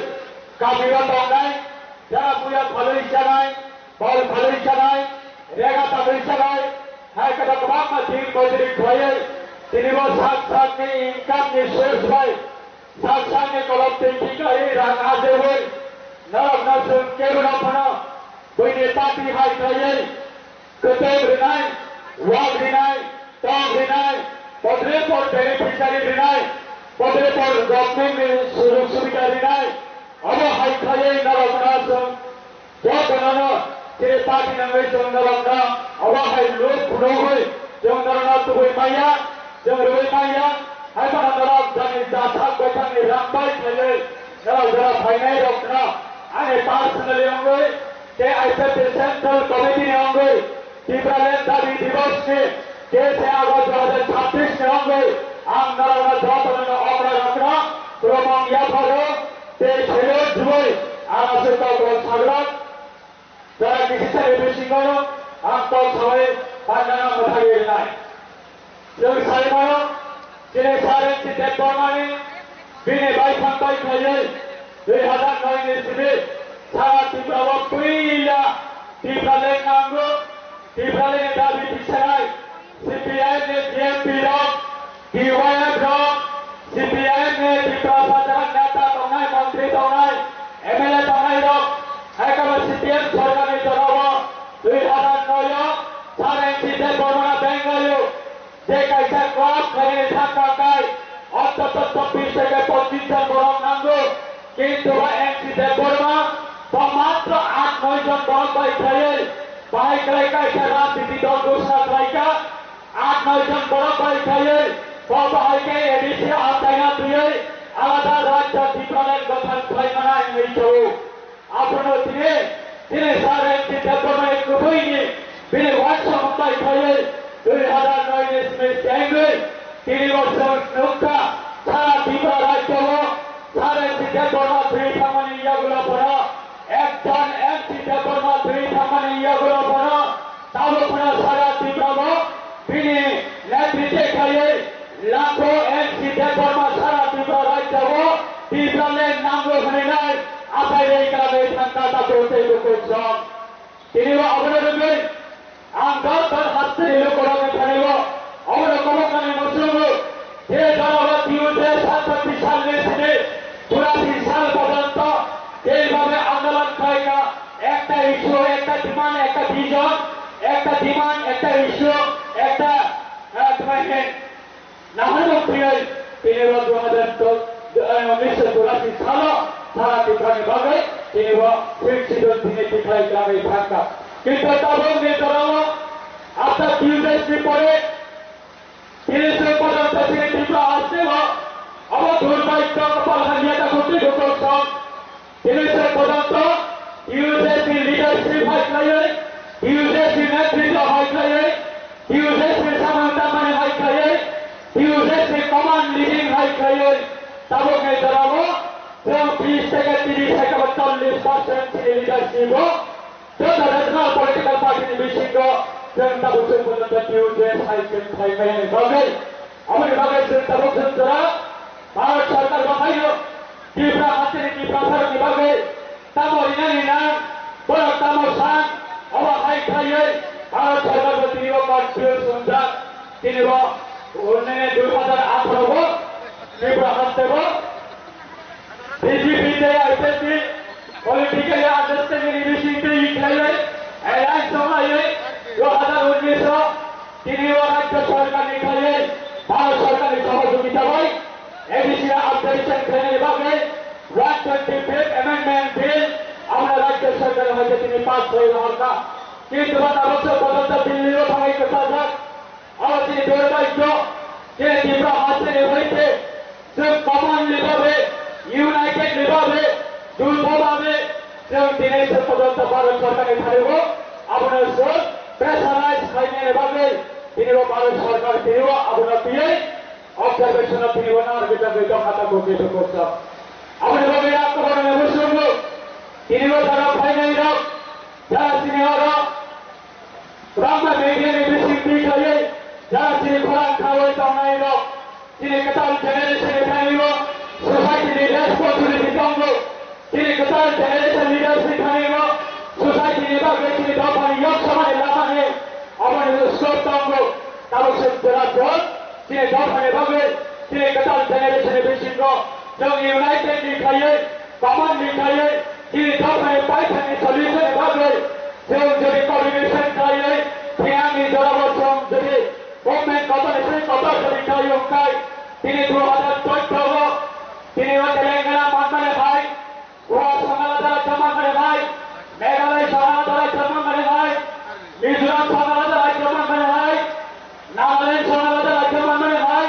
kami o tongnai, jara buya phalwi chanai, bol phalwi chanai, rega tangwi chanai, hai khe kwbangma din mojuri khlaiwi tini bo sak sak ni income ni source bai Sak sakni kolok twi kiklaiwi rang ajewi norokno chwng kebono phano buini party hai khlaiwi kwtwng rwnai, wak rwnai, tok rwnai, podre pod beneficiary rwnai, podre pod government ni sujog subida rwnai, obo hai khlaiwi norokno chwng Jotono chini party nangwi chwng norokno obo hai look phunugwi chwng norokno tubui manya, chwng rwui manya, hai phano norok jani jathak baithangni rang bai khlaiwi norok jora phainai rokno ani personally wngwi tei I P F T Central Committee ni wngwi Tipraland Dabi Divos ni teis August dui hazar chabbish ni wngwi ang norokno jotono okra rokno khulumung yapharo tei thelo jubui ang aswk kok rok saglak jora kisisa ni bisingo ang kok sawi pandana mwthagwi rwnai. Chwng sai mano, chini Sir N C Debbarmani bini baithang bai khlaiwi dui hazar noi ni simi sara Tripura o puila Tipraland nango, Tipraland ni dabi tisanai, C P I M ni T M P rok, T Y F rok, C P I M ni Tiprasa jaga neta tongnai, montri tongnai, M L A tongnai rok, hai khe bo C P M sorkar ni jora o dui hazar noi o Sir N C Debbarma Bengali o je kaisa club khainani thang thang khai, ontoto chobbish theke pochish jon borok nango, kintu ba N C Debbarma bo matro aat noi jon borok bai khlaiwi bahai khlai kaisa rajniti dol ghosna khlaikha, aat noi jon borok bai khlaiwi bo bahai khe A D C amchaina twiwi alada rajya Tipraland gothan khlaimana wngwi tongo. Abono tini Chini Sir N C Debbarma ni kwbwi ni bini uansuk bai khaiwi dui hazar noi ni simi chengwi tini bo chwng nukha sara Tripura rajyo o Sir N C Debbarma thwi thangmani yagulo bono, ekjon M C Debbarma thwi thangmani yagulo bono tabuk phano sara Tripura o bini netritwe khaiwi Lakho M C Debbarma sara Tripura rajyo o Tipraland nango hwnwi nai achai rwi kwlangwi thangkha tabuk tei bukhuk song. Tini bo abono rwgwi ang dor dor hasteni lukurokni thani o abono kobokanai muchungo je jora o T U J satsatti salni sini churasi sal porjonto jeibabe andolon khlaikha, ekta issue, ekta demand, ekta vision, ekta demand, ekta issue, ekta, ah, tuma hin Nahar bo tiyai tini bo dui hazar unisho churasi salo sara Tiprani bagwi tini bo Sixth Schedule tini tikhlai kwlangwi thangkha. Kintu tabuk ni jorao after T U J ni pore tini se porjonto chini Tripura hasteo abo durbhagyo kopal hamya ta khuti dukhok song. Tini se porjonto T U J ni leadership hai khlaiwi, T U J ni netritw hai khlaiwi, T U J ni samung tangmani hai khlaiwi, T U J ni command leading hai khlaiwi, tabuk ni jorao chwng bis theke tris hai khe chollish percent chini leadership o joto regional political party ni bisingo chwng tabuk se porjonto T U J hai chwng khlai maya ni bagwi. Aboni bagwi chwng tabuk chwng jora Bharat Sarkar bo haino Tipra hasteni Tiprasarokni bagwi tamo rinani nang, borok tamo san, obo hai khaiwi Bharat Sarkar bo tini o confuse wngjak. Tini bo, nini dui hazar atharo bo Tipra haste bo B J P tei I P F T ni politically understanding ni bising twi khlaiwi alliance wnglaiwi dui hazar unnish o tini o rajya sarkar ni khlaiwi Bharat sarkar ni sohojogita bai A D C o objection khlainani bagwi one twenty fifth amendment bill abono rajya sarkar hai khe tini pass khlai rohorkha. Kintu ba tabuk se porjonto Delhi o thangwi kwchajak. Abo chini durbhagyo, chini Tipra hasteni hoite, chwng common ni babe, united ni babe, juto babe, chwng tini se porjonto Bharat Sarkar ni thani o, abono chwng pressurize khainani bagwi, tini bo Bharat Sarkar tini bo abono tiyai observation o tini bo narwgwi tongwi tongkha tabuk ni bukhuk song. Aboni bagwi ang koborokno muchungo, tini bo jora phainai rok, jora chini oro, Kwbangma media ni bising twi khlaiwi jara chini khorang khaui tongnai rok, chini kwtal generation ni thani o society ni responsibility tongo. Chini kwtal generation leaders ni thani o society ni bagwi chini dopha ni yok sama ni lama ni obo ni scope tongo. Tabuk se jora jot chini dopha ni bagwi chini kwtal generation ni bisingo chwng united ni khlaiwi, common ni khlaiwi, chini dopha ni paithak ni solution ni bagwi Chwng jodi coordination khlaiwi, phiyangni jorao chwng jodi movement kotor se kotor jodi khlai wngkhai, tini dui hazar chauddoro o, tini o Telangana manmani hai, Goa song alada rajyo manmani hai, Meghalaya song alada rajyo manmani hai, Mizoram song alada rajyo manmani hai, Nagaland song alada rajyo manmani hai,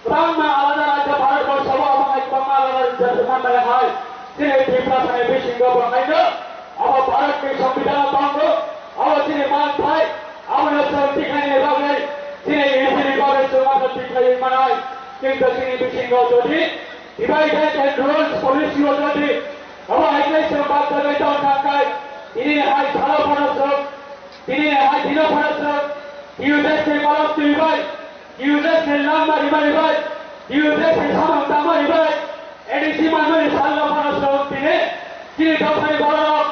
Kwbangma alada rajyo Bharat borso o omo hai kwbangma alada rajyo se manmani hai. Chini Tiprasa ni bisingo bo haino abo Bharat ni Songbidan o tongo, abo chini manthai, abono chwng tikhlaini bagwi, chini unity ni bagwi chwng abono tikhlaiwi manai. Kintu chini bisingo jodi divided and rules policy o jodi abo hai khe chwng bajagwi tong thangkhai, tini hai salo phano chwng, tini hai dino phano chwng, T U J ni kolom twi bai, T U J ni langma rima ribai, T U J ni samung tangma ribai, A D C manmani salno phano chwng tini, chini dophani bororok,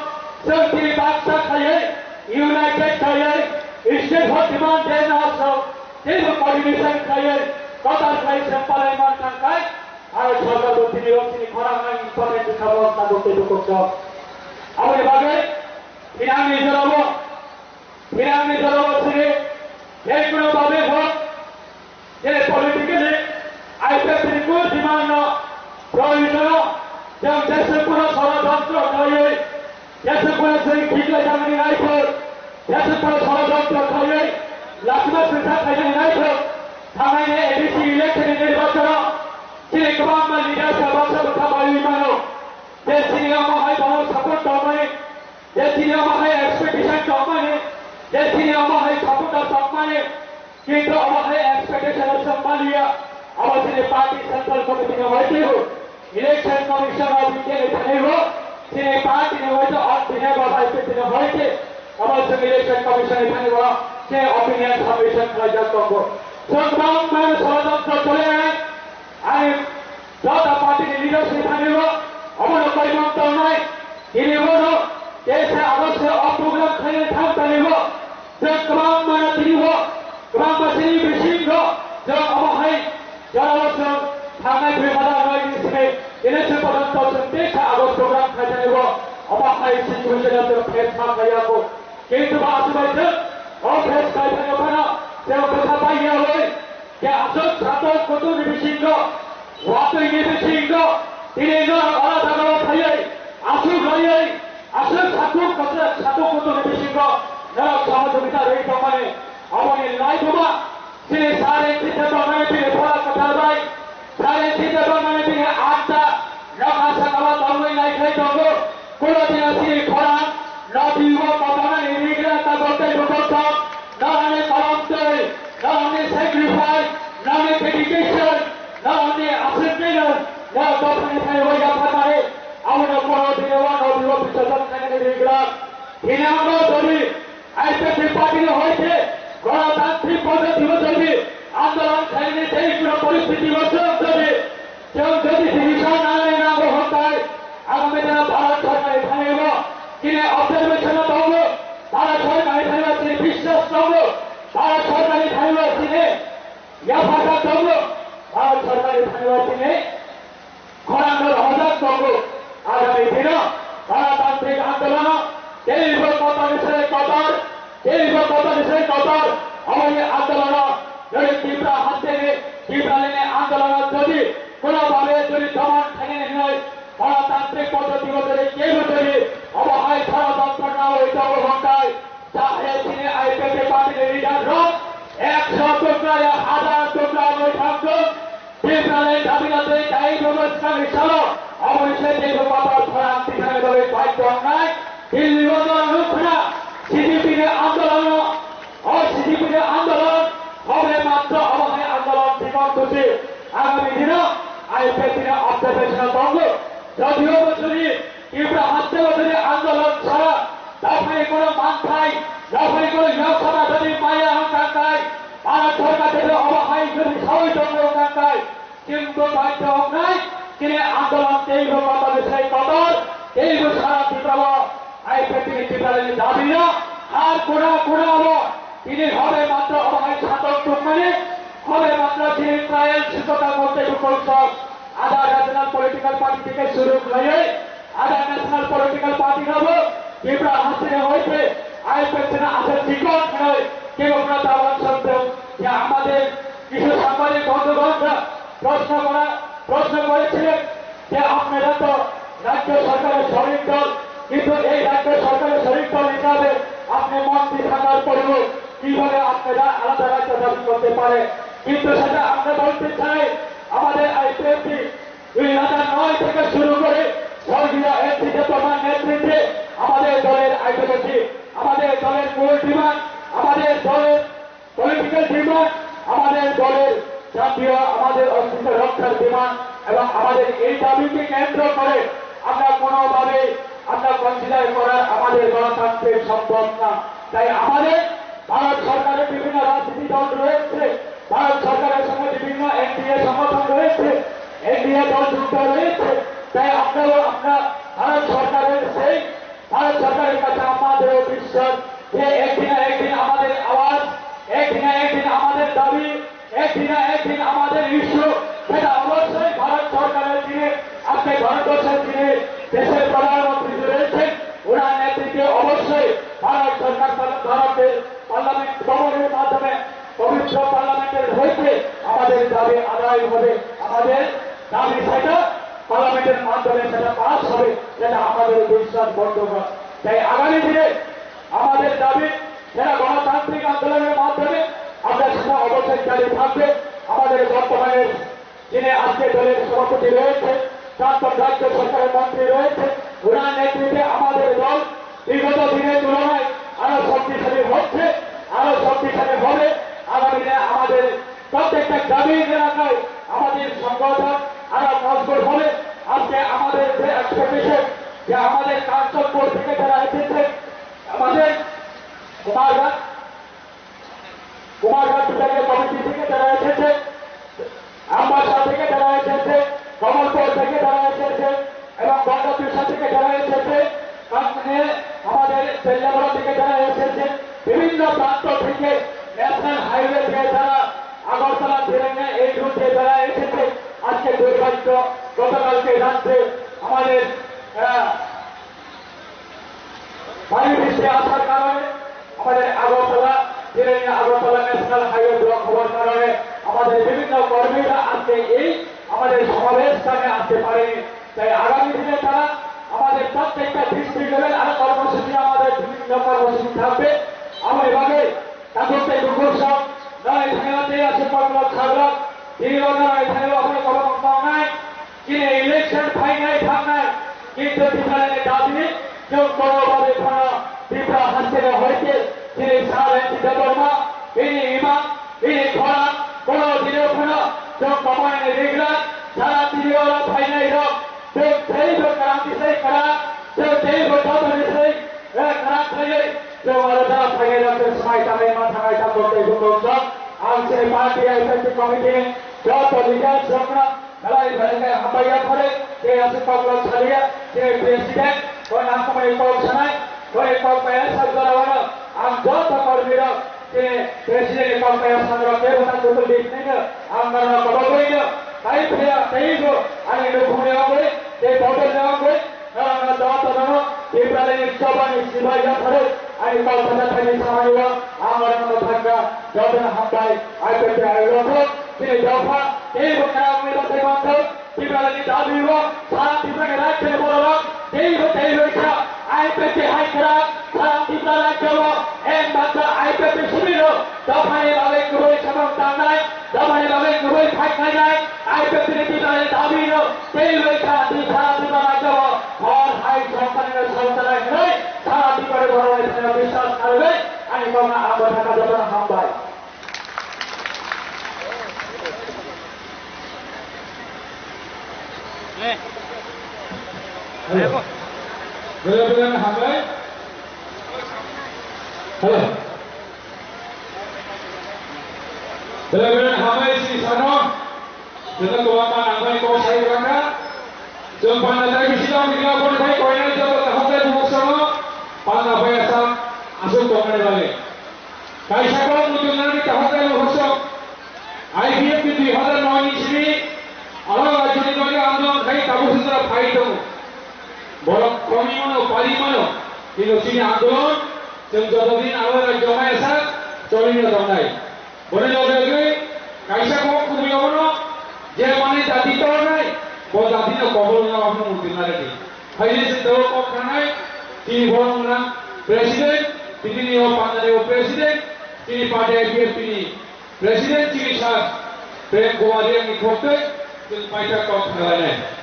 chwng tini baksa khaiwi, united khaiwi, state hot demand dena chwng, tini coordination khaiwi, kotor khlai chwng palai man thangkhai, Bharat Sarkar bo tini rok chini khorang nang important kha bo tabuk tei bukhuk chwng. Aboni bagwi, tini ang ni jorao Phirangni jorao sini, jekunu babe hok, je politically, I P F T ni kunu demand no, provision no, jang jese kuno sorodontro khlaiwi, jese kuno jeng khiklai jangni naithok, jese kuno sorodontro khlaiwi, lachima sengsa khaijani naithok, thangnai ni A D C election ni nirbachon o, chini kwbangma leader sa baksa bwkha baiwi mano, je chini omo hai bono support tongmani, Je chini omo hai expectation tongmani, je chini omo hai supporter tongmani, kintu omo hai expectation aswk maliya, abo chini party central committee ni hoite bo, election commission of India ni thani bo, chini party ni hoite on behalf of I P F T ni hoite, abo chwng election commission ni thani bo, chini opinion submission khlaijak tongo. Chwng bangma sorojontro chole, ani jota party ni leaders ni thani bo, obono koimang tongnai, tini bono, teisa August o program khlaina thang tani bo, Chwng kwbangma tini bo, kwbangma chini bisingo chwng omo hai jorao chwng thangnai dui hazar noi ni simi tini se porjonto chwng teisa August program khaithani bo omo hai situation o chwng face ma khaiya kho. Kintu ba aswk bai chwng o face khaithani phano chwng bwkha pai ya oi. Khe aswk satok kutung ni bisingo, watwi ni bisingo, tini norok ala jagao phaiwi, aswk laiwi, aswk satok kutung, satok kutung ni bisingo norok sohojogita rwi tongmani, aboni laibuma chini sari chita tongmani bini phola kwtal bai, sari chita tongmani bini atta nokha sakao tongwi naikhai tongo. Kulo dina chini khorang, nodi o kotornani rigra tabok tei bokol tong, norani kolom twi, norani sacrifice, norani dedication, norani aswk khe no, no dophani thani o yapharmani, abono kulo dina o nodi o bichajak khainani rigra. Thini ang no jodi I P F T party no hoite, Ganatantrik Prodhyot Divas jodi andolon khainani tei kuno poristiti o swrwng jodi, Chwng jodi decision nangnai nango hwnkhai, agami dino Bharat Sorkar ni thani bo chini observation o tongo, Bharat Sorkar ni thani bo chini biswas tongo, Bharat Sorkar ni thani bo chini yapharkha tongo, Bharat Sorkar ni thani bo chini khorang no rohorjak tongo. Agami dino Ganatantrik Andolono teibo kotor ni sere kotor, Teibo kotor ni sere kotor, omo ni andolono, jodi Tipra hasteni, Tipralini andolono jodi, kono babe jodi domon khainani hinoi, Ganatantrik Prodhyot Divas jodi, kebo jodi, omo hai sorojontro nawi tongo hwnkhai, chahe chini I P F T party ni leader rok, ekso tukra ya hazar tukra wngwi thangthung, Tipraland dabi dabi tei bwskangni salo aboni se teibo kotor khorang tiprani bagwi bai tongnai. Delhi o jora nuk khna C P P ni andolon, o C P P ni andolon hobe matro obo hai andolon tikon tusi agami dino I P F T ni observation o tongo. Jodio bo chwng Tipra haste bo chwng andolon sara dophani kono manthai, dophani kono yoksana jodi maya hwn tangkai, Bharat Sorkar jodi obo hai jodi sawi tongo tangkai, Chwng bo baidhyo wngnai, chini andolon teibo kotor ni sai kotor, teibo sara Tripura o I P F T ni Tipralani dabi no har kura kura o tini hobe matro obo hai satok tongmani, hobe matro chini trial sujata korte bukol sok, ada regional political party theke suru khlaiwi, Ada national political party rabo Tipra hasteni hoite I P F T no aswk chikon hwnwi kebo khna tawan songthung je amader কিছু সাংবাদিক বন্ধুগণ প্রশ্ন করা, প্রশ্ন করেছিলেন যে আপনারা তো রাজ্য সরকারের শরিক দল, কিন্তু এই রাজ্য সরকারের শরিক দল হিসাবে আপনি মন্ত্রী থাকার পরেও কিভাবে আপনারা আলাদা রাজ্য দাবি করতে পারেন? কিন্তু সেটা আমরা বলতে চাই, আমাদের I P F T দুই হাজার নয় থেকে শুরু করে স্বর্গীয় এনসি দেববর্মার নেতৃত্বে আমাদের দলের আইডিওলজি, আমাদের দলের মূল ডিমান্ড, আমাদের দলের পলিটিক্যাল ডিমান্ড, আমাদের দলের জাতীয়, আমাদের অস্তিত্ব রক্ষার ডিমান্ড এবং আমাদের এই দাবিকে কেন্দ্র করে আমরা কোনোভাবেই আমরা কনসিডার করার আমাদের গণতান্ত্রিক সম্ভব না। তাই আমাদের ভারত সরকারের বিভিন্ন রাজনীতি দল রয়েছে, ভারত সরকারের সঙ্গে বিভিন্ন এনডিএ সংগঠন রয়েছে, এনডিএ দল যুক্ত রয়েছে। তাই আমরাও, আমরা ভারত সরকারের সেই, ভারত সরকারের কাছে আমাদেরও বিশ্বাস যে একদিন না একদিন আমাদের আওয়াজ, একদিন না একদিন আমাদের দাবি, একদিন না একদিন আমাদের ইস্যু, সেটা অবশ্যই ভারত সরকারের যিনি আজকে ভারতবর্ষের যিনি দেশের প্রধানমন্ত্রী রয়েছেন, ওনার নেতৃত্বে অবশ্যই ভারত সরকার, ভারতের পার্লামেন্ট ভবনের মাধ্যমে, পবিত্র পার্লামেন্টের হইতে আমাদের দাবি আদায় হবে। আমাদের দাবি সেটা পার্লামেন্টের মাধ্যমে সেটা পাস হবে, সেটা আমাদের বিশ্বাস বদ্ধ। তাই আগামী দিনে আমাদের দাবি সেটা গণতান্ত্রিক আন্দোলনের মাধ্যমে আমরা সেটা অবশ্যই জারি থাকবে। আমাদের বর্তমানে যিনি আজকে দলের সভাপতি রয়েছে, প্রাক্তন রাজ্য সরকারের মন্ত্রী রয়েছে, ওনার নেতৃত্বে আমাদের দল বিগত দিনের তুলনায় আরো শক্তিশালী হচ্ছে, আরো শক্তিশালী হবে। আগামী দিনে আমাদের প্রত্যেকটা গ্রামীণ এলাকায় আমাদের সংগঠন আরো মজবুত হবে। আজকে আমাদের যে এক্সপেকটেশন, যে আমাদের কাঞ্চনপুর থেকে যারা এসেছে, আমাদের কুমারঘাট, কুমারঘাট বিভাগীয় কমিটি থেকে যারা এসেছে, আমবাসা থেকে যারা এসেছে, কমলপুর থেকে যারা এসেছে এবং গঙ্গাচূড়া থেকে যারা এসেছে, তার সঙ্গে আমাদের বেল্লামুড়া থেকে যারা এসেছে, বিভিন্ন প্রান্ত থেকে ন্যাশনাল হাইওয়ে দিয়ে যারা আগরতলা, জিরাঙ্গা এই রুট দিয়ে যারা এসেছে, আজকে দুর্ভাগ্য, গতকালকে রাত্রে আমাদের, আহ, ভারী বৃষ্টি আসার কারণে আমাদের আগরতলা, জিরানিয়া আগরতলা ন্যাশনাল হাইওয়ে ব্লক হওয়ার কারণে আমাদের বিভিন্ন কর্মীরা আজকে এই আমাদের সমাবেশ স্থানে আসতে পারেনি। তাই আগামী দিনে তারা আমাদের প্রত্যেকটা ডিস্ট্রিক্ট লেভেল আরো কর্মসূচি, আমাদের বিভিন্ন কর্মসূচি থাকবে। Aboni bagwi tabuk tei bukhuk sok, nai thangna tei aswk kokno khaglak, tei o nai thangna aboni kokno tongnai, chini election phainai thangnai, kintu Tiprani dabi, chwng kono bagwi phano Tripura hasteo hoite chini Sir N T Debbarma, bini imang, bini khorang, kono dino phano chwng komoini rigla, sara tini oro phainai rok, chwng teibo kwrang tisai kwrang, chwng teibo jotoni sai, eh, kwrang khlaiwi, chwng oro jara phainai rok, chwng swmai tangwi ma thangnai tabuk tei bukhuk sok. Ang chini party executive committee ni joto leaders rokno belai belai khe hambai yaphare, tei aswk kokrok saliya, chini president, koi nangkukmani kok sanai, koi kok bai sak jora wano, ang joto kormi rok, chini president ni kok bai sak rok, tei bwtang kutung di phinaino, ang norok kobogwino, tai phiya, teibo, ani nukhungni wngwi, tei bodolni wngwi, Norokno jotono Tiprani chobani sibai yapharwi ani kok phatarthani samani o ang norokno thangkha. Jotono hambai, I P F T ni ayuk rok, chini dopha teibo kwrak wngwi bathai manthok. Tiprani dabi o sara Tiprani rajyoni bororok teibo teibo kha I P F T hai kwrak sara Tripura rajyo o ek matra I P F T simi rok. Dophani bagwi kwrwi samung tangnai, dophani bagwi kwrwi phaikhlainai, I P F T ni Tiprani dabi no tei rwi kha, tei sara Tripura rajyo o hor hai sorkar ni sorkar hai hwnwi sara Tripura ni borok rok thani biswas kharwi ani kokno ang bo thangkha, jotono hambai. Hello. Hello, hello, hambai. Hello. Belai belai hambai si sano. Joto kwbangma nangmani kok sai rwkha. Chwng panda tai bisi tong bini aboni bai koinai joto kaham tai bumuk sano. Panda bai asam aswk tongmani bagwi. Kaisa kok muchung nani kaham tai bumuk sano. I P F T dui hazar noi ni simi aro rajyoni bagwi andolon khai tabuk sitra phai tongo. Borok komi mano, pari mano, kintu chini andolon chwng joto din aro rajyo mai sak choli no tongnai. Boni loge loge kaisa kok kubui obono je mane jati tornai, bo jati no kobol no abono muti na redi. Phaile se daw kok khanai, tini borok mwnang president, tini ni o pandani o president, tini party I P F T ni president chini sir Prem Kumar Reang ni khortwi chwng paithak kok khalainai.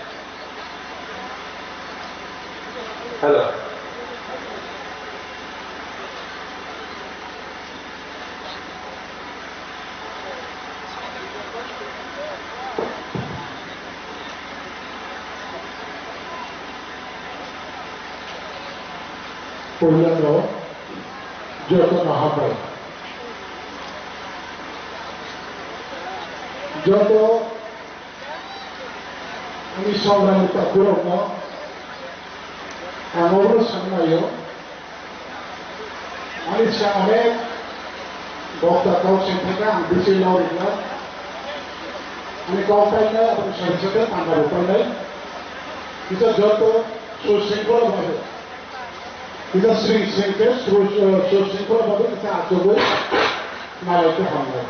Hello. Puila no joto no hambai. Joto ani sobrani takhurokno ang obo sannaio. Ani sangare bokta kok sengkha ang bisi lorikha. Ani kok paina aboni sari sari tangkabo painai. Kisa joto susengkha bai. Kisa sring sring khe su-, su-, sring khoro bagwi kisa achugwi nalai khe hamnai.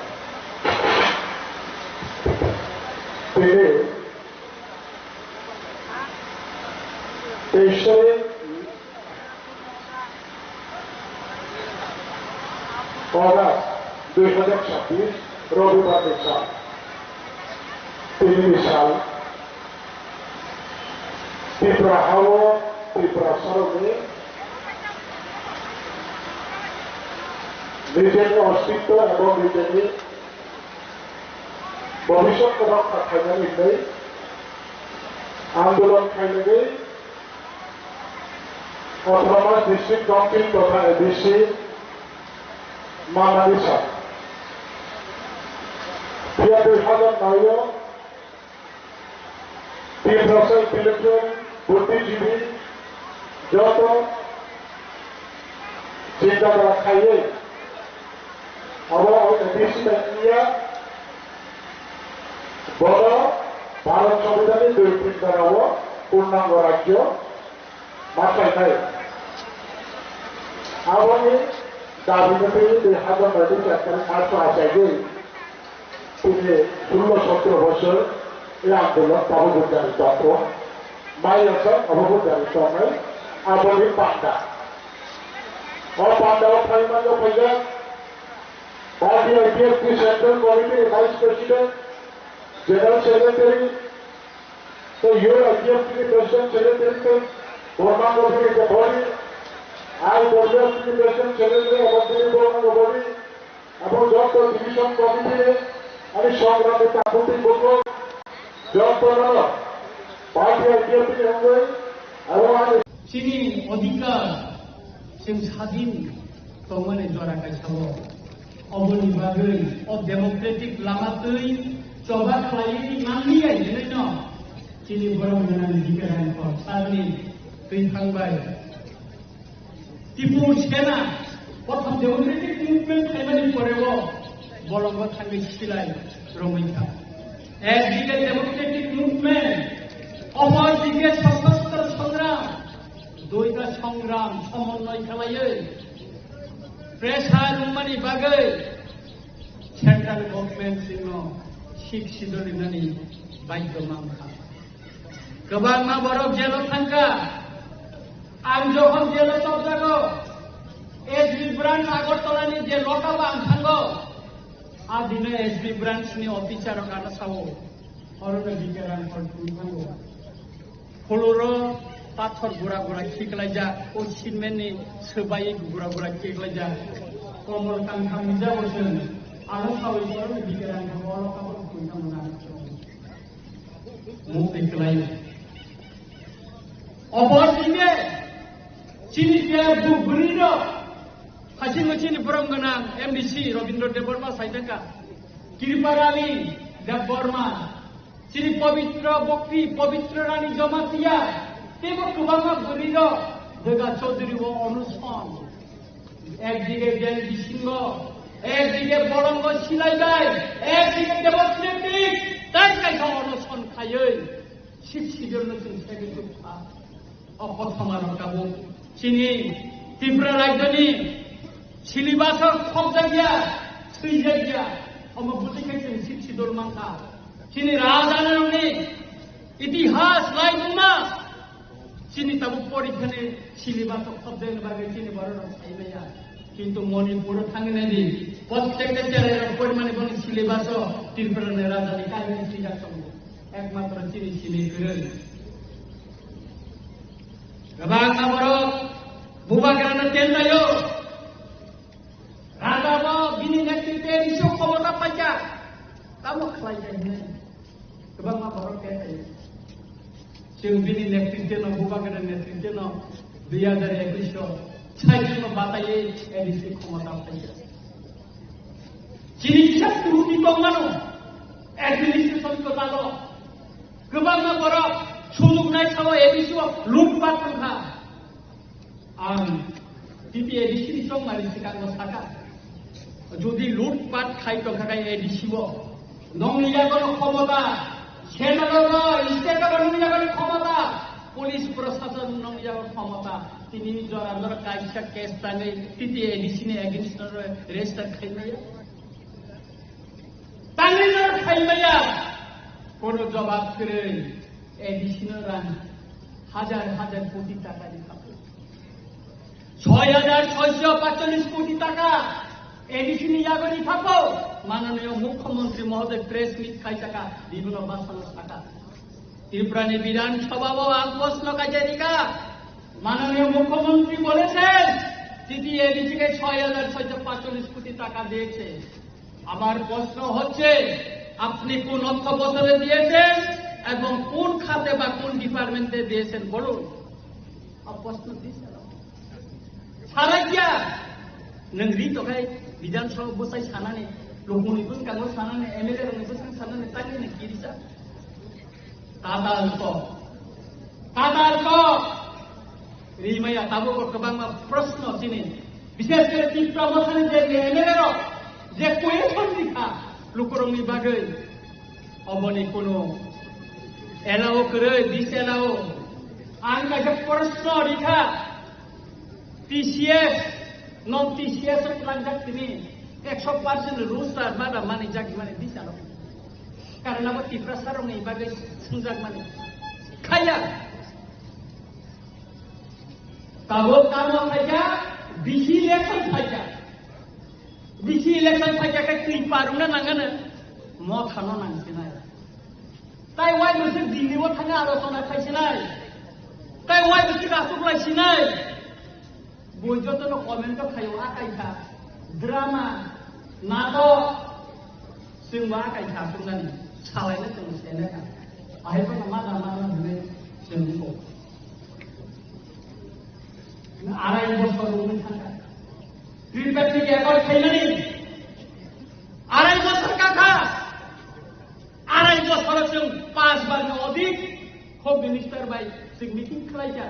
Tei, tei se August dui hazar chabbish, Robibar ni sal. Tini ni sal. Tripura hao Tripura sarokni Nijeni ostitto ebong nijeni bhobishyotno rokha khainani hwnwi andolon khainani Autonomous District Council totha A D C manani sa. Phiya dui hazar noi o Tiprasa intellectual, buddhijibi, joto chinta dhara khaiwi abo A D C bai wngya, bono Bharat Songbidanni dui tin dhara o purnango rajyo ma khlainai. Aboni dabino tei dui hazar noi ni char tarik March o achaigwi tini sullo sotro bosor e andolon tabuk bo jari tongkho. Mai asa abo bo jari tongnai aboni panda. O panda o phaimano phaijak Party I P F T Central Committee Vice President, General Secretary, tei Youth I P F T ni President Secretary tei Borma Committee ni body, I W F T ni President Secretary abo tini Borma body, abo joto Division Committee ani songrami takhukni bukhuk joto no party I P F T ni wngwi abo ani chini odhikar chwng sadin tongmani jora kaisa o. Oboni bagwi o democratic lama twi choba khlaiwi manliya hinwi no chini borok gwnang Bikarang Kor sarni twi thangbai. Tipur Sena prothom democratic movement khlaimani pore o bolongo thangwi silai romwi kha. Ekdike democratic movement, opor dike sashostro songram, duita songram somonnoy khlaiwi pressure wngmani bagwi central government chwngno sixth schedule rinani baidhyo mankha. Kwbangma borok jelo thangkha. Ang jokhon jelo chopjago, S B branch Agartala ni je lokao ang thango, a dino S B branch ni officer rok ano sao, orono Bikarang Kor thango. Pholoro pathor gura gura khiklaijak, o cement ni swbai gura gura khiklaijak. Komol kangtham ni jabo chwng, ano sawi orono Bikarang Kor o lokao twi thango na. Mukti kwlai. Opor dike chini ke bu bwrwi rok, hasingo chini borom gwnang M D C Robindra Debbarma saitaka, Kriparani Debbarma, chini Pabitra Bokti, Pabitra Rani Jamatia, teibo kwbangma bwrwi rok Dega Chaudhary o onuson. Ekdike bel bisingo, ekdike bolongo silaibai, ekdike democratic, tai kaisa onoson khaiwi sixth schedule no chwng segwi tubkha. O kothoma rok tabuk chini Tripura rajyoni syllabus o khopjakya, thwijakya, omo bwtwi khe chwng sixth schedule mankha. Chini rajanirokni itihas laibuma Chini tabuk porikhani syllabus o khobjakni bagwi chini borok rok sai maya. Kintu Manipur o thangwi nai di, protekta cherai rok porimani boni syllabus o Tripura ni raja ni kahini swijak tongo. Ekmatro chini sini kwrwi. Kwbangma borok bubagrano tendaio. Raja bo bini netrite bisio khomota paikha. Tamo khlai khe hinwi kwbangma borok khe thai. Chwng bini netrite no, bubagra netrite no dui hazar ekwis o cycle no bataiwi A D C khomota paikha. Chini kisa kuruti tongmano administration kwtal o. Kwbangma borok sujok nai sao A D C o lutpat wngkha. Ang T T A D C ni chongmani swkango sakha, jodi lutpat khai tongkha khe A D C o, nongni yago khomota, central o, state o nongni yago khomota, police prosason nongni yago khomota, tini jora jora kaisa case tangwi T T A D C ni against o register khai maya. Tangwi no khai maya, kono jobab kwrwi, A D C no rang hajar hajar koti taka ni khapo. Choi hajar choiso patchollis koti taka A D C ni yago ni khapo. Mananiyo Mukhyamantri Mohoday press meet khai taka, bibhinno bhasano saka. Tripura ni Bidhan Sabha o ang proshno kaisa rikha, Mananiyo Mukhyamantri bolechen, city এডিসি D C হাজার ছয়শো পাঁচচল্লিশ কোটি টাকা দিয়েছে। আমার প্রশ্ন হচ্ছে, আপনি কোন অর্থ বছরে দিয়েছেন এবং কোন খাতে বা কোন ডিপার্টমেন্টে দিয়েছেন বলুন। Ang proshno di sala. Sala kya? Nwng ri tokhai Bidhan Sabha bwsai sanani, lukuni bwskango sanani, M L A rokni bwskango sanani, tangwi nwng kirisa. Tatal ko. Tatal ko. Rimaya tabuk kwbangma proshno chini. Bishesh kore Tipra Mothani je M L A rok je question rikha lukurokni bagwi. Oboni kunu allow kwrwi, disallow. Ang kaisa proshno rikha, T C S, non T C S o twlangjak tini ekso percent rules ar bada manijak hwnmani disallow. Karon abo Tiprasa rokni bagwi swngjak mani. Khaya. Tabuk tamo khaikha, bisi election phaikha. Bisi election phaikha khe twi paruna nangano, mothano nangsinai. Tai wai bwswk Delhi o thangwi alochona khaisinai. Tai wai bwswk achuk laisinai. Bo jotono comment o khaio, akaikha. Drama, natok, chwngbo akaikha achuknani. Salaino chwng senai kha. Ahai phano ma da ma da hwnwi chwng kho. Arai bosor wngwi thangkha. Tripartite accord khaimani arai bosor kakha. Arai bosoro chwng panch barni odik Home Minister bai chwng meeting khlaikha.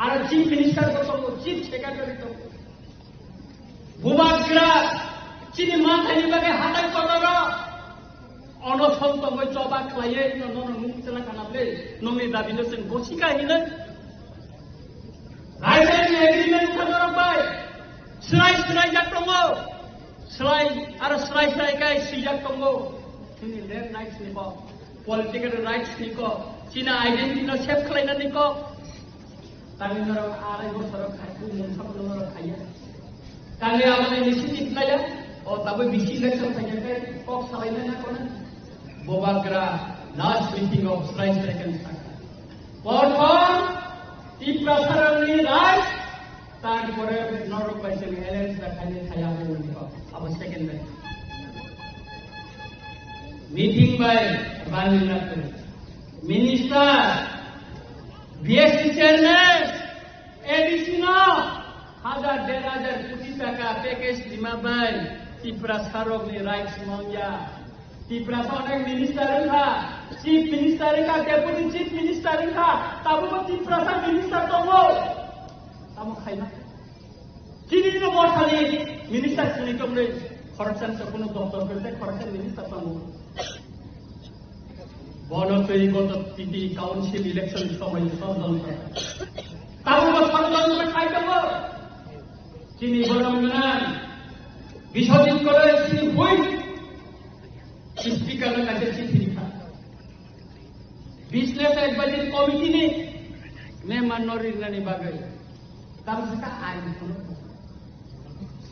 Aro Chief Minister bo tongo, Chief Secretary tongo. Bubagra chini manthaini bagwi hatai kotoro onoson tongwi choba khlaiwi no nono nung chwla kana ble nongni dabino chwng gosika hinwi. Raijani agreement khatorok bai swrai swrai jak tongo. Swrai aro swrai swrai kai swijak tongo. Chini land rights ni kok, political rights ni kok, chini identity no save khlainani kok. Tangwi norok arai bosoro khai, bumung sabo norok khaiya. Tangwi aboni initiative laiya, o tabwi bisi election phaikha khe kok salaina na kono. Bubagra last meeting of Srai Srai kan sakha. Prothom Tiprasarokni right, tarpore norok bai chwng alliance da khaini khaya abo wngkha, abo second bai. Meeting bai Ranjit Nath Minister, B S C chairman, A D C no hajar der hajar koti taka package rima bai Tiprasarokni rights mangya. Tiprasa onek minister wngkha, chief minister wngkha, deputy chief minister wngkha, tabukbo Tiprasa minister tongo. Tamo khaima? Chini no mothani minister sini tongnai, khoroksan sa kuno doctor kwrwknai, khoroksan minister tongo. Bono twi goto T T council election somoi sordon kha. Tabukbo sordon kha khai tongo. Chini borom gwnang Biswajit Koloi chini bui speaker no kaisa chithi rikha. Business Advisory Committee ni member no rinani bagwi. Tamo saka ain phunuk.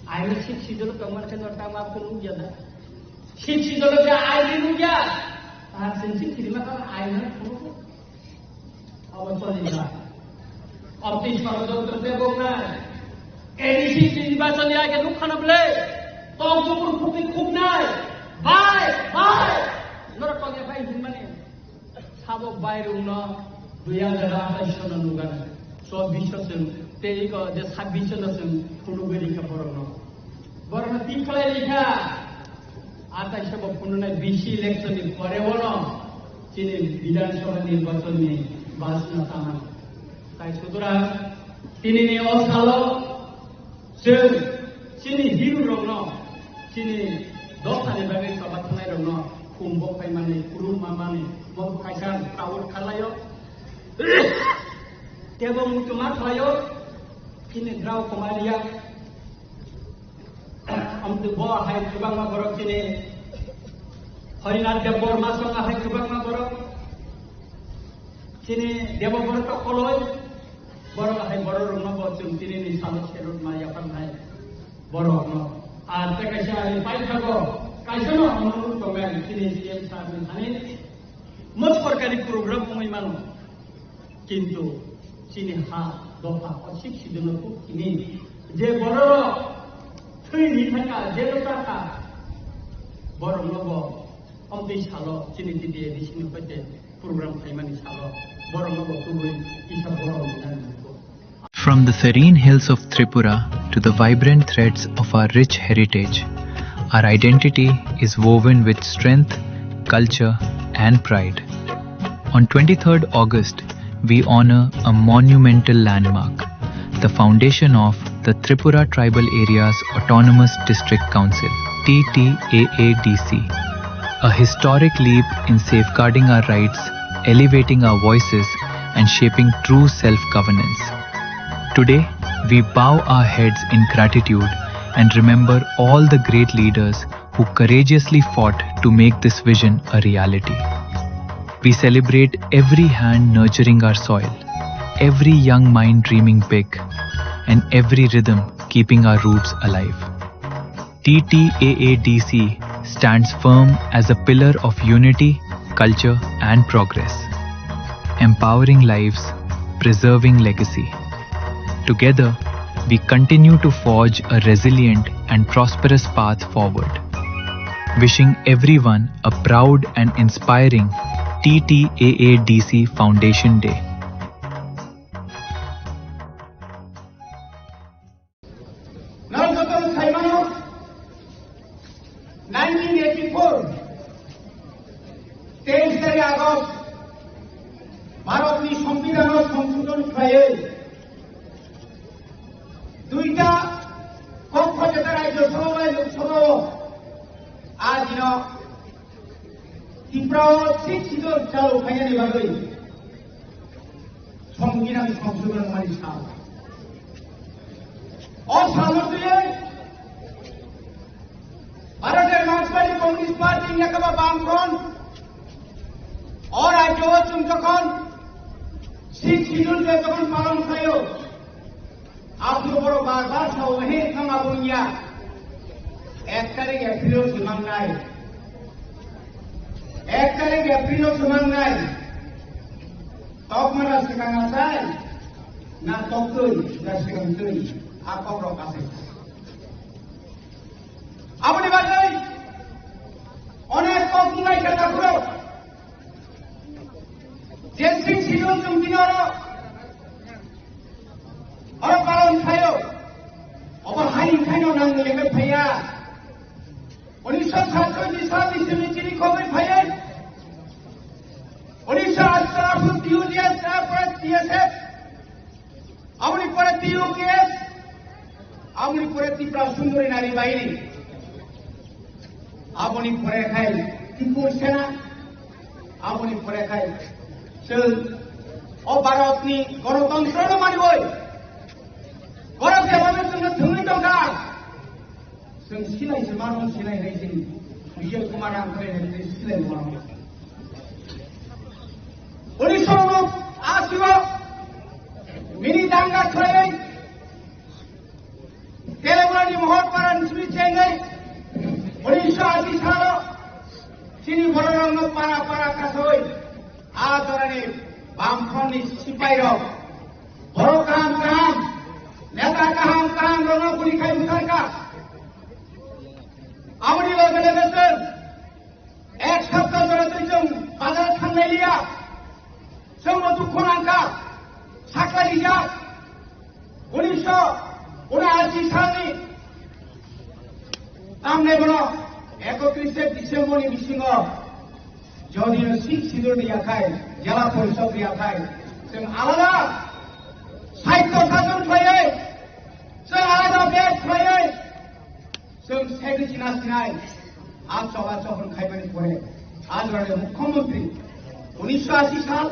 Ain sik sidolo tongmani khe no tamo phunuk ya da. Sik sidolo je ain phunuk ya. Tahan sing sik sidima kala ain phunuk. Abo choli na. Aboni soro joto tebok nai. A D C nirbachon ni age nuk khana bole. Tong kukur khukni khuknai. Bai, bai. Norok tong ya bai hinmani. Sabo bai rungno dui hajar athais sono nugan. Chobbish so chwng. Tei iko je sabbish sono chwng phunugwi rikha borokno. Borokno twi khlai rikha. Athais bo phunuknai B C election ni pore bono chini Bidhan Sabha nirbachon ni bachna tangma. Tai sutorang tini ni o salo chwng chini hero rokno, chini dophani bagwi choba thangnai rokno khum bo khaimani, khulum mamani, mo kaisa proud khlaio. Tebo muchuma khlaio, chini Drao Kumar Reang. Amtwi bo hai kwbangma borok chini Harinath Debbarma song hai kwbangma borok chini Debbarma to koloi borok hai borok rokno bo chwng chini ni salo serut ma yaphang hai borok no. Ar te kaisa ani pai thago kaisa no amon tongnai chini C M sir ni thani mo sorkari program ongoi mano. Kintu chini ha dopha o sik sidino kuk tini Je borok thwi ni thangkha, jero takha, borokno bo omtwi salo chini T T A D C ni hoite program khaimani salo borokno bo kubui kisa borok ni nang nangkho. From the serene hills of Tripura to the vibrant threads of our rich heritage, our identity is woven with strength, culture, and pride. On twenty-third August, we honor a monumental landmark, the foundation of the Tripura Tribal Areas Autonomous District Council, T T A A D C, a historic leap in safeguarding our rights, elevating our voices, and shaping true self governance. Today, we bow our heads in gratitude and remember all the great leaders who courageously fought to make this vision a reality. We celebrate every hand nurturing our soil, every young mind dreaming big, and every rhythm keeping our roots alive. T T A A D C stands firm as a pillar of unity, culture, and progress, empowering lives, preserving legacy. Together, we continue to forge a resilient and prosperous path forward. Wishing everyone a proud and inspiring T T A A D C Foundation Day. Nang joto sai mano, nineteen eighty-four, teis tarik August, Bharatni Songbidanno songsodhon khlaiwi duita kokho jeta Rajya Sabha bai Lok Sabha o a dino Tripura o Sixth Schedule chalu khainani bagwi Songbidan songsodhon mani sal. O salno twiwi Bharat Janata Party, Communist Party, yakaba Bamfront, o rajyo o chwng jokhon Sixth Schedule je jokhon palon khlaio, Aboni borok bar bar sao, "He, thang abo wngya. Ek tarik April o se mangnai. Ek tarik April o se mangnai. Tokmara swkang achai, na toktwi, na swkang twi?" A kok rok achai. Aboni bagwi onek kok wngnai kha takhurok. Je Sixth Schedule chwng tini oro, oro palon khlaio. Obo haini khaino nangni lemai phaiya. Unisho satchojoi salni simi chini khogwi phaiwi. Unisho ashi aphuru T U D S, tarpore T S F. Aboni pore T U K S, aboni pore Tripura Sundori Nari Bahini, aboni pore khai Tripur Sena, aboni pore khai chwng o Bharatni Ganatantrano manwi, borok jemon chwngno thwngwi tongkha. Chwng silai se mano, silai nai chwng Vijay Kumar Rangkhale nai chwng silai mano. Unisho unashi o bini danga khlaiwi Telangana ni Mohorpara ni simi chengwi unisho ashi salo chini bororokno para para kasoi a jorani Bamfront ni sipairok borok kaham kaham, neta kaham kaham rokno guli khai butharkha. Aboni loge loge chwng ek sapta jora twi chwng bazar thanglai liya. Chwngno dukhu nangkha, sakla rijak. Unisho unashi salni tamni bono ekotrishe December ni bisingo jodi no Sixth Schedule ni yakhai, Jela Porishod ni yakhai, chwng alada sahitya sajon khlaiwi, chwng alada bed khlaiwi, chwng segi china sinai, a choba chohon khaimani pore, a jorani mukhyamantri, unisho ashi sal,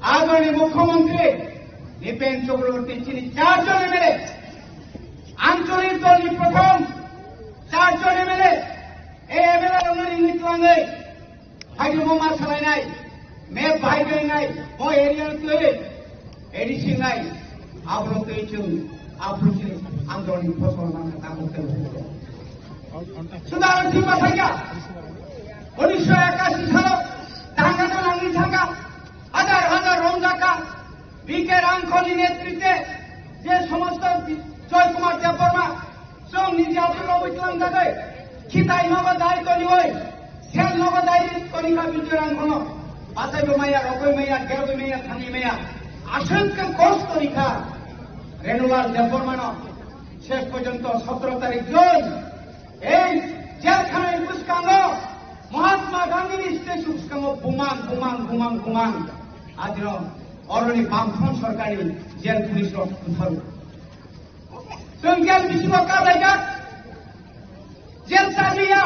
a jorani mukhyamantri Nipen Chakraborty chini char jon M L A, ancholik dolni prothom char jon M L A, ei M L A rokno ringwi twlangwi, Phaidi mo ma salainai, me bahai gainai, mo area twi, A D C nai, abono twi chwng, abono chwng, androni phosol man ka tamo twi. Sudaran si pasaya, unisho ekashi salo, danga to langni thangka, hajar hajar romjaka, B K Rangkhol ni netritwe, Je somosto Joy Kumar Debbarma, chwng niji atul rogwi twlang jagwi, khitai nogo dai toniwi, sel nogo dai tonikha Bijoy Rangkhono, bachaibo maya, rokoi maya, gergoi maya, thani maya, aswk khe kos tonikha Renulal Debbarmano, ses porjonto sotro tarik June, ei jelkhana ni bwskango Mahatma Gandhi ni statue bwskango bumang, bumang, bumang, bumang. Adino oroni Bamfront sorkarni jel police rok butharu. Chwng jel bisingo kabaijak, jel chakliya,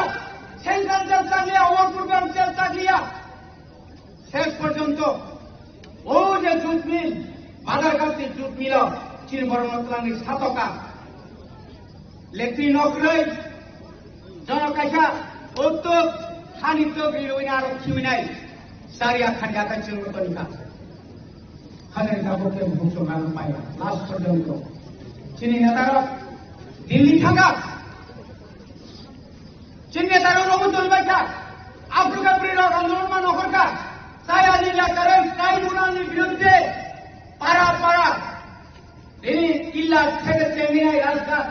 central jel chakliya, work program jel chakliya. Ses porjonto o je jute mill, Badharghat ni jute mill o chini borokno twlangwi satoka. Lekti nokroi, jono kaisa utuk hani tok riwi aro khiwi nai. Sari akhani akai chwng toni ka. Khajani tabuk khe bukso manwi maya, last porjonto. Chini netarok Delhi thangkha. Chini netarok rogo tolbaikha. Aphuru khe bwrwi rok andolon ma nokhorkha. Tai ani yakareng, tai nunalni birudde para para. Ini illa theke chengnai rajghat.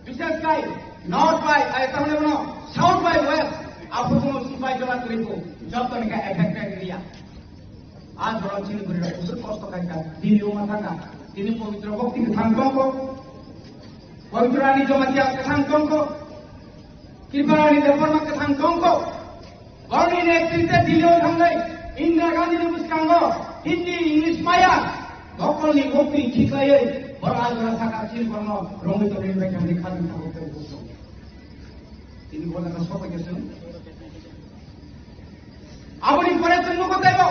Bishesh kai North bai, ai tamle bono South bai West. Aphuru bono sipai jola twipo. Joto ni ka affected area. A jora chini bwrwi rok bwswk kosto khaikha, tini wngma thangkha, tini Pabitra Bhakti kwthang tongkho, Pabitra Rani Jamatia kwthang tongkho, Kripa Rani Debbarma kwthang tongkho, borokni netrite Delhi o thangnai Indira Gandhi ni bwskango Hindi, English maya, bokolni bokti khiklaiwi borok a jora sakha chini borokno romwi tongwi bai thangni khajang tabuk tabuk tong. Tini bo jaga sopai khe chwng. Aboni pore chwng nugo teibo.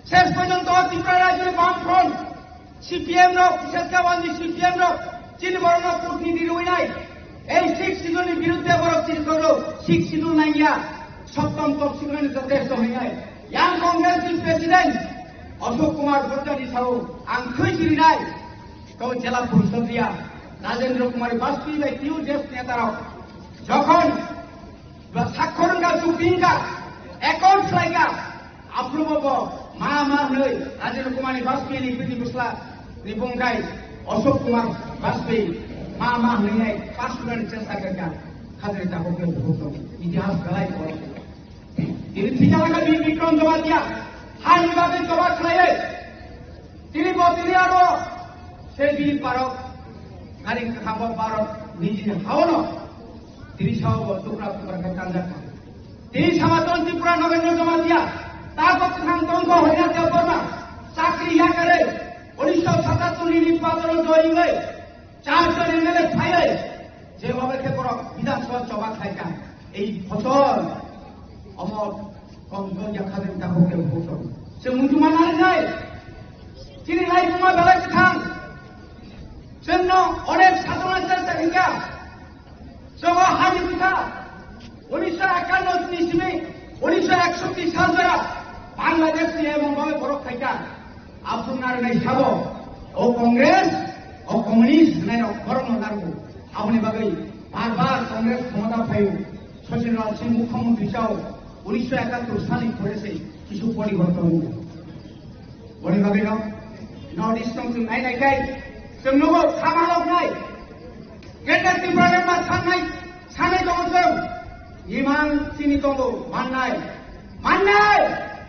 Ses porjonto Tripura Rajyoni Bam Front, C P M rok, bises khe wandi C P M rok, chini borokno kutni di rwinai. Ei Sixth Schedule ni birudde borok chini koro, Sixth Schedule nangya, Soptom Top Secret ni jotesto hinai. Yang Congress ni President Ashok Kumar Bhutta ni sao ang khwi sirinai. To jela porishod ya, Rajendra Kumar Bajpayee bai T U J F neta rok jokhon ba sakhor wngkha, chukti wngkha, accord khlaikha, aphuru bo bo ma ma hwnwi Rajendra Kumar ni Bajpayee ni bini bwsla ni bongkai Ashok Kumar Bajpayee ma ma hwnwi nai pass rwna ni chesta khaikha, khajani tabuk khe bukhuk tong, itihas belai kok. Tini thikha kha bini Bikram Jamatia, hani bagwi choba khlaiwi. Tini bo tini aro se bini parok, gari kwthang bo parok, niji haono. Tini sao bo tukra tukra khe tangjak kha. Tini Samaton Tripura Nagendra Jamatia, ta bo kwthang tongkho Harinath Debbarma, chakri yakarwi, unisho satattor ni nirbachon o join wngwi, Char jon M L A phaiwi, je babai khe borok Bidhan Sabha choba khlaikha, ei bosor omo kongkong ya khajani tabuk khe bosor. Chwng muchungma narinai, chini laibuma belai kwthang, chwngno onek sadhana chesta khaikha, chwngno hani bwkha, unisho ekanno ni simi, unisho eksoti sal jora Bangladesh ni emon babai borok khaikha. Aphuru narwknai sabo, o Congress, o Communist hwnai rok borokno narwgo. Aboni bagwi bar bar Congress khomota phaio. Sachin Lal Singh mukhyamantri chao, unisho ekattor salni pore se kisu poriborton wngkha. Boni bagwi no North East no chwng nai nai khe chwng nugo kha maloknai. Greater Tipraland ma sanai, sanai tongo chwng. Imang chini tongo mannai. Mannai!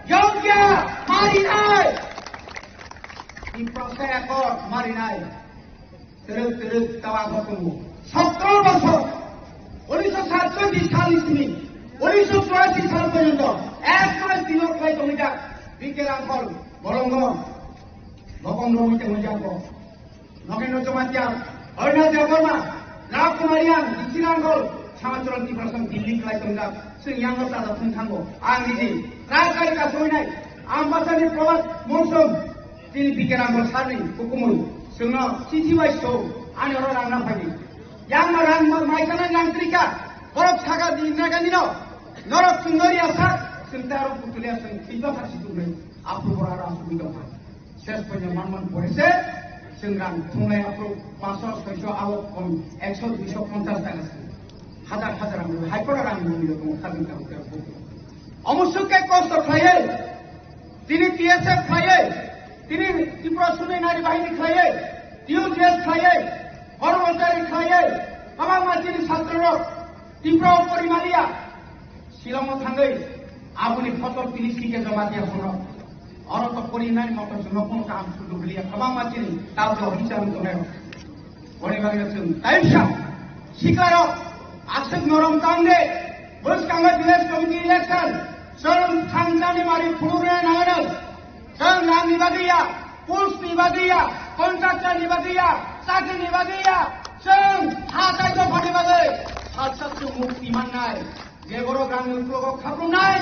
Yongya! Marinai! Tiprasa ekor marinai. Twrwk twrwk tawa bo tongo. Sotro bosor, unisho satchojji salni simi unisho churasi sal porjonto ekmai tino khlai tongwi jak B K Rangkhol bolongo bokom romwi tongwi jak bo. Nogendra Jamatia, Arunachal Debbarma, Raj Kumar Reang, D C Rangkhol, Samacharan Tiprasa Delhi khlai tongjak, chwng yango chada thung thango. Ang niji, try kari ka soinai, Ambasani Prabhat Mousom, chini B K Rangkhol sarni kukumung, chwngno chithi bai so, ani oro rang na phaidi. Yang ma rang ma-, maisana rang trika, borok saka di Indira Gandhi no, norok chwng nori asa, chwng ta aro putulia chwng thwiba thak si tungnai, aphuru bora aro asugwi tongkha. Ses poino manman pore se, chwng rang thunglai aphuru paanch sho, soi sho, abo kom ek sho, dui sho ponchas taka se. Hajar hajar rang, hai pora rang nungwi tongo, khajang tabuk tabuk. Omo suk khe kosto khlaiwi, tini T S F khlaiwi, tini Tripura Sundari Nari Bahini khlaiwi, U T S khlaiwi, kormochari khlaiwi, kwbangma chini chatrorok Tripura o porimaliya, Shillong o thangwi aboni photo tini C K Jamatia phano oro to porinani moto chwngno kono kaham sujog liya, kwbangma chini tabuk officer wng tongnai. Boni bagwi chwng taisa siklarok aswk norom tangde bwskango village committee election chwng thangjani mari phulukna nangnai. Chwng rangni bagwi ya, post ni bagwi ya, contractor ni bagwi ya, chakri ni bagwi ya, chwng ha tai dophani bagwi sat sat chwng mukti mannai. Je borok rangni uklogo khaprwngnai,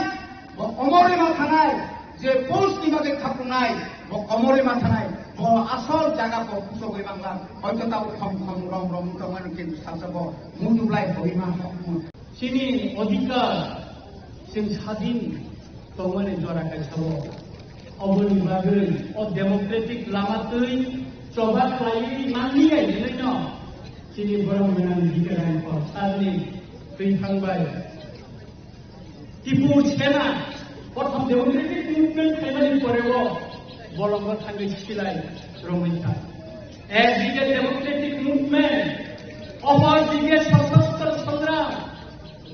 bo komorwi ma thanai. Je post ni bagwi khaprwngnai, bo komorwi ma thanai. Bo asol jaga bo kuchogwi mangla. Hoito tabuk khom khom rom rom tongmani kintu salsa bo mudublai hoi ma hokma. Chini odhikar, chwng sadin tongmani jora kaisa o. Oboni bagwi o democratic lama twi choba khlaiwi manliya hinwi no chini borok gwnang Bikaram Kaur sarni twi thangbai. Tipur Sena prothom democratic movement khlaimani pore o bolongo thangwi silai romwi kha. Ekdige democratic movement, opordige sosostro songram,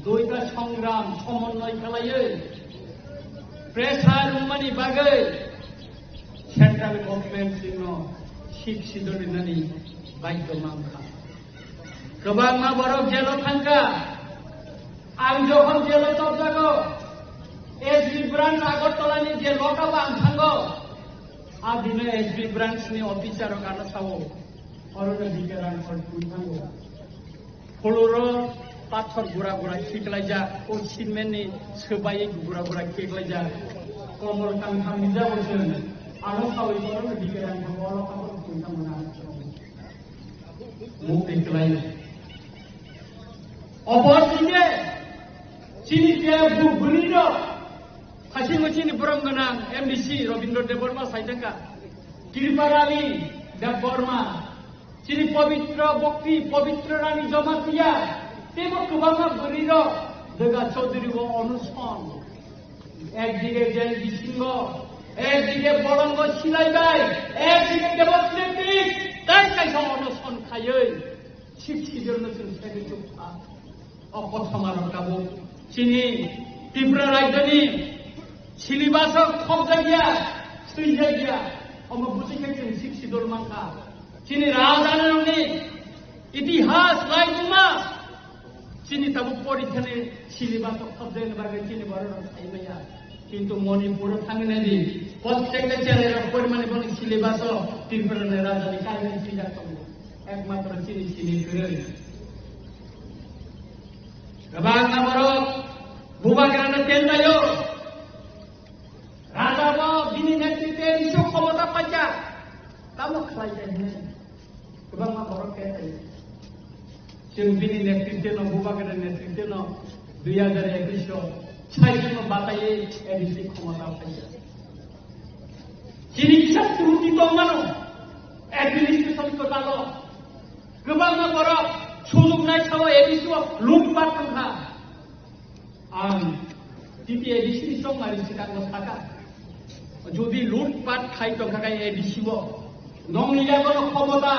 duita songram somonnoy khlaiwi pressure wngmani bagwi central government chwngno Sixth Schedule rinani badhyo mankha. Kwbangma borok jelo thangkha. Ang jokhon jelo chopjago, S B branch Agartala ni je lokabo ang thango. A dino S B branch ni officer rok ano sao, orono Bikaram Kaur twi thango. Pholoro pathor gura gura khiklaijak, o cement ni swbai gura gura khiklaijak. Komol kangtham ni jabo chwng ano sawi orono Bikaram Kaur o lokabo twi thango na. Mukti kwlai. Obo chini, chini ke bu-, bwrwi rok, hasingo chini borom gwnang M D C Rabindra Debbarma saitaka, Tripurani Debbarma, chini Pabitra Bhakti, Pabitra Rani Jamatia, teibo kwbangma bwrwi rok, Dega Chaudhary o onuson. Ekdige jel bisingo, ekdige bolongo silaibai, ekdige democratic, tai kaisa onoson khaiwi, Sixth Schedule no chwng segwi chukha. O kothoma rok tabuk chini Tripura rajyoni syllabus o khobjakya, swijjakya, omo bujikhe chwng Sixth Schedule mankha. Chini rajanirokni itihas laibuma, chini tabuk porikhani syllabus o khobjakni bagwi chini bororok sai maya. Kintu Manipur o thangwi naidi, prottekta cherai rok porimani boni syllabus o Tripura ni rajani kainwi swijak tongo. Ekmatro chini sini kwrwi. Kwbangma borok bubagrano tendaio. Raja bo bini netrite bisu khomota paikha. Tamo khlai khe hinwi kwbangma borok khe tei. Chwng bini netrite no, bubagra netrite no dui hajar ekwis o sai jono bataiwi A D C khomota paikha. Chini kisa churuti tongmano administration kwtalo. Kwbangma borok sujuknai sao A D C o lutpat wngkha. Ang T T A D C ni chongmari swkango sakha, jodi lutpat khai tongkha khe A D C o, nongni yago no khomota,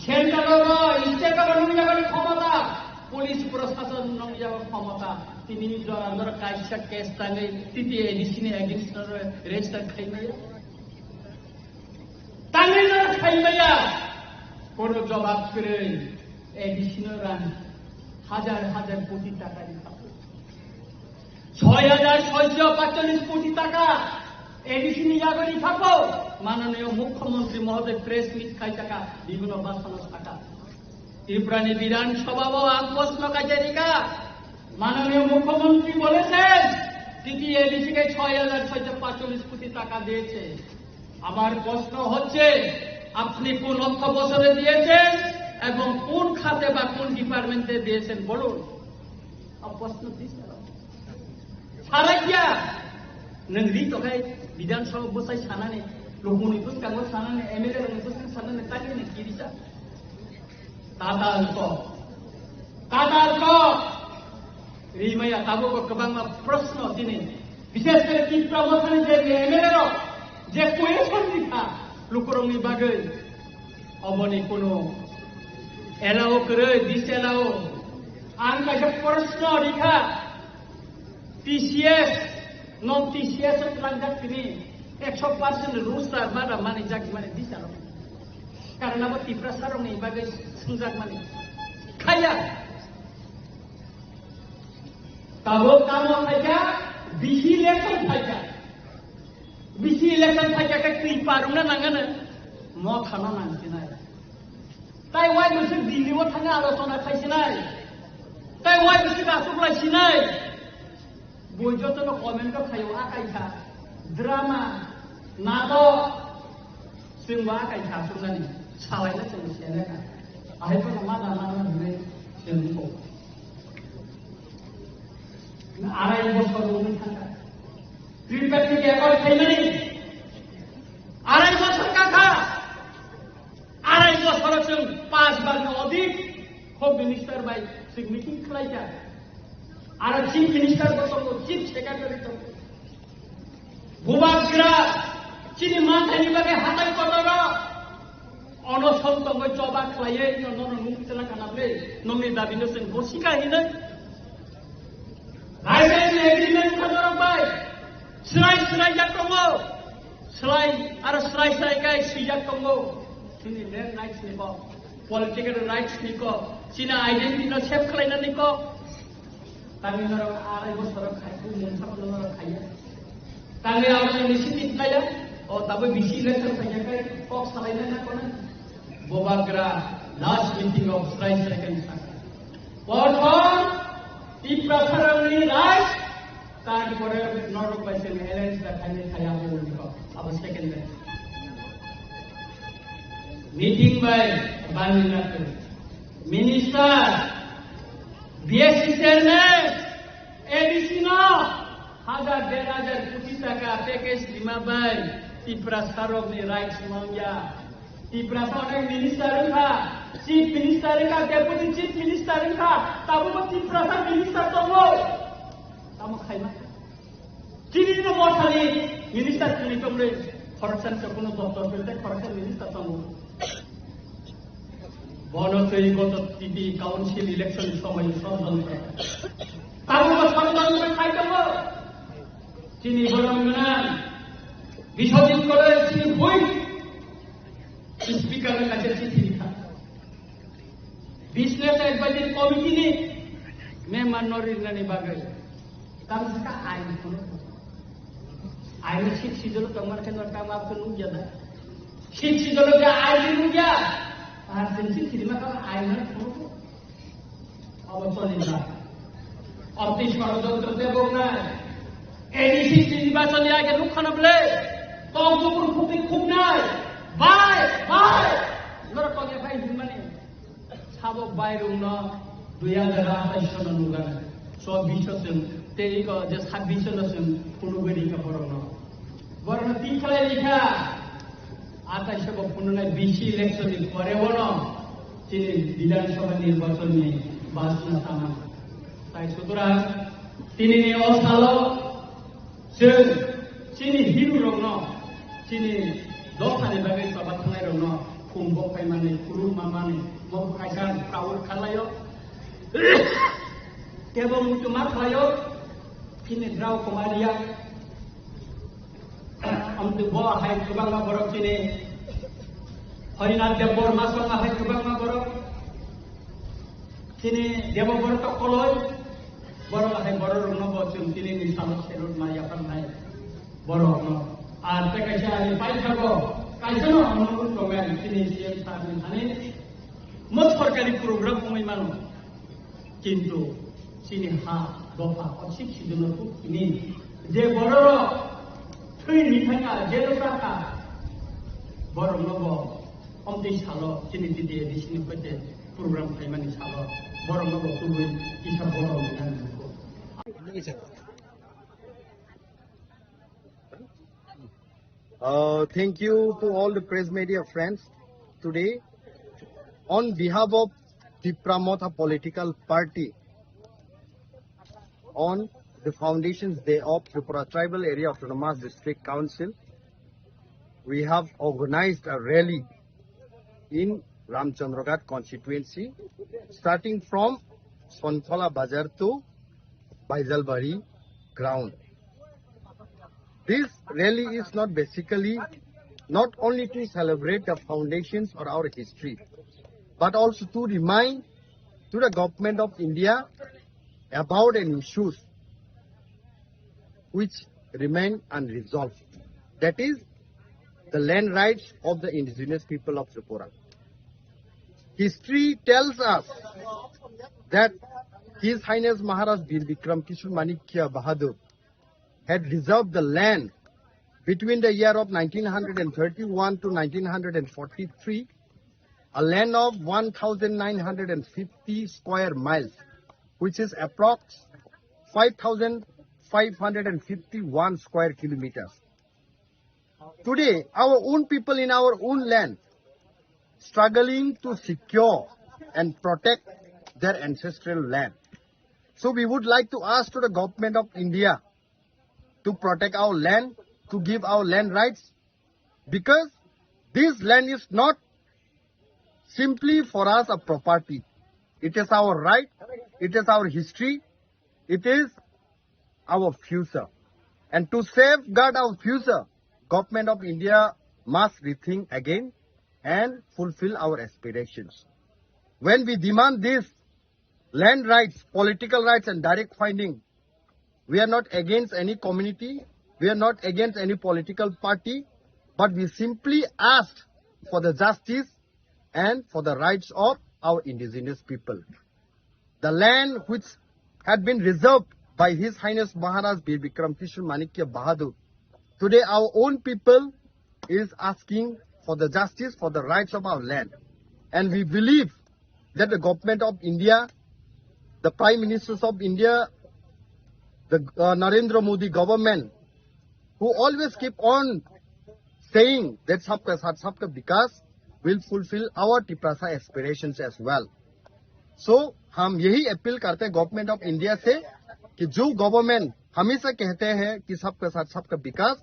central o no, state o no nongni yago no khomota, police prosason nongni yago khomota, tini jora norok kaisa case tangwi T T A D C ni against no register khai maya. Tangwi no khai maya, kono jobab kwrwi, A D C no rang hajar hajar koti taka ni khapo. Choi hajar soiso patchollis koti taka A D C ni yagori khapo, mananiyo mukhyamantri mohoday press meet khai taka, bibhinno bhasono saka. Tripura ni Bidhan Sabha o ang proshno kaisa rikha. মাননীয় মুখ্যমন্ত্রী বলেছেন, টিটিএডিসি কে C হাজার ছয়শো পাঁচচল্লিশ কোটি টাকা দিয়েছে। আমার প্রশ্ন হচ্ছে, আপনি কোন অর্থ বছরে দিয়েছেন এবং কোন খাতে বা কোন ডিপার্টমেন্টে দিয়েছেন বলুন। Ang proshno tisa. Sarakia, nwng ri tokhai, Bidhan Sabha bwsai sanani, lukuni bwskango sanani, M L A rokni bwskango sanani, tangwi ni kirisa. Tatal kok. Tatal kok. Rimaya tabuk kwbangma proshno tini. Bishesh kore Tipra Mothani je M L A rok je question rikha lukurokni bagwi. Oboni kunu allow kwrwi, disallow. Ang kaisa proshno rikha, T C S, non T C S o twlangjak tini ekso percent rules ta mada manijak mani disallow. Karon abo Tiprasa rokni bagwi swngjak mani. Khaya. Tabuk tamo phaikha, bisi election phaikha. Bisi election phaikha khe twi parwna nangano, mothano nangsinai. Tai wai bwswk Delhi o thangwi alochona khaisinai. Tai wai bwswk achuk laisinai. Bo jotono comment khe khaio, akai kha. Drama, nadok, chwngbo akai kha, chwngmani salaino chwng sene kha. Ahai phano ma da ma da hinwi chwng kho. Arai bosor wngwi thangkha. Tripartite accord khaimani arai bosor kakha. Arai bosoro chwng panch bar ni odhik Home Minister bai chwng meeting khlaikha. Aro Chief Minister bo tongo, Chief Secretary tongo. Bubagra chini manthani bagwi hatai kotoro onoson tongwi choba khlaiwi no nono mung chwla kana ble, nongni dabi no chwng bosika hinwi. Raijani agreement kha norok bai. Srai srai jak tongo. Srai, aro srai srai kai swijak tongo. Chini land rights ni kok, political rights ni kok, chini identity no save khlaina ni kok. Tangwi norok arai bosoro khai, bu mungsa phano norok khaiya. Tangwi abo initiative khaiya. O tabuk bisi election khaiya kai kok salaina na kona. Bubagra last meeting of Srai Srai kan saka. Prothom Tiprasarokni right, tarpore norok bai chwng alliance da khaini khaya abo uni kok. Abo second day. Meeting bai bani na minister, B S C chairman, A D C no hajar der hajar koti taka package rima bai Tiprasarokni rights mangya. Tiprasa onek minister wngkha, chief minister wngkha, deputy chief minister wngkha, tabukbo Tiprasa minister tongo. Tamo khaima? Chini no mothani minister chini tongle, khoroksa ni chokno doptor pente khoroksa minister tongo. Bono twi goto T P council election somoy sordon kha. Tabukbo sordon khai tongo. Chini borom gwnang Biswajit Kole chini bui. Speaker no kaisa chithi rikha. Business Advisory Committee ni member no rinani bagwi. Tamo saka ain phunuk. Ain sik sijolo tongmar khe no tamo abkhe nukya da. Sik sijolo je ain nukya. Ar sen sik sijima ka ain phunuk. Obo choli na. Abtwi sorojontro tebo wngnai. A D C nirbachoni age nukha na bwle. Kok bukur khukti khuknai. Bai, bai. Norok kok ya bai hinmani. Sabo bai rungno dui hajar athais no nugana. Chobbish o chwng tei iko je sabbish no chwng phunugwi rikha borokno. Borokno tin khlai rikha. Athais bo phununai B C election ni pore bono chini Bidhan Sabha nirbachon ni bachna tama. Tai sutorang tini ni o salo chwng chini hero rokno, chini dophani bagwi choba thangnai rokno khum bo phaimani, khuluk mamani, mo kaisa proud khlaio. Tebo muchuma khlaio, chini drao komaria. Amtwi bo hai kwbangma borok chini Harinath Debbarma song hai kwbangma borok chini Debo borok to koloi borok hai borok rokno bo chwng chini ni salo serut ma yaphar nai borok no. Ar te kaisa ani paithago kaisa no ano tongai chini C M sir ni thani mo sorkari program wngwi mano. Kintu chini ha dopha o sik sijono tuk sini je bororok thwi ni thangkha, jelo chakha, borokno bo omtwi salo chini T T A D C ni hoite program khaimani salo borokno bo tubui kisa borok ni nang nukho. Uh, thank you to all the press media friends. Today, on behalf of Tipra Motha Political Party, on the Foundation's Day of Tripura Tribal Area Autonomous District Council, we have organized a rally in Ramchandraghat constituency, starting from Sonthola Bazar to Baijalbari ground. This rally is not basically, not only to celebrate the foundations or our history, but also to remind to the Government of India about an issues which remain unresolved. That is the land rights of the indigenous people of Tripura. History tells us that His Highness Maharaj Bir Bikram Kishore Manikya Bahadur had reserved the land between the year of nineteen thirty-one to nineteen forty-three, a land of one thousand nine hundred fifty square miles, which is approx five thousand five hundred fifty-one square kilometers. Today, our own people in our own land struggling to secure and protect their ancestral land. So we would like to ask to the Government of India to protect our land, to give our land rights, because this land is not simply for us a property. It is our right, it is our history, it is our future. And to safeguard our future, Government of India must rethink again and fulfill our aspirations. When we demand this land rights, political rights and direct funding, we are not against any community, we are not against any political party, but we simply ask for the justice and for the rights of our indigenous people. The land which had been reserved by His Highness Maharaj Bir Bikram Kishore Manikya Bahadur, today our own people is asking for the justice for the rights of our land. And we believe that the Government of India, the Prime Ministers of India, the uh, Narendra Modi government, who always keep on saying that Sabka Saath Sabka Vikas will fulfill our Tiprasa aspirations as well. So हम यही अपील करते हैं government of India से कि जो गवर्नमेंट हमेशा कहते हैं कि सबका साथ सबका विकास,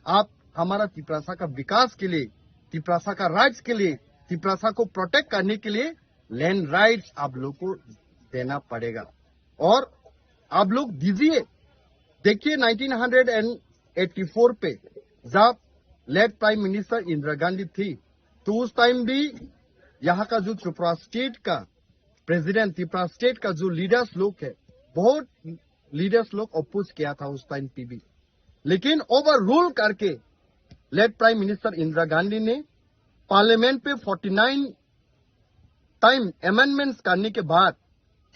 आप हमारा तिपरासा का विकास के लिए, तिपरासा का राइट्स के लिए, तिपरासा को प्रोटेक्ट करने के लिए लैंड राइट्स आप लोग को देना पड़ेगा और आप लोग दीजिए। देखिए, नाइनटीन हंड्रेड एटी फोर पे जब लेट प्राइम मिनिस्टर इंदिरा गांधी थी, तो उस टाइम भी यहाँ का जो त्रिपुरा स्टेट का प्रेसिडेंट, त्रिपुरा स्टेट का जो लीडर्स लोग है, बहुत लीडर्स लोग अपोज किया था उस टाइम पे भी, लेकिन ओवर रूल करके लेट प्राइम मिनिस्टर इंदिरा गांधी ने पार्लियामेंट पे फोर्टी नाइन टाइम अमेंडमेंट्स करने के बाद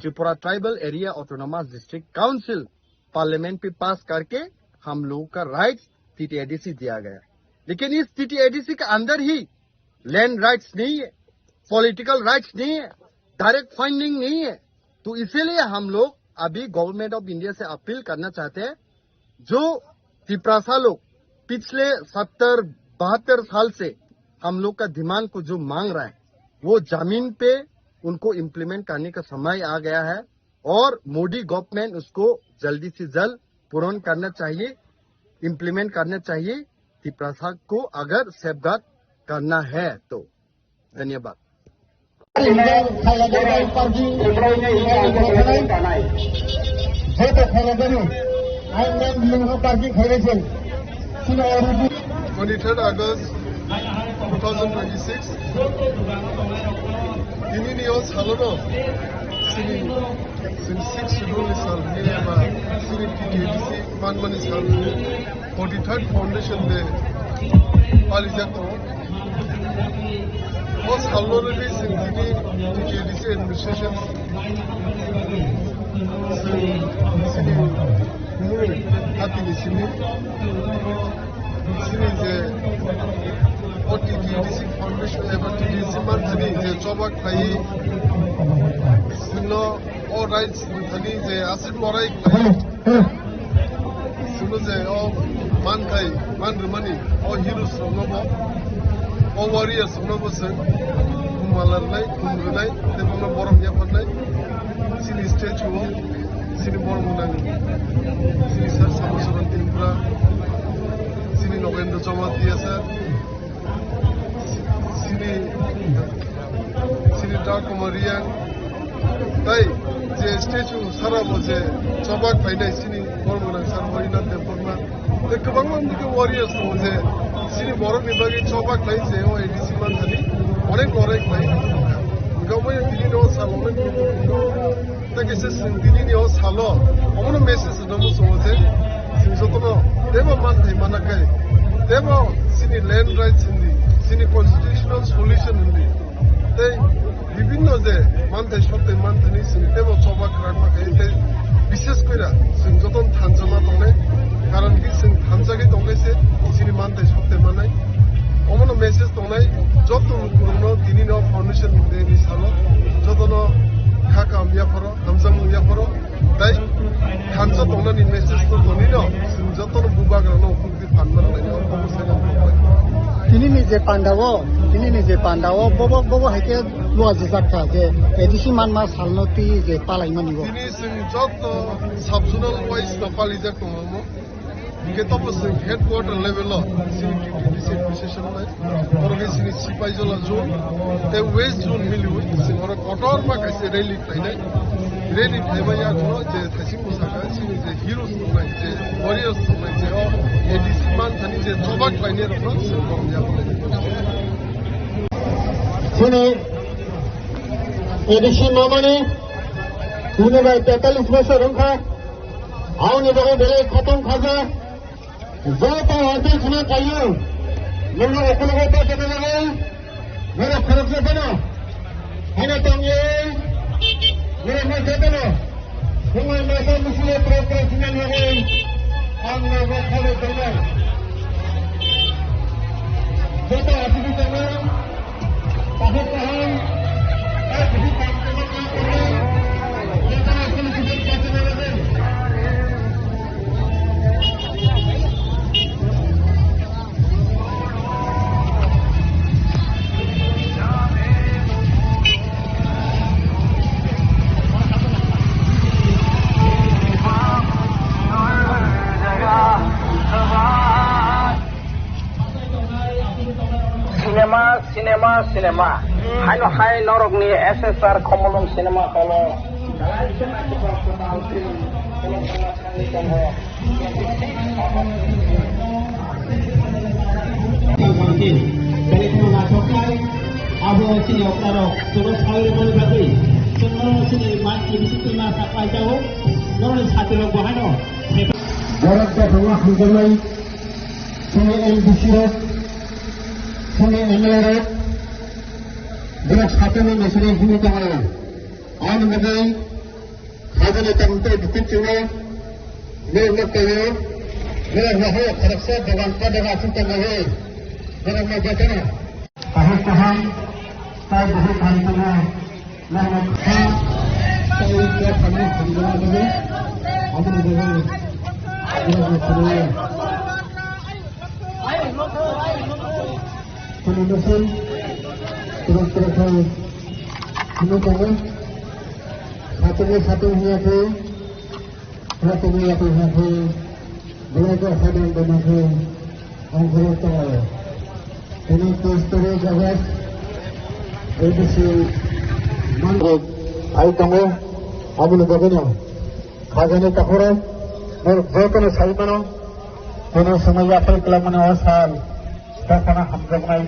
Tripura tribal area autonomous district council parliament पे पास करके हम लोगों का राइट्स टीटीएडीसी दिया गया। लेकिन इस टीटीएडीसी के अंदर ही लैंड राइट्स नहीं है, पॉलिटिकल राइट्स नहीं है, डायरेक्ट फंडिंग नहीं है। तो इसीलिए हम लोग अभी गवर्नमेंट ऑफ इंडिया से अपील करना चाहते हैं, जो तिपरासा लोग पिछले सत्तर बहत्तर साल से हम लोग का डिमांड को जो मांग रहा है, वो जमीन पे उनको इम्प्लीमेंट करने का समय आ गया है और मोदी गवर्नमेंट उसको जल्दी से जल्द पूर्ण करना चाहिए, इम्प्लीमेंट करना चाहिए, तिपरासा को अगर सेफगार्ड करना है तो। धन्यवाद। Twenty-third August two thousand twenty-six, tinini o salono chini, chini sixth schedule ni sal hwnwi eba chini T T A D C manmani sal hwnwi forty-third foundation day palijak tongo. O salno rwgwi chwng tini T T A D C administration, chini hatini simi, chini je o T T A D C foundation eba T T A D C man chini je choba khlaiwi chwngno o rights thani je aswk lorai khlai. Sunu je o man khai, man rwmani, o heroes rokno bo, o warriors rokno bo se khum mala rwnai, khum rwnai, tei bono borom yapharnai. Chini statue o chini borom gwnang, chini Sir Samusuran Tripura, chini Nogendra Jamatia sir, Chini, chini Dr. Kumar Reang, tai je statue sara bo je chobak phainai chini borok gwnang sir Harinath Debbarma. Tei kwbangma wngkhe warriors tongo je chini borokni bagwi chobak khlai je o A D C manthani onek lorai khlai. Gaboni tini no sal onek tei kaisa chwng tini ni o salo omono message rwna muchungo je chwng jotono teibo manthai mana khe teibo chini land rights hindi, chini constitutional solution hindi. Tei bibinno je manthai soktwi manthani chini teibo choba kwrak ma khe tei bishes koira chwng jotono thansa ma tongnai. Karon khe chwng thansa khe tongkhe se chini manthai soktwi mannai. Omono message tongnai joto lukurokno tini no foundation day ni salo jotono kha kam yapharo, hamjakmung yapharo, tei thansa tongnani message no tonino chwng jotono bubagrano. Tini ni je panda o, tini ni je panda o, bobo, bobo hai khe lua jijak kha je A D C manma salno twi je palaimani o. Tini chwng joto sub-zonal wise no palijak tongo. Hingke tobo chwng headquarter level o chini T T D C presentation bai. Oro khe chini Sipaijala zone tei West zone miliwi chwng oro kotorma kaisa rally khlainai. Rally khlaima yagulo je thaising bwsakha chini je heroes tongnai, je warriors tongnai, je A D C manthani je choba khlainai rokno chwng borom yagulo. Chini A D C mamani tini bai tetalis bosor wngkha. Aoni bagwi belai khatong khaja. Joto hati khna kayu. Nungno okologo to kene lagai. Nero khoroksa phano. Hana tongye. Nero ma jatano. Hungoi masa musile pro pro sinan lagai. Ang nero khale tongnai. Joto hati khna kayu. Cinema, cinema, cinema. Haino hai norokni S S R Khomolong cinema hall o. Abo chini oklarok, chwngno sawi rwmani bagwi, chwngno chini ma, chini sitwi ma sa paijao, norokni satirok bo haino. Borok dophano hamjaknai, chini M D C rok, chini M L A rok, borok satirok naisingwi himwi tongo. Aboni bagwi Khabani tongtwi bukhuk chungo, norok nukjago, norok nohoro khoroksa dogan pa doga aswk tongo, norok no jotono. Kaham kaham, tai bukhuk kaham tongo, norok kha, tai kha thangwi hamjakma bagwi, aboni bagwi, norok no khulumwi. Khulumwi, khulumwi, khulumwi tongo. Satungwi satung hiya khe, satungwi satung hiya khe, belai khe sadang doma khe, ang khoro tongo. Tini tris tarik August, A D C manrok phai tongo, aboni bagwino khajani takhoro, norok jotono sai mano, tini swmai yaphai kwlangmani o sal, dophano hamjaknai.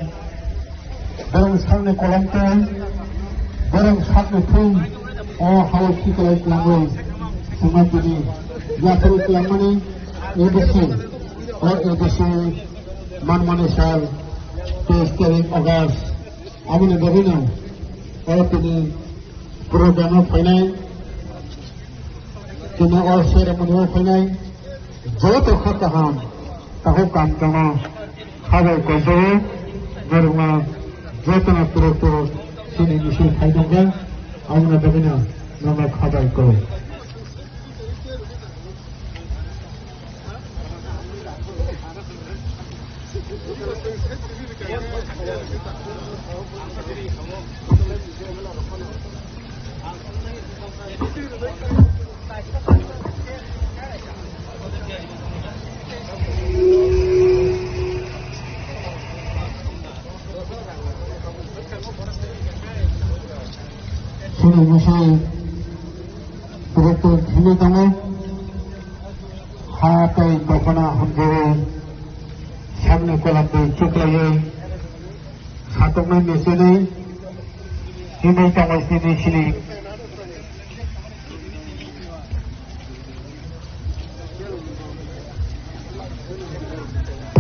Borok sakni kolomtwi, borok sakni thwi, o hao khiklai kwlangwi, swngma tini yaphari kwlangmani A D C, o A D C manmani sal, tris tarik August, aboni bagwino o tini program o phainai, tini o ceremony o phainai, joto kha kaham, takhuk kaham tongma. Habai koijago, norokno jotono turuk turuk chini misil phai tongkha, aboni bagwino norokno khabai koi. Bisi director thini tongo, ha tei dophano hamjagwi sakni kolam twi chuklaiwi satoknai mechenwi himwi tongo sini sini.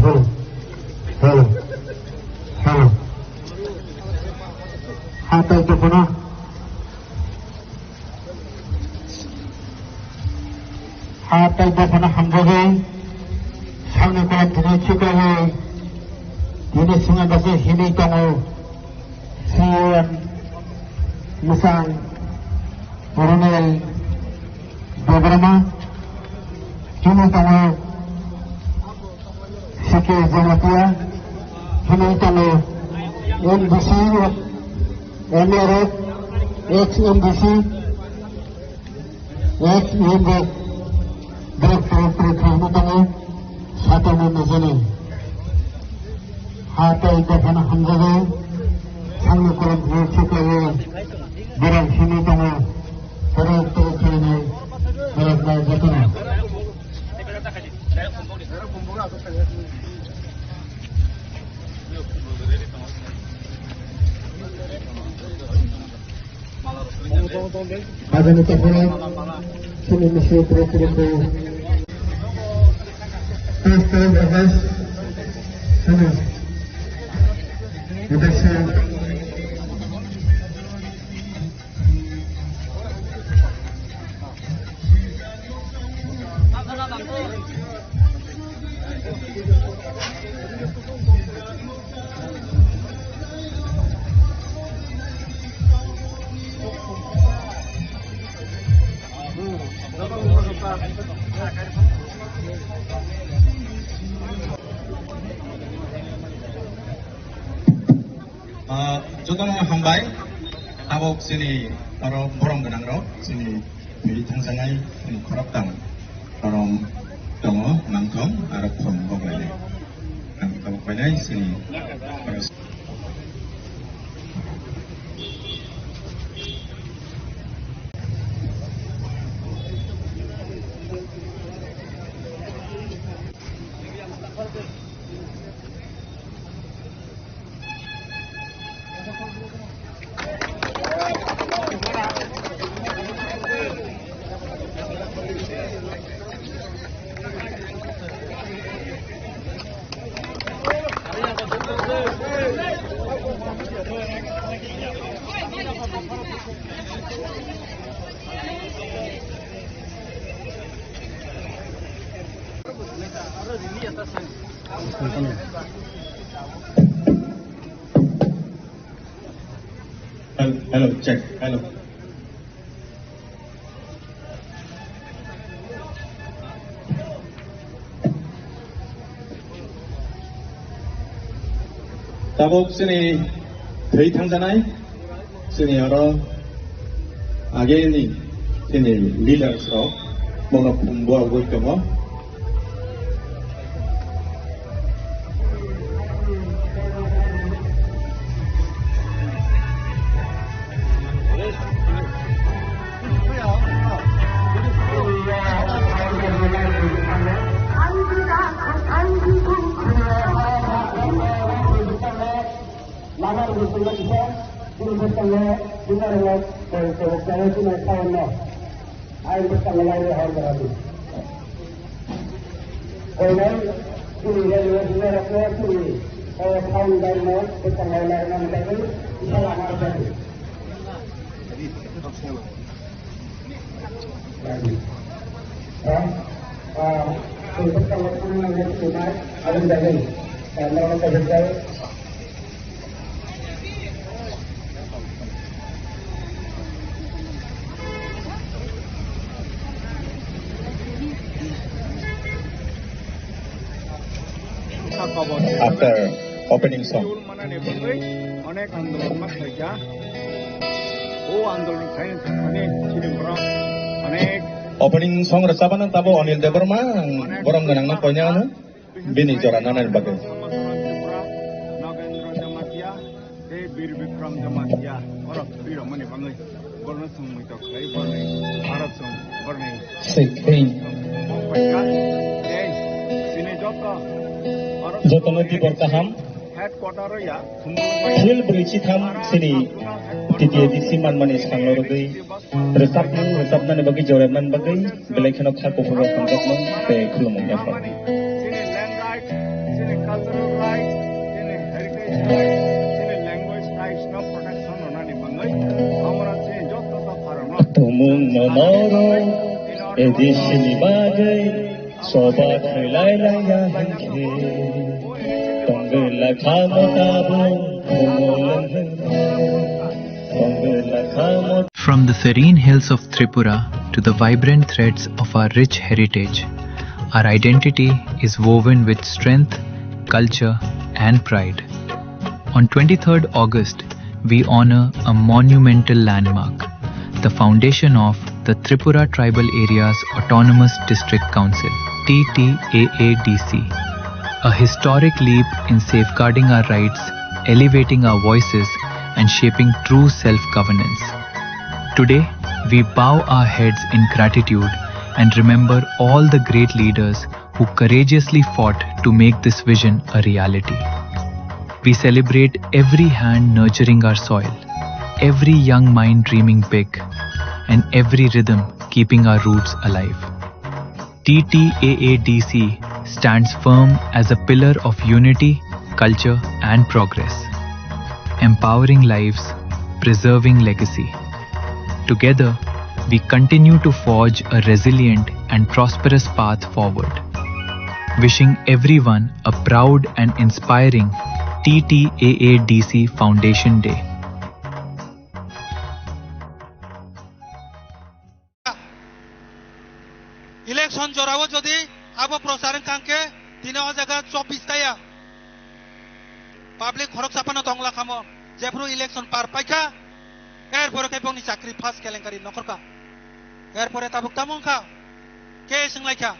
Hello. Hello. Hello. Ha tei dophano. Ha tei dophano hamjagwi sakni kolam tini chuklaiwi tini swngnai bagwi himwi tongo. C M Mwchang, Ronel Debbarma, himwi tongo C K Jamatia, himwi tongo M D C, M R F, ex M D C, ex M R F, borok borok borok khaima tongo, satoknai mechenwi. Ha tei dophano hamjagwi, sakni kolam twi chuklaiwi, borok himwi tongo, borok tei khainai, borok nai jotono. Agami takhoro sini misi pura pura ko. First time August sini election. Ah, jotono hambai, tabok chini oro borom gwnang rok, chini twi thangsanai, chini khoroktham borom tongo, mangthong, aro khum boklainai. Ang tabok painai, chini oro Hello, hello, check, hello. Tabuk chini thwi thangjanai, chini oro ageni chini leaders rok bono khum bo agoi tongo. Lamar bisingo kisa, bini bwskango, bini aro koi kobok khlaio, bini sawan no. Ai bwskango lai rw hor jora di. Koinai, bini rw hwnwi rokno, bini, o, sawan bai no, bwskango lai rwna bagwi, kisa lama rwjak di. After opening song. Manani bagwi onek andolon ma khlaijak. O andolon khlaina thangmani chini borok onek. Opening song rwchapmano tabo Anil Debbarma, ang onek borom gwnangno koina ano bini jora nanani bagwi. Nagendra Jamatia tei Bir Bikram Jamatia borok twi rwmani bagwi. Borno chwng muitok khlai borni, Bharat chwng borni. Sikring. Mokpaikha, ei, chini joto, Bharat Jotono chwng tibor kaham. Headquarter ya, Thil brwi chitham chini T T A D C manmani sangno rwgwi rwchapmung rwchapnani bagwi joremani bagwi belai kheno kha kuphur rok hamjakmung tei khulumung yaphar. Chini land rights, chini cultural rights, chini heritage rights, chini language rights no protection rwnani bagwi amra chini joto dopha rokno Tumung no moro, A D C ni bagwi. Soba khlai lai ya hinkhe, tongwi lakha mo tabuk, tongwi lakha mo. From the serene hills of Tripura to the vibrant threads of our rich heritage, our identity is woven with strength, culture, and pride. On twenty-third August, we honor a monumental landmark, the foundation of the Tripura Tribal Areas Autonomous District Council, T T A A D C, a historic leap in safeguarding our rights, elevating our voices, and shaping true self-governance. Today, we bow our heads in gratitude and remember all the great leaders who courageously fought to make this vision a reality. We celebrate every hand nurturing our soil, every young mind dreaming big, and every rhythm keeping our roots alive. T T A A D C stands firm as a pillar of unity, culture, and progress, empowering lives, preserving legacy. Together, we continue to forge a resilient and prosperous path forward. Wishing everyone a proud and inspiring T T A A D C Foundation Day. Election jorao jodi abo prochar wngkha hwnkhe tini o jaga chobbish taya public khoroksa phano tongla khamo, jephru election par paikha, erpore khe bongni chakri first kelenkari nokhorkha, erpore tabuk tamo wngkha, case wnglaikha,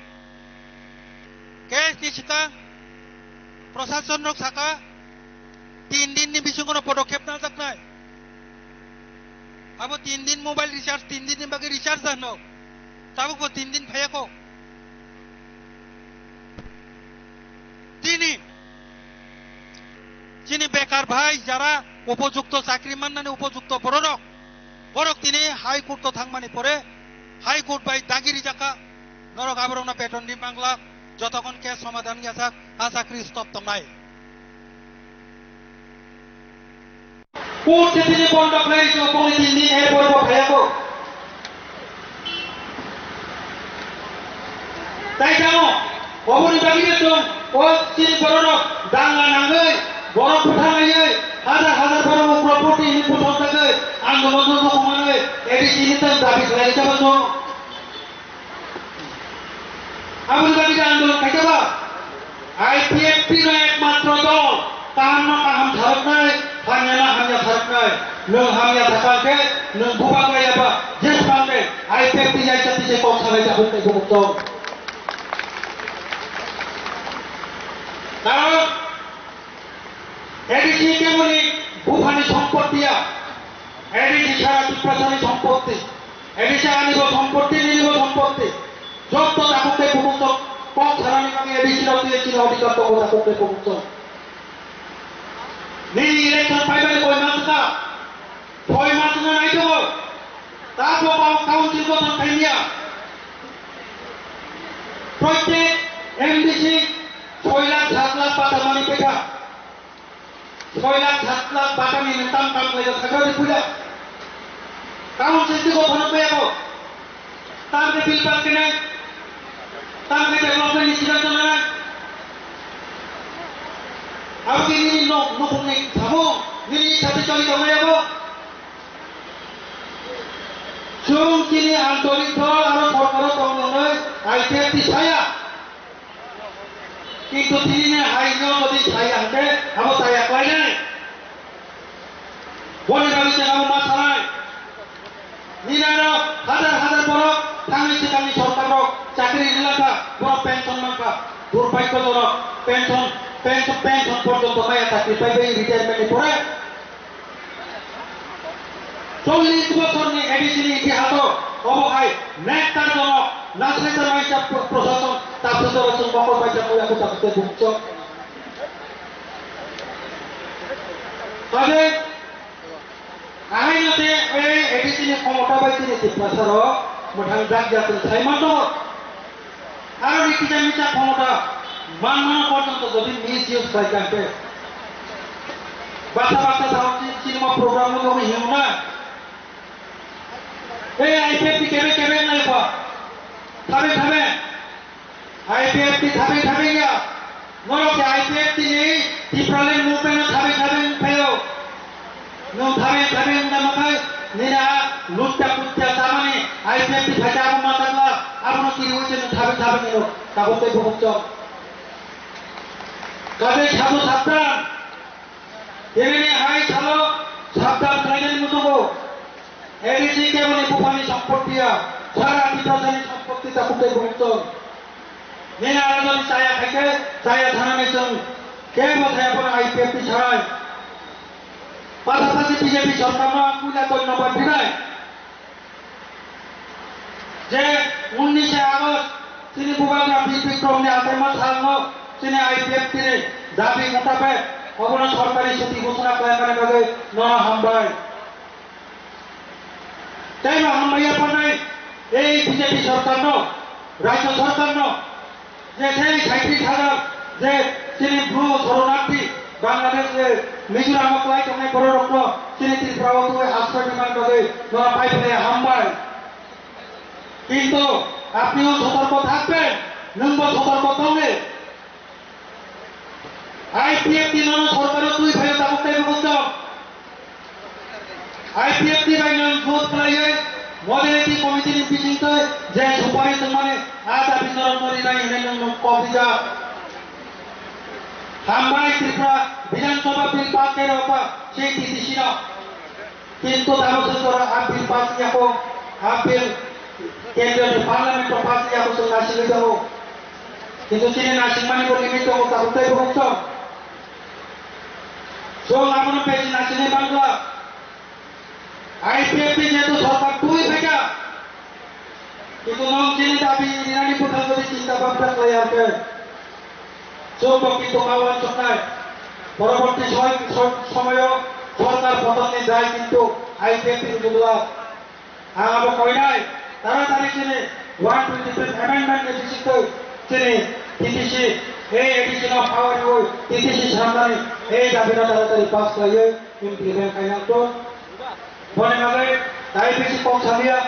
case ni swkang prosason rok sakha tin din ni bisingo no podokhep najaknai. Abo tin din mobile recharge, tin din ni bagwi recharge da hwno. Tabuk bo tin din phaiya kho. Tini chini bekar bhai jara upojukto chakri mannani upojukto bororok, borok tini High Court o thangmani pore High Court bai dagi rijakha. Norok aborokno beton di mangla, jotokhon case somadhan wngya sak, a chakri stop tongnai. Court se tini bondo khlai tongo, bongni tin din erpor bo phaiya kho. Tai tamo, oboni bagwi no chwng o chini bororok danga nangwi, borok bwtha laiwi, hajar hajar borok ukroputi hwnwi bwthok jagwi, andolon no rwkmanwi, A D C ni tei dabi khlai jaba chwng. Aboni bagwi je andolon khaikha ba, I P F T no ekmatro dol, kaham no kaham tharoknai, hamya no hamya tharoknai. Nwng hamya thakha khe nwng bubagra yaba jeswk bangde I P F T yaisa tise kok salai ta huknai bumuk tong. Karon A D C kemoni buphani sompotti ya, A D C sara Tiprasani sompotti. A D C ani bo sompotti, nini bo sompotti. Jotto takhuk tei bukhuk tok kok sanani bagwi A D C rok tei chini odhikar tongo takhuk tei bukhuk tok. Nini election paibani koi mas wngkha? Soi mas wngna nai tongo. Takhuk o council gothon khaimya. Proitek M D C soi lakh sat lakh pata mani pekha. Soi lakh sat lakh batani nwng tam tam khlaijak sakha di puja. Kaun sesti ko phano kaya ko. Tam ke bill pass kene. Tam ke development ni siddhanto nana. Abo ke nini nok nukung ni samo nini sate choli tong kaya ko. Chwng chini antorik dol aro sorkaro tong nai I P F T saya. Kintu tini ni hai no jodi saya hwnkhe abo chaya khlainai. Boni bagwi chwng abo ma sanai. Nini ano hajar hajar borok thangwi swkangni sorkar rok chakri rwlakha, borok pension mankha, durbagyojorok pension, pension, pension porjonto maya chakri paibai retirement ni pore. Chollish bochorni A D C ni itihaso obo hai nektar jono nasaijaknai sa pro-, prosason tabsajora chwng mokol paisa muya kuchak tei bukchok. Tade ahaino se A D C ni khomota bai chini Tiprasarok mwthang jak jak sai manto. Aro ni kisa misa khomota manmano porjonto jodi misuse khlai kha khe. Baksa baksa sao chi-, cinema program no nugwi hinna. Ei I P F T kebe kebe nai kho. Thabe thabe. I P F T thabe thabe ya. Norok se I P F T ni Tipraland movement no thabe thabe phaio. Nwng thabe thabe wngna mwthai, nini a lutta putta chamani I P F T phaikha abo ma chakla, abono kiriwi se nwng thabe thabe nino, tabuk tei bubuk chong. Kabe sabo sabdan, tini ni hai salo sabdan khlainani muchungo. A D C keboni buphani sompotti ya, sara Tiprasani sompotti tabuk tei bubuk chong. Nini a jodi chaya khaikhe, chaya thanani chwng kebo thaya bono I P F T sarai. Pasapasi B J P sorkarno ang puila dhonnobad rinai. Je unnishe August chini Bubagra Bir Bikramni achaima salno chini I P F T ni dabi mutabek obono sorkari chuti ghosona khlaimani bagwi nono hambai. Teibo hambai yapharnai ei B J P sorkarno, Rajya sorkarno, je sei saitrish hajar je chini Bru Sharanarthi Bangladesh, eh, Mizoram o kwlai tongnai bororokno chini Tripura o tubui asroy rwmani bagwi nono pai phaia hambai. Kintu apniyo sotorko thakben, nwngbo sotorko tongdi. I P F T nono sorkaro twi phaio tabuk tei bukuk chong. I P F T bai nwng vote khlaiwi modernity committee ni bisingtwi je supari tongmani a dabi norok no rinai hinwi nwng nwng kok rijak. Hambai Tripura Bidhan Sabha bill pass khe rwkha sei T T C no. Kintu tabuk se jora a bill pass yako, a bill kendriya ni parliament o pass yako chwng naisingwi tongo. Kintu chini naisingmani bo limit tongo, tabuk tei bukuk chong. Chwng abono besi naisingwi mangla. I P F T jehetu sorkar twi phaikha. Kintu nwng chini dabi rinani bwkhak jodi chinta bhabna khlai ya khe, chwngbo kintu ma uansuknai. Poroborti soy-, so-, somoyo sorkar potonni dai kintu I P F T ni bwdla. Ang abo koinai, taratari chini one twenty fifth amendment ni bisingtwi chini T T C, A D C no power riwi T T C swnamnani ei dabino taratari pass khlaiwi implement khainang tong. Boni bagwi tai bisi kok saliya,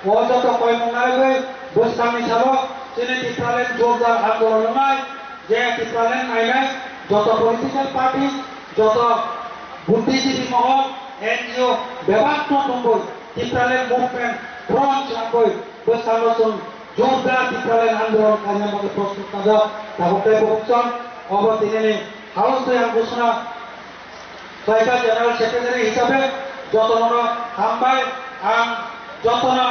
o joto koimung narwgwi bwskangni salo chini Tipraland jordar andolon wngnai, je Tipraland nainai joto political party, joto buddhijibi mohor, N G O bebak no tongwi Tipraland movement front chwngwi bwskango chwng jordar Tipraland andolon khaina bagwi prostut najak. Tabuk tei bukuk chwng obo tinini house twi ang ghosona Khlaijak General Secretary hisabe jotono hambai, ang jotono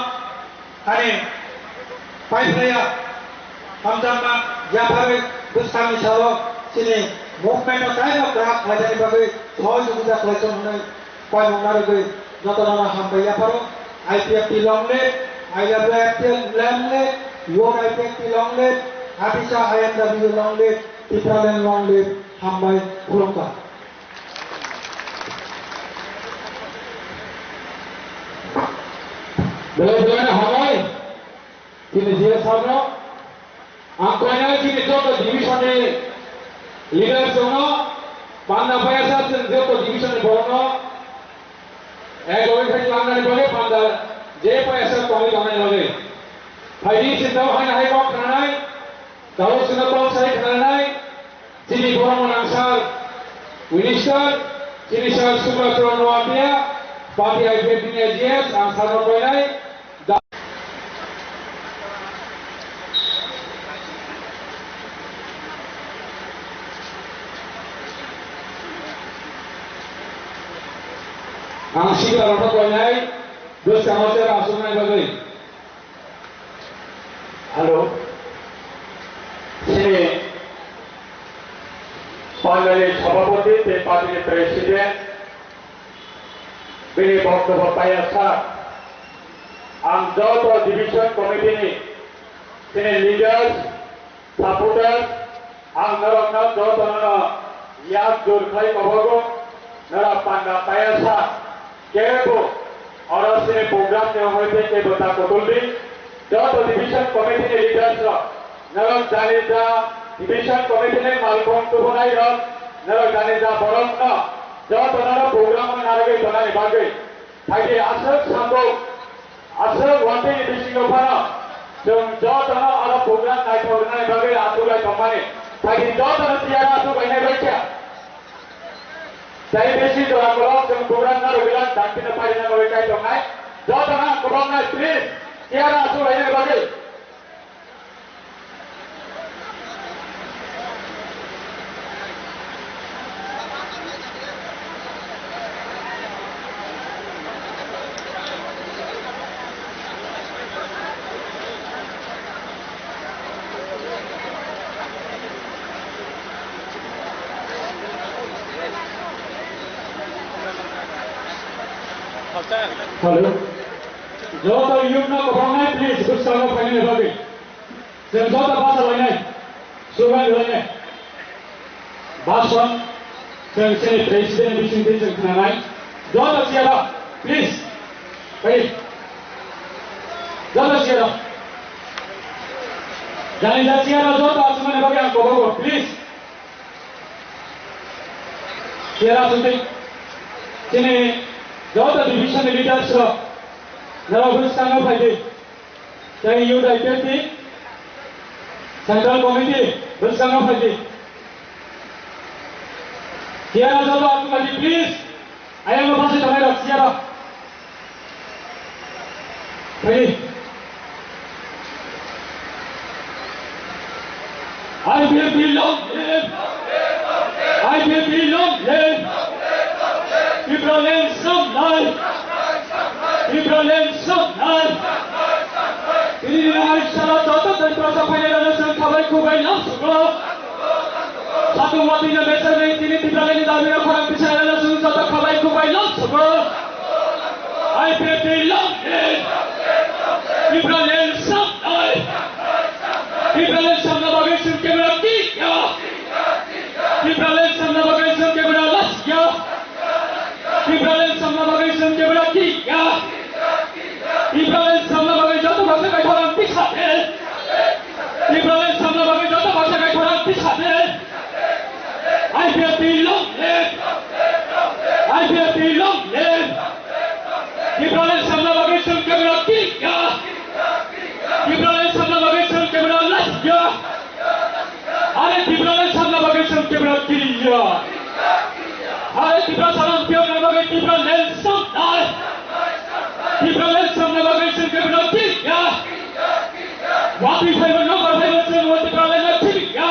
ani paiphlaiya hamjakma yapharwi bwskangni salo chini movement-o taibo kwrak khlainani bagwi sohojogita khlaijak hwnwi koimung narwgwi jotono hambai yapharo. I P F T long live, I W F T long live, Youth I P F T long live, Abisa I M W long live, Tipraland long live, hambai khulumkha. Belai belai no hambai, chini G S sir no. Ang koinai chini joto division ni leaders rok no, panda payasa chwng joto division ni borok no, ek loge khai twlangnani bagwi panda je payasa tongwi tongnani bagwi. Phaidi chwng tamo haino hai kok khnanai, tabuk chwngno kok sai khnanai, Chini borok gwnang sir, minister, chini sir Subra Charan Noatia, party I P F T ni G S, ang sir no koinai. Da- Ang sikla rok no koinai, bwskango chera aswknai bagwi. Hello. Chini pandal ni sabhapati tei party ni president, Bini boktobbo paiya sa, ang joto division committee ni chini leaders, supporters, ang norokno jotono yak jur khai kobogo, norok panda paiya sa, kebo oro chini program ni hoite kebo ta kotol di, joto division committee ni leaders rok, norok jani ja division committee ni malkhung tubunai rok, norok jani ja borok no jotono program o narwgwi tonani bagwi. Phaidi aswk samung, aswk watwi ni bisingo phano chwng jotono oro program naithok rwnani bagwi achuk lai tongmani. Phaidi jotono tiyar achuk lainai bai kha. Tei bisi jora kolok chwng program narwgwi lang daktino pairina bagwi kai tongnai. Jotono ang kwbangma please tiyar achuk lainani bagwi. Hello. Joto youth no kwbangma please bwskango phainani bagwi. Chwng joto basa lainai, slogan rwlainai. Bhasan chwng chini president ni bisingtwi chwng khnanai. Joto chair o, please. Phai. Joto chair o. Jani ja chair o joto achukmani bagwi ang kobogo, please. Chair o achukdi. Chini joto division ni leaders rok norok bwskango phaidi. Tei youth activity, central committee, bwskango phaidi. Chair o joto achuk phaidi, please. Ayang o bwsai tongnai rok chair o. Phaidi. I P F T long live! I P F T long live! Tipraland samnai! Tipraland samnai! Tini ni nai sara joto tei prosa phainai rano chwng khabai khubai lam sugo. Satung watwi no meser bai tini Tipraland ni dabi no khorang tisai rano chwng joto khabai khubai lam sugo. I P F T long live! Tipraland samnai! Tipraland samna bagwi chwng kebra tikya! Tipraland samna bagwi chwng kebra lasikya! Tipraland samna bagwi chwng kebra tikya! Tipraland samna bagwi joto baksa kai khorang tisate! Tipraland samna bagwi joto baksa kai khorang tisate! I P F T long live! I P F T long live! Tipraland samna bagwi chwng kebra tikya! Tipraland samna bagwi chwng kebra lasikya! Are Tipraland samna bagwi chwng kebra tikya! Are Tipraland samna bagwi Tipraland samnai! Tipraland samna bagwi chwng kebra tikya! Watwi phaibo nokbar phaibo chwng o Tipraland no thibikya!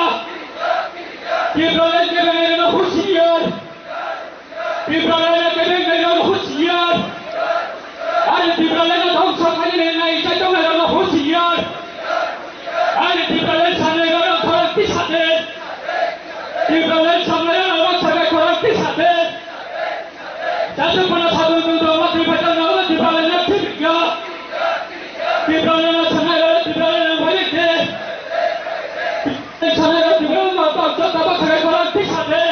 Tipraland kebengnairokno husiar! Tipraland kebengnairokno husiar! Ani Tipraland no dhongso khainani nai chai tongnairokno husiar! Ani Tipraland samnairokno khorang tisate! Tipraland samnairokno baksa bai khorang tisate! Jasa pana satu tu tu ma Tipraland no Tipraland no thibikya! Tipraland no samnairok Tipraland no bhai de! Samnairok Tipraland no baksa bai khorang tisate!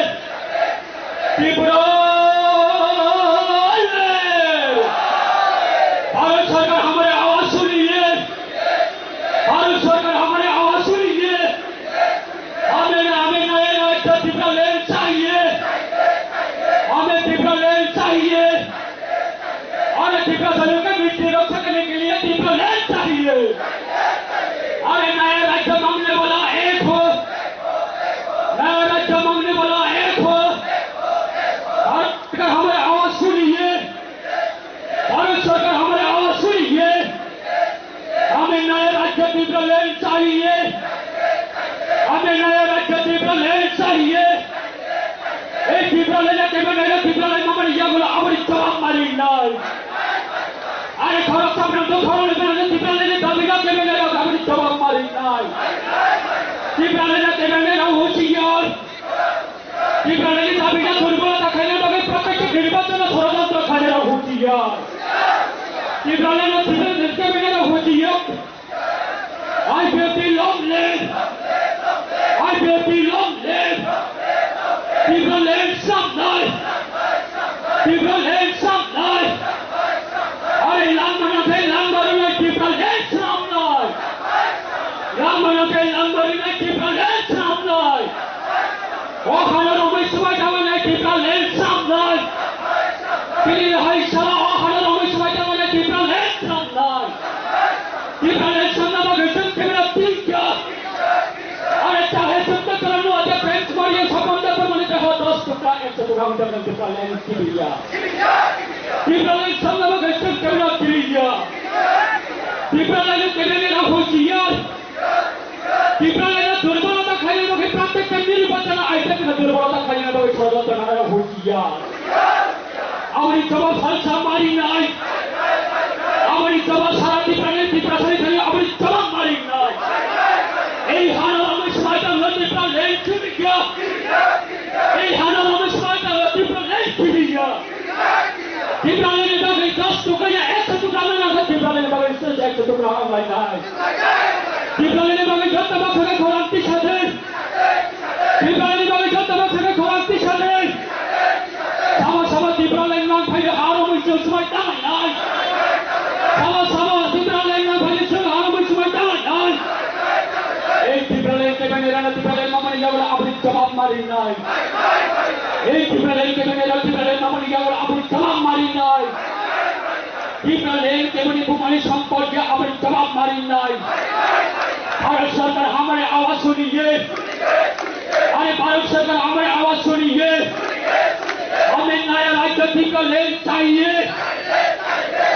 Tripura! Bharat सरकार हमारी आवाज सुनिए! भारत सरकार हमारी आवाज सुनिए! हमें, हमें नए राज्य Tipraland चाहिए! हमें Tipraland चाहिए! अरे Tiprasarao की मिट्टी रक्षा करने के लिए Tipraland चाहिए! अरे नया राज्य मांगने वाला एक हो! नया राज्य मांगने वाला एक हो! भारत सरकार हमारी आवाज सुनिए! भारत सरकार हमारी आवाज सुनिए! हमें नया राज्य Tipraland चाहिए! हमें नया राज्य Tipraland चाहिए! Ei Tipraland no kebengnairok Tipraland no mani yagulo aboni jawab mari nai. Are khorok sabram to khorok ni bana Tipraland ni dabi no kebengnairok aboni jawab mari nai. Tipraland no kebengnairok husiar. Tipraland ni dabi no durbol ta khaina bagwi protekti nirbachono sorojontro khainai rok husiar. Tipraland no civil discriminate hojiya. I P F T long live! I P F T long live! Tipraland samnai! Tipraland samnai! Are langma nai langma rwnai Tipraland samnai! Langma nai langma rwnai Tipraland samnai! O hano romwi swbai tangmani Tipraland samnai. Tini hai sara o hano romwi swbai tangmani Tipraland samnai. Tipraland samna bagwi chwng kebra tingkha. Are chahe chwng to kwrwngno ate bench mariya sapanda tangmani teho dos toka ekso toka wngjaknai Tipraland kibiya. Tipraland samna bagwi chwng kebra kibiya. Tipraland kebra ni rang hojiya. Tipraland no durbolota khaina bagwi pratekta nirbachono aitaka durbolota khaina bagwi sorojontro nana husiar. Aboni jawab salsa marinai. Aboni jawab sara Tipraland Tiprasani thani aboni jawab marinai. Ei hano aboni swmai tangno Tipraland kibiya. Ei hano aboni swmai tangno Tipraland kibiya. Tipraland ni bagwi dos tukla ya ekso tukla nang kha, Tipraland ni bagwi sir ekso tukla hambai nai. Tipraland ni bagwi joto baksa khe khorang tisa di. Tipraland ni bagwi joto baksa khe khorang tisa di. Sama sama Tipraland nang phai aro mui sung sumai tangai nai. Sama sama Tipraland nang phai sung aro mui sumai tangai nai. Ei Tipraland kebra ni rana Tipraland mamani yaula abri jawab marinai. Ei Tipraland kebra ni rana Tipraland mamani yaula abri jawab marinai. Tipraland kebra ni bumani sampod ya abri jawab marinai. Bharat Sarkar hamare awaaz suniye. Are Bharat Sarkar hamare awaaz suniye. Hame naya rajya Tipraland chahiye.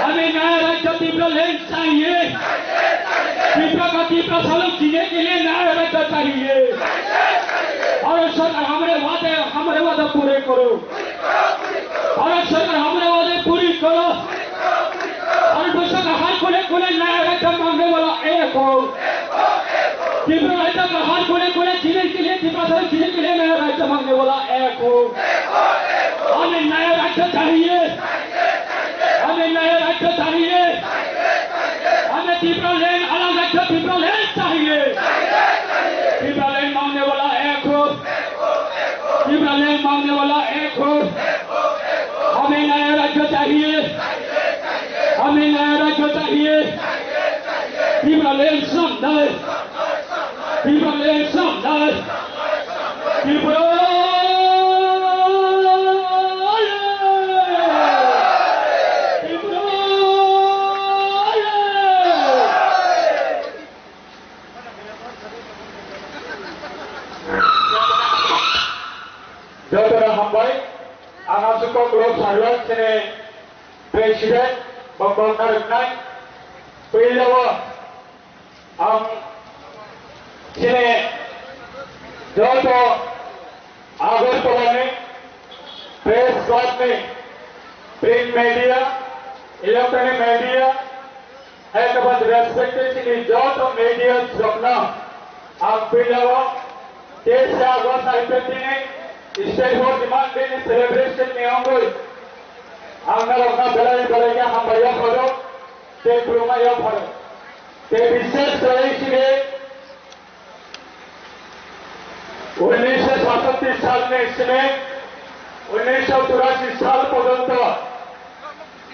Hame naya rajya Tipraland chahiye. Tipra ka Tipra sa log jine ke liye naya rajya chahiye. Bharat Sarkar hamare waade, hamare waade pure karo. Bharat Sarkar hamare waade puri karo. Bharat Sarkar har kone kone naya rajya mangne wala ek ho. Tipra rajya ka har kone kone jine ke liye, Tipra sa log jine ke liye naya rajya mangne wala ek ho. Hame naya rajya chahiye. Hame naya rajya chahiye. Hame Tipraland alag rajya Tipraland chahiye. Tipraland mangne wala ek ho. Tipraland mangne wala ek ho. Hame naya rajya chahiye. Hame naya rajya chahiye. Tipraland samnai. Tipraland samnai. Tripura. Tripura. Jotono hambai. Ang aswk kok lo sarwak sini president bokol narwknai. Puila o ang sini joto Agartala ni press club ni print media, electronic media, hai khe ba respected chini joto media rokno ang puila o teis August I P F T ni State for Demand Day ni celebration ni wngwi ang norokno belai belai khe hambai yapharo tei khulumma yapharo tei bishes khlai chini উনিশশো সাতষট্টি সাল ni simi উনিশশো চুরাশি sal porjonto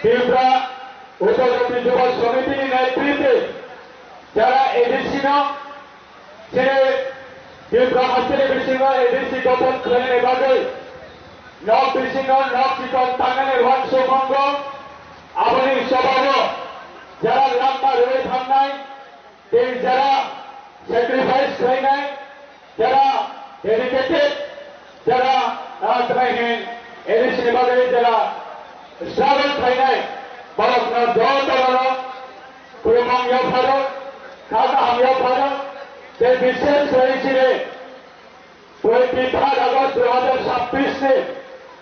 Tripura Upajati Yuba Samiti ni netritwe jara A D C no chini Tripura hasteni bisingo A D C gothon khlainani bagwi nok bisingo nok chikon tangnani uansukmung o aboni jobabo jara langma rwui thangnai tei jara sacrifice khlainai, jara dedicated, jara, ah, tei hin A D C ni bagwi jara struggle khlainai, borokno jotono khulumung yapharo, kha kaham yapharo, tei bishes khlai chini twenty-third August dui hazar chabbish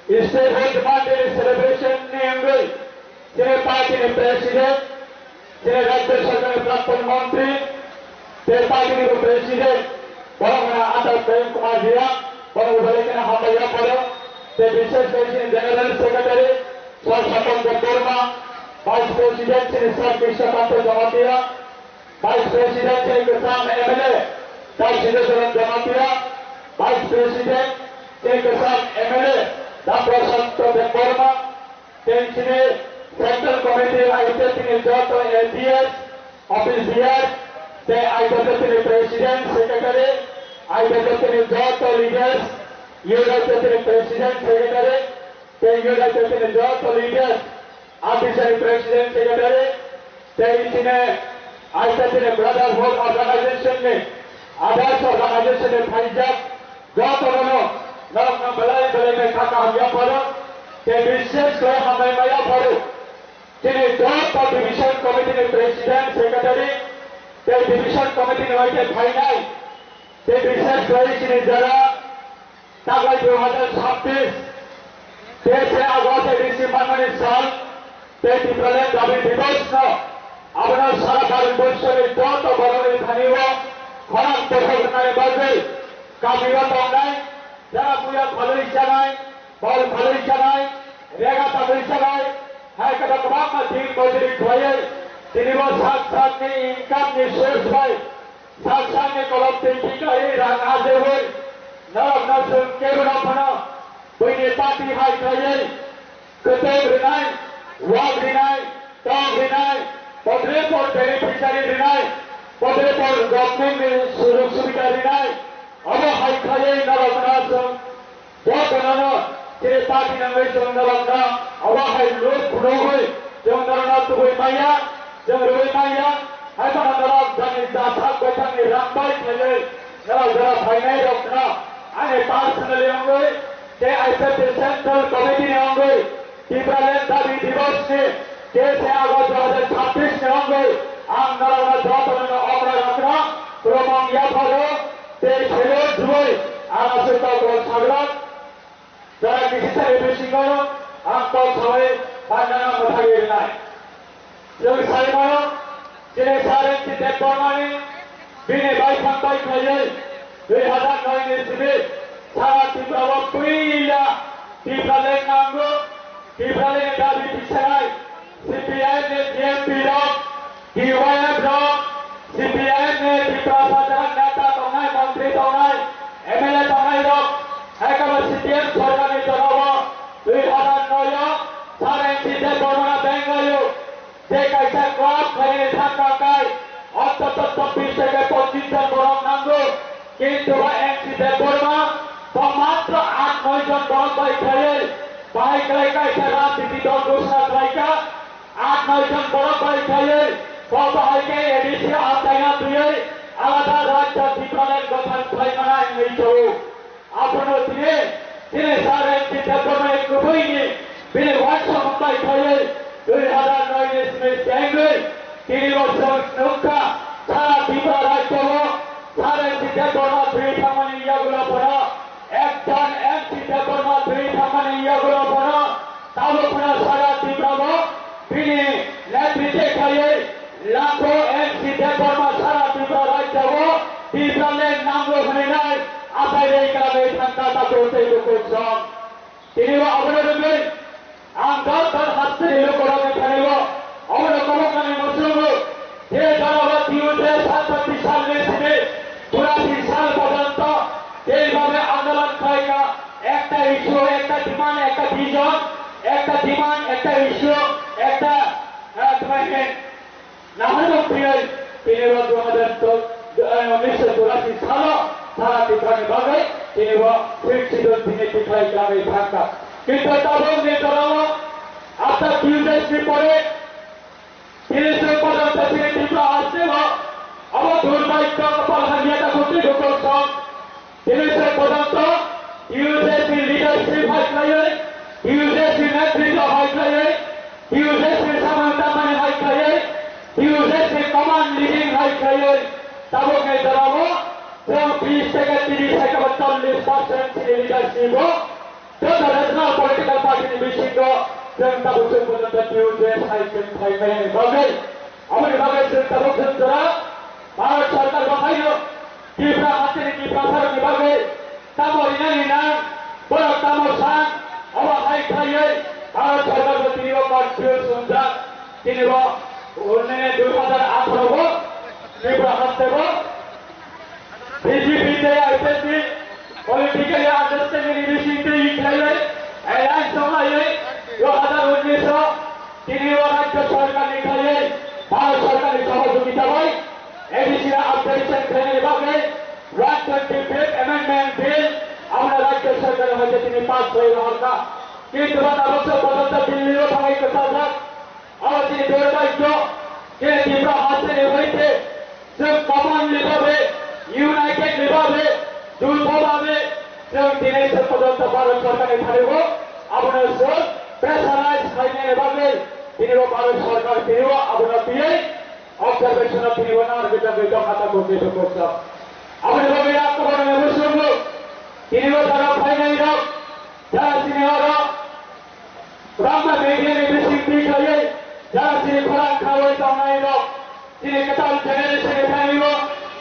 ni State Health Month ni celebration ni wngwi chini party ni president, chini Rajya Sarkar ni Prakton Montri, tei party ni bo president, borok wngkha Atal Prem Kumar Reang, bono bo belai kheno hambai yapharo, tei bishes khe chini General Secretary, Sir Sapan Debbarma, Vice President chini Sir Krishna Kanta Jamatia, Vice President chini kwcham M L A Dr. Sindhu Saran Jamatia, Vice President chini kwcham M L A Dr. Prashant Debbarma, tei chini Central Committee aite chini joto A D S, Office Bearer, tei aite chini President, Secretary, aite chini joto leaders, United chini President, Secretary, tei United chini joto leaders, Artisan President Secretary, tei chini I C T ni Brotherhood Organization ni, Others Organization ni phaijak joto no norok no belai belai ni kha kaham yapharo, tei bishesh khe hambai ma yapharo. Chini joto Division Committee ni President Secretary, tei Division Committee ni bai khe phainai, tei bishesh khe chini jara Taklai dui hazar chabbish, teis August A D C manmani sal, tei Tipraland Dabi Divos no abono sara Bharat borso ni joto borok ni thani o khorang bokhok rwnani bagwi kami o tongnai, jara buya phalwi chanai, bol phalwi chanai, rega tangwi chanai, hai khe kwbangma din mojuri khlaiwi tini bo sak sak ni income ni source bai Sak sakni kolom twi kiklaiwi rang ajewi norokno chwng kebono phano buini party hai khlaiwi kwtwk rwnai, wak rwnai, tong rwnai, podre pod beneficiary rwnai, podre pod government ni sujog subida rwnai, obo hai khlaiwi norokno chwng Bo gwnano chini party nangwi chwng norokno obo hai look phunugwi chwng norokno tubui manya, chwng rwui manya, hai phano norok jani jathak baithakni rang bai khlaiwi norok jora phainairokno ani personally wngwi tei I P F T Central Committee ni wngwi Tipraland Dabi Divos ni teis August dui hazar chabbish ni wngwi ang norokno jotono okra rokno khulumung yapharo tei phelo jubui ang aswk kok rok saglak. Jora kisi thani bisingo ang kok sawi bandana mwthagwi rwnai. Chwng sai mano, chini Sir N C Debbarmani bini baithang bai khlaiwi dui hazar noi ni simi sara Tripura o puila Tipraland nango, Tipraland ni dabi tisanai, C P I M ni G M P rok, T Y F rok, C P I M ni Tiprasa jaga neta tongnai, montri tongnai, M L A tongnai rok, hai khe bo C P M sorkar ni jora o dui hazar noi o Sir N C Debbarma Bengaluru je kaisa club khainani thangka kai, ontoto chobbish theke pochish jon borok nango, kintu ba N C Debbarma bo matro aat noi jon borok bai khlaiwi bahai khlai kaisa rajniti dol ghoshona khlaikha, aat noi jon borok bai khlaiwi bo bahai khe A D C achaina twiwi alada rajya Tipraland gothan khlaimana wngwi tongo. Abono tini, tini Sir N C Debbarmani kubuini bini uansukmung bai khlaiwi dui hazar noi ni simi chengwi tini bo chwng nukha sara Tripura rajyo o Sir N C Debbarma thwi thangmani yagulo bono, ekjon N C Debbarma thwi thangmani yagulo bono tabuk phano sara Tripura o bini netritwe khlaiwi Lakho N C Debbarma sara Tripura rajyo o Tipraland nango hwnwi nai achai rwi kwrwngwi thangkha takhuk tei bukhuk song. Tini bo abono rwgwi ang dor dor hasteni lukurokni thani o obono kobokkani muchungo je jora o T U J satsatti salni simi churasi sal porjonto jeibabe andolon khlaikha, ekta issue, ekta demand, ekta vision, ekta demand, ekta issue, ekta, ah, tuma hini Naharmung twiwi tini bo dui hazar unisho churasi salo sara Tiprani bagwi tini bo Sixth Schedule tini tikhlai khlaiwi thangkha. Kintu tabukni jorao after T U J ni pore tini se porjonto chini Tripura hasteo obo durbhagyo kopal hamya takhuk tei bukhuk song Tini se porjonto T U J ni leadership hai khlaiwi, T U J ni netritw hai khlaiwi, T U J ni samung tangmani hai khlaiwi, T U J ni command leading hai khlaiwi, tabukni jorao chwng bish theke trish theke ba chollish percent chini leadership o joto regional political party ni bisingo chwng tabuk se porjonto T U J hai chwng khlaimani bagwi, aboni bagwi chwng tabuk chwng jora Bharat Sarkar bo haino Tipra hasteni Tiprasarokni bagwi tamo rinani nang, borok tamo san, obo hai khlaiwi Bharat Sarkar bo Tebo B J P tei I P F T ni politically understanding ni bising twi khlaiwi alliance wnglaiwi dui hazar unnish o tini o Rajya Sarkar ni khlaiwi Bharat Sarkar ni sohojogita bai A D C ni upgradation khlainani bagwi one twenty fifth Amendment Bill abono Rajya Sarkar ni hoite tini pass khlaiwi rohorkha. Kintu ba tabuk se porjonto Delhi o thangwi kwchajak. Abo chini durbhagyo, je Tipra hasteni hoite, chwng commonly babe, unitedly babe, juto babe, chwng tini se porjonto Bharat Sarkarni thani o, abono chwng pressurize khlainani bagwi, tini o Bharat Sarkar tini o abono tiyai observation o tini o narwgwi tongwi tongkha tabuk ni dukursa. Aboni bagwi ang koborno naibo chwngno, tini o jora phainai rok, jara chini oro, Kwbangma media ni bising twi khlaiwi jara chini khorang khawi tongnai rok, chini kwtal generation ni thani o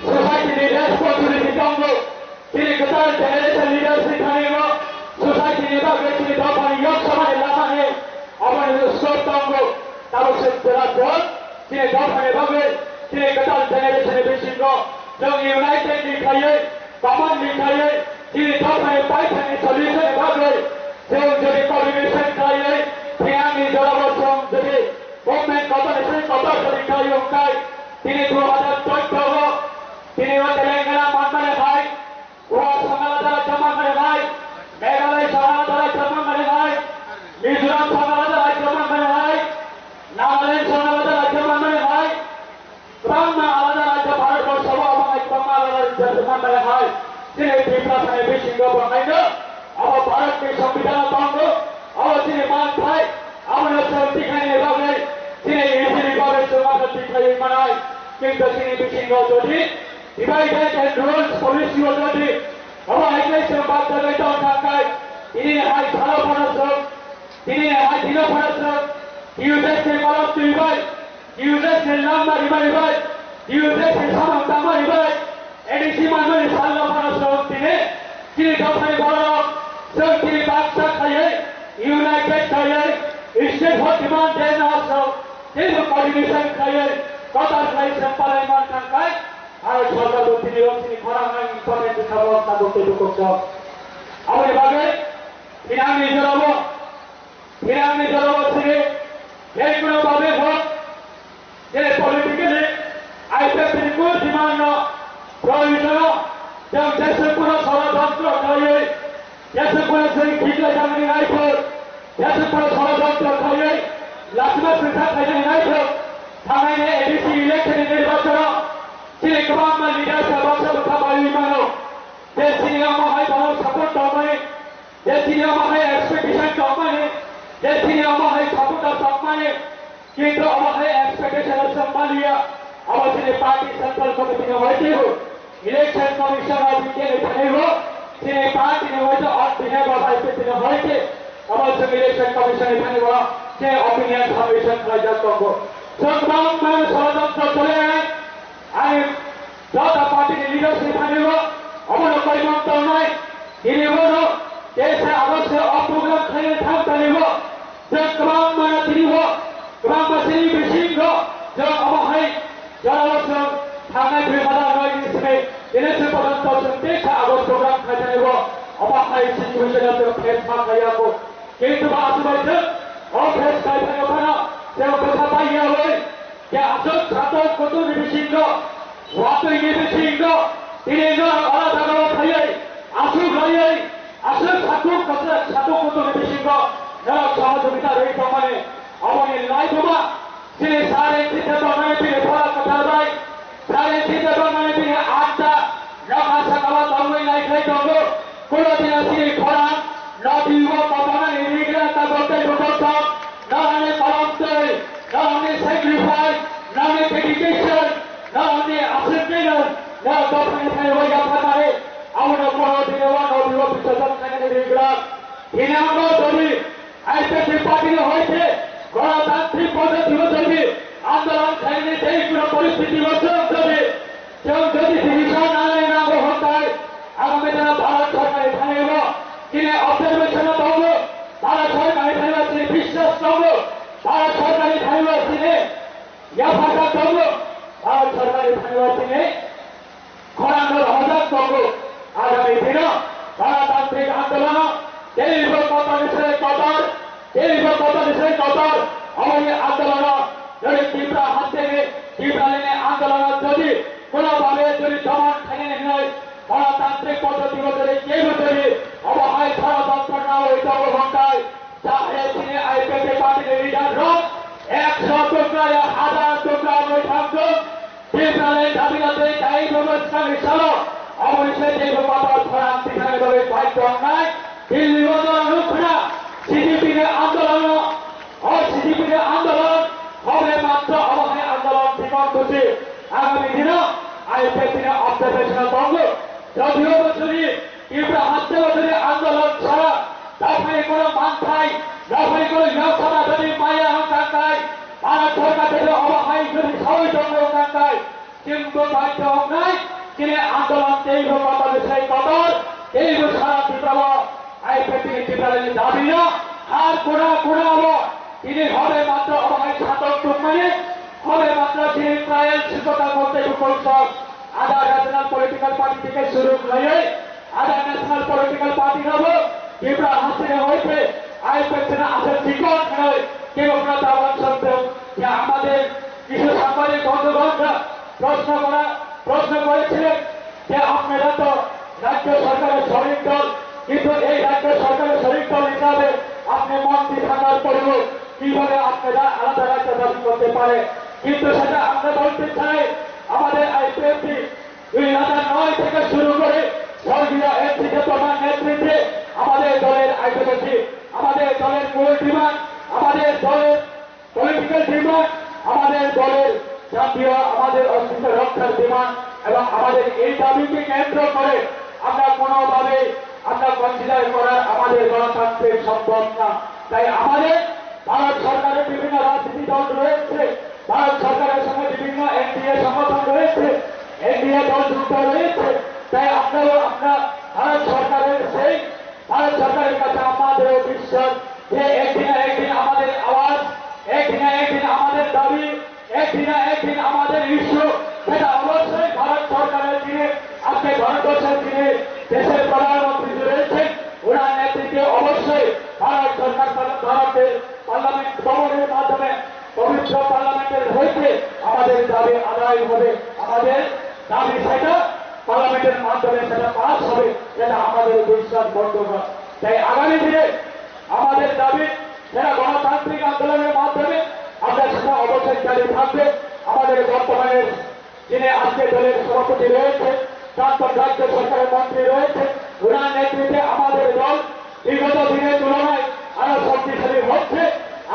society ni responsibility tongo. Chini kwtal generation leaders ni thani o society ni bagwi chini dopha ni yok sama ni lama ni obo ni scope tongo. Tabuk se jora jor Chini dophani bagwi, chini kwtal generation ni bisingo chwng united ni khlaiwi, common ni khlaiwi, chini dophani paithakni solution ni bagwi chwng jodi coordination khlaiwi, phiyangni jorao chwng jodi government kotor ni simi kotor jodi khlaiwi wngkhai, tini dui hazar chauddoro tini o Telangana manmani hai, Goa song alada rajyo manmani hai, Meghalaya song alada rajyo manmani hai, Mizoram song alada rajyo manmani hai, Nagaland song alada rajyo manmani hai, kwbangma alada rajyo Bharat borso o omo hai kwbangma alada rajyo manmani hai. Chini Tiprasa ni bisingo bo haino abo Bharat ni Songbidan o tongo, abo chini manthai, abono chwng tikhaini bagwi, chini easy ni bagwi chwng abono tikhlaiwi manai. Kintu chini bisingo jodi Divide and rule policy o jodi omo hai khe chwng bak jagwi tong thangkhai, tini hai salo phano chwng, tini hai dino phano chwng, T U J S ni kolom twi bai, T U J S ni langma rima ribai, T U J S ni samung tangma ribai, A D C manmani salno phano chwng tini chini dophani borok chwng tini baksa khaiwi, united khaiwi, state for demand dena chwng teibo coordination khaiwi, kotor khlai chwng palai man thangkhai. Bharat Sarkar bo tini rok chini khorang nang important khe sabo tabuk tei dukurjak. Aboni bagwi tini ang ni jorabo, tini ang ni jorabo chini je kono babe hok, je politically I P F T ni kuno demand no proyojon o, jang jesuk kono sorojontro khlaiwi, Jesuk bono chwng khiklai thangni naithok, jesuk bono sorojontro khaiwi lachima swngsa khainani naithok, thangnaini A D C election ni nirbachon o chini kwbangma leaders bai baksa bwkha paiwi mano, je chini omo hai bono support tongmani, je chini omo hai expectation tongmani, je chini omo hai supporter tongmani, Kintu omo hai expectation o chwng maliya, omo chini party central committee ni hoite bo, election commission of India ni thani bo, chini party ni hoite on behalf of I P F T ni hoite, omo chwng election commission ni thani bo, je opinion submission khlaijak tongo. Chwng kwbangma sorojontro chole, ani jota party ni leaders ni thani bo, omo no koimon tongnai, tini bo no, teisa August o program khlaina thang tani bo, Chwng kwbangma tini bo, kwbangma chini bisingo, chwng omo hai jorao chwng thangnai dui hazar noi ni simi tini se porjonto chwng teisa August program khainani bo, omo hai situation o chwng face ma khaiya bo. Kintu ba aswk bai chwng o face khai phano phano chwng bwkha paiya oi. Je aswk satok kutung ni bisingo, watwi ni bisingo, tini norok ora jagao thaiwi, aswk laiwi, aswk satok kwchwk, satok kutung ni bisingo norok sohojogita rwi tongmani, aboni laibuma chini sari site tongmani bini phola kwthar bai, sari site tongmani bini atta nokha sakao tongwi naikhwlai tongo. Kuno dino chini khorang nodi o kotormani rigra tabok tei bukhok tong. Norokni kolom twi, norokni sacrifice, norokni dedication, norokni aswk mehnat, norok dophani thani o yapharmani, abono kuno dino o nodi o bichajak khainani rigra. Tini ang no jodi I P F T party ni hoite gonotantrik poddhoti o jodi andolon khainani tei kuno poristhiti o chwng jodi Chwng jodi decision nanai nango hwnkhai, agami dino Bharat Sarkar ni thani bo chini observation o tongo, Bharat Sarkar ni thani bo chini biswas tongo, Bharat Sarkar ni thani bo chini yapharkha tongo, Bharat Sarkar ni thani bo chini Dino, Ganatantrik Andolono, Teibo Kotor Nisai Kotor, Teibo Kotor Nisai Kotor, Omoni Andolono, Jodi Tipra Hasteni, Tipra Lini Andolono, Jodi, Kono Babe, Jodi Domon Khainani Hinoi, Ganatantrik Poddoti Bojori, Teibo Jodi, Obo Hai Sara Doptor Nao Ito Bohontai, Jahe Chini I P F T Party ni leader rok, Ekso tukra ya hazar tukra wngwi thangthung. Tipraland dabi dabi dai bobo swkangni salo. Aboni se teibo kotor khorang tiprani bagwi bai tongnai. Delhi o jora nukhna C D P ni andolon o. O C D P ni andolon. Hobe matro obo hai andolon tikon kuchi. Agami dino I P F T ni observation o tongo. Jodiyo bo chwngni Tipra haste bojori andolon sara, dophani kono manthai, dophani kono yoksana jodi maya hwn tangkai, Bharat sorkar theke obo hai jodi sawi tongo tangkai, chwngbo baidhyo wngnai, chini andolon teibo kotor sai kotor, teibo sara Tripura o I P F T ni Tripura ni dabi no, har kona kona o tini hobe matro obo hai satok tongmani, hobe matro chini trial sikota kontei bukol sok, Ada regional political party theke suru khlaiwi, ada national political party rokbo Tipra hasteni hoite I P F T ni asol chikon khlaiwi kebo khna tabang sokdong. Ya, আমাদের কিছু সাংবাদিক বন্ধুগণরা প্রশ্ন করা, প্রশ্ন করেছিলেন যে আপনারা তো রাজ্য সরকারের শরিক দল, কিন্তু এই রাজ্য সরকারের শরিক দল হিসাবে আপনি মন্ত্রী থাকার পরেও কিভাবে আপনারা আলাদা রাজ্য দাবি করতে পারে? কিন্তু সেটা আমরা বলতে চাই, আমাদের আইপিএফটি দুই হাজার নয় থেকে শুরু করে স্বর্গীয় এনসি দেববর্মার নেতৃত্বে আমাদের দলের আইডিওলজি, আমাদের দলের মূল ডিমান্ড, আমাদের দলের পলিটিক্যাল ডিমান্ড, আমাদের দলের জাতীয়, আমাদের অস্তিত্ব রক্ষার ডিমান্ড এবং আমাদের এই দাবিকে কেন্দ্র করে আমরা কোনোভাবেই আমরা কনসিডার করার আমাদের গণতান্ত্রিক সম্ভব না। তাই আমাদের ভারত সরকারের বিভিন্ন রাজনীতি দল রয়েছে, ভারত সরকারের সঙ্গে বিভিন্ন এনডিএ সংগঠন রয়েছে, এনডিএ দল যুক্ত রয়েছে। তাই আমরাও আমরা ভারত সরকারের সেই ভারত সরকারের কাছে আমাদেরও বিশ্বাস যে একদিন না একদিন আমাদের আওয়াজ, একদিন না একদিন আমাদের দাবি, একদিন না একদিন আমাদের ইস্যু, সেটা অবশ্যই ভারত সরকারের দিনে, আজকে ভারতবর্ষের দিনে, দেশের প্রধানমন্ত্রী যে রয়েছেন, ওনার নেতৃত্বে অবশ্যই ভারত সরকার, ভারতের পার্লামেন্ট ভবনের মাধ্যমে, পবিত্র পার্লামেন্টের হইতে আমাদের দাবি আদায় হবে, আমাদের দাবি সেটা পার্লামেন্টের মাধ্যমে সেটা পাস হবে, এটা আমাদের বিশ্বাস বদ্ধ। তাই আগামী দিনে আমাদের দাবি যারা গণতান্ত্রিক আন্দোলনের মাধ্যমে আমরা সেটা অবশ্যই চালিয়ে থাকবে। আমাদের বর্তমানে যিনি আজকে দলের সভাপতি রয়েছে, প্রাক্তন রাজ্য সরকারের মন্ত্রী রয়েছে, ওনার নেতৃত্বে আমাদের দল বিগত দিনের তুলনায় আরো শক্তিশালী হচ্ছে,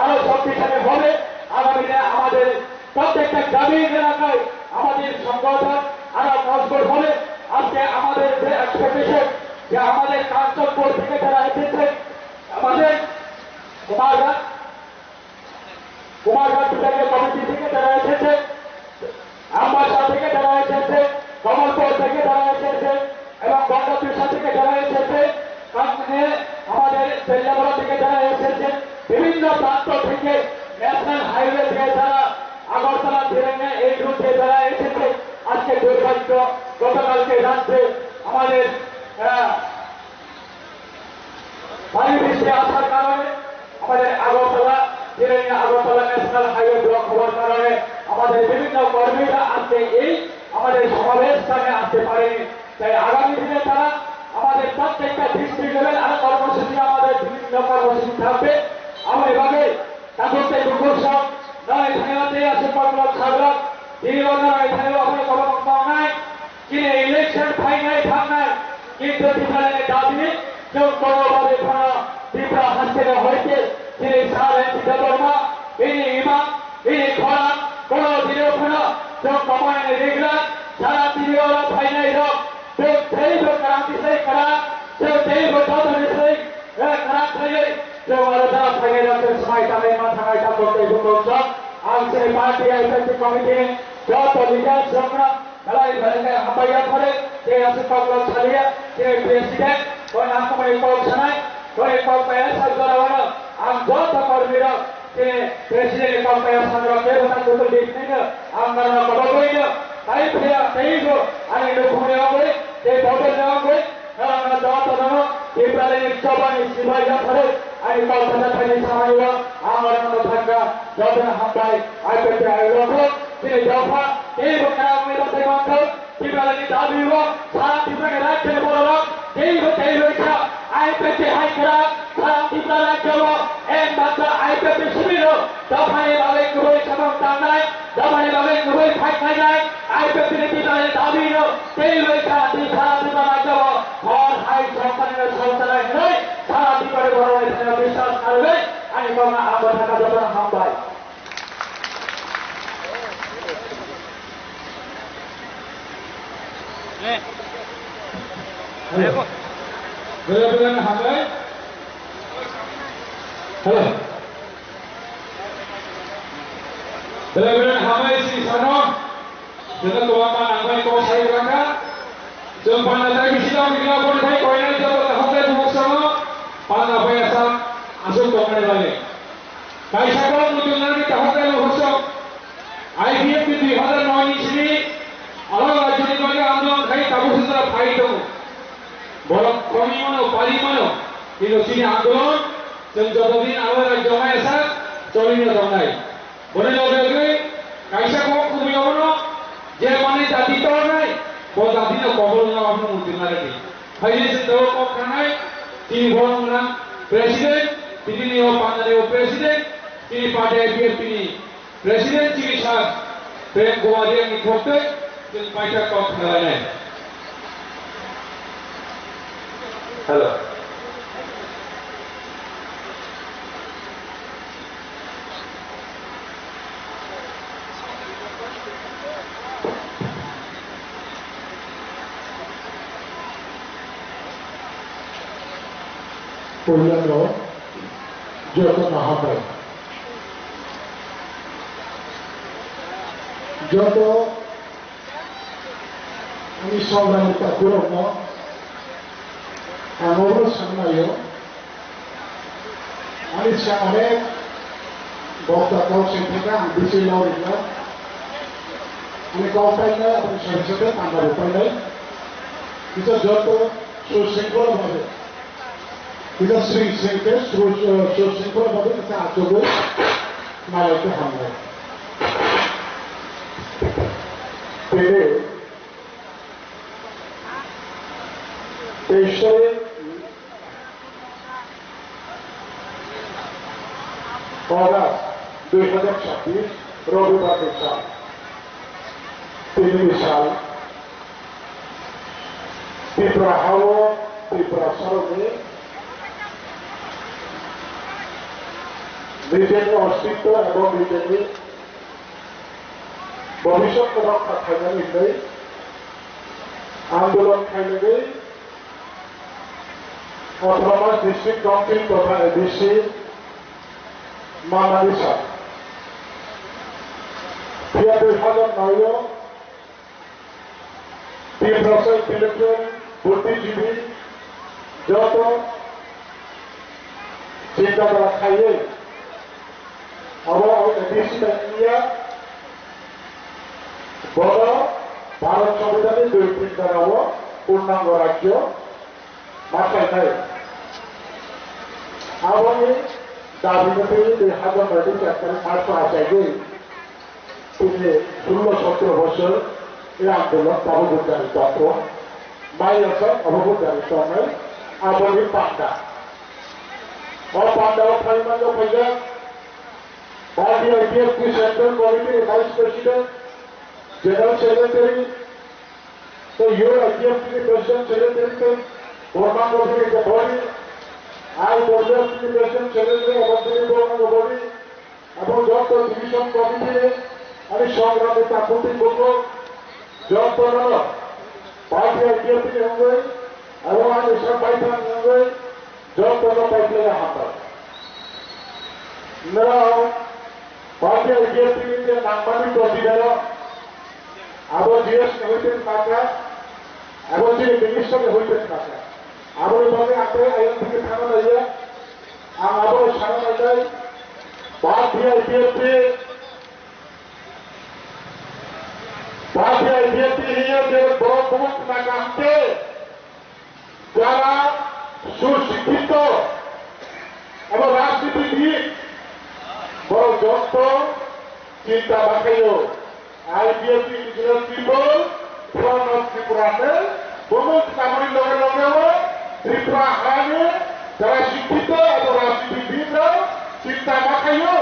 আরো শক্তিশালী হবে। আগামী দিনে আমাদের প্রত্যেকটা গ্রামীণ এলাকায় আমাদের সংগঠন আরো মজবুত হবে। আজকে আমাদের যে এক্সপেকটেশন, যে আমাদের কাঞ্চনপুর থেকে যারা এসেছে, আমাদের কুমারঘাট, কুমারঘাট বিভাগীয় কমিটি থেকে যারা এসেছে, আমবাসা থেকে যারা এসেছে, কমলপুর থেকে যারা এসেছে এবং গঙ্গাপৃষ্ঠ থেকে যারা এসেছে, কামনে আমাদের বেল্লাবড়া থেকে যারা এসেছে, বিভিন্ন প্রান্ত থেকে ন্যাশনাল হাইওয়ে দিয়ে যারা আগরতলা, জিরাঙ্গা এই রুট দিয়ে যারা এসেছে, আজকে দুর্ভাগ্য, গতকালকে রাত্রে আমাদের, আহ, ভারী বৃষ্টি আসার কারণে আমাদের আগরতলা, জিরানিয়া আগরতলা ন্যাশনাল হাইওয়ে ব্লক হওয়ার কারণে আমাদের বিভিন্ন কর্মীরা আজকে এই আমাদের সমাবেশ স্থানে আসতে পারেনি। তাই আগামী দিনে তারা আমাদের প্রত্যেকটা ডিস্ট্রিক্ট লেভেল আর কর্মসূচি, আমাদের বিভিন্ন কর্মসূচি থাকবে। আমি এভাবে ঠাকুর তাই বুকুর সব নয় থানাতে আসে পাগলক সাগরক, দিলবানা নয় থানাও আমার কোনো মন্তব্য নাই। Chini election phainai thangnai, kintu Tiprani dabi chwng kono babe phano Tipra hasteni hoite chini sir N C Debbarma, bini imang, bini khorang, kono dino phano chwng komani rigla, sara Tripura phainai rok, chwng teibo kwrang bisai kwrang, chwng teibo joto bisai, eh, kwrang thaiwi, chwng aro jara phainai rok chwng swmai tanai ma thangnai tabok tei bukung sok. Ang chini party executive committee ni joto leaders rokno Belai belai khe hambai ya phare, tei aswk kok lok saliya, tei president, koi nangkukmani kok sanai, koi kok paya sak jora wano, ang joto kormi rok, tei president ni kok paya sak rok, tei bwtang kutung di phinaino, ang norok kobogwino, tai phiya, tei bo, ani nukhungni wngwi, tei bottle ni wngwi, Ang jotono Tiprani chobani sibai yapharwi ani kok khatha thani samanio ang orangno thangkha. Jotono hambai, I P F T ni ayuk rok, chini dopha teibo kwrak wngwi bathai manthok. Tiprani dabi o sara Tiprani rajyoni bororok teibo teibo kha. I P F T ni hai kwrak sara Tripura rajyo o em baksa I P F T ni simi rok dophani bagwi kwbui samung tangnai, dophani bagwi kwbui phaikhlainai, I P F T ni Tiprani dabi no tei roi kha, tei sara Tripura rajyo o hor hai sorkar ni sorkar hai hinwi sara Tripura ni borok rok thani biswas narwgwi ani kokno ang bo thangkha, jotono hambai. Hello. Hello, hello, hambai. Hello. Belai belai hambai sini sano. Joto kwbangma nangmani kok sai rwkha. Chwng panda tai bisi tong rwkha, boni bai koinai joto takhuk tai bukhuk sano. Panda bai asa aswk tongmani bagwi. Kaisa kok muchungnani takhuk tai bukhuk song. I P F T ni dui hazar noi ni simi alak rajyoni bagwi andolon khai tabuk sitra phai tongo. Borok khoroknwi mano, pari mano, hino chini andolon chwng joto din abo rajyo maya sak choli no tongnai. Boni loge loge kaisa kok kubui abono je mani jati tornai, bo jati no kobol wngna abono muchung nai di. Phaidi chwng tabuk kok khanai, chini borok wngna president, tini ni o panda ni o president, chini party I P F T ni President chini sir Prem Kumar Reang ni thok tei chwng paithak kok khna lainai. Hello. Puila no joto no hambai. Joto ani songrani takhurokno ang obo sannaio. Ani siyang onek bokta kok sengkhe ang bisi lorikha. Ani kok painai, aboni sari sari tangkabo painai. Kisa joto susengkolo babe. Kisa sring sring khe sru-, eh, sru sring khe babu kisa achugwi malai khe hamnai. Tini teis tarik August dui hazar chhabbish, Robibar ni sal. Tini ni sal. Tripura hao Tripura sarokni nijeni ostitto ebong nijeni bhobishyotno rokha khainani hwnwi andolon khainani Autonomous District Council totha A D C manani sal. Phiya dui hazar noi o Tiprasa intellectual, budhijibi, joto chinta dhara khaiwi abo A D C bai wngya, bono Bharat Sombidhan ni dui tin dhara o purnango rajyo ma khlainai. Aboni dabi no twi dui hazar noi ni char tarik March o achaigwi tini sullo sotro bosor e andolon tabuk bo jari tongkho. Mai yasok abo bo jari tongnai aboni panda. O panda o phaima no phaijak Party I P F T Central Committee ni Vice President, General Secretary, tei Youth I P F T ni President Secretary tei Borma Government ni body, I W F T ni President Secretary, Abantini Borma Government, abo joto Division Committee ni ani songrami takhuk tei bukhuk joto no Party I P F T ni wngwi abo ani sak baithang wngwi joto no paikhlaiya hambai. Norok Party I P F T ni je nangmani protidano abo G S ni hoite thangkha, abo chini minister ni hoite thangkha. Aboni bagwi ang tei ayang thangwi thangna naiya. Ang abono sana nainai, Party I P F T, Party I P F T hiya je borok kubuk na kaham khe. Chinta ma khaio, I P F T Indigenous People Front of Tripura hwnwi bumung samani loge loge o Tripura hani jara sikkhito abo rajnitik bid rok chinta ma khaio.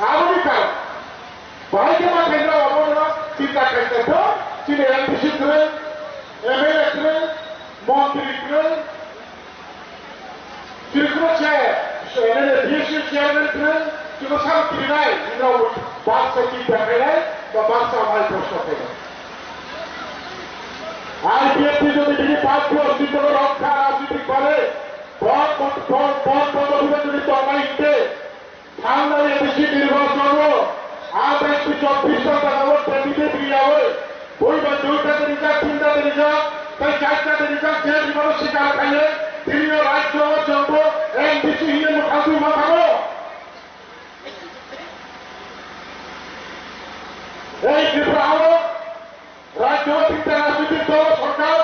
Aboni karon bahai khe ma khairok abono chinta khairok khe chini M D C kwrwi, M L A kwrwi, montri kwrwi, Tripura chair, M L A, B S C chairman kwrwi, chwngno sal kirinai, nino baksa chinta khainai, ba baksa mai proshno khainai. I P F T jodi bini party o sitolo rok kha rajnitik bale, bot, bot, bot, bot, bot, bot, jodi tongnai hinkhe, thangnai A D C nirbachon o, athais chobbish ta jaga o candidate riyawi, Buiba duita de rijak, tinta de rijak, tei charta de rijak, je bimano sikar khaye, tini o rajyo o chwngbo M D C hiye mwkhang twi ma thango. Ei Tripura o rajyo o tinta rajnitik dol sorkar,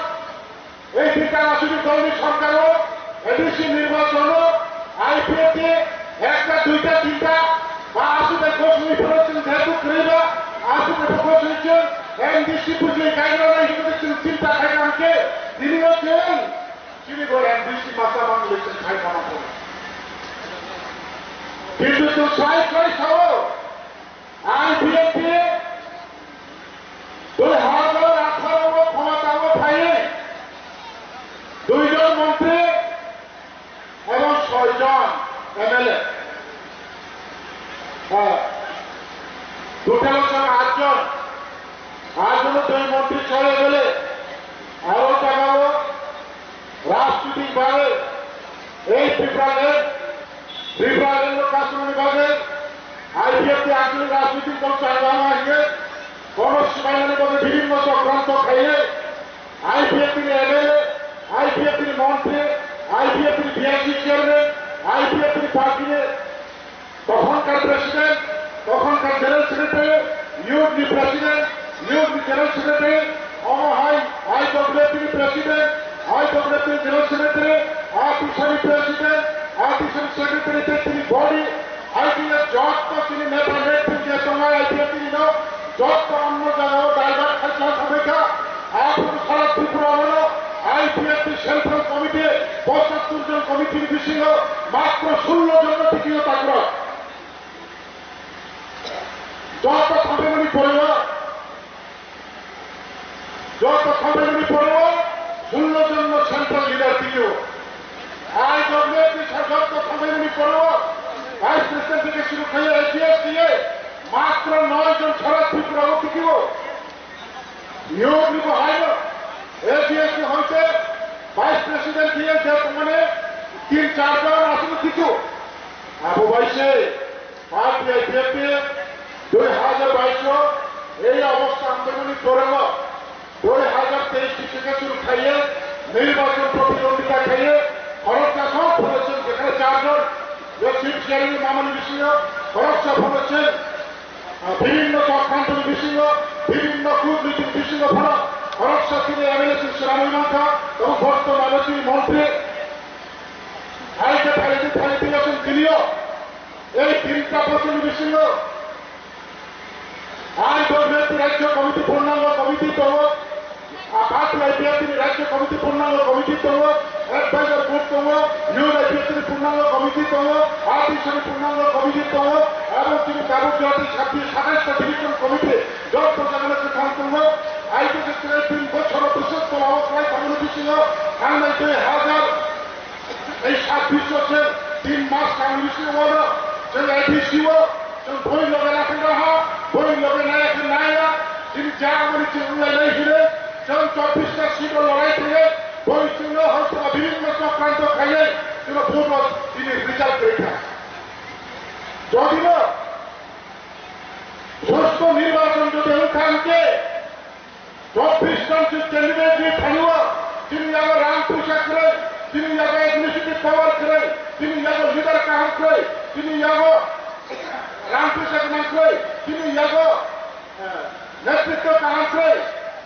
ei tinta rajnitik dolni sorkar o A D C nirbachon o I P F T ekta, duita, tinta ba aswk bai gosini phano chwng jehetu kwrwi ba aswk bai gosini chwng M D C bujui kaigra nai hinwi chwng chinta khai kha hwnkhe tini o chwng chini bo M D C masa mang le chwng khai kha mangkha. Kintu chwng sai sai sao, I P F T dui hajar atharo o khomota o phaiwi duijon montri ebong soijon M L A. Ha, total chwng atjon. Atjon o dui montri, soi M L A. Aro jaga o rajnitik bagwi ei Tipraland, Tipraland no kasumani bagwi I P F T anchalik rajnitik dol changma hingye bono swbainani bagwi bibhinno chokranto khaiwi I P F T ni M L A, I P F T ni montri, I P F T ni B I C chairman, I P F T ni party ni Tokhonkar president, tokhonkar general secretary, youth ni president, youth ni general secretary, omo hai I W F T ni president, I W F T ni general secretary, A T S A ni president, A T S A ni secretary tei tini body, hai tini jotto tini neta netrwi je tongnai I P F T ni no, jotto onno jagao divert khai chang thangbai kha. Aphuru sara Tripura o I P F T Central Committee pochattor jon committee ni bisingo matro sullo jon no tikio takrok. Joto thangmani pore o, joto thangmani pore o sullo jon no central leader tikio. I W F T sa joto thangmani pore o vice president theke shuru khaiye A G S diye matro noi jon sara Tripura o tikio. Niyog ni bo hai no, A G S ni hoite vice president diye je mane tin char jon aswk tikio. Abo bai se party I P F T dui hajar bais o ei obostha amtwimani borok o dui hajar teis ni sike shuru khaiye nirbachon protidwondita khaiye khoroksa song phano chwng jekhane char jon je seat sharing ni mamani bisingo khoroksa phano chwng Ah, bibhinno chokranto ni bisingo, bibhinno kutniti ni bisingo phano khoroksa chini M L A chwng swnamwi mankha, tabuk bortomano chini montri hai khe phaidi phaidi chwng tinio ei tinta bochorni bisingo I W F T Rajya Committee purnango committee tongo, Party I P F T ni Rajya Committee purnango committee tongo, Advisor Board tongo, Youth I P F T ni purnango committee tongo, A T S A ni purnango committee tongo, ebong chini tabuk jora tei sabbish, satais ta division committee, jotto jagano kwthang tongo. I P F T ni tin bochor bwswk tolao kwlai tongmani bisingo thangnai dui hajar Ei sabbish o chwng tin mas kangni bisingo wano chwng A D C o chwng boi loge lakhe raha, boi loge naya khe naya, chini ja wngmani chwng wnglainai hinwi chwng chobbish ta seat o lorai thangwi boi chwngno hor songha bibhinno chokranto khaiwi chwngno vote o chini result kwrwi kha. Jodibo susto nirbachon jodi wngkha hwnkhe, Chobbish jon candidate ni thani o, chini yago rang puisa kwrwi, chini yago administrative power kwrwi, chini yago leader kaham kwrwi, chini yago rang puisa gwnang kwrwi, chini yago, eh, netritwo kaham kwrwi.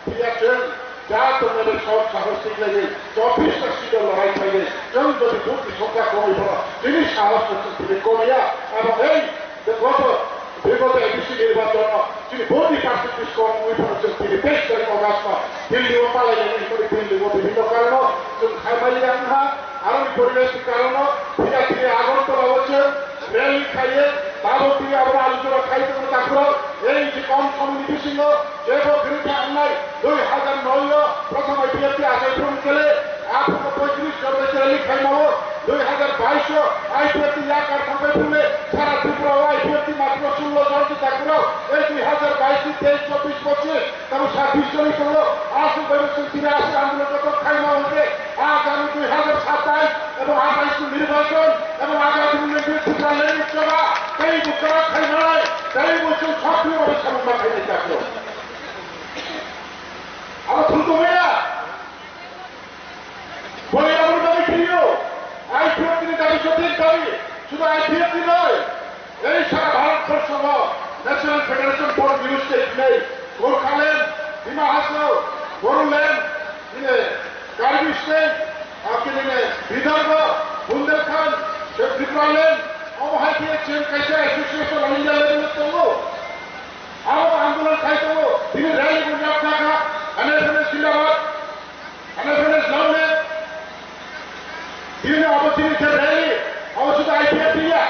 Phiya chwng ja tongnai bai sok sahos tiklaiwi chobbish ta seat o lorai khlaiwi chwng jodi vote ni songkha komwi phano chini sahos no chwng tini komiya. Abo ei Goto, bigoto A D C nirbachon o chini forty percent discount wngwi phano chwng tini teis tarik August no Delhi o palai nani hwnwi Delhi o bibhinno karon o chwng khai mali ya wngkha. Aroni poribesh ni karon o phiya tini Agartala o chwng rally khaiwi tabuk tini abono aluchona khai tongo takhurok. Ei je kom somoi ni bisingo jebo kwrwi kha wngnai dui hazar noi o prothom I P F T achai phuru kele aphuru poitris jon bai rally khai mao. Dui hazar bais o I P F T yakar thangbai phuru sara Tripura o I P F T matro sullo jon se takhurok. Ei dui hazar bais ni teis chobbish pochis tamo sabbish jon ni tongo. Aswk bai bo chwng tini aswk andolon joto khai mao hwnkhe agami dui hazar satais ebong atais ni nirbachon ebong agami ni Tripura lengwi choba tei bo chora khai manai tei bo chwng sokriyo bai samung ma khainai takhurok. Abo thum tongmaya. Boni aboni bagwi thwiyo. I P F T ni dabi sothik dabi. Sudu I P F T noi. Ei sara Bharat borso o National Federation for New State hinwi Gorkhaland, Dima Hasao, Bodoland, nini Karbi State, akini Vidarbha, Bundelkhand, Tipraland, omo hai khe chwng kaisa association all India level o tongo. Abo andolon khai tongo, tini rally bo yak jaka, N F N S zindabad, N F N S long live. Tini abo tini khe rally, abo sudu I P F T ya,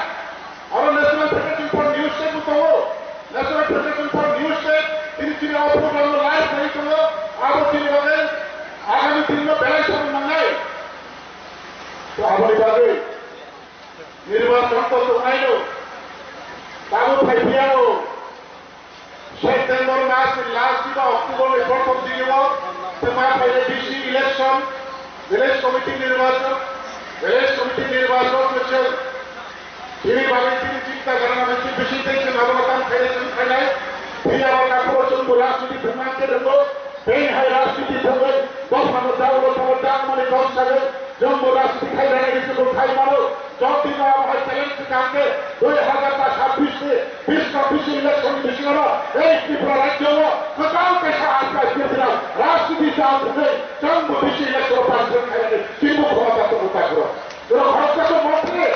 abo National Federation for New State bo tongo, National Federation for New State, tini tini abo program no live khai tongo, abo tini bagwi agami din no belai samung nangnai. To aboni bagwi nirbachon to tongnaino, tabuk phai phiyano. September mas ni last week o October ni prothom digi o twma phainai B C election, village committee nirbachon, village committee nirbachon kwchwng. Tini bagwi tini chinta gorana bai tini bising tei chwng abono tam khainai chwng khainai. Phiya o takhoro chwng bo rajniti phungna khe rwngo. Tei hai rajniti phungwi dophano dagro tamo dagmani kok sagwi chwng bo rajniti khainani chwng bo khai mano. Jotino abo hai challenge swkang khe dui hazar sabbish ni Bishno bisi election ni bisingo ei Tripura rajyo o kwtal kaisa aspek Tripura rajniti chal thwngwi chwng bo bisi election o participate khainani chini bo khomota tongo takhoro. Borok khoroksa khe montri,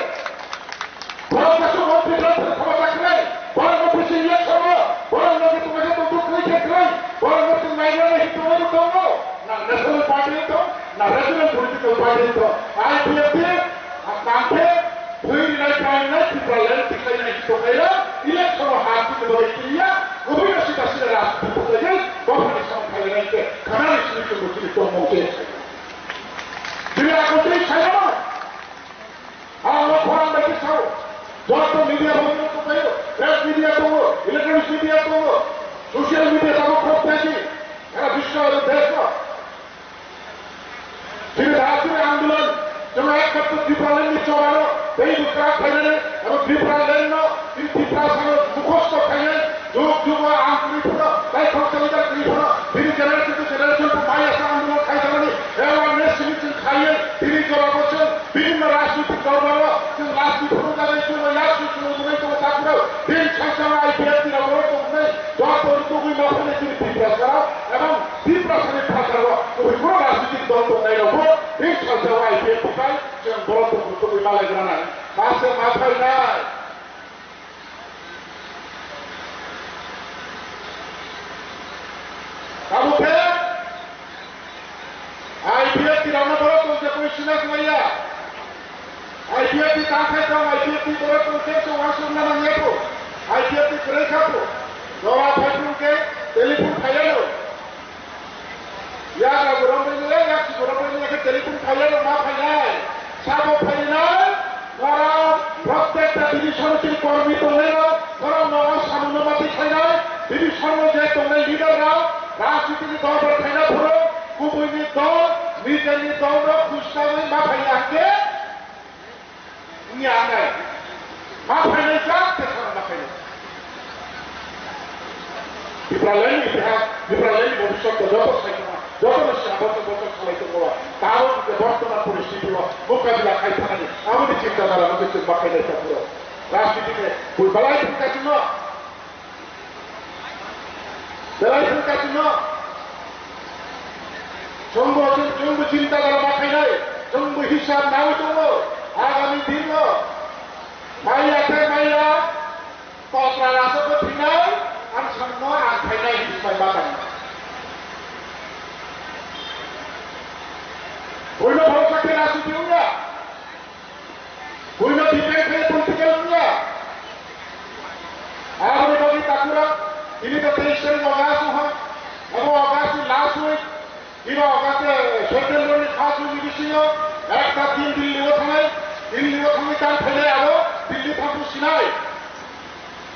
khoroksa khe montri borok khoroksa khwlai, borok no bisi election o, borok no khe tongnaikhe tong thung khe khwlai, borok no tong nainani khe tongnaino tongo, na national party ni tong, na regional political party ni tong, I P F T, Tangkhe thwi rinai phainai Tipraland tikhlainai tongnairok election o ha tini bagwi tiniya kwbwino sida sida rajniti buklaiwi dophani samung khlainai khe khwnani simi chwngbo chini tongmung se. Chini akotwi saimano ang o khorang bai khe sao. Joto media bo tonglaio, press media tongo, electronic media tongo, social media tongo, khop thaisi sara biswa aro desh no. Chini dahasini andolon, chwng ekmatro Tipraland ni chobano tei bwkra khainani abo Tipraland no chini Tiprasano mukhosto khainai jug jugo ang kwrwi phano, tei khoroksa leader kwrwi phano, bini generation to generation bo maya sa andolon khaijaknani awareness simi chwng khaiwi tini jorabo chwng bibhinno rajnitik dol rok chwng last ni phuru jagwi chwng last ni chwng nugwi tongo takhurok bini sangsa I P F T rok borok tongmani joto tugwi ma phano chini Tiprasa rok ebong Tiprasani phatargo kubui kunu rajnitik dol tongnairokbo ring salsa I P F T bai chwng borok tongthok tongwi malai gwnanai. Mase ma phainai. Tabuk khe I P F T rokno borok tong je koi sina kwlaiya. I P F T tangkhai tong, I P F T borok tong khe se uansukna nangya kho. I P F T kwrwi kha kho. Jora phai phuru khe telephone phaiya no. Yagra borok bai le, yaksi borok bai le khe telephone phaiya no ma phainai. Sabo phainai. Borok protekta division chini kormi tongnai rok, borok no samung no mati khainai. Division no je tongnai leader rok, rajniti ni dol rok khaina phuru, kubui ni dol, nijeni dol rok khusnawi ma phainai hwnkhe. Wngya anai. Ma phainai jak te sana ma phainai. Tipraland ni itihas, Tipraland ni bhobishyot ko joto sai tongma, joto ni sina bochor bochor salai tongma. Tabo je bortoman poristiti o mokabila khai thangani, aboni chinta dhara no je ma phainai ta puro. Rajniti ni bui balai thangka chino. Belai chwng kachino. Chwngbo, chwng, chwngbo chinta dara ma khainai. Chwngbo hisab nawi tongo. Agami dinno. Maya khe maya. Bai ma tang. Buino bhorosa khe rajniti wngya. Buino depend khe political wngya. Aboni bagwi takhurok, tini to teis tarik August wngkha. Abo August ni last week. Ino August, eh, September ni first week ni bisingo ekta din Delhi o thangnai, Delhi o thangwi tang phainai abo Delhi thangphru sinai.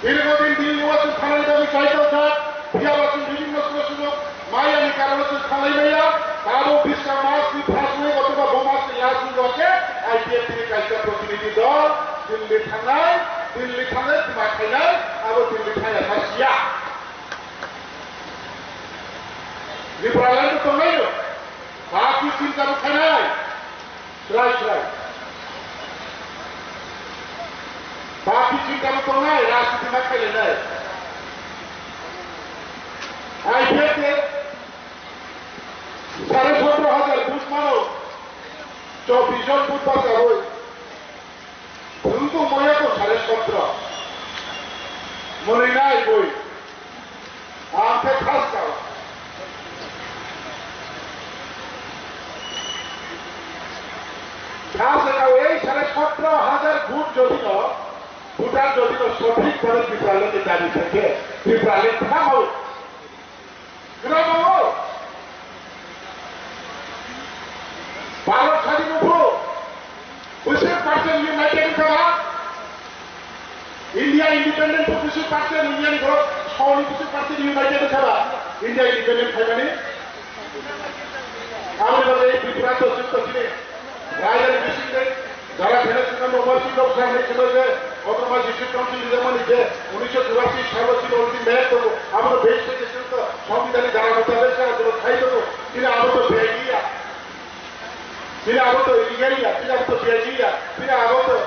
Dirghodin Delhi o chwng thangnani bagwi chai tongjak, phiyaba chwng bibhinno sujuk sujuk mayani karone chwng thanglai maya. Tabuk Bishwa mas ni first week othoba bo mas ni last week o khe I P F T ni kaisa protinidhi dol Delhi thangnai, Delhi thangnai, tma khainai, abo Delhi thangya kha siya. Tripura land tongnai no, baki chinta bo khainai. Srai, srai. Baki chinta bo tongnai, rajniti ma khailainai. I P F T sare sotro hajar vote mano, chobbish jon vote bachawoi. Chwng tongmaya to sare sotro. Mwnwi nai boi. Ang khe khas kao. Khas kao ei sare sotro hajar vote jodi no, voter jodi no sothik bhabe Tipraland ni dabi thangkhe, Tipraland thangao. Kwrwngao. Bharat sadin wngkhu. Bwswk percent united wngkha ba? India independent to bwswk percent, India ni borok soni bwswk percent united wngkha ba? India independent khaimani? Aboni bagwi Tripura to chwng to chini raidani bisingtwi jara khaina chwngno normal chwng rok sa hinwi chwngno je Autonomous District Council rijamani je unisho churasi salo chini already map tongo, abono base khaikhe chwng to Songbidanni dhara mutabek se abono khai tongo, chini abo to biyai ya. Chini abo to illegal ya, chini abo to biyai ya, chini abo to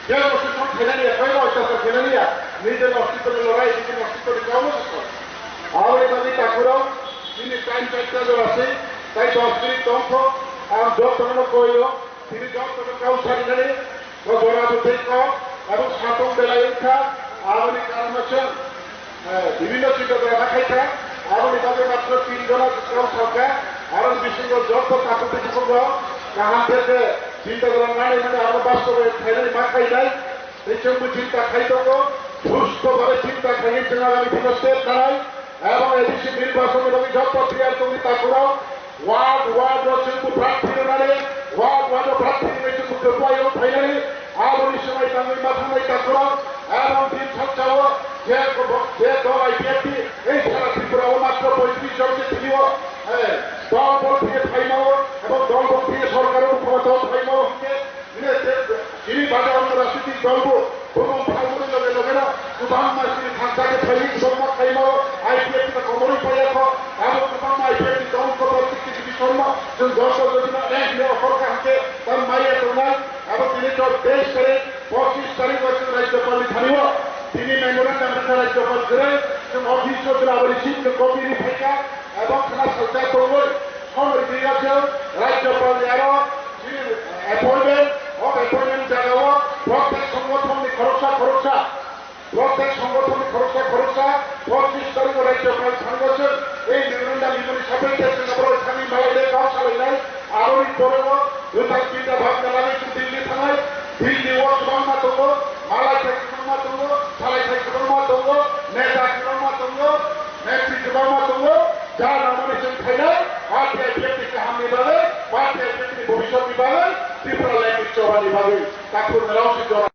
je constitution khainani ya, koino oitachar khainani ya, nijeni ostitoni lorai, nijeni ostitoni kauma se kho. Aboni bagwi takhurok, chini time chaita jora se, tai dos minute tongkho, ang jotono koio, tini jotono kau sarinani, o jora bwtwi kok, abo satung belai wngkha, aboni karon no chwng. Eh, bibhinno chinta dhora ma khaikha, aboni bagwi matro tin jona kwchwrang salkha, aro bisingo joto takhuk bukhuk rok kaham khe je chinta dhora manwi hwnwi abo bastobayon khainani ma khainai, tei chwngbo chinta khai tongo, susto bhabe chinta khaiwi chwng agami dino step nanai, ebong A D C nirbachonni bagwi joto tiyar tongwi takhurok, Ward, ward o chwngbo prarthi rwnani, ward, ward o prarthi rwnai chwngbo kwplai o phainani, aboni swmai tangwi ma thangnai takhurok, ebong din sansao je, je dol I P F T, ei sara Tripura o matro poitris jon se thwio, eh, dol bol phiye phaimao, ebong dol bol phiye sorkar o bukhoma dol phaimao hwnkhe, Bini je, chini baja ono rajnitik dol bo, bumung phalmani loge loge no, kwbangma chini thansa khe phaini kwbangma khaimo, I P F T no komorwi paiya kho, abo kwbangma I P F T dol kho, bo chini chini sormo, chwng joto jodi no ek ne okhor kaham khe, tam maya tongnai, abo tini to teis tarik, pochis tarik o chwng Rajyapal ni thani o, tini memorandum rwkha Rajyapal kwrwi, chwng office o chwng abo receipt no copy ri phaikha, abo khna sajak tongwi, somoi twi o chwng Rajyapal ni aro Appointment, o appointment jagao protek songothon ni khoroksa khoroksa, protek songothon ni khoroksa khoroksa, pochis tarik o Rajyapal thangwi se ei memorandum rwmani sapoi tei chwng abo thangwi malai de kok salainai, aroni pore o jotha chinta bhabna lagwi chwng Delhi thangnai, Delhi o kwbangma tongo, malai thai kwbangma tongo, salai thai kwbangma tongo, neta kwbangma tongo, netri kwbangma tongo, ja nangmani chwng khainai, party I P F T kaham ni bagwi, party I P F T ni bhobishyot ni bagwi, Tripura land ni choba ni bagwi, takhuk nirok si jora.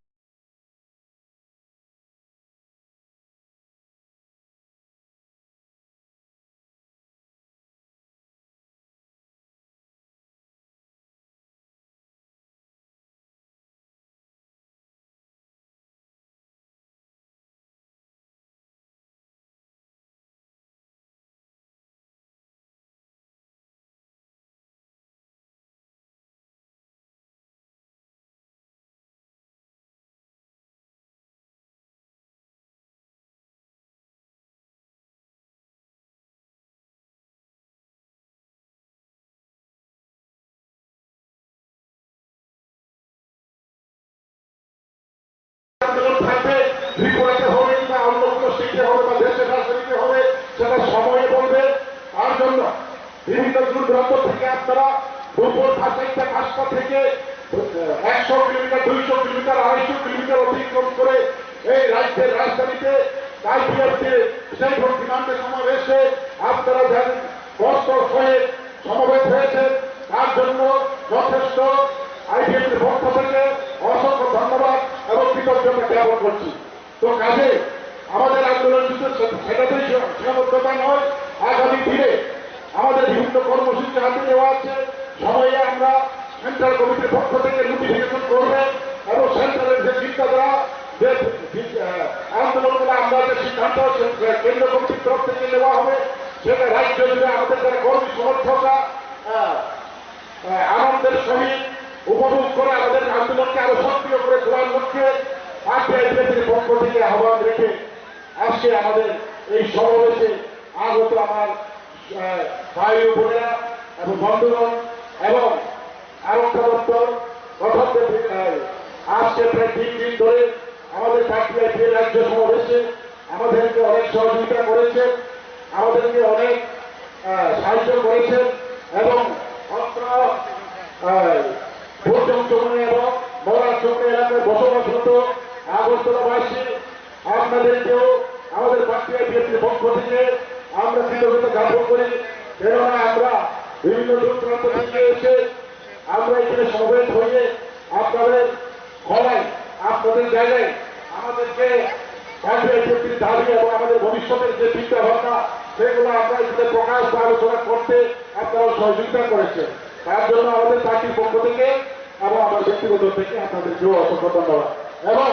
হয়ে পড়বে। তার জন্য বিভিন্ন দূর দূরান্ত থেকে আপনারা দুপুর সাড়ে চারটা পাঁচটা থেকে একশো কিলোমিটার, দুইশো কিলোমিটার, আড়াইশো কিলোমিটার অতিক্রম করে এই রাজ্যের রাজধানীতে কালকে সেই ভক্তিমান্তে সমাবেশে আপনারা যারা কষ্ট হয়ে সমবেত হয়েছে, তার জন্য যথেষ্ট আইপিএফটির পক্ষ থেকে অসংখ্য ধন্যবাদ এবং কৃতজ্ঞতা জ্ঞাপন করছি। তো কাজে আমাদের আন্দোলন শুধু সে-, সেটাতেই সীমা-, সীমাবদ্ধতা নয়, আগামী দিনে আমাদের বিভিন্ন কর্মসূচি হাতে নেওয়া আছে। সময়ে আমরা সেন্ট্রাল কমিটির পক্ষ থেকে নোটিফিকেশন করবে এবং সেন্ট্রালের যে চিন্তাধারা, যে বি-, আহ, আন্দোলনগুলো আমরা যে সিদ্ধান্ত সে-, কেন্দ্র কমিটির তরফ থেকে নেওয়া হবে, সেটা রাজ্য জুড়ে আমাদের যারা কর্মী সমর্থকরা, আহ, আহ, আনন্দের সহিত উপভোগ করে আমাদের আন্দোলনকে আরো সক্রিয় করে তোলার লক্ষ্যে পার্টি আইপিএফটির পক্ষ থেকে আহ্বান রেখে আজকে আমাদের এই সমাবেশে আগত আমার, আহ, ভাই ও বোনেরা এবং বন্ধুগণ এবং আরক্ষা দপ্তর গঠন করতে চাই। আজকে প্রায় তিন দিন ধরে আমাদের পার্টি আইপিএফ রাজ্য সমাবেশে আমাদেরকে অনেক সহযোগিতা করেছেন, আমাদেরকে অনেক, আহ, সাহায্য করেছেন এবং অত্র, আহ, ভোট চৌমুহনী এবং মহারাজ চৌমুহনী এলাকায় বসবাসরত আগরতলাবাসী আপনাদেরকেও আমাদের পার্টি আইপিএফটির পক্ষ থেকে আমরা কৃতজ্ঞতা জ্ঞাপন করি। কেননা আমরা বিভিন্ন দূর দূরান্ত থেকে এসে আমরা এখানে সমবেত হয়ে আপনাদের ক্ষমায়, আপনাদের জায়গায় আমাদেরকে পার্টি আইপিএফটির দাবি এবং আমাদের ভবিষ্যতের যে চিন্তা ভাবনা, সেগুলো আমরা এখানে প্রকাশ বা আলোচনা করতে আপনারা সহযোগিতা করেছেন। তার জন্য আমাদের পার্টির পক্ষ থেকে এবং আমার ব্যক্তিগত থেকে আপনাদেরকেও অসংখ্য ধন্যবাদ। এবং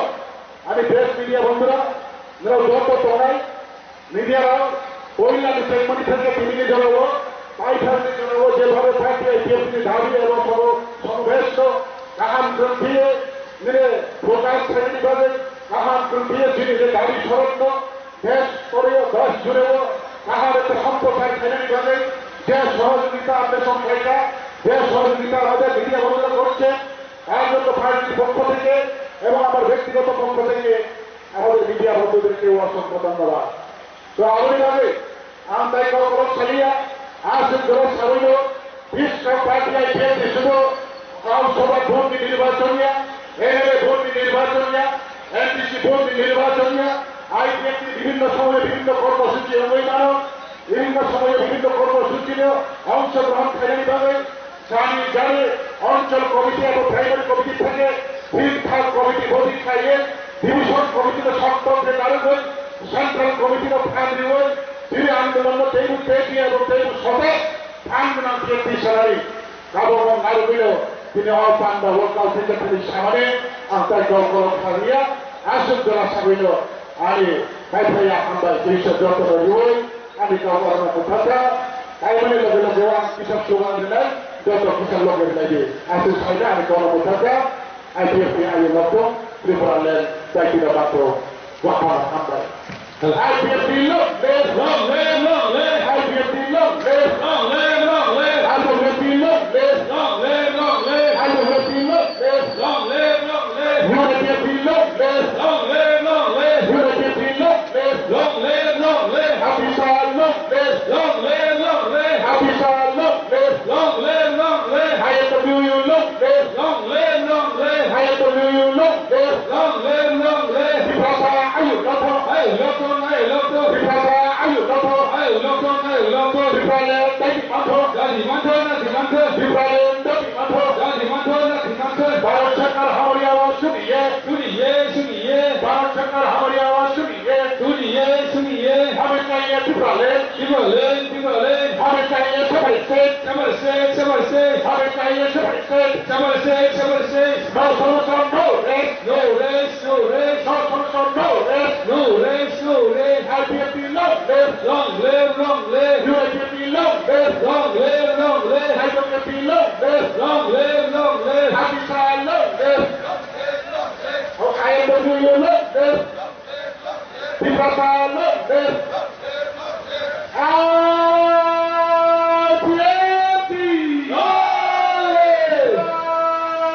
আমি প্রেস মিডিয়া বন্ধুরা, যারা যত tongai, মিডিয়ারাও পয়লা ডিসেম্বর থেকে তিন দিনের জন্য পাইথানের জন্য যেভাবে পার্টি আইপিএফটির দাবি এবং সম-, সমাবেশ গাহাম গ্রন্থিয়ে মিলে প্রকাশ শ্রেণী বাজে গাহাম গ্রন্থিয়ে যিনি যে দাবি স্মরণ দেশ স্তরীয় দেশ জুড়েও গাহাম একটা সম্প্রচার শ্রেণী বাজে যে সহযোগিতা আমাদের সংখ্যাটা যে সহযোগিতা আমাদের মিডিয়া বন্ধুরা করছে তার জন্য পার্টির পক্ষ থেকে এবং আমার ব্যক্তিগত পক্ষ থেকে আমাদের মিডিয়া বন্ধুদেরকে অসংখ্য ধন্যবাদ। তো aboni bagwi ang tai kok kok saliya, aswk jora sabaino biskang party I P F ni sudo Lok Sabha vote ni nirbachon ya, M L A vote ni nirbachon ya, M D C vote ni nirbachon ya, I P F ni bibhinno somoyo bibhinno kormosuchi wngwi mano, bibhinno somoyo bibhinno kormosuchi no ongshogrohon khainani bagwi Jani jani onchol committee abo primary committee theke field thang committee body khlaiwi division committee no soktok khe narwgwi central committee no phan riwi tini andolon no teibo teibi abo teibo sote phan gwnang khe twi sanani kabokno narwgwino tini o panda o kauphinda thani samani ang tai kok kolok thangya aswk jora sagwino ani kaiphaya hambai twi sa jotono riwi. Ani kok oro no kwthar kha, kaimani loge loge o ang kisa slogan rinai, joto kisa loge rinai di. Aswk saina ani kok no kwthar kha, I P F T ni ayung no tong, Tripura land, daitino bato, waphano hambai. I P F T long live, long live, long live. I P F T long live, long live, long live. I P F T long live, long live, long live. I P F T long live, long live, long live. U P F T long live, long live, long live. U P F T long live. Long live, long live. Happy Sal long live. Long live, long live. Happy Sal long live. Long live, long live. I L W U long live. Long live, long live. I L W U long live. Long live, long live. Tiprasa ayu lotho. Ayu lotho, ayu lotho. Tiprasa ayu lotho. Ayu lotho, ayu lotho. Tipraland daiti mantho. Daiti mantho, daiti mantho. Tipraland daiti mantho. Daiti mantho, daiti mantho. Bharat Sarkar hamari awaaz suniye. Suniye, suniye. Bharat Sarkar hamari awaaz suniye. Suniye, suniye. Hame chahiye Tipraland. Tipraland, Tipraland. Hame chahiye separate state. Separate state, separate state. Hame chahiye separate state. Separate state, separate state. No solution, no rest. No rest, no rest. No solution, no rest. No rest, no rest. I P F T long live. Long live, long live. U P F T long live. Long live, long live. I P F T long live. Long live, long live. Happy Sal long live. Long live, long live. Oh, I L W U long live. Tiprasa long live. I P F T long live.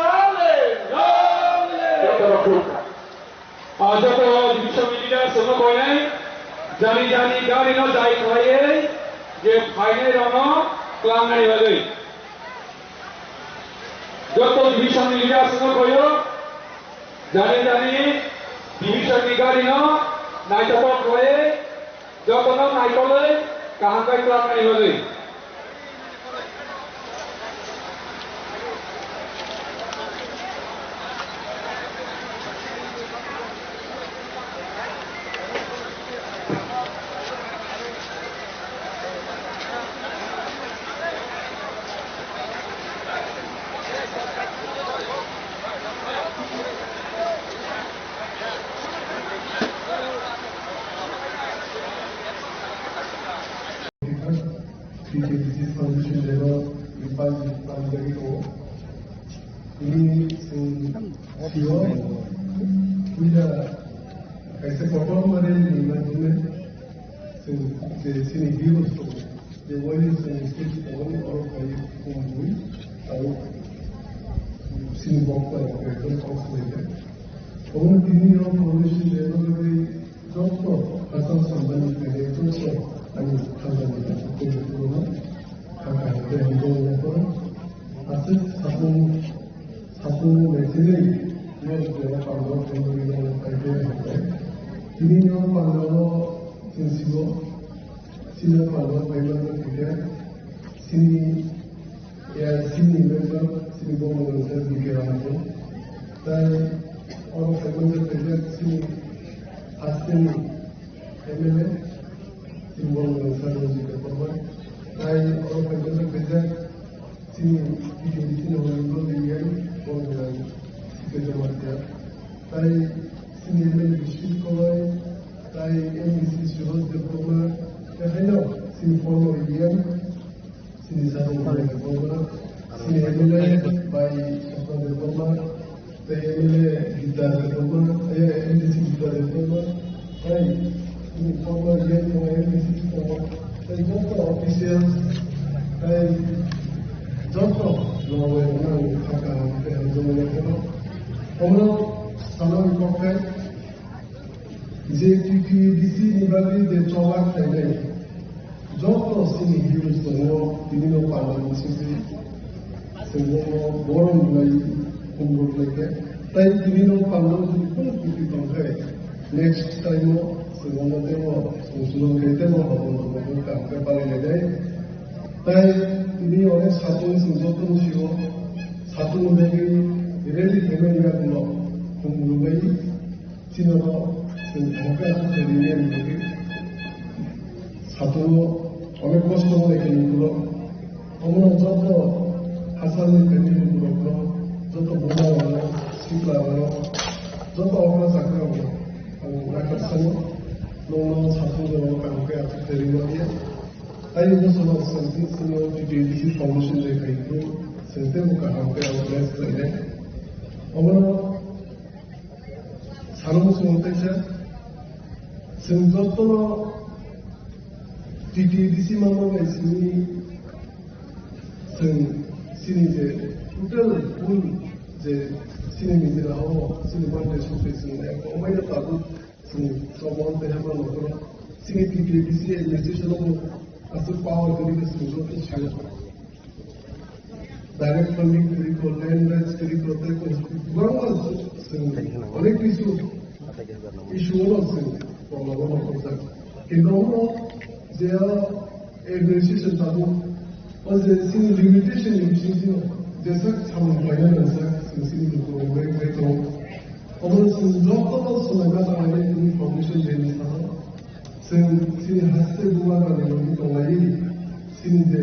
Long live. Long live. Joto rok khulumkha. Ah, joto division leader sono koinai, jani jani gari no jai khlaiwi, Je phainai rokno klangnani bagwi joto division ni leaders no khoyo, jani jani division ni gari no naithotok khlaiwi jotono naitolwi kaham khe klangnani bagwi. T T D C Foundation Day no Imphal ni pal jagwi tongo. Tini chwng sio puila kaisa kotor mare ni manjimai chwng je chini heroes tongo. Je waini chwng stage tongo oro phai tongo bui aro chini bok bai ekdom kok swlaiya. Omo tini o foundation day no bagwi joto Assam samani khe joto ani thangjani khe khulumno kha kha khe hamjani khe aswk sapung sapung naisingwi no jora pando khe bagwi no kaitor hambai. Tini no pando no chwng sigo chini pando khe bagwi khe chini A I C ni member, chini Bongani Sir B K Ramkho. Tai oro khaimani khaijak chini hasteni M L A, chini Bongani Sir Ranjit Debbarma. Tai oro khaimani khaijak chini T T D C ni Honorable M L A, Bongani Sir Jamatia. Tai chini M L A Bishnu Koloi, tai M D C Suresh Debbarma, tai haino chini former E M, Chini Sahib Debbarma, chini M L A bai Swapna Debbarma, tei M L A Gita Debbarma, eh, M D C Gita Debbarma, tei chini former E M bai M D C Gita, tei joto officials, tei joto logwi rokno ang kha kaham tei hamjakmani phano. Omo sanani kok khe, je T T D C ni bagwi je choba khlainai, joto chini heroes tongo, tini no panda bisingtwi chwng bono borom lai, khumrok lai khe. Tai tini no panda jodi kunu kwtwi tong khe, next time o chwng omo teibo chwng swrwng khe teibo hobo hobo kaham khe pali lai nai. Tai tini onek satung chwng joto no sio, satung ni bagwi rally khaimani yagulo khumrok lai. Chini no chwng thangkhe aswk khe ringya ni bagwi satungo onek kosto wnglaikha ni ulo. Omono joto Assam ni family borokno, joto buma rokno, sikla rokno, joto okra chakra rokno ang nakarsango, nokno satung rokno kaham khe aswk khe ringma liya. Ayuk bosongo chwng chini T T D C foundation de khai phuru chwng teibo kaham khe organize khlainai. Omono Salo muchungo kaisa, chwng jotono T T D C manma bai simi chwng chini je total full je chini nijera o chini birthday sokhe chwng ekdom omaino tabuk chwng chobon tei hapra nokoro chini T T D C administration o bo aswk power kwrwi khe chwng joto sio. Direct funding kwrwi kho, land rights kwrwi kho, tei kwbangma chwng onek kisu issue no chwng tongmani no khorokjak. Kintu omo je administration tabuk o je chini limitation ni bisingtwi jesa samung khlaina nangsa chwng chini lukurok bai bai tongo. Omo chwng jotono swlaima tanglainai tini foundation day ni salo. Chwng chini haste bubagrani bagwi tonglaiwi, chini je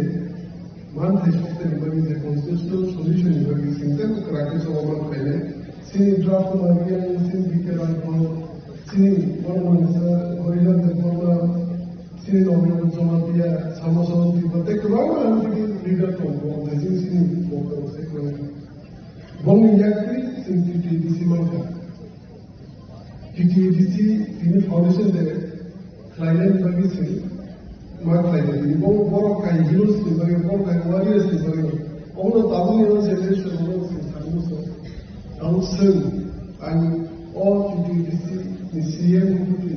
manthai sokthani bagwi je constitutional solution ni bagwi chwng tei kwrak khe choba man khlainai. Chini draft ma biyang, chini B K Ramkho, chini Honorable Minister Horilal Debbarma, chini Nobin Jamatia, Samo Samo Tripura tei kwbangma ang tini leader tongo, je chini bokol se kwrwng. Bongni yaktwi chwng T T D C mankha. T T D C tini foundation de khlainani bagwi se ma khlainai tini bo borok kai heroes ni bagwi, borok kai warriors ni bagwi. Omo tabukni o generation o se thangwi se. Tabuk chwng ang o T T D C ni C M ni bwtwi,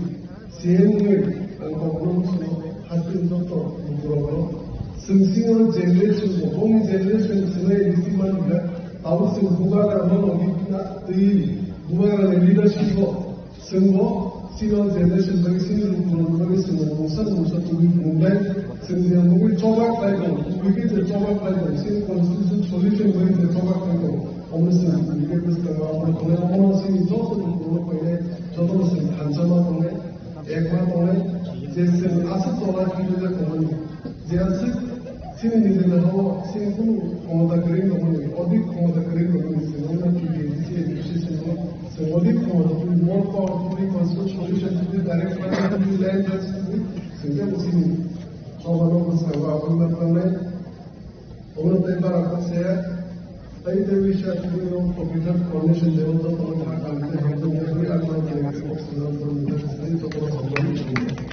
C M ni ang kokno se haste joto borok Chwng senior generation bo, bongni generation chwng A D C man hwnkhe, tabuk chwng bubagra no logi na twi, bubagra ni leadership bo chwng bo senior generation bai senior rok no bagwi chwng bo mungsa mungsa twi mungbai chwng je mungwi choba khlai tong, twi khe je choba khlai tong, chini constitution solution bai je choba khlai tong, omo chwng twi khe bwskango abo tongnai, omo chini joto rok no painai, joto no chwng thansa ma tongnai. Ekma tongnai, je chwng aswk tola khe tongmani, je aswk chini nijini hao chini kunu khomota kwrwi tongmani, odik khomota kwrwi tongmani, chwng wngna T T A D C administration o chwng odik khomota twi more powerfully constitutional solution twi direct finance twi land rights twi chwng tei chini choba no bwskango aboni ma tongnai. Omo tei bara kok se, tei tei wisa tini o computer coordination level to kono thang thang tei hamjak ya tei ang tei tei kok se tei to kono hamjak ya.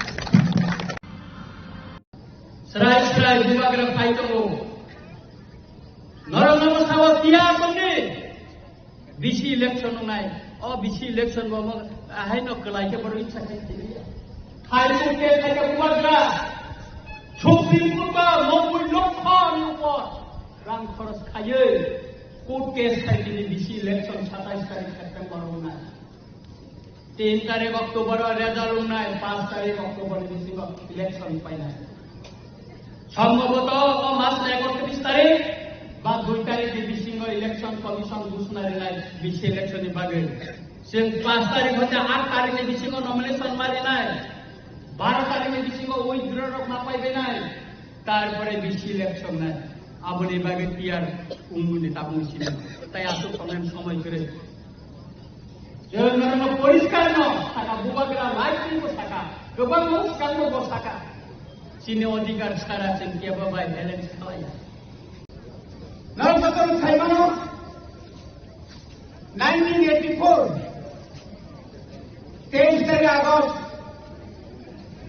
Srai srai bubagra phai tongo. Norok nomo sabo tiya tongni. B C election wngnai, o B C election bo mo, ahai no kwlai khe borok icha khe tini. Thai court case khai khe bubagra, Supreme Court ba noboi lokho ni upor rang khoros khaiwi court case khai tini B C election satais tarik September wngnai. Tin tarik October o result wngnai, panch tarik October ni bisingo election painai. Sombhoboto o mas ni ekotris tarik ba dui tarik ni bisingo election commission ghosna rinai B C election ni bagwi. Chwng panch tarik hoite aat tarik ni bisingo nomination ma rinai, baro tarik ni bisingo withdraw rok ma paibainai, tarpore B C election nai. Aboni bagwi tiyar wngmani tabuk simi. Tai aswk tongnai somoi kwrwi. Chwng norokno poriskar no saka, bubagra right ni bo saka, kwbangma swkangno bo saka. Chini odhikar sara chwng kebo bai balance khlaiya. Norok jotono sai mano, nineteen eighty-four, teis tarik August,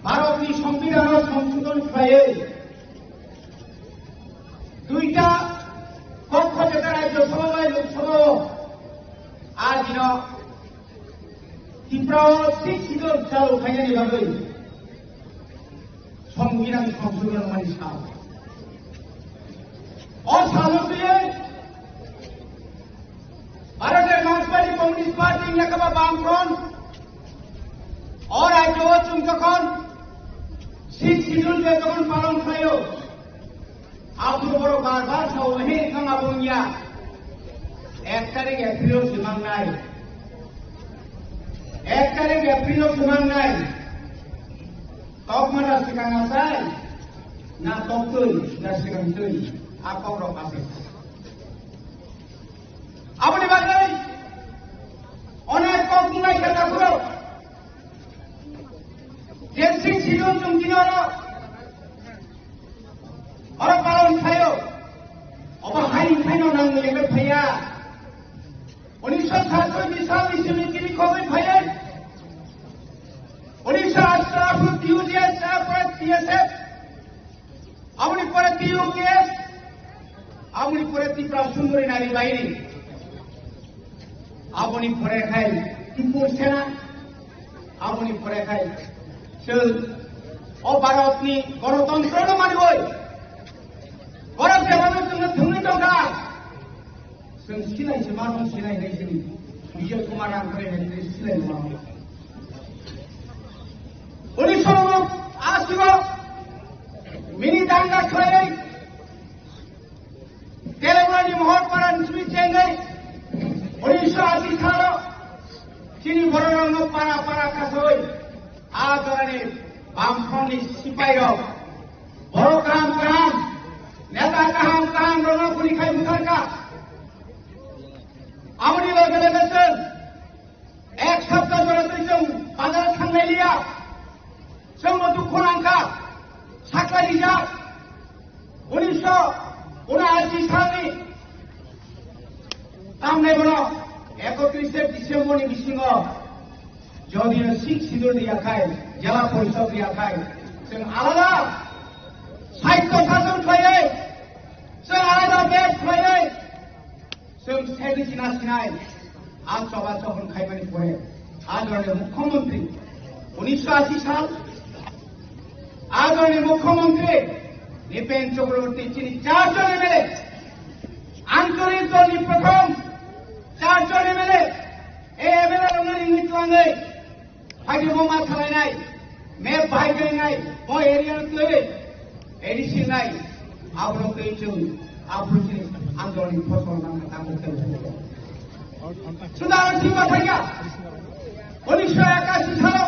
Bharatni Songbidan o songsodhon khlaiwi, duita kokho jeta Rajya Sabha bai Lok Sabha o, a dino Tripura o Sixth Schedule chalu khainani bagwi Songbidan songsodhon mani sal. O salo twiwi Bharatiya Janata Party, Communist Party, wngya khe ba Bam Front, o rajyo o chwng jokhon Sixth Schedule je jokhon palon khlaio, aboni borok bar bar sao, he wngkha abo wngya. Ek tarik April o se mangnai. Ek tarik April o se mangnai. Tokma da swkang achai, na toktwi, na swkang twi, a kokrok achai. Aboni bagwi onek kok wngnai khe takhurok. Jensing Sidon chwng tini oro, oro palon khlaio. Obo haini khaino nang lengwi phaiya. Unisho satoi ni sal ni simi tini khogwi phaiwi. Unisho asto aphuru T U J S, pore T S F. Aboni pore T U K S, aboni pore Tripura Sundori Nari Bahini, aboni pore khai Tripur Sena, aboni pore khai chwng o Bharatni Ganatantra no manwi, borok jemon chwngno thwngwi tongkha. Chwng silai se mano, silai nai sini. Bijoy Kumar Rangkhole nai sini silai mano. Unisho asi o mini danga khlaiwi Telangana ni Mohorpara ni simi chengai. Unisho asi salo chini borok rokno para para kasoi. A jorani Bamfront ni sipai rok, borok kaham kaham, neta kaham kaham rokno kuni khai butharkha. Aboni loge loge chwng ek sapta jora twi chwng bazar thangnai liya. Chwngbo dukhu nangkha, sakla rijak. Unisho unashi salni tamni bono ekotris December ni bisingo jodi no Sixth Schedule riya khai, jela porishod riya khai, chwng alada sahitya sason khlaiwi, chwng alada bed khlaiwi, chwng sedi sina sinai, a choba chobon khaimani pore, a jorani mukhyamantri, unisho ashi sal, a jorani mukhyamantri, Nipen Chakraborty chini charjon M L A, ancholik dolni prothom charjon M L A, ei M L A rokno ringwi twlangwi phaidi bo ma salainai, map bahai khainai, bo area no twi A D C nai, abro twi chwng, abro chini andolni phosol nang tamo tei. Sudaro thima thangya, unisho ekashi salo,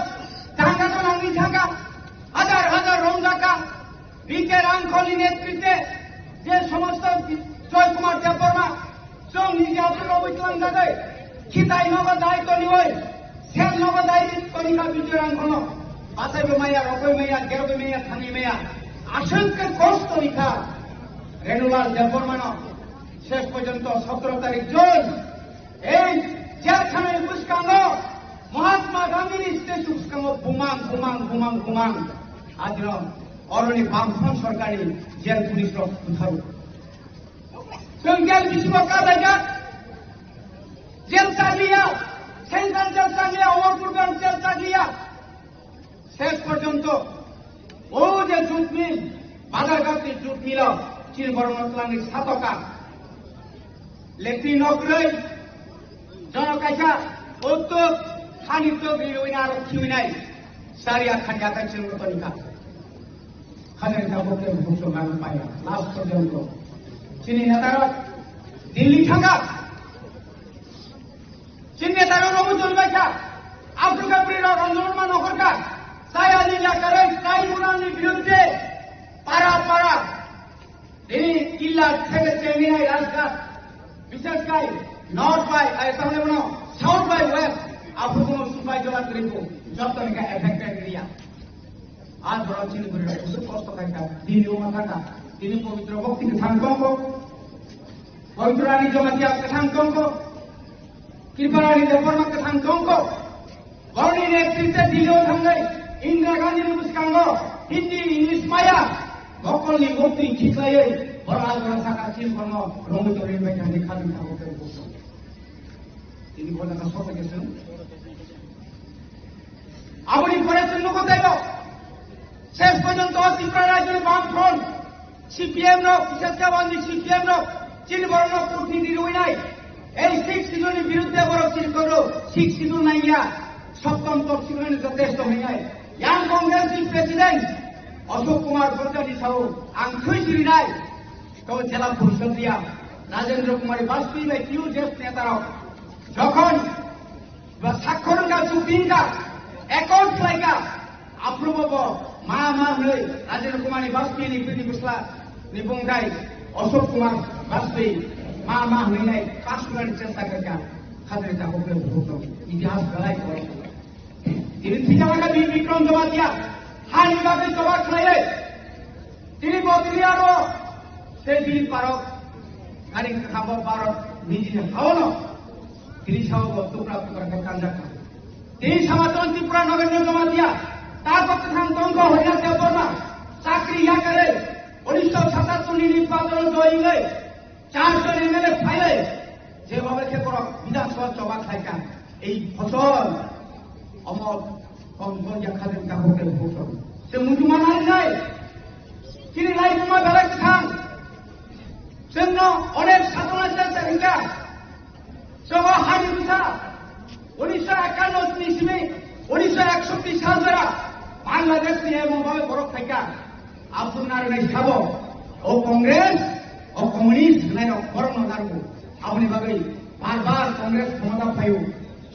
danga to nangni thangka, hajar hajar romjaka, B K Rangkhol ni netritwe je somosto Joy Kumar Debbarma chwng niji aphuru rogwi twlang jagwi khitai nogo dai toniwi, sel nogo dai tonikha Bijoy Rangkhol no. Bachaibo maya, rogwi maya, gerogwi maya, thangwi maya. Aswk khe kosto rikha Renulal Debbarma no. Ses porjonto sotro tarik June ei jelkhana ni bwskango Mahatma Gandhi ni statue bwskango bumang, bumang, bumang, bumang. Adino oroni Bamfront sorkar ni jel police rok butharu. Chwng jel bisingo kajaijak, jel chakliya, Central jel chakliya, Amarpur jel chakliya. Ses porjonto o je jute mill, Badharghat ni jute mill o chini borokno twlangwi satoka. Latrine no kwrwi, jono kaisa o twk, hani twk riwi na aro khiwi nai. Sari akhani akai chwng no tonikha. Khajani tabuk khe bukso nang paya. Last porjonto chini neta rok Delhi thangkha. Chini neta rok romu tongbaikha. Africa bwrwi rok andolon ma nokhorkha. Chaya ni yakarwi tribunal ni birudde para para. Tini illa theke chenginai Rajghat, bishes kai North bai, ai, tamle bono South bai West, aphuru bono supai jola kiriku, joto ni ka affected area. Aaj boro chini bwrwi rok kusu kosto khaika, dini uma thangka, tini pabitro bhakti kwthang tongko, pabitro ani Jamatia kwthang tongko, Tripura ni Debbarma kwthang tongko. Borni netrite Delhi o thangwi Indira Gandhi ni bwskango Hindi, English maya bokolni muktwi khiklaiwi borok ajora saka chini borno romwi tongwi bai thangwi khatwi thango khe buso. Tini bo jaga soto khe chwng. Aboni pore chwng nugo taibo. Ses porjonto Tripura rajyoni Bamfront, C P M rok, bishes khe boni C P M rok, chini borokno kurthi di rwinai. Ei Sixth Schedule ni birudde borok chini koro, Sixth Schedule nangya, Saptam Tapsirani jotesto hinai. Yang Congress ni President Ashok Kumar Bhattacharya sao ang thwi sirinai. To Jela Porishod dia, Rajendra Kumar Vajpayee bai T U J F neta rok. Jokhon Ba sakhor wngkha, chukti wngkha, accord khlaikha, aphuru bo bo ma ma hwnwi Rajendra Kumar ni Vajpayee ni bini bwsla ni bung dai Ashok Kumar Vajpayee ma ma hwnwi nai pass wngmani chesta khaikha, khajani tabuk le bukhuk tong, itihas belai kok. Tini thikha kha Bir Bikram Jamatia, hani bagwi choba khlaiwi, tini bo tini abo se Bir Parok, gari khabo Parok, nijini haono. Tini sao bo tukra tukra khe kanjak kha. Tini Samaton Tripura Nagendra Jamatia, ta kok kwthang tongkho Harinath Debbarma, chakri yakarwi, unisho satattor ni nirbachon joyingwi, charjon M L A phaiwi, jebhabe khe borok Bidhan Sabha choba khlaikha. Ei phosol, omo kom kom ya khajak tabuk khe phosol. Se muchungma nai nai. Chini lai buma belai kwthang. Chwngno onek satona chesta hingkha. Chwng o hani bwsa unisho ekanno ni simi unisho eksoti sal jora Bangladesh ni emon bhabe borok phaikha. Abdul Narinai sabo, o Congress, o Communist hwnai rok borokno narwgo. Aboni bagwi bar bar Congress khomota phaio.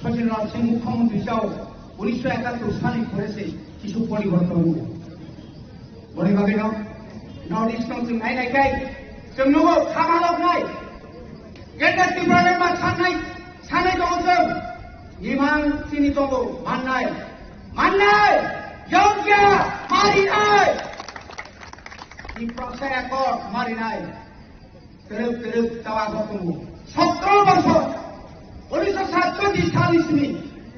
Sachin Raj Singh mukhyamantri sao, unisho ekattor sani pore se kisu poriborton wngkha. Boni bagwi no North East no chwng nai nai kai, chwng nugo kha malok nai. Greater Tipraland ma sanai, sanai tongo chwng. Imang chini tongo, mannai. Mannai! Yongya! Marinai! Tiprasa Accord marinai. Twrwk twrwk tawa bo tongo. Sotro bosor, unisho satchojis salni simi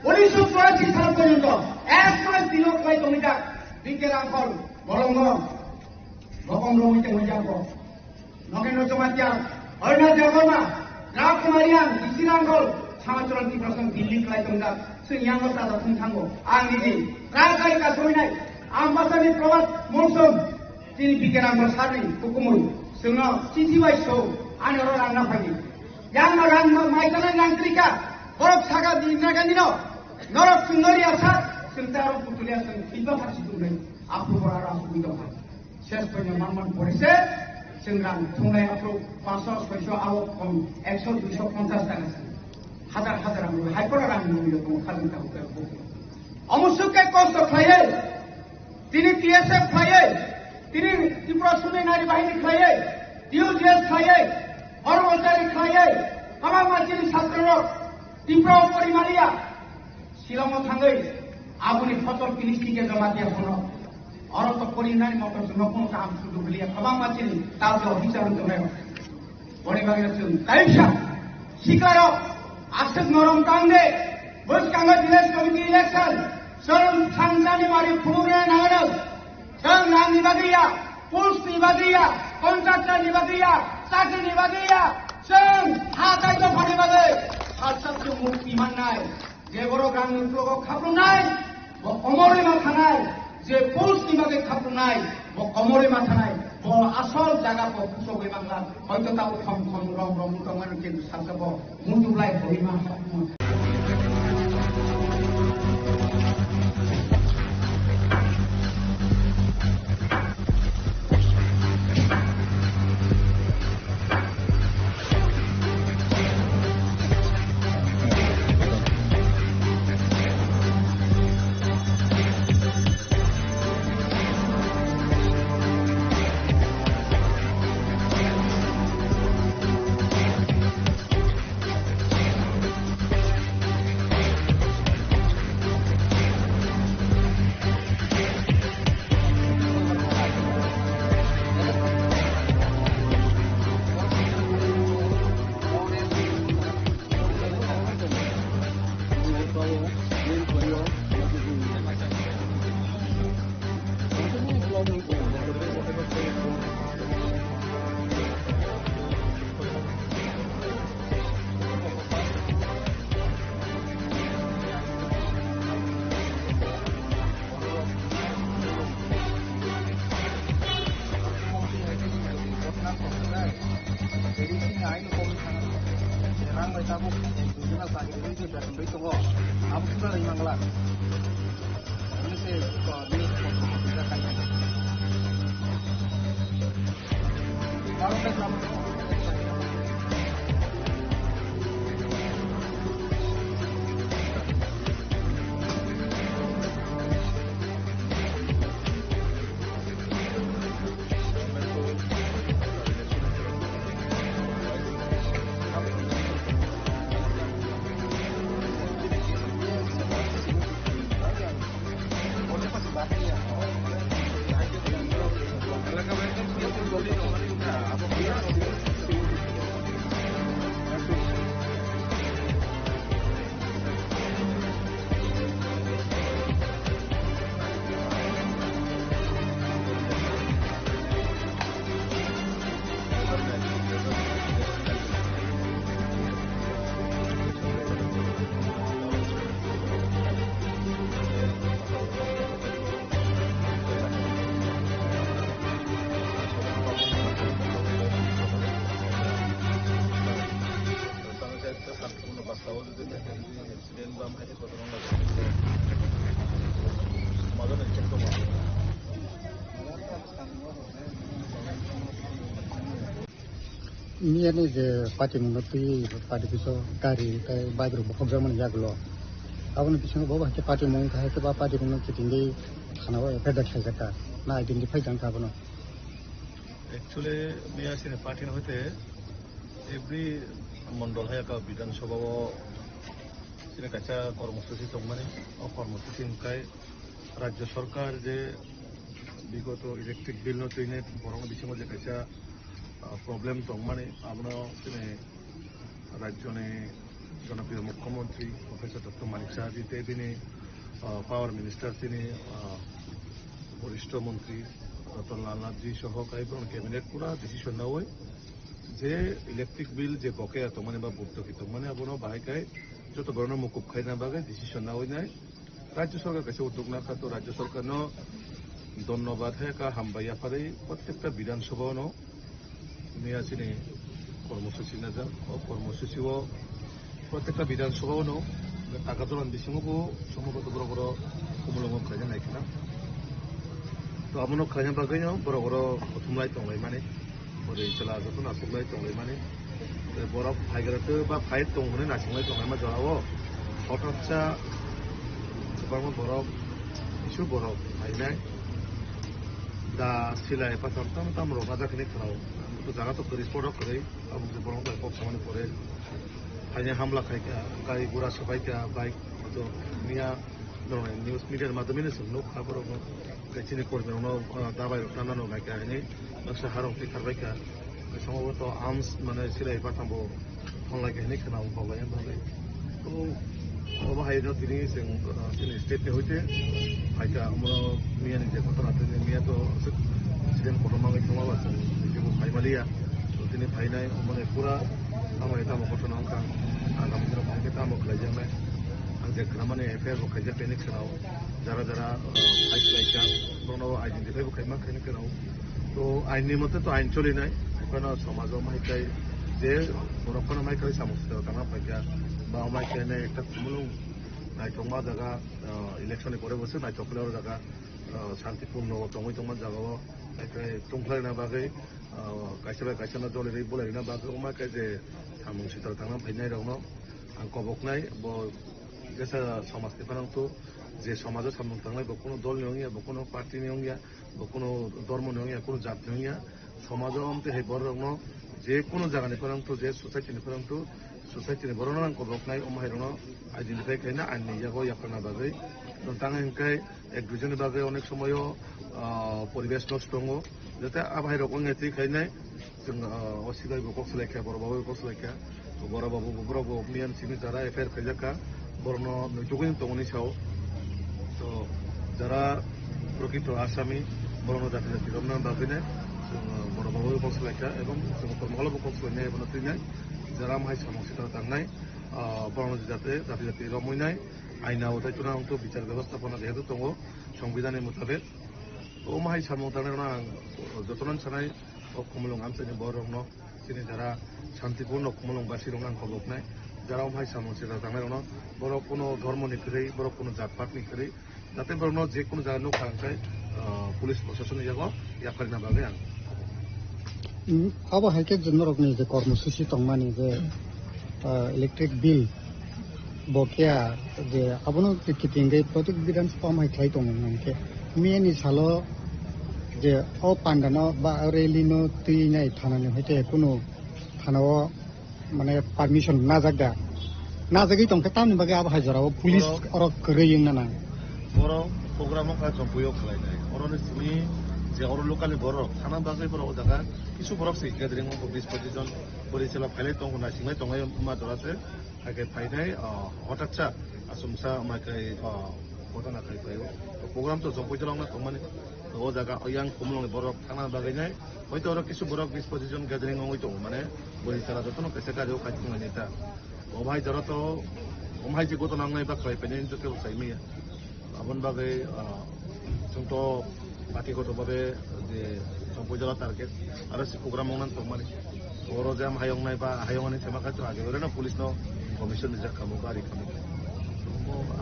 unisho churashi sal porjonto ekmai tilo khlai tongwi jak. B K Rangkhol bolongo bokom romwi tongwi jak bo. Nogendra Jamatia, Harinath Debbarma, Raj Kumar Reang, D C Rangkhol, Samacharan Tiprasa Delhi khlai tongjak. Chwng yango chada thung thango. Ang niji, Raj Rajika soinai, Ambasani Prabhat Mousom, Chini Bikrango sarni hukumu chwngno chithi bai so ani oro rang na phaidi. Yang no rang no mai tanai rang trika. Borok saka di Indira Gandhi no. Norok chwng nori asa chwng ta aro putulia chwng thwiba ha si tunai. Apu bora aro asu bui dong ha. Ses phaino man man pore se chwng rang thungnai apu panch sho, soi sho abo kom ek sho, dui sho ponchas taka se. Hajar hajar ang hai pora rang no yo tong khalung ta ko. Omo sukke kosto khlaiye. Tini T S F khlaiwi, tini Tripura Sundari Nari Bahini khlaiwi, T U J S khlaiwi, Hormozari khlaiwi, kwbangma chini chatrorok Tripura o pori maliya, Shillong o thangwi aboni phosol kinis tike joma tiya phono. Oro to pori nani motor se nokno kaham sudu liya, kwbangma chini tabuk officer wng tongnai. Boni bagwi chwng kaisa siklarok aswk norom tang de, bwskango village committee election, chwng thangjani mari phunukna nango. Chwng rangni bagwi ya, postni bagwi ya, contractorni bagwi ya, chakrini bagwi ya, chwng ha tai dophani bagwi salsa chwng mukti mannai. Je borok rangni uklogo khaprwnai, bo komorwi ma thanai. Je postni bagwi khaprwnai, bo komorwi ma thanai. Bo asol jaga bo kuchogwi mangla. Hoito tabuk thom thom rom rom tongmani, kintu salsa bo mutuklai hoi ma. Rang bai tabuk duijona chakri rwi je beton rwi tongo, abo kisa rwi mangla. Ani se, uh, news potro potro kaiya. Miyani je party mungno twi party biso gari tei bike rok bokhokjakmani yagulo. Aboni bisingo bo hai khe party mung khe hai khe ba party mungno kitingwi thana o F I R dai khlaijakha. Na identify jang kha abono. Actually, miya sini party no hoite every mondol hai ka Bidhan Sabha o sini kaisa kormosuchi tongmani, o kormosuchi hwnkhe Rajya Sarkar je bigoto electric bill no twinai borokni bisingo je kaisa, ah, problem tongmani, abono chini rajyoni jonopriyo mukhyamantri Professor Doctor Manik Saha ji tei bini, ah, power minister chini, ah, borishto montri Ratan Lal Nath ji soho kai borokni cabinet pura decision naui je electric bill je bokya tongmani ba buktoki tongmani abono bahai kai joto borokno mukup khaina bagwi decision naui nai. Rajya Sarkar kaisa uddog nakha, to Rajya Sarkarno Dhonnobad hai ka hambai yapharwi prottekta Bidhan Sabha-o no miya chini kormosuchi najak. O kormosuchi-o prottekta Bidhan Sabha-o no taka dolan bisingo bo sombhoboto borok oro khumulwngo khlaina nai khna. To abono khlaina bagwi no borok oro buthumlai tonglaimani. Ori chwla joto nachuklai tonglaimani. Tei borok phaigra tei ba phai tong hwnwi nachuklai tonglaima jorao. Hothatsa kwbangma borok, kisu borok phainai. Da silai patham tam tam rok najak hinwi khwnao. Ang bo jaga to kwrwi spot o kwrwi. Abo je borok bai kok samani pore. Phainai hamla khaikha, gari gura swbaikha, bike to miya Norok news media ni madhyome no chwng nukha borokno. Tei chini kormi rokno, ah, dabai rok tanna no naikha hinwi baksa harok twi kharbaikha. Sombhoboto arms mane silai patham bo thanglaikha hinwi khwna wng kok lai wng bagwi. To obo hai no tini chwng, ah, chini state ni hoite phaikha, omo miya ni je ghotona tini miya to aswk accident kotorma wngwi thangma ba chwng nijebo phai maliya. To tini phainai omo ni pura tamo tamo ghotona wngkha, agami dino phaikhe tamo khlaijaknai. Ang je khwnamani F I R bo khaijak tei khwnao, jara jara, uh, fight khlaijak, bono identify bo khaima khaini khwnao. To ain ni mote to ain cholinai, haikhe no somajo mai khlai je borok phano mai khlai samung sitao tangna phaikha, ba mai khlai nai ekta khumulwng naithokma jaga, uh, election ni pore bo se naithok khlai o jaga, uh, santipurno tongwi tongma jaga o, haikhe tongkhlaina bagwi, uh, kaisa bai kaisa no jolirwi bulairina bagwi, omo khe je samung sitao tangna phainai rokno ang koboknai, bo jesa somaj ni phanang to, je somajo samung tangnai, bo kuno dol ni wngya, bo kuno party ni wngya, bo kuno dhormo ni wngya, kuno jat ni wngya. Somajo amtwi hai borok rokno je kuno jaga ni phanang to, je society ni phanang to, society ni borok no ang koboknai, omo hai rokno identify khaina ain ni yago yapharna bagwi. Tang hingkhe ek duijon ni bagwi onek somoyo, ah, poribesh nosto tongo. Jate ah, bhai rok wngya twi khainai, chwng, ah, O C bai bo kok swlai kha, borok babu bo kok swlai kha. To borok babu bo, borok bo miyan simi jara F I R khaijak kha, borokno nuitugwi tongoni sao. To jara prokito asami, borokno jati jati romna bagwino chwng, ah, borok babu bo kok swlai kha, ebong chwng kormokolo bo kok swlainai, ebono twinai. Jara amhai samung sitao tangnai, ah, borokno jati jati, jati jati romwi nai, aina o tai chwla wngthu bichar bebosta phano jehetu tongo, songbidhan ni mutabek. Omo hai samung tangnai rokno ang jotono sanai, o khumulwng amchaini borok rokno, chini jara santipurno khumulwng basi rokno ang koboknai, jara omo hai samung sita tangnai rokno, borok kuno dhormo ni kwrwi, borok kuno jat pat ni kwrwi, jate borokno je kuno jaga nukha hwnkhe, ah, police proshasonni yago yapharina bagwi ang. Mm, abo hai khe je norokni je kormosuchi tongmani je, ah, electric bill bo khe, ah, je abono kitingwi protek Bidhan Sabha mai khlai tongo hwnkhe. Miyani salo je o pandano ba o rally no twi nai thanani hoite kunu thanao mane permission najak da. Najagwi tongkhe tamni bagwi abo hai jorao police Borok oro kwrwi wngna nang. Borok program wngkha chongpuio khlainai. Oroni simi je oro local ni borok thana bagwi borok o jaga kisu borok se gathering wngkha bis pachis jon bwrwi chwla phailai tongo, naisinglai tonglai ma jora se. Hakhe phainai, ah, hothatsa asumsa mai kai, ah, ghotona khai phaio. Program to chongpui jalokna tongmani. O jaga o yang khumulwngni borok thangna bagwi nai. Hoito oro kisu borok bis pachis jon gathering wngwi tongo, mane bwrwi chwla jotono kaisa gari o khai thwnglainai ta. O bhai jora to, o bhai je ghotona wngnai ba khlai phainai joto bo sai maya. Aboni bagwi, ah, chwng to party goto babe je chongpui jala target, aro si program wngna tongmani. Oro je am hayong nai ba hayong ani sema kha to age ore no police no commission rijak kamo gari kamo.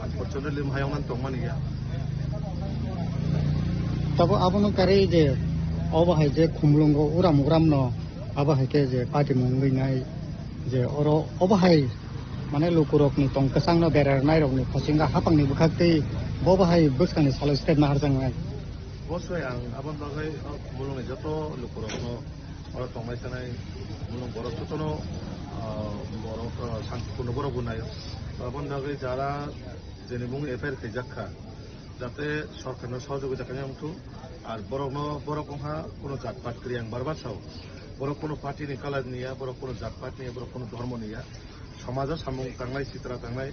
Unfortunately, hayong nan tongmani ya. Tabo abono karwi je obo hai je khumlungo uram uram no abo hai khe je patimung wngwi nai je oro obo hai mane lukurokni tong kwchangno berarnairokni phasingo hapangni bwkhaktwi bobo hai bwskangni salo step naharjaknai. Bosai ang aboni bagwi o khumlungni joto lukurokno oro tongnai sanai khumlung borok jotono, ah, borok, ah, santipurno borok bo naio. Aboni bagwi jara jeni mung F I R khaijak kha, jate sorkarno sohojogita khaina wngthu. Ar borokno, borok wngkha kuno jat pat kwrwi, ang bar bar sao. Borok kuno party ni colour ni ya, borok kuno jat pat ni ya, borok kuno dhormo ni ya. Somajo samung tangnai, sitra tangnai,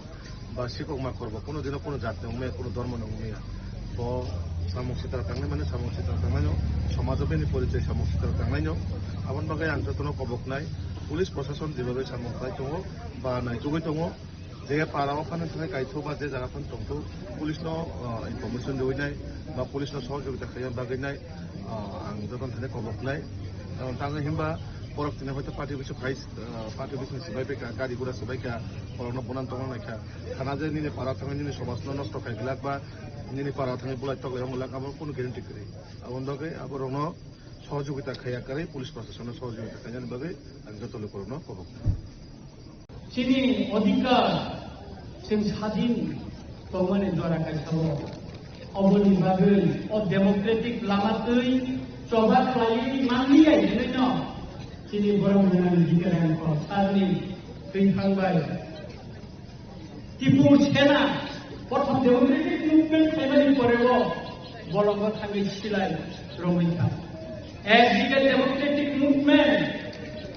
ba sikok makor bo kuno dino kuno jat ni wngmaya, kuno dhormo ni wngmaya. Bo samung sitra tangnai mane samung sitra tangnai no, somajo bini porichoi samung sitra tangnai no. Aboni bagwi ang jotono koboknai, police proshashon jebabe samung khlai tongo, ba naitugwi tongo, Je para o phano thani kaitho ba je jaga phano tongtho, police no, ah, information riwi nai ba police no sohojogita khaina bagwi nai, ah, ang joto thani kobok nai. Ah, tangwi himba borok tini hoito party bisu khai, ah, party bisu sibai bai ka, gari gura sibai ka, borok no bonan tongna nai kha. Thana je nini para thangwi nini somaj no nosto khai glak ba nini para thangwi bulai tok lai wng glak, abo kunu guarantee kwrwi. Aboni bagwi aborok no sohojogita khaiya kwrwi, police proshashan no sohojogita khainani bagwi ang joto lukurok no kobok nai. Chini odhikar, chwng sadin tongmani jora kaisa o. Oboni bagwi o democratic lama twi choba khlaiwi manliya hinwi no chini borok mwnani Jitendra Sarni twi thangbai. Tipur Sena prothom democratic movement khlaimani pore o bolongo thangwi silai romwi kha. Ekdike democratic movement,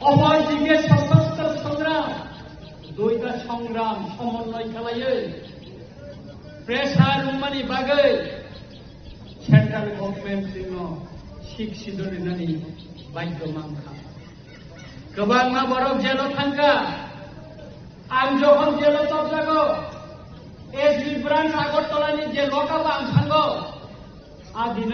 opordikke sosostro songram, duita songram somonnoy khlaiwi pressure wngmani bagwi central government chwngno sixth schedule rinani baidhyo mankha. Kwbangma borok jelo thangkha. Ang jokhon jelo topjago, S B branch Agartala ni je lock up ang thango, a dino